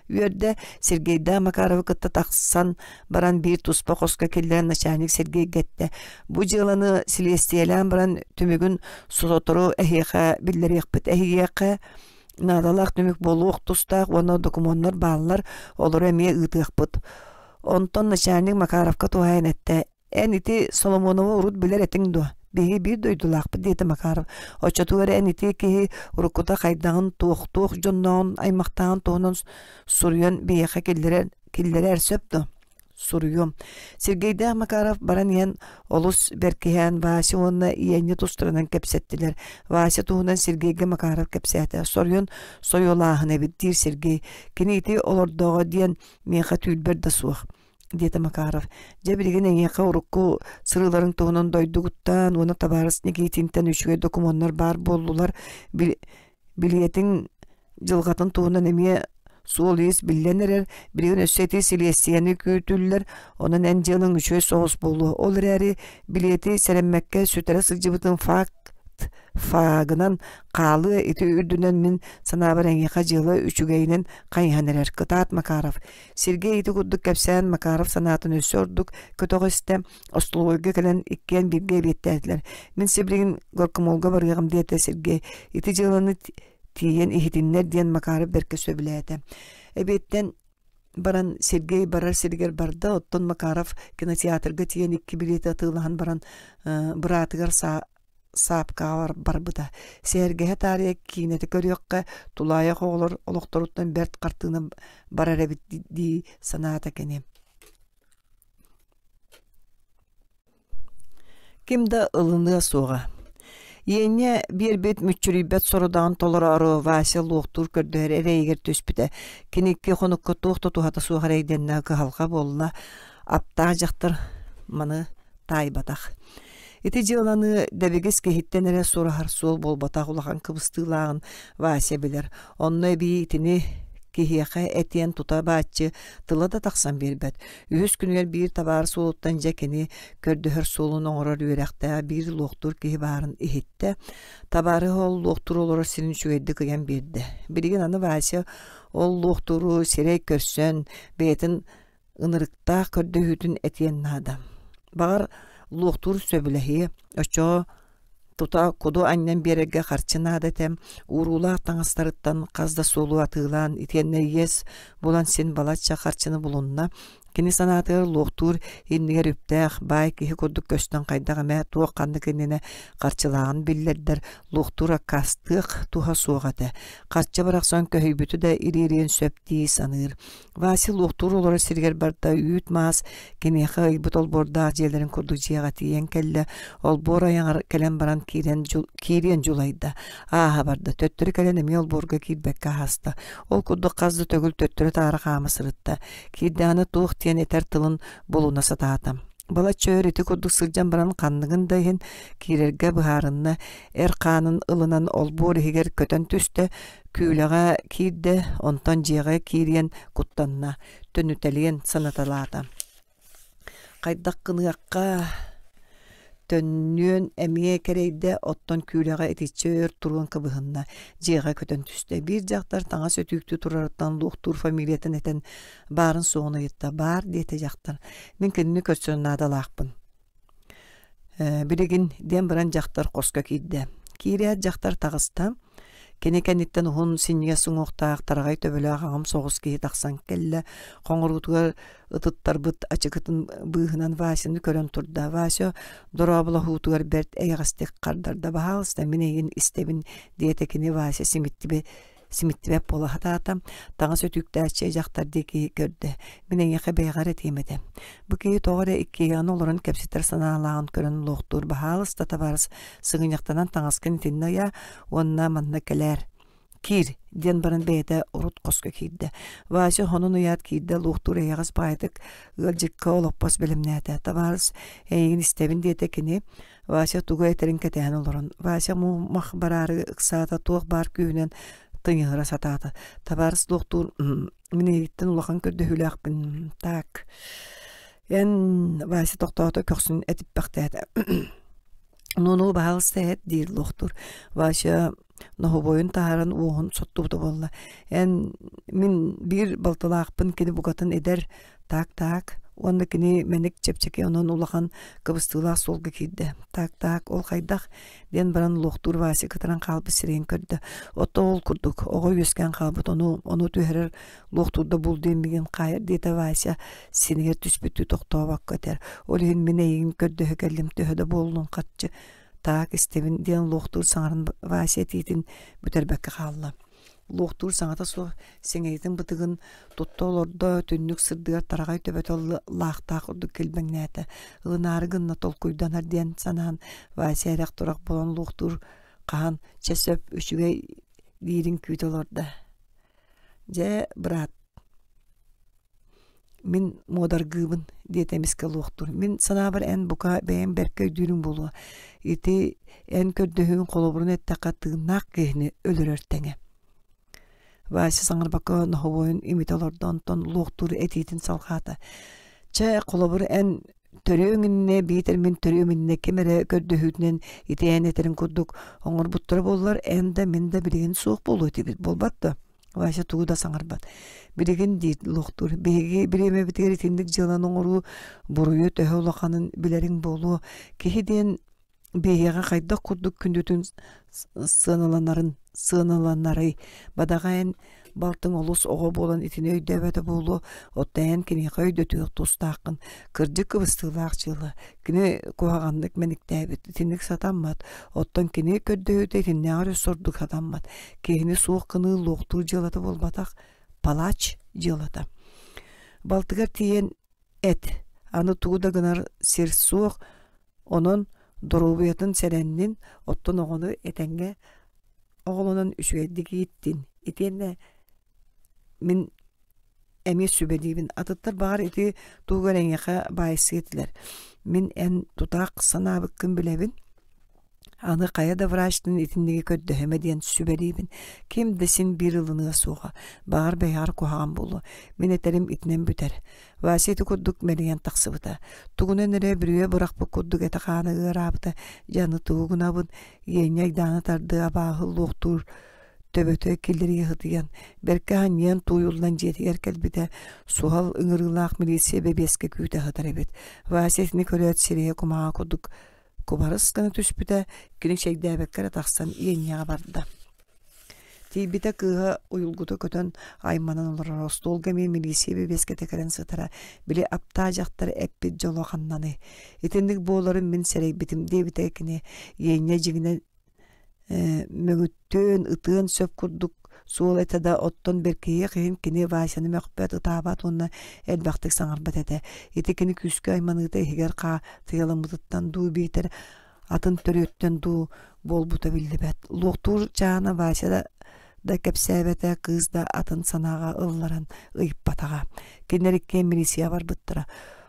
үөрдэ, Сергейдээх Макаровы кытта тахсан баран биир туспа хоско киллэрэн начальник Сергейгэ эттэ: «Бу дьыаланы силиэстийэлээн баран түмүгүн сотору эһиэхэ биллэриэхпит. Эһиэхэ наадалаах түмүк буолуох тустаах уонна докумуоннар бааллар, олору эмиэ ыытыахпыт». Онтон начальник Макаровка туһаайан эттэ: Эн ити Соломонову урут билэр этиҥ дуо? Биһиги биир дойдулаахпыт, диэтэ Макаров. Оччотугар эн ити киһи уруккута хайдаҕын, туох-туох дьоннооҕун, аймахтааҕын туһунан суруйан биһиэхэ киллэрэр, киллэрэр сөп дуо? Суруйуом. Сергейдээх Макаров баран иһэн олус бэркиһээн Вася уонна Иэнньэ тустарынан кэпсэттилэр. Вася туһунан Сергейгэ Макаров кэпсээтэ. Соруйан сойуолааһын эбит, диир Сергей. Кини ити олордоҕо диэн миэхэ түүрбэр да суох диэтэ Макаров. Дьэ билигин эйиэхэ урукку сырыыларыҥ туһунан дойдугуттан уонна табаарыс Никитинтэн үчүгэй докумуоннар баар буоллулар. Билиэтиҥ дьылҕатын туһунан эмиэ суол-иис биллэн эрэр. Билигин өссө ити силиэстийэни күүтүллэр, онон эн дьыалаҥ үчүгэй соҕус буолуо. Ол эрээри билиэти сэрэммэккэ сүтэрэ сылдьыбытыҥ факт фаагынан хаалыа ити үрдүнэн мин санаабар эйиэхэ дьыала үчүгэйинэн хайыһан эрэр. Кытаат Макаров. Сергей ити курдук кэпсээн Макаров санаатын өссө ордук көтөҕө истэ, остолобуойга кэлэн иккиэн бииргэ эбиэттээтилэр. Мин сибилигин горкомолга барыаҕым диэтэ Сергей. Ити дьыаланы тиийэн иһитиннэр диэн Макаров бэркэ сөбүлээтэ. Эбиэттэн баран Сергей барар сиригэр барда, оттон Макаров кинотеатрга тиийэн икки билиэти атыылаһан баран быраатыгар саапкаҕа барбыта. Сэһэргэһэ таарыйа киинэтэ көрүөххэ, тулаайах оҕолор олохторуттан бэрт хартыына барар эбит дии санаата кини. Ким да ылыныа суоҕа. Иэнньэ биэрбит мүччүрүйбэт сорудаҕын толороору Вася луохтуур көрдөһөр эрэйигэр түспүтэ. Кини икки хонукка туох да туһата суох эрэйдэннэ кыһалҕа буолла. Аптаах дьахтар маны таайбатах. Ити дьыаланы дэбигис киһиттэн эрэ сураһар суол буолбатах улахан кыбыстыылааҕын Вася билэр. Онно эбии итини киһиэхэ этиэн тута бааччы тыла да тахсан биэрбэт. Үһүс күнүгэр биир табаар суолуттан дьэ кини көрдөһөр суолун оҥорор үөрэхтээх биир луохтуур киһи баарын иһиттэ. Табаарыһа ол луохтуур олорор сирин үчүгэйдик ыйан биэрдэ. Билигин аны Вася ол луохтууру сирэй көрсөн бэйэтин ынырыктаах көрдөһүүтүн этиэн наада. Баҕар, луохтуур сөбүлэһиэ, оччоҕо тута куду анньан биэрэргэ харчы наада этэ, ууруулаах таҥастарыттан хас да суолу атыылаан итиэннэ иэс булан син балачча харчыны булунна. Кини санаатыгар луохтуур иннигэр үптээх, баай киһи курдук көстөн хайдах эмэ туох ханнык иннинэ харчылааҕын биллэрдэр, луохтуур аккаастыах туһа суох этэ. Харчы барахсан көһүйбүтү да ириэриэн сөп дии саныыр. Вася луохтуур олорор сиригэр барда үүт-маас киниэхэ ыйбыт олбуордаах дьиэлэрин курдук дьиэҕэ тиийэн кэллэ. Олбуор айаҕар кэлэн баран киирэн киириэн дьулайда. Ааһа барда. Төттөрү кэлэн эмиэ олбуорга киирбэккэ аһаста. Ол курдук хас да төгүл төттөрү-таары хаама сырытта. Киирдэҕинэ туох диэн этэр тылын булуна сатаата. Балачча өр ити курдук сылдьан баран ханныгын да иһин киирэргэ быһаарынна, эр хаанын ылынан олбуор иһигэр көтөн түстэ, күүлэҕэ киирдэ, онтон дьиэҕэ киириэн куттанна, төнүтэлиэн санаталаата. Хайдах гыныахха Төннүөн эмиэ кэрэйдэ, оттон күүлэҕэ итиччэ өр туруон кыбыһынна, дьиэҕэ көтөн түстэ. Биир дьахтар таҥас өтүүктүү турарыттан луохтуур фамилиятын этэн баарын-суоҕун ыйытта. «Баар» диэтэ дьахтар. «Мин кинини көрсөн наадалаахпын». «Э, билигин» диэн баран дьахтар хоско киирдэ. Киирээт дьахтар таҕыста. Кини кэнниттэн уһун синньигэс уҥуохтаах тараҕай төбөлөөх аҕам соҕус киһи тахсан кэллэ. Хоҥоруутугар ытыттарбыт ачыкытын быыһынан Васяны көрөн турда. Вася дорооболоһуутугар бэрт эйэҕэстик хардарда. «Баһаалыста, мин эйигин истэбин» диэтэ кини Вася симиттибит симиттибэт буола сатаата. Таҥас өтүүктээччи дьахтар диэки көрдө. Мин эйиэхэ бэйэҕэр этиэм этэ. Бу киһи тоҕо эрэ иккиэйэҕин олорон кэпсэтэр санаалааҕын көрөн луохтуур баһаалыста табаарыс сыгынньахтанан таҥаскын итиннэ ыйаа уонна манна кэлээр. Киир, диэн баран бэйэтэ урут хоско киирдэ. Вася хонун ыйаат киирдэ луохтуур эйэҕэс баайытык ыалдьыкка олоппос бэлэмнээтэ. Табаарыс эйигин истэбин диэтэ кини. Вася тугу этэрин кэтэһэн олорон, Вася муомах бараары ыксаата туох баар күүһүнэн тыҥыһыра сатаата. Табаарыс луохтуур мин эйигиттэн улахан көрдөһүүлээхпин. Так. Эн Вася тохтоото көхсүн этиппэхтээтэ. Ну-ну, баһаалыста эт диир луохтуур. Вася ноһобойун таһааран уоһун соттубута буолла. Эн мин биир балтылаахпын кини букатын эдэр таак-таак уонна кини мэник чэпчэки онон улахан кыбыстыылаах суолга киирдэ. Так-таак ол хайдах диэн баран луохтуур Вася кытаран хаалбыт сирэйин көрдө. Отто ол курдук оҕо үөскээн хаалбыт ону ону түһэрэр луохтуурда бул диэн миигин хаайар диэтэ Вася синигэр түспүттүү тохтообокко этэр. Ол иһин мин эйигин көрдөһө кэллим төһө да буоллун харчы таак истэбин диэн луохтуур саҥаран Вася этиитин бүтэрбэккэ хаалла. Луохтуур саҥата суох сэҥийэтин бытыгын тутта олордо, түннүк сырдыгар тараҕай төбөтө лаахтаах курдук килбэҥнээтэ. Ылынаары гынна толкуйданар диэн санаан Вася эрэх-турах буолан луохтуур хаһан чэ сөп үчүгэй диирин күүтэ олордо. Дьэ, быраат, Мин муодаргыыбын, диэтэ эмискэ луохтуур. Мин санаабар эн бука бэйэҥ бэркэ өйдүүрүҥ буолуо. Ити эн көрдөһүүҥ холобурун эттэххэ тыыннаах киһини өлөрөр тэҥэ. Вася саҥарбакка ноһобуойун имитэ олордо, онтон луохтуур этиитин салҕаата. Чэ, холобур эн төрүөҥ иннинэ биитэр мин төрүөм иннинэ ким эрэ көрдөһүүтүнэн ити эн этэрин курдук оҥорбуттара буоллар, эн да мин да билигин суох буолуо этибит буолбат дуо? Вася тугу да саҥарбат. Билигин диир луохтуур. Биһиги бириэмэбитигэр итинник дьыаланы оҥоруу буруйу төһө улаханын билэриҥ буолуо. Киһи диэн биһиэхэ хайдах курдук күндүтүн сыаналанарын сыаналанарый. Бадаҕа эн балтыҥ олус оҕо буолан итини өйдөөбөтө буолуо. Оттон эн киниэхэ өйдөтүөх тустааххын. Кырдьык кыбыстыылаах дьыала. Кини куһаҕаннык мэниктээбит, итинник сатаммат. Оттон кини көрдөһүүтэ итиннээҕэр өссө ордук сатаммат. Киһини суох гыныы луохтуур дьыалата буолбатах, палач дьыалата. Балтыгар тиийэн эт, аны тугу да гынар сир суох, онон доруобуйатын сэрэннин, оттон оҕону этэҥҥэ оҕолонон үчүгэйдик ииттин. Итиэннэ мин эмиэ сүбэлиибин. Атыттар баҕар ити туһугар эйиэхэ баайсыа этилэр. Мин эн тутаах санаабыккын билэбин. Аны хайа да врачтан итинниги көрдөһүмэ диэн сүбэлиибин. Ким да син биир ылыныа суоҕа. Баҕар бэйэҕэр куһаҕан буолуо. Мин этэрим итинэн бүтэр. Вася ити курдук мэлийэн тахсыбыта. Тугунан эрэ бүрүйэ бырахпыт курдук этэ-хаана ыараабыта. Дьэ аны тугу гынабын? Иэнньэ айдаана тардыы абааһы луохтуур төбөтө киллэрийэ сытыйан, бэркэ анньыан тууйуллан дьиэтигэр кэлбитэ, суһал ыҥырыылаах милиция бэбиэскэ күүтэ сытар эбит. Вася итини көрөөт сирэйэ кумааҕы курдук кубарыс гына түспүтэ, кини чэйдээбэккэ эрэ тахсан иэнньэҕэ барда. Тиийбитэ кыыһа уйулгута көтөн айманан олорор остуолга эмиэ милиция бэбиэскэтэ кэлэн сытара, били аптаа дьахтар эппит дьоло ханнаный. Итинник буоларын мин сэрэйбитим диэбитэ кини иэнньэ дьиҥинэн мөҥүттүөн, ытыан сөп курдук суол этэ да, оттон бэркиһиэх иһин кини Васяны мөхпөт, ытаабат уонна элбэхтик саҥарбат этэ. Ити кини күүскэ айманыыта иһигэр хаатыйаламмытыттан дуу биитэр атын төрүөттэн дуу буолбута биллибэт. Луохтуур чаана Вася да, да кэпсээбэтэ, кыыс да атын санааҕа ылларан ыйыппатаҕа. Кинилэр иккиэн милиция барбыттара.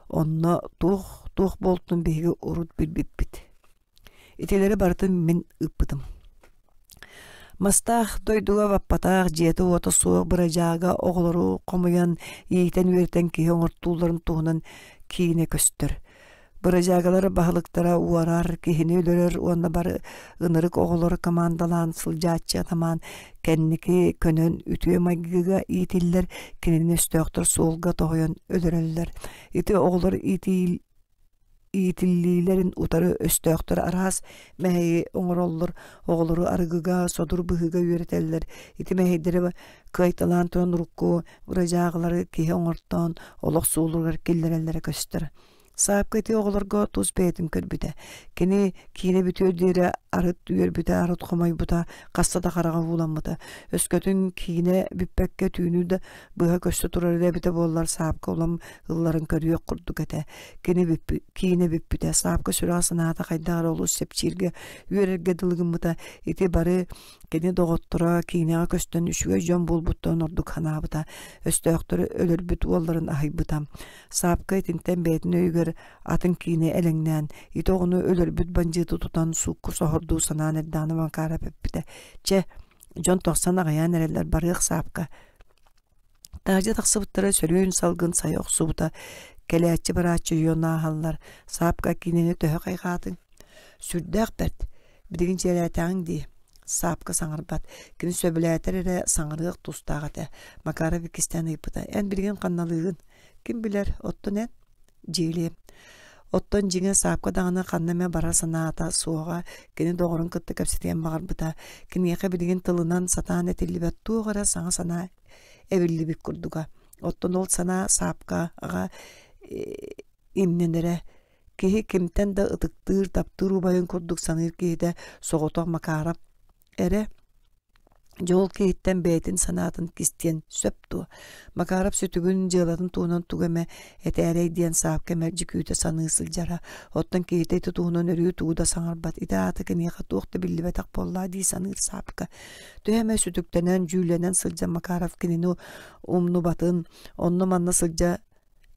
Онно туох туох буолтун биһиги урут билбиппит. Итилэри барытын мин ыыппытым. Мастаах дойдуга баппатах, дьиэтэ-уота суох бырадьаага оҕолору хомуйан, иитэн-үөрэтэн киһи оҥортуулларын туһунан киинэ көстөр. Бырадьаагалар баһылыктара уорар, киһини өлөрөр уонна бары ынырык оҕолору командалаан сылдьааччы атамаан кэнники көнөн үтүө майгыга иитиллэр, кинини өстөөхтөр суолга тоһуйан өлөрөллөр. Ити оҕолор иитии иитиллиилэрин утары өстөөхтөр араас мэһэйи оҥороллор, оҕолору арыгыга, содур быһыыга үөрэтэллэр. Ити мэһэйдэри кыайталаан туран урукку бырадьаагалары киһи оҥортоон олох суолугар киллэрэллэрэ көстөр. Саапка ити оҕолорго тус бэйэтин көрбүтэ. Кини киинэ бүтүөр диэри арыт үөрбүтэ, арыт хомойбута, хаста да хараҕа ууламмыта. Өскөтүн киинэ бүппэккэ түүнү да быһа көстө турар эбитэ буоллар Саапка улам ылларын көрүөх курдук этэ. Кини бүппү, киинэ бүппүтэ. Саапка сүрэҕэ санаата хайдах эрэ олус чэпчииргэ, үөрэргэ дылы гыммыта. Ити бары кини доҕотторо киинэҕэ көстөн үчүгэй дьон буолбуттарын ордук санаабыта. Өстөөхтөрү өлөрбүт уолларын аһыйбыта. Саапка итинтэн бэйэтин өйүгэр атын киинэ элэҥнээн, ити оҕону өлөрбүт бандьыыты тутан суукка соһордуу санаан эрдэҕинэ Макаров эппитэ: «Чэ, дьон тахсан аҕыйаан эрэллэр, барыах Саапка». Таһырдьа тахсыбыттара сөрүүн салгын сайа охсубута, кэлээччи-барааччы өйүөн ааһаллар, Саапка кинини төһө хайҕаатыҥ? Сүрдээх бэрт, билигин дьиэлээтэҕиҥ дии. Саапка саҥарбат, кини сөбүлээтэр эрэ саҥарыах тустаах этэ. Макаров иккистээн ыйыппыта: «Эн билигин ханналыыгын? Ким билэр, оттон эн?» Дьиэлиэм. Оттон дьиҥэ Саапка даҕаны ханна эмэ барар санаата суоҕа, кини доҕорун кытта кэпсэтиэн баҕарбыта. Киниэхэ билигин тылынан сатаан этиллибэт туох эрэ саҥа санаа эбиллибит курдуга. Оттон ол санаа Саапкаҕа имнэнэрэ. Киһи кимтэн да ытыктыыр, таптыыр убайын курдук саныыр киһитэ соҕотох Макаров эрэ Дьэ ол киһиттэн бэйэтин санаатын кистиэн сөп дуо? Макаров сүтүгүн, дьыалатын туһунан тугу эмэ этээрэй диэн Саапка мэлдьи күүтэ саныы сылдьара. Оттон киһитэ ити туһунан өрүү тугу да саҥарбат. Ити аата киниэхэ туох да биллибэтэх буоллаа дии саныыр Саапка. Төһө эмэ сүтүктэнэн, дьүүллэнэн сылдьан Макаров кинини умнубатын, онно-манна сылдьа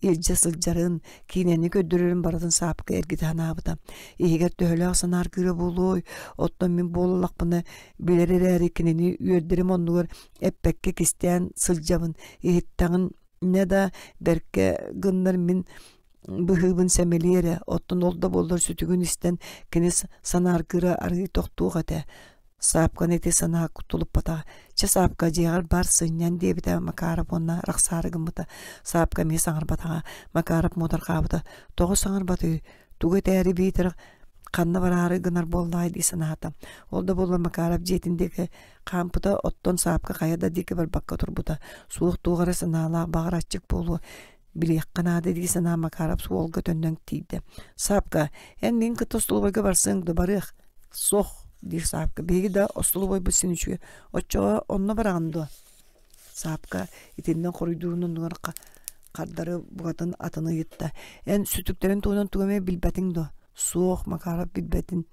илдьэ сылдьарын, киинэни көрдөрөрүн барытын саапка эргитэ санаабыта. Иһигэр төһөлөөх санааргыыра буолуой, оттон мин буоллахпына билэр эрээри кинини үөрдэрим оннугар эппэккэ кистээн сылдьабын, иһиттэҕинэ да бэркэ гыннар мин быһыыбын сэмэлиэ эрэ, оттон ол да буоллар сүтүгүн истэн кини санааргыыра арыый тохтуох этэ. Саапканы ити санаа тулуппатаҕа. Чэ, Саапка, дьиэҕэр бар, сынньан, диэбитэ Макаров уонна арахсаары гыммыта. Саапка эмиэ саҥарбатаҕа. Макаров муодарҕаабыта. Тоҕо саҥарбатый? Тугу этээри биитэр ханна бараары гынар буоллаҕай дии санаата. Ол да буоллар Макаров дьиэтин диэки хаампыта, оттон Саапка хайа да диэки барбакка турбута. Суох туох эрэ санаалаах, баҕар аччык буолуо. Билиэххэ наада дии санаан Макаров суолга төннөн тиийдэ. Саапка, эн мин кытта остолобуойга барсыаҥ да барыах. Суох, диир Саапка. Биһиги да остолобуойбут син үчүгэй. Оччоҕо онно бараҕын дуо? Саапка итиннэ хоруйдуурун оннугар хардары букатын атын ыйытта. Эн сүтүктэрин туһунан тугу эмэ билбэтиҥ дуо? Суох, Макаров билбэтин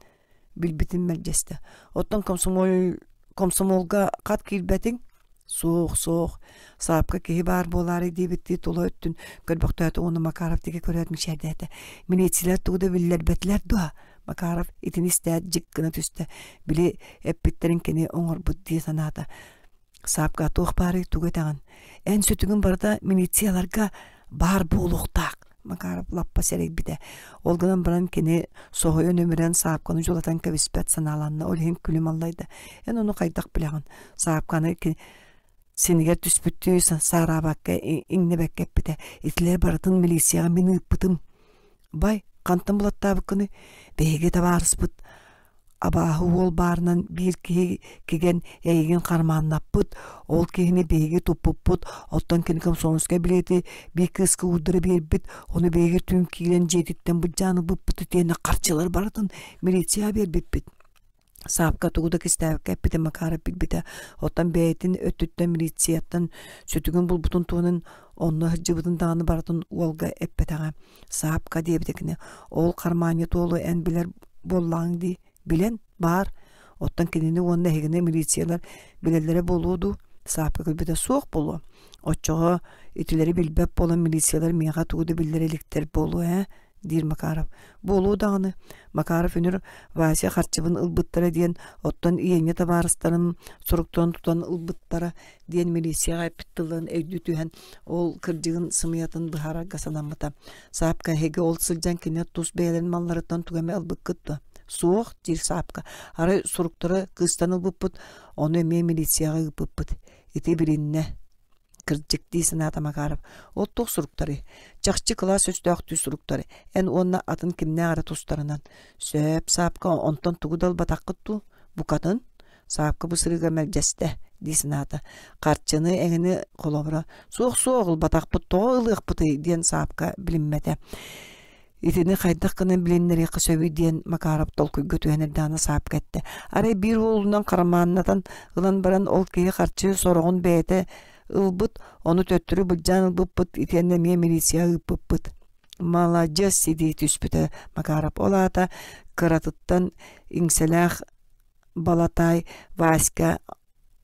билбитин мэлдьэстэ. Оттон комсомол комсомолга хат киирбэтиҥ? Суох, суох. Саапка киһи баар буолаарай диэбиттии тула өттүн көрбөхтөөтө уонна Макаров диэки көрөөт мичээрдээтэ. Милициялар тугу да биллэрбэтилэр дуо? Макаров итини истээт дьик гына түстэ. Били эппиттэрин кини оҥорбут дии санаата. Саапка туох баарый тугу этэҕин? Эн сүтүгүн барыта милицияларга баар буолуохтаах. Макаров лаппа сэрэйбитэ. Ол гынан баран кини соһуйан өмүрэн саапканы дьулатан кэбиспэт санааланна. Ол иһин күлүм аллайда. Эн ону хайдах билэҕин? Саапканы синигэр түспүттүү саараабакка иҥнэбэккэ эппитэ. Итилэр барытын милицияҕа мин ыыппытым. Бай, хантан булаттаабыккыный? Биһиги табаарыспыт абааһы уол баарынан биир киһи кигэн эйигин хармааннаппыт, ол киһини биһиги туппуппут, оттон кини комсомольскай билиэти биир кыыска уурдара биэрбит, ону биһиги түүн киирэн дьиэтиттэн былдьаан ылбыппыт итиэннэ харчылар барытын милицияҕа биэрбиппит. Саапка тугу да кистээбэккэ эппитин Макаров билбитэ. Оттон бэйэтин өттүттэн милицияттан сүтүгүн булбутун туһунан онно сылдьыбытын даҕаны барытын уолга эппэтэҕэ. Саапка диэбитэ кини, ол хармаанньыт уолу эн билэр буоллаҕыҥ дии, билэн баар. Оттон кинини уонна эһигини милициялар билэллэрэ буолуо дуу? Саапка көрбүтэ суох буолуо. Оччоҕо итилэри билбэт буолан милициялар миэхэ тугу да биллэрэ иликтэр буолуо ээ? диир Макаров. Буолуо даҕаны, Макаров үнүр Вася харчыбын ылбыттара диэн, оттон иэнньэ табаарыстарын суруктарын тутан ылбыттара диэн милицияҕа эппит тылын өйдүү түһэн, ол кырдьыгын сымыйатын быһаарарга санаммыта. Саапка эһиги ол сылдьан кини тус бэйэлэрин малларыттан тугу эмэ ылбыккыт дуо? Суох, диир Саапка. Арай суруктары кыыстан ылбыппыт, ону эмиэ милицияҕа ыыппыппыт. Ити билиннэ. Кырдьык дии санаата Макаров. Ол туох суруктарый? Чахчы кылаас өстөөхтүү суруктары. Эн уонна атын кимнээх эрэ тустарынан. Сөп, Саапка, онтон тугу да ылбатаххыт дуу? Букатын. Саапка бу сырыыга мэлдьэстэ дии санаата. Харчыны эҥини холобура суох-суох ылбатахпыт тоҕо ылыахпытый диэн Саапка билиммэтэ. Итини хайдах гынан билиннэриэххэ сөбүй диэн Макаров толкуйга түһэн эрдэҕинэ Саапка эттэ. Арай биир уолунан харамааннатан ылан баран ол киһи харчы сороҕун бэйэтэ ылбыт, ону төттөрү былдьаан ылбыппыт итиэннэ эмиэ милиция ыыппыппыт. Маладьыас сидии түспүтэ Макаров. Ол аата кыратыттан иҥсэлээх Балатай Васька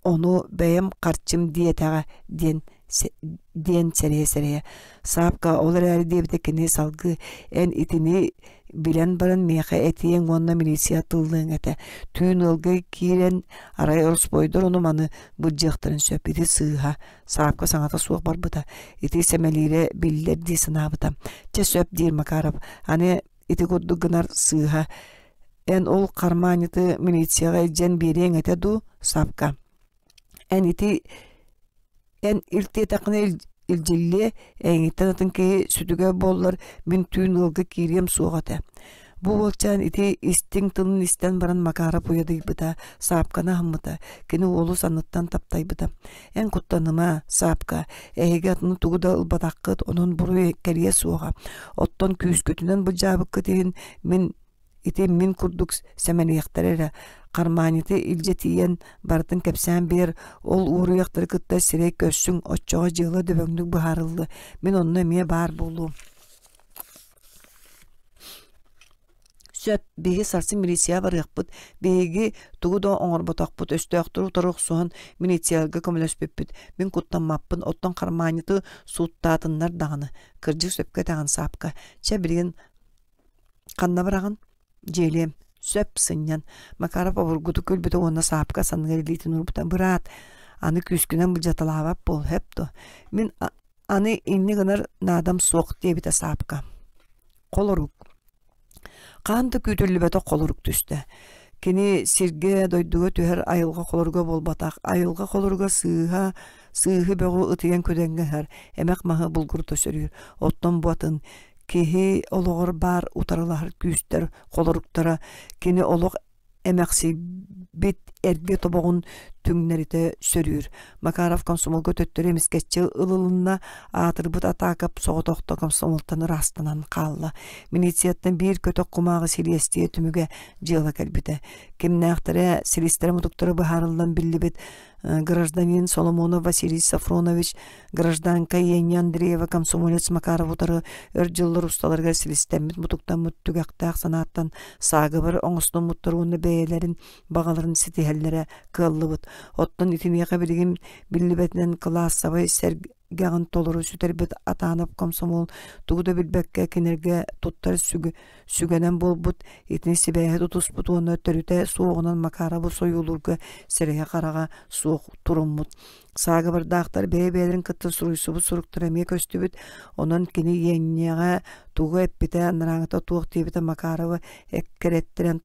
ону бэйэм харчым диэтэҕэ диэн диэн сэрэйэ-сэрэйэ Саапка ол эрээри диэбитэ кини салгыы эн итини билэн баран миэхэ этиэҥ уонна милиция тыллыаҥ этэ түүн ыалга киирэн арай ороспуойдар ону-маны былдьыахтарын сөп ити сыыһа Саапка саҥата суох барбыта ити сэмэлиирэ биллэр дии санаабыта чэ сөп диир Макаров аны ити курдук гынар сыыһа Эн ол хармаанньыты милицияҕа илдьэн биэриэҥ этэ дуу, Сапка? Эн ити эн илтиэтэххинэ илдьиллиэ, эйигиттэн атын киһи сүтүгэ буоллар, мин түүн ыалга киириэм суох этэ. Бу уолчаан ити истиҥ тылын истэн баран Макаров уйадыйбыта, Саапканы аһыммыта, кини уолу санныттан таптайбыта. Эн куттаныма, Саапка, эһиги атыны тугу да ылбатаххыт, онон буруй кэлиэ суоҕа. Оттон күүскүтүнэн былдьаабыккыт иһин мин Ити мин курдук сэмэниэхтэрэ эрэ, хармаанньыты илдьэ тиийэн барытын кэпсээн биэр, ол уоруйахтары кытта сирэй көрсүҥ, оччоҕо дьыала дөбөҥнүк быһаарыллыа, мин онно эмиэ баар буолуом. Сөп, биһиги сарсын милицияҕа барыахпыт, биһиги тугу да оҥорботохпут, өстөөхтөрү утары охсуһан милицияларга көмөлөспүппүт, мин куттаммаппын, оттон хармаанньыты сууттаатыннар даҕаны, кырдьык сөпкө этэҕин Саапка, чэ билигин Ханна бараҕын? Дьиэлиэм. Сөп, сынньан. Макаров обургутук күлбүтэ уонна саапка санныгар илиитин уурбута. Быраат, аны күүскүнэн былдьаталаабат буол, сөп дуо? Мин аны инньэ гынар наадам суох диэбитэ саапка. Холорук. Хаһан да күүтүллүбэтэх холорук түстэ. Кини сиргэ, дойдуга түһэр айылҕа холоруга буолбатах. Айылҕа холоруга сыыһа, сыыһы бөҕү ытыйан күдэҥҥэ ыһар, эмэх маһы булгурута сөрүүр. Оттон бу атын Киһи олоҕор баар утарылаһар күүстэр холоруктара кини олох эмэхсийбит эргэ тобоҕун түҥнэритэ сөрүүр. Макаров комсомолга төттөрү эмискэччи ылылынна, аатырбыт Атаакап соҕотохто комсомолтан ыраастанан хаалла. Милицияттан биир көтөх кумааҕы силиэстийэ түмүгэ дьыала кэлбитэ. Кимнээхтэрэ силистэрэ-мутуктара быһаарыллан биллибит гражданин Соломонов Василий Сафронович Гражданка Еня Андреева комсомолец Макаров утары өр дьыллар усталарыгар силистэммит-мутуктаммыт түгэхтээх санааттан саагыбар оҥостуммуттар уонна бэйэлэрин баҕаларын ситиһэллэрэ кыаллыбыт. Оттон итиниэхэ билигин биллибэтинэн кылаассабай сэргэҕин толору сүтэрбит Атанов комсомол тугу да билбэккэ кинилэргэ туттар сүгэнэн буолбут, итини сибээһи тутуспут уонна төрүтэ суоҕунан Макаровы сойуолуурга сирэйэ-хараҕа суох туруммут. Саагыбардаахтар бэйэ-бэйэлэрин кытта суруйсубут суруктара эмиэ көстүбүт, онон кини иэнньэҕэ тугу эппитэ, анарааҥҥыта туох диэбитэ Макаровы эккирэттэрэн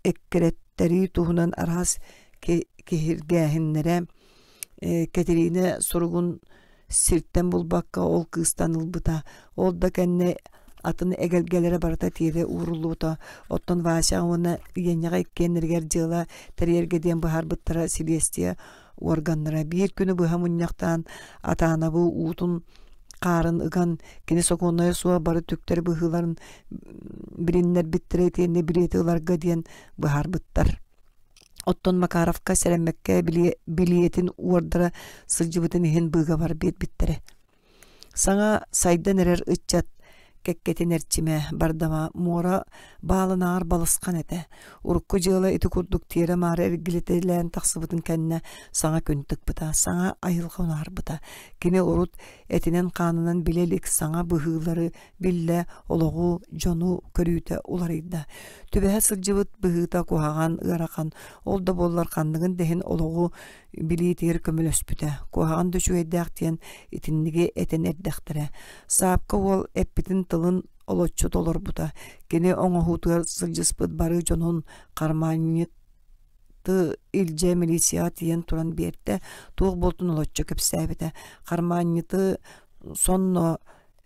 эккирэттэрии туһунан араас киһиргээһиннэрэ Кэтириинэ суругун сиртэн булбакка ол кыыстан ылбыта. Ол да кэннэ атын эгэлгэлэрэ барыта тиэрэ ууруллубута. Оттон Вася уонна Иэнньэҕэ иккиэннэригэр дьыала тэрийэргэ диэн быһаарбыттара силиэстийэ уорганнара биир күнү быһа мунньахтаан Атаанабы уутун хаарын ыган кини сокуоннайа суох бары түктэри быһыыларын билиннэрбиттэрэ итиэннэ билиэти ыларга диэн быһаарбыттар. Оттон Макаровка сэрэммэккэ билиэтин уордара сылдьыбытын иһин быыгабар биэрбиттэрэ. Саҥа сайдан эрэр ыччат кэккэтин эрчимэ, бардама, муора баалынааҕар балысхан этэ. Урукку дьыала ити курдук тиэрэ-маары эргилитэлээн тахсыбытын кэннэ саҥа күн тыкпыта, саҥа айылҕа унаарбыта. Кини урут этинэн-хаанынан билэ илик саҥа быһыылары биллэ, олоҕу, дьону көрүүтэ уларыйда. Түбэһэ сылдьыбыт быһыыта куһаҕан, ыарахан, ол да буоллар ханныгын да иһин олоҕу билиитигэр көмөлөспүтэ. Куһаҕан да үчүгэйдээх диэн итинниги этэн эрдэхтэрэ. Саапка уол эппитин тылын олоччу толорбута. Кини оҥоһуутугар сылдьыспыт бары дьонун хармаанньыты илдьэ милицияҕа тиийэн туран биэрдэ, туох буолтун олоччу кэпсээбитэ. Хармаанньыты сонно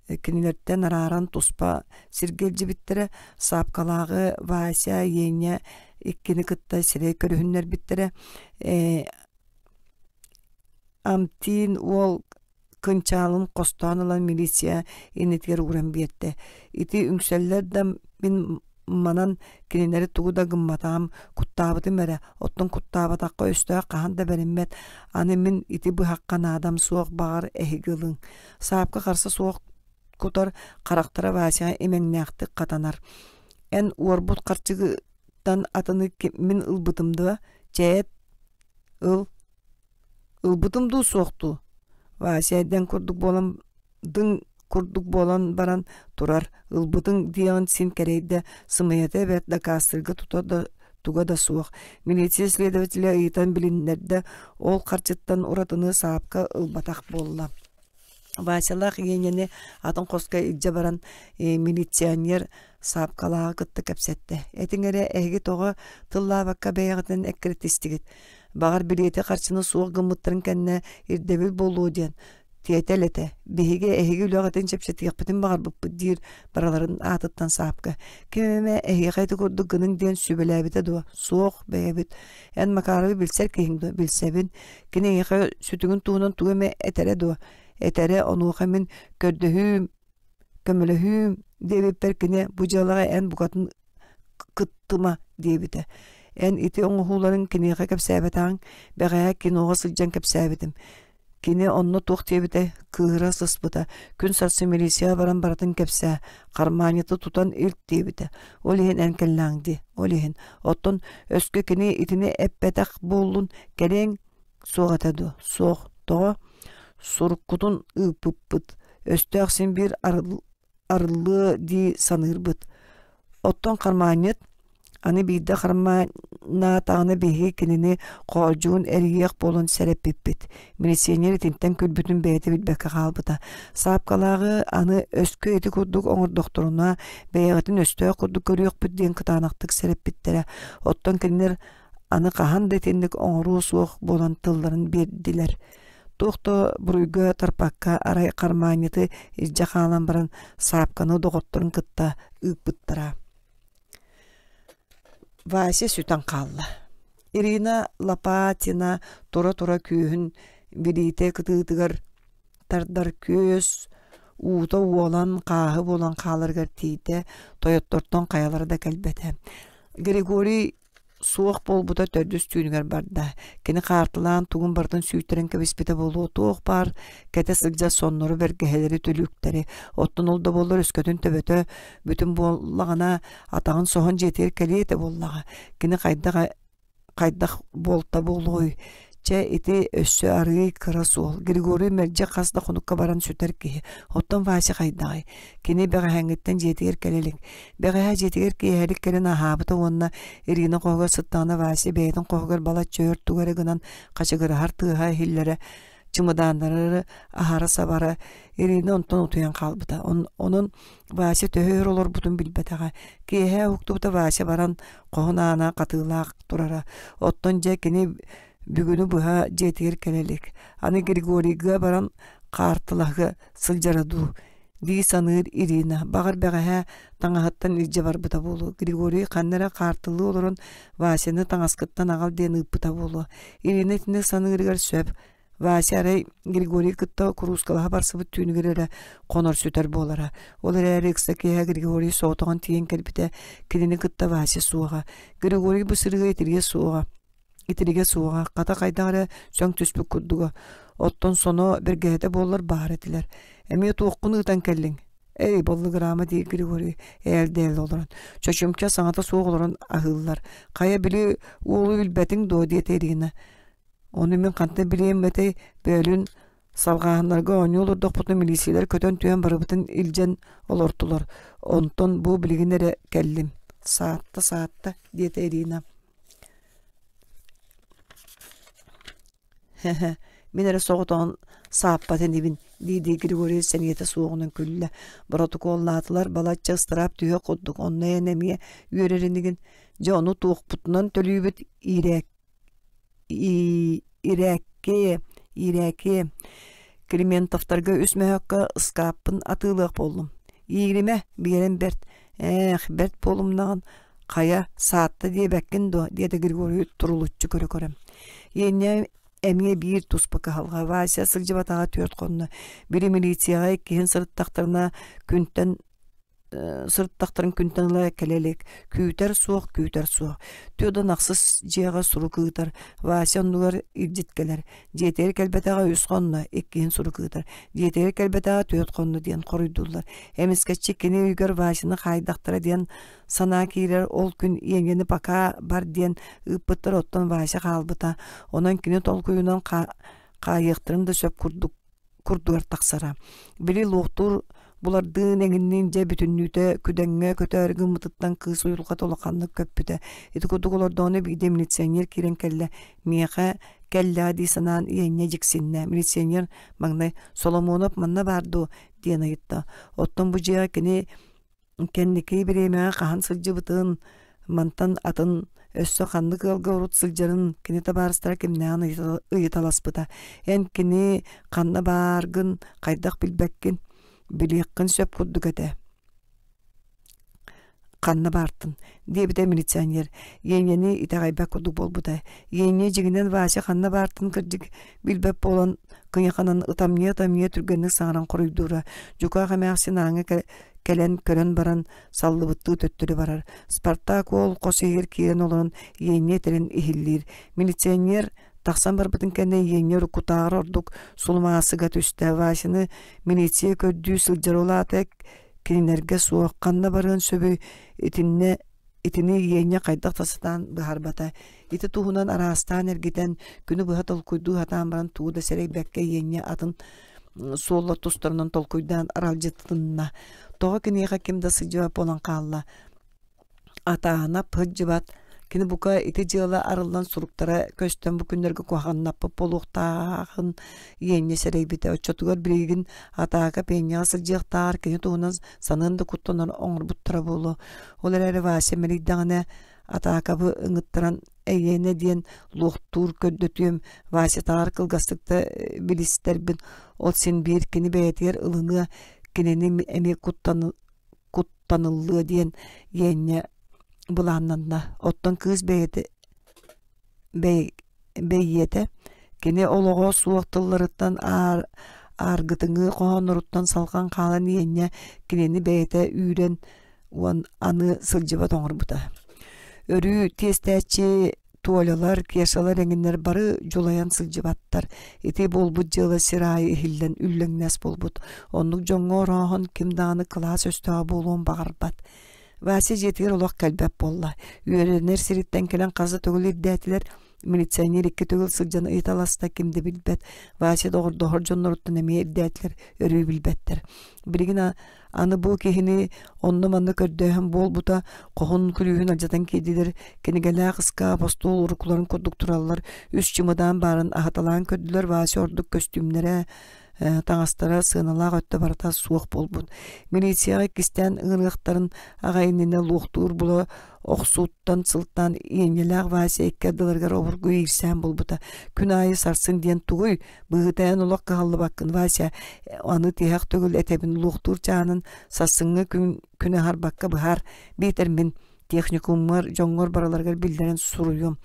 кинилэртэн арааран туспа сиргэ илдьибиттэрэ. Саапкалааҕы Вася, Еня иккини кытта сирэй көрүһүннэрбиттэрэ. Амтиин уол кынчаалын хостоон ылан милиция иннитигэр ууран биэрдэ. Ити үҥсэллэр да мин манан кинилэри тугу да гымматаҕым, куттаабытым эрэ, оттон куттаабатахха өстөөх хаһан да бэриммэт, аны мин ити быһахха наадам суох баҕар эһиги ылыҥ. Саапка харса суох кутар харахтара Васяҕа имэҥнээхтик хатанар. Эн уорбут харчыгыттан атыны мин ылбытым дуо? Чээт, ыл. Ылбытым дуу суох дуу? Вася эрдэн курдук буолан дыҥ курдук буолан баран турар. Ылбытыҥ диэҕин син кэрэйдэ, сымыйата эбээт дакаастыырга тута да туга да суох. Милиция следователэ ыйытан билиннэрдэ, ол харчыттан уратыны саапка ылбатах буолла. Васялаах Еняны атын хоско илдьэ баран милиционер саапкалааҕы кытта кэпсэттэ. Этиҥ эрэ эһиги тоҕо тыллаабакка бэйэҕитин эккирэтистигит? Баҕар билиэти харчыны суох гыммыттарын кэннэ ирдэбил буолуо диэн тиэтэл этэ. Биһиги эһиги үлэҕитин чэпчэтиэхпитин баҕарбыппыт диир барыларын аатыттан саапка. Ким эмэ эһиэхэ ити курдук гыныҥ диэн сүбэлээбитэ дуо? Суох, бэйэбит. Эн Макаровы билсэр киһиҥ дуо? Билсэбин. Кини эйиэхэ сүтүгүн туһунан тугу эмэ этэрэ дуо? Этэрэ, онуоха мин көрдөһүүм, көмөлөһүүм диэбиппэр кини бу дьыалаҕа эн букатын кыттыма диэбитэ. Эн ити оҥоһууларын киниэхэ кэпсээбэтэҕиҥ, бэҕэһээ киноҕа сылдьан кэпсээбитим. Кини онно туох диэбитэ, кыыһыра сыспыта, күн сарсын милицияҕа баран барытын кэпсээ, хармаанньыты тутан илт диэбитэ. Ол иһин эн кэллэҕиҥ дии, ол иһин. Оттон өскө кини итини эппэтэх буоллун, кэлиэҥ суох этэ дуо? Суох. Тоҕо? Суруккутун ыыппыппыт. Өстөөх син биир арыллыа дии саныырбыт. Оттон хармаанньыт аны биирдэ хармааннаатаҕына биһиги кинини хоолдьугун эрийиэх буолан сэрэппиппит. Милиционер итинтэн күлбүтүн бэйэтэ билбэккэ хаалбыта. Саапкалааҕы аны өскө ити курдук оҥордохторуна бэйэҕитин өстөөх курдук көрүөхпүт диэн кытаанахтык сэрэппиттэрэ. Оттон кинилэр аны хаһан да итинник оҥоруо суох буолан тылларын биэрдилэр. Туох да буруйга тарпакка арай хармаанньыты илдьэ хаалан баран саапканы доҕотторун кытта ыыппыттара. Вася сүтэн хаалла. Ирина Лопатина тура-тура күөһүн билиитэ кытыытыгар тардар күөс уута уолан хааһы буолан хааларыгар тиийдэ, тойоттортон хайалара да кэлбэтэ. Григорий суох буолбута төрдүс түүнүгэр барда. Кини хаартылаан тугун барытын сүүйтэрэн кэбиспитэ буолуо туох баар кэтэ сылдьар соннору, бэргэһэлэри, түлүктэри. Оттон ол да буоллар өскөтүн төбөтө бүтүн буоллаҕына атаҕын соһон дьиэтигэр кэлиэ этэ буоллаҕа. Кини хайдах хайдах буолта буолуой? Чэ, ити өссө арыый кыра суол. Григорий мэлдьи хас да хонукка баран сүтэр киһи. Оттон Вася хайдаҕый? Кини бэҕэһээҥҥиттэн дьиэтигэр кэлэ илик. Бэҕэһээ дьиэтигэр киэһэлик кэлэн аһаабыта уонна Ирина хоһугар сыттаҕына Вася бэйэтин хоһугар балачча өр тугу эрэ гынан хачыгыраһар тыаһа иһиллэрэ, чымыдааннары аһара сабара. Ирина онтон утуйан хаалбыта. Онон Вася төһө өр олорбутун билбэтэҕэ. Киэһэ уһуктубута Вася баран хоһун аана хатыылаах турара. Оттон дьэ кини бүгүнү быһа дьиэтигэр кэлэ илик. Аны Григорийга баран хаартылаһа сылдьара дуу дии саныыр Ирина. Баҕар бэҕэһээ таҥаһыттан илдьэ барбыта буолуо. Григорий ханна эрэ хаартылыы олорон Васяны таҥаскыттан аҕал диэн ыыппыта буолуо. Ирина итинник саныырыгар сөп. Вася арай Григорий кытта куруускалаһа барсыбыт түүнүгэр эрэ хонор сүтэр буолара. Ол эрээри ыкса киэһэ Григорий соҕотоҕун тиийэн кэлбитэ, кинини кытта Вася суоҕа. Григорий бу сырыыга итиригэ суоҕа. Итиригэ суоҕа, хата хайдах эрэ сөҥ түспүт курдуга. Оттон соно бэргэһэтэ буоллар баар этилэр. Эмиэ туоххун ыытан кэллиҥ? Эй, боллугураама диир Григорий ээл-дээл олорон. Чочумча саҥата суох олорон аһыыллар. Хайа били уолу билбэтиҥ дуо диэтэ Ирина. Ону мин хантан билиэм этэй, бөөлүүн салҕааһыннарга оонньуу олордохпутуна милииссийэлэр көтөн түһэн барыбытын илдьэн олортулар. Онтон бу билигин эрэ кэллим. Саатта, саатта, диэтэ Ирина. Һэ-һэ, мин эрэ соҕотоҕун сааппат инибин, дии-дии Григорий сэниэтэ суоҕунан күллэ. Боротокуоллаатылар, балачча ыстараап түһүөх курдук, онно эн эмиэ үөрэр инигин. Дьэ ону туохпутунан төлүүбүт иирээк Ирээккиэ, иирээкиэ, Климентовтарга үс мөһөөккө ыскааппын атыылыах буоллум. Ииримэ, биэрэн бэрт. Ээх, бэрт буолумнаҕын, хайа, саатта диэбэккин дуо? диэтэ Григорий турулуччу көрө-көрө. Иэнньэ эмиэ биир туспа кыһалҕа. Вася сылдьыбатаҕа түөрт хонно. Били милицияҕа иккиһин сырыттахтарына күнтэн сырыттахтарын күнтэн ыла кэлэ илик. Күүтэр суох, күүтэр суох. Түөдэн ахсыс дьиэҕэ сурук ыытар. Вася оннугар илдьит кэлэр. Дьиэтигэр кэлбэтэҕэ үс хонно, иккиһин сурук ыытар. Дьиэтигэр кэлбэтэҕэ түөрт хонно диэн хоруйдууллар. Эмискэччи кини өйүгэр Васяны хаайдахтара диэн санаа киирэр. Ол күн Иэҥэни пока бар диэн ыыппыттар, оттон Вася хаалбыта. Онон кини толкуйунан хаайыахтарын да сөп курдук курдугар тахсара. Били луохтуур булардыын эҥинниин дьэ бүтүннүүтэ күдэҥҥэ көтөөрү гыммытыттан кыыс уйулҕата улаханнык көппүтэ. Ити курдук олордоҕуна биирдэ милиционер киирэн кэллэ. Миэхэ кэллэҕэ дии санаан иэнньэ дьиксиннэ. Милиционер маҥнай «Соломонов манна баар дуо?» диэн ыйытта. Оттон бу дьиэҕэ кини Кэнники бириэмэҕэ хаһан сылдьыбытын, мантан атын өссө ханнык ыалга урут сылдьарын кини табаарыстара кимнээҕин ыйыталаспыта. Эн кини ханна бааргын хайдах билбэккин, билиэххин сөп курдук этэ. Ханна баартын, диэбитэ милиционер. Иэнньэни итэҕэйбэт курдук буолбута. Иэнньэ дьиҥинэн Вася ханна баартын кырдьык билбэт буолан кыйаханан ытамньыйа-ытамньыйа түргэнник саҥаран хоруйдуура. Дьукаах эмээхсин ааҥҥа кэлэн көрөн баран саллыбыттыы төттөрү барар. Спартак уол хос иһигэр киирэн олорон иэнньэ этэрин иһиллиир. Милиционер тахсан барбытын кэннэ иэнньэ уруккутааҕар ордук сулумаасыга түстэ. Васяны милиция көрдүү сылдьар ол аата кинилэргэ суох ханна барыан сөбүй итиннэ итини иэнньэ хайдах да сатаан быһаарбата. Ити туһунан араастаан эргитэн, күнү быһа толкуйдуу сатаан баран тугу да сэрэйбэккэ иэнньэ атын суоллар тустарынан толкуйдаан аралдьытынна. Тоҕо киниэхэ ким да сылдьыбат буолан хаалла. Атаанап сылдьыбат. Кини бука ити дьыала арыллан суруктара көстөн бу күннэргэ куһаҕаннаппыт буолуохтааҕын иэнньэ сэрэйбитэ. Оччотугар билигин атаака пиэнньэҕэ сылдьыахтааҕар кини туһунан саныан да куттанан оҥорбуттара буолуо. Ол эрээри Вася мэлийдэҕинэ атаакабы ыҥыттаран эйиэнэ диэн луохтуур көрдөтүөм Васятааҕар кылгастык да билистэрбин ол син биир кини бэйэтигэр ылыныа кинини эмиэ куттаныллыа диэн иэнньэ былааннанна оттон кыыс бэйэтэ бэйиэтэ кини олоҕо суох тылларыттан ааргытыҥыы хоһоонноруттан салҕан хаалан иэнньэ кинини бэйэтэ үүрэн уон аны сылдьыбат оҥорбута. Өрүү тиэстээччи Толялар, Кешалар эҥиннэр бары дьулайан сылдьыбаттар. Ити буолбут дьыала сир аайы иһиллэн үллэҥнэс буолбут. Оннук дьоҥҥо орооһон ким даҕаны кылаас өстөөҕө буолуон баҕарбат. Вася дьиэтигэр олох кэлбэт буолла. Үөрэнэр сириттэн кэлэн хас да төгүл ирдээтилэр. Милиционер икки төгүл сылдьан ыйыталаста ким да билбэт. Вася доҕордоһор дьонноруттан эмиэ ирдээтилэр, өрүү билбэттэр. Билигин Аны бу киһини онно-манна көрдөөһүн буолбута, хоһун күлүүһүн алдьатан киирдилэр, кинигэлээх ыскаап, остуол уруккуларын курдук тураллар, үс чымадаан баарын аһаталаан көрдүлэр, Вася ордук көстүүмнэрэ, таҥастара сыаналаах өттө барыта суох буолбут. Милицияҕа иккистээн ыҥырыахтарын аҕай иннинэ луохтуур була охсууттан сылтаан иэнньэлээх Вася икки ардыларыгар обургу иирсээн буолбута. Күн аайы сарсын диэн тугуй? Быһыытайан олох кыһаллыбаккын, Вася, аны тиһэх төгүл этэбин луохтуур чаанын сарсыҥҥы күн күнү аһарбакка быһаар, биитэр мин техникуммар дьоҥҥор барыларыгар биллэрэн суруйуом.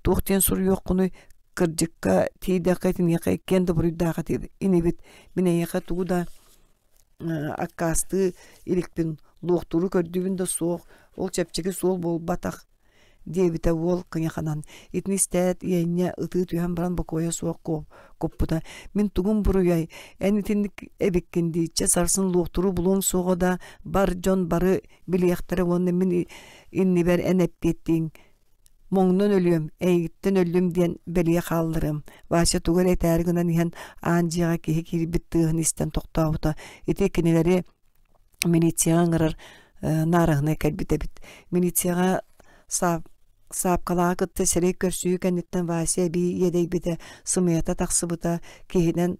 Туох диэн суруйуоххунуй? Кырдьыкка тиийдэххэ итиниэхэ иккиэн да буруйдаах инибит. Мин эйиэхэ тугу да аккаастыы иликпин, луохтууру көрдүүбүн да суох, ол чэпчэки суол буолбатах. диэбитэ уол кыйаханан. Итини истээт, иэнньэ ытыы түһэн баран бокуойа суох куппута. Мин тугум буруйай, эн итинник эбиккин дии, чэ сарсын луохтуру булуоҥ суоҕа да, бар дьон бары билиэхтэрэ уонна мин иннибэр эн эппиэттииҥ Моҥнон өлүөм, эйигиттэн өллүм диэн бэлиэ хаалларыам. Вася тугу эрэ этээри гынан иһэн аан дьиэҕэ киһи киирбит тыаһын истэн тохтообута. Ити кинилэри милицияҕа ыҥырар наараһынай кэлбит эбит. Милицияҕа саапкалааҕы кытта сирэй көрсүһүү кэнниттэн Вася эбии иэдэйбитэ, сымыйата тахсыбыта, киһинэн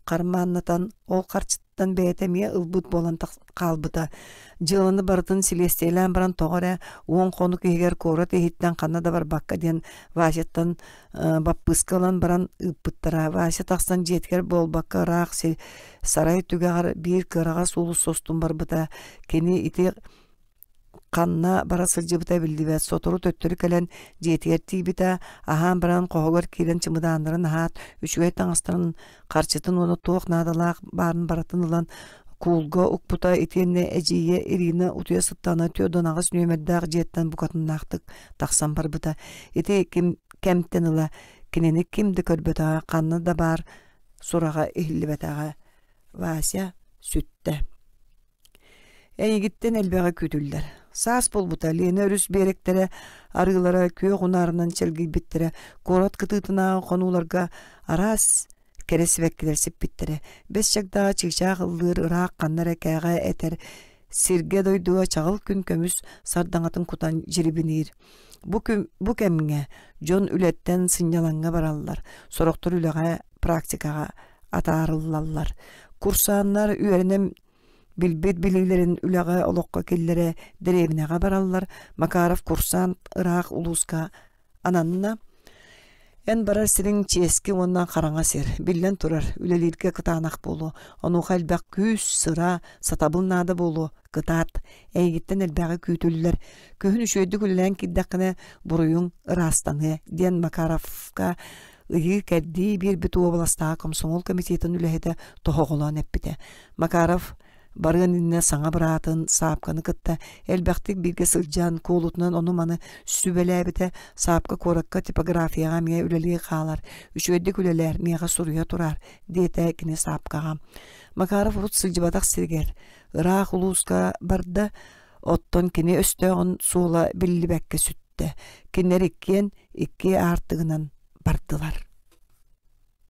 хармааннатан, ол харчыттан бэйэтэ эмиэ ылбыт буолан хаалбыта. Дьыаланы барытын силиэстийэлээн баран тоҕо эрэ уон хонук иһигэр куорат иһиттэн ханна да барбакка диэн Васяттан баппыыска ылан баран ыыппыттара. Вася тахсан дьиэтигэр буолбакка ыраах сарай түгэҕэр биир кыараҕас уулусса устун барбыта. Кини ити Ханна бара сылдьыбыта биллибэт, сотору төттөрү кэлэн дьиэтигэр тиийбитэ, аһаан баран хоһугар киирэн чымыдааннарын аһаат, үчүгэй таҥастарын, харчытын уонна туох наадалаах баарын барытын ылан куулга укпута итиэннэ эдьиийэ Ирина утуйа сыттаҕына 48 нүөмэрдээх дьиэттэн букатыннаахтык тахсан барбыта. Ити ким кэмтэн ыла кинини ким да көрбөтөҕө, ханна да баар сураҕа иһиллибэтэҕэ. Вася сүттэ. Эйигиттэн элбэҕи күүтүллэр. Саас буолбута Лена өрүс биэрэктэрэ, арыылара күөх унаарынан чэлгийбиттэрэ, куорат кытыытынааҕы хонууларга араас кэрэ сибэккилэр сиппиттэрэ. Бэс чагдаҕа чыычаах ыллыыр ыраах ханна эрэ кээҕэ этэр сиргэ-дойдуга чаҕыл күн көмүс сардаҥатын кутан дьирибиниир. Бу, күн, бу кэмҥэ дьон үлэттэн сынньалаҥҥа бараллар, сорохтор үлэҕэ, практикаҕа атаарыллаллар. Курсааннар үөрэнэн Билбит билиилэрин үлэҕэ, олоххо киллэрэ дэриэбинэҕэ бараллар. Макаров курсант ыраах улууска ананна. Эн барар сириҥ чиэски уонна хараҥа сир. Биллэн турар, үлэлииргэ кытаанах буолуо. Онуоха элбэх күүс, сыра, сатабыл наада буолуо. Кытаат. Эйигиттэн элбэҕи күүтүллэр. Күһүн үчүгэйдик үлэлээн киирдэххинэ, буруйуҥ ыраастаныа, диэн Макаровка ыйыы-кэрдии биэрбит уобаластааҕы комсомол комитетын үлэһитэ тоһоҕолоон эппитэ. Макаров барыан иннинэ саҥа быраатын Саапканы кытта элбэхтик бииргэ сылдьан, куолутунан ону-маны сүбэлээбитэ. Саапка куоракка типографияҕа эмиэ үлэлии хаалар. Үчүгэйдик үлэлээр, миэхэ суруйа тураар, диэтэ кини Саапкаҕа. Макаров урут сылдьыбатах сиригэр, ыраах улууска барда, оттон кини өстөөҕүн суола биллибэккэ сүттэ. Кинилэр иккиэн икки аартыгынан бардылар.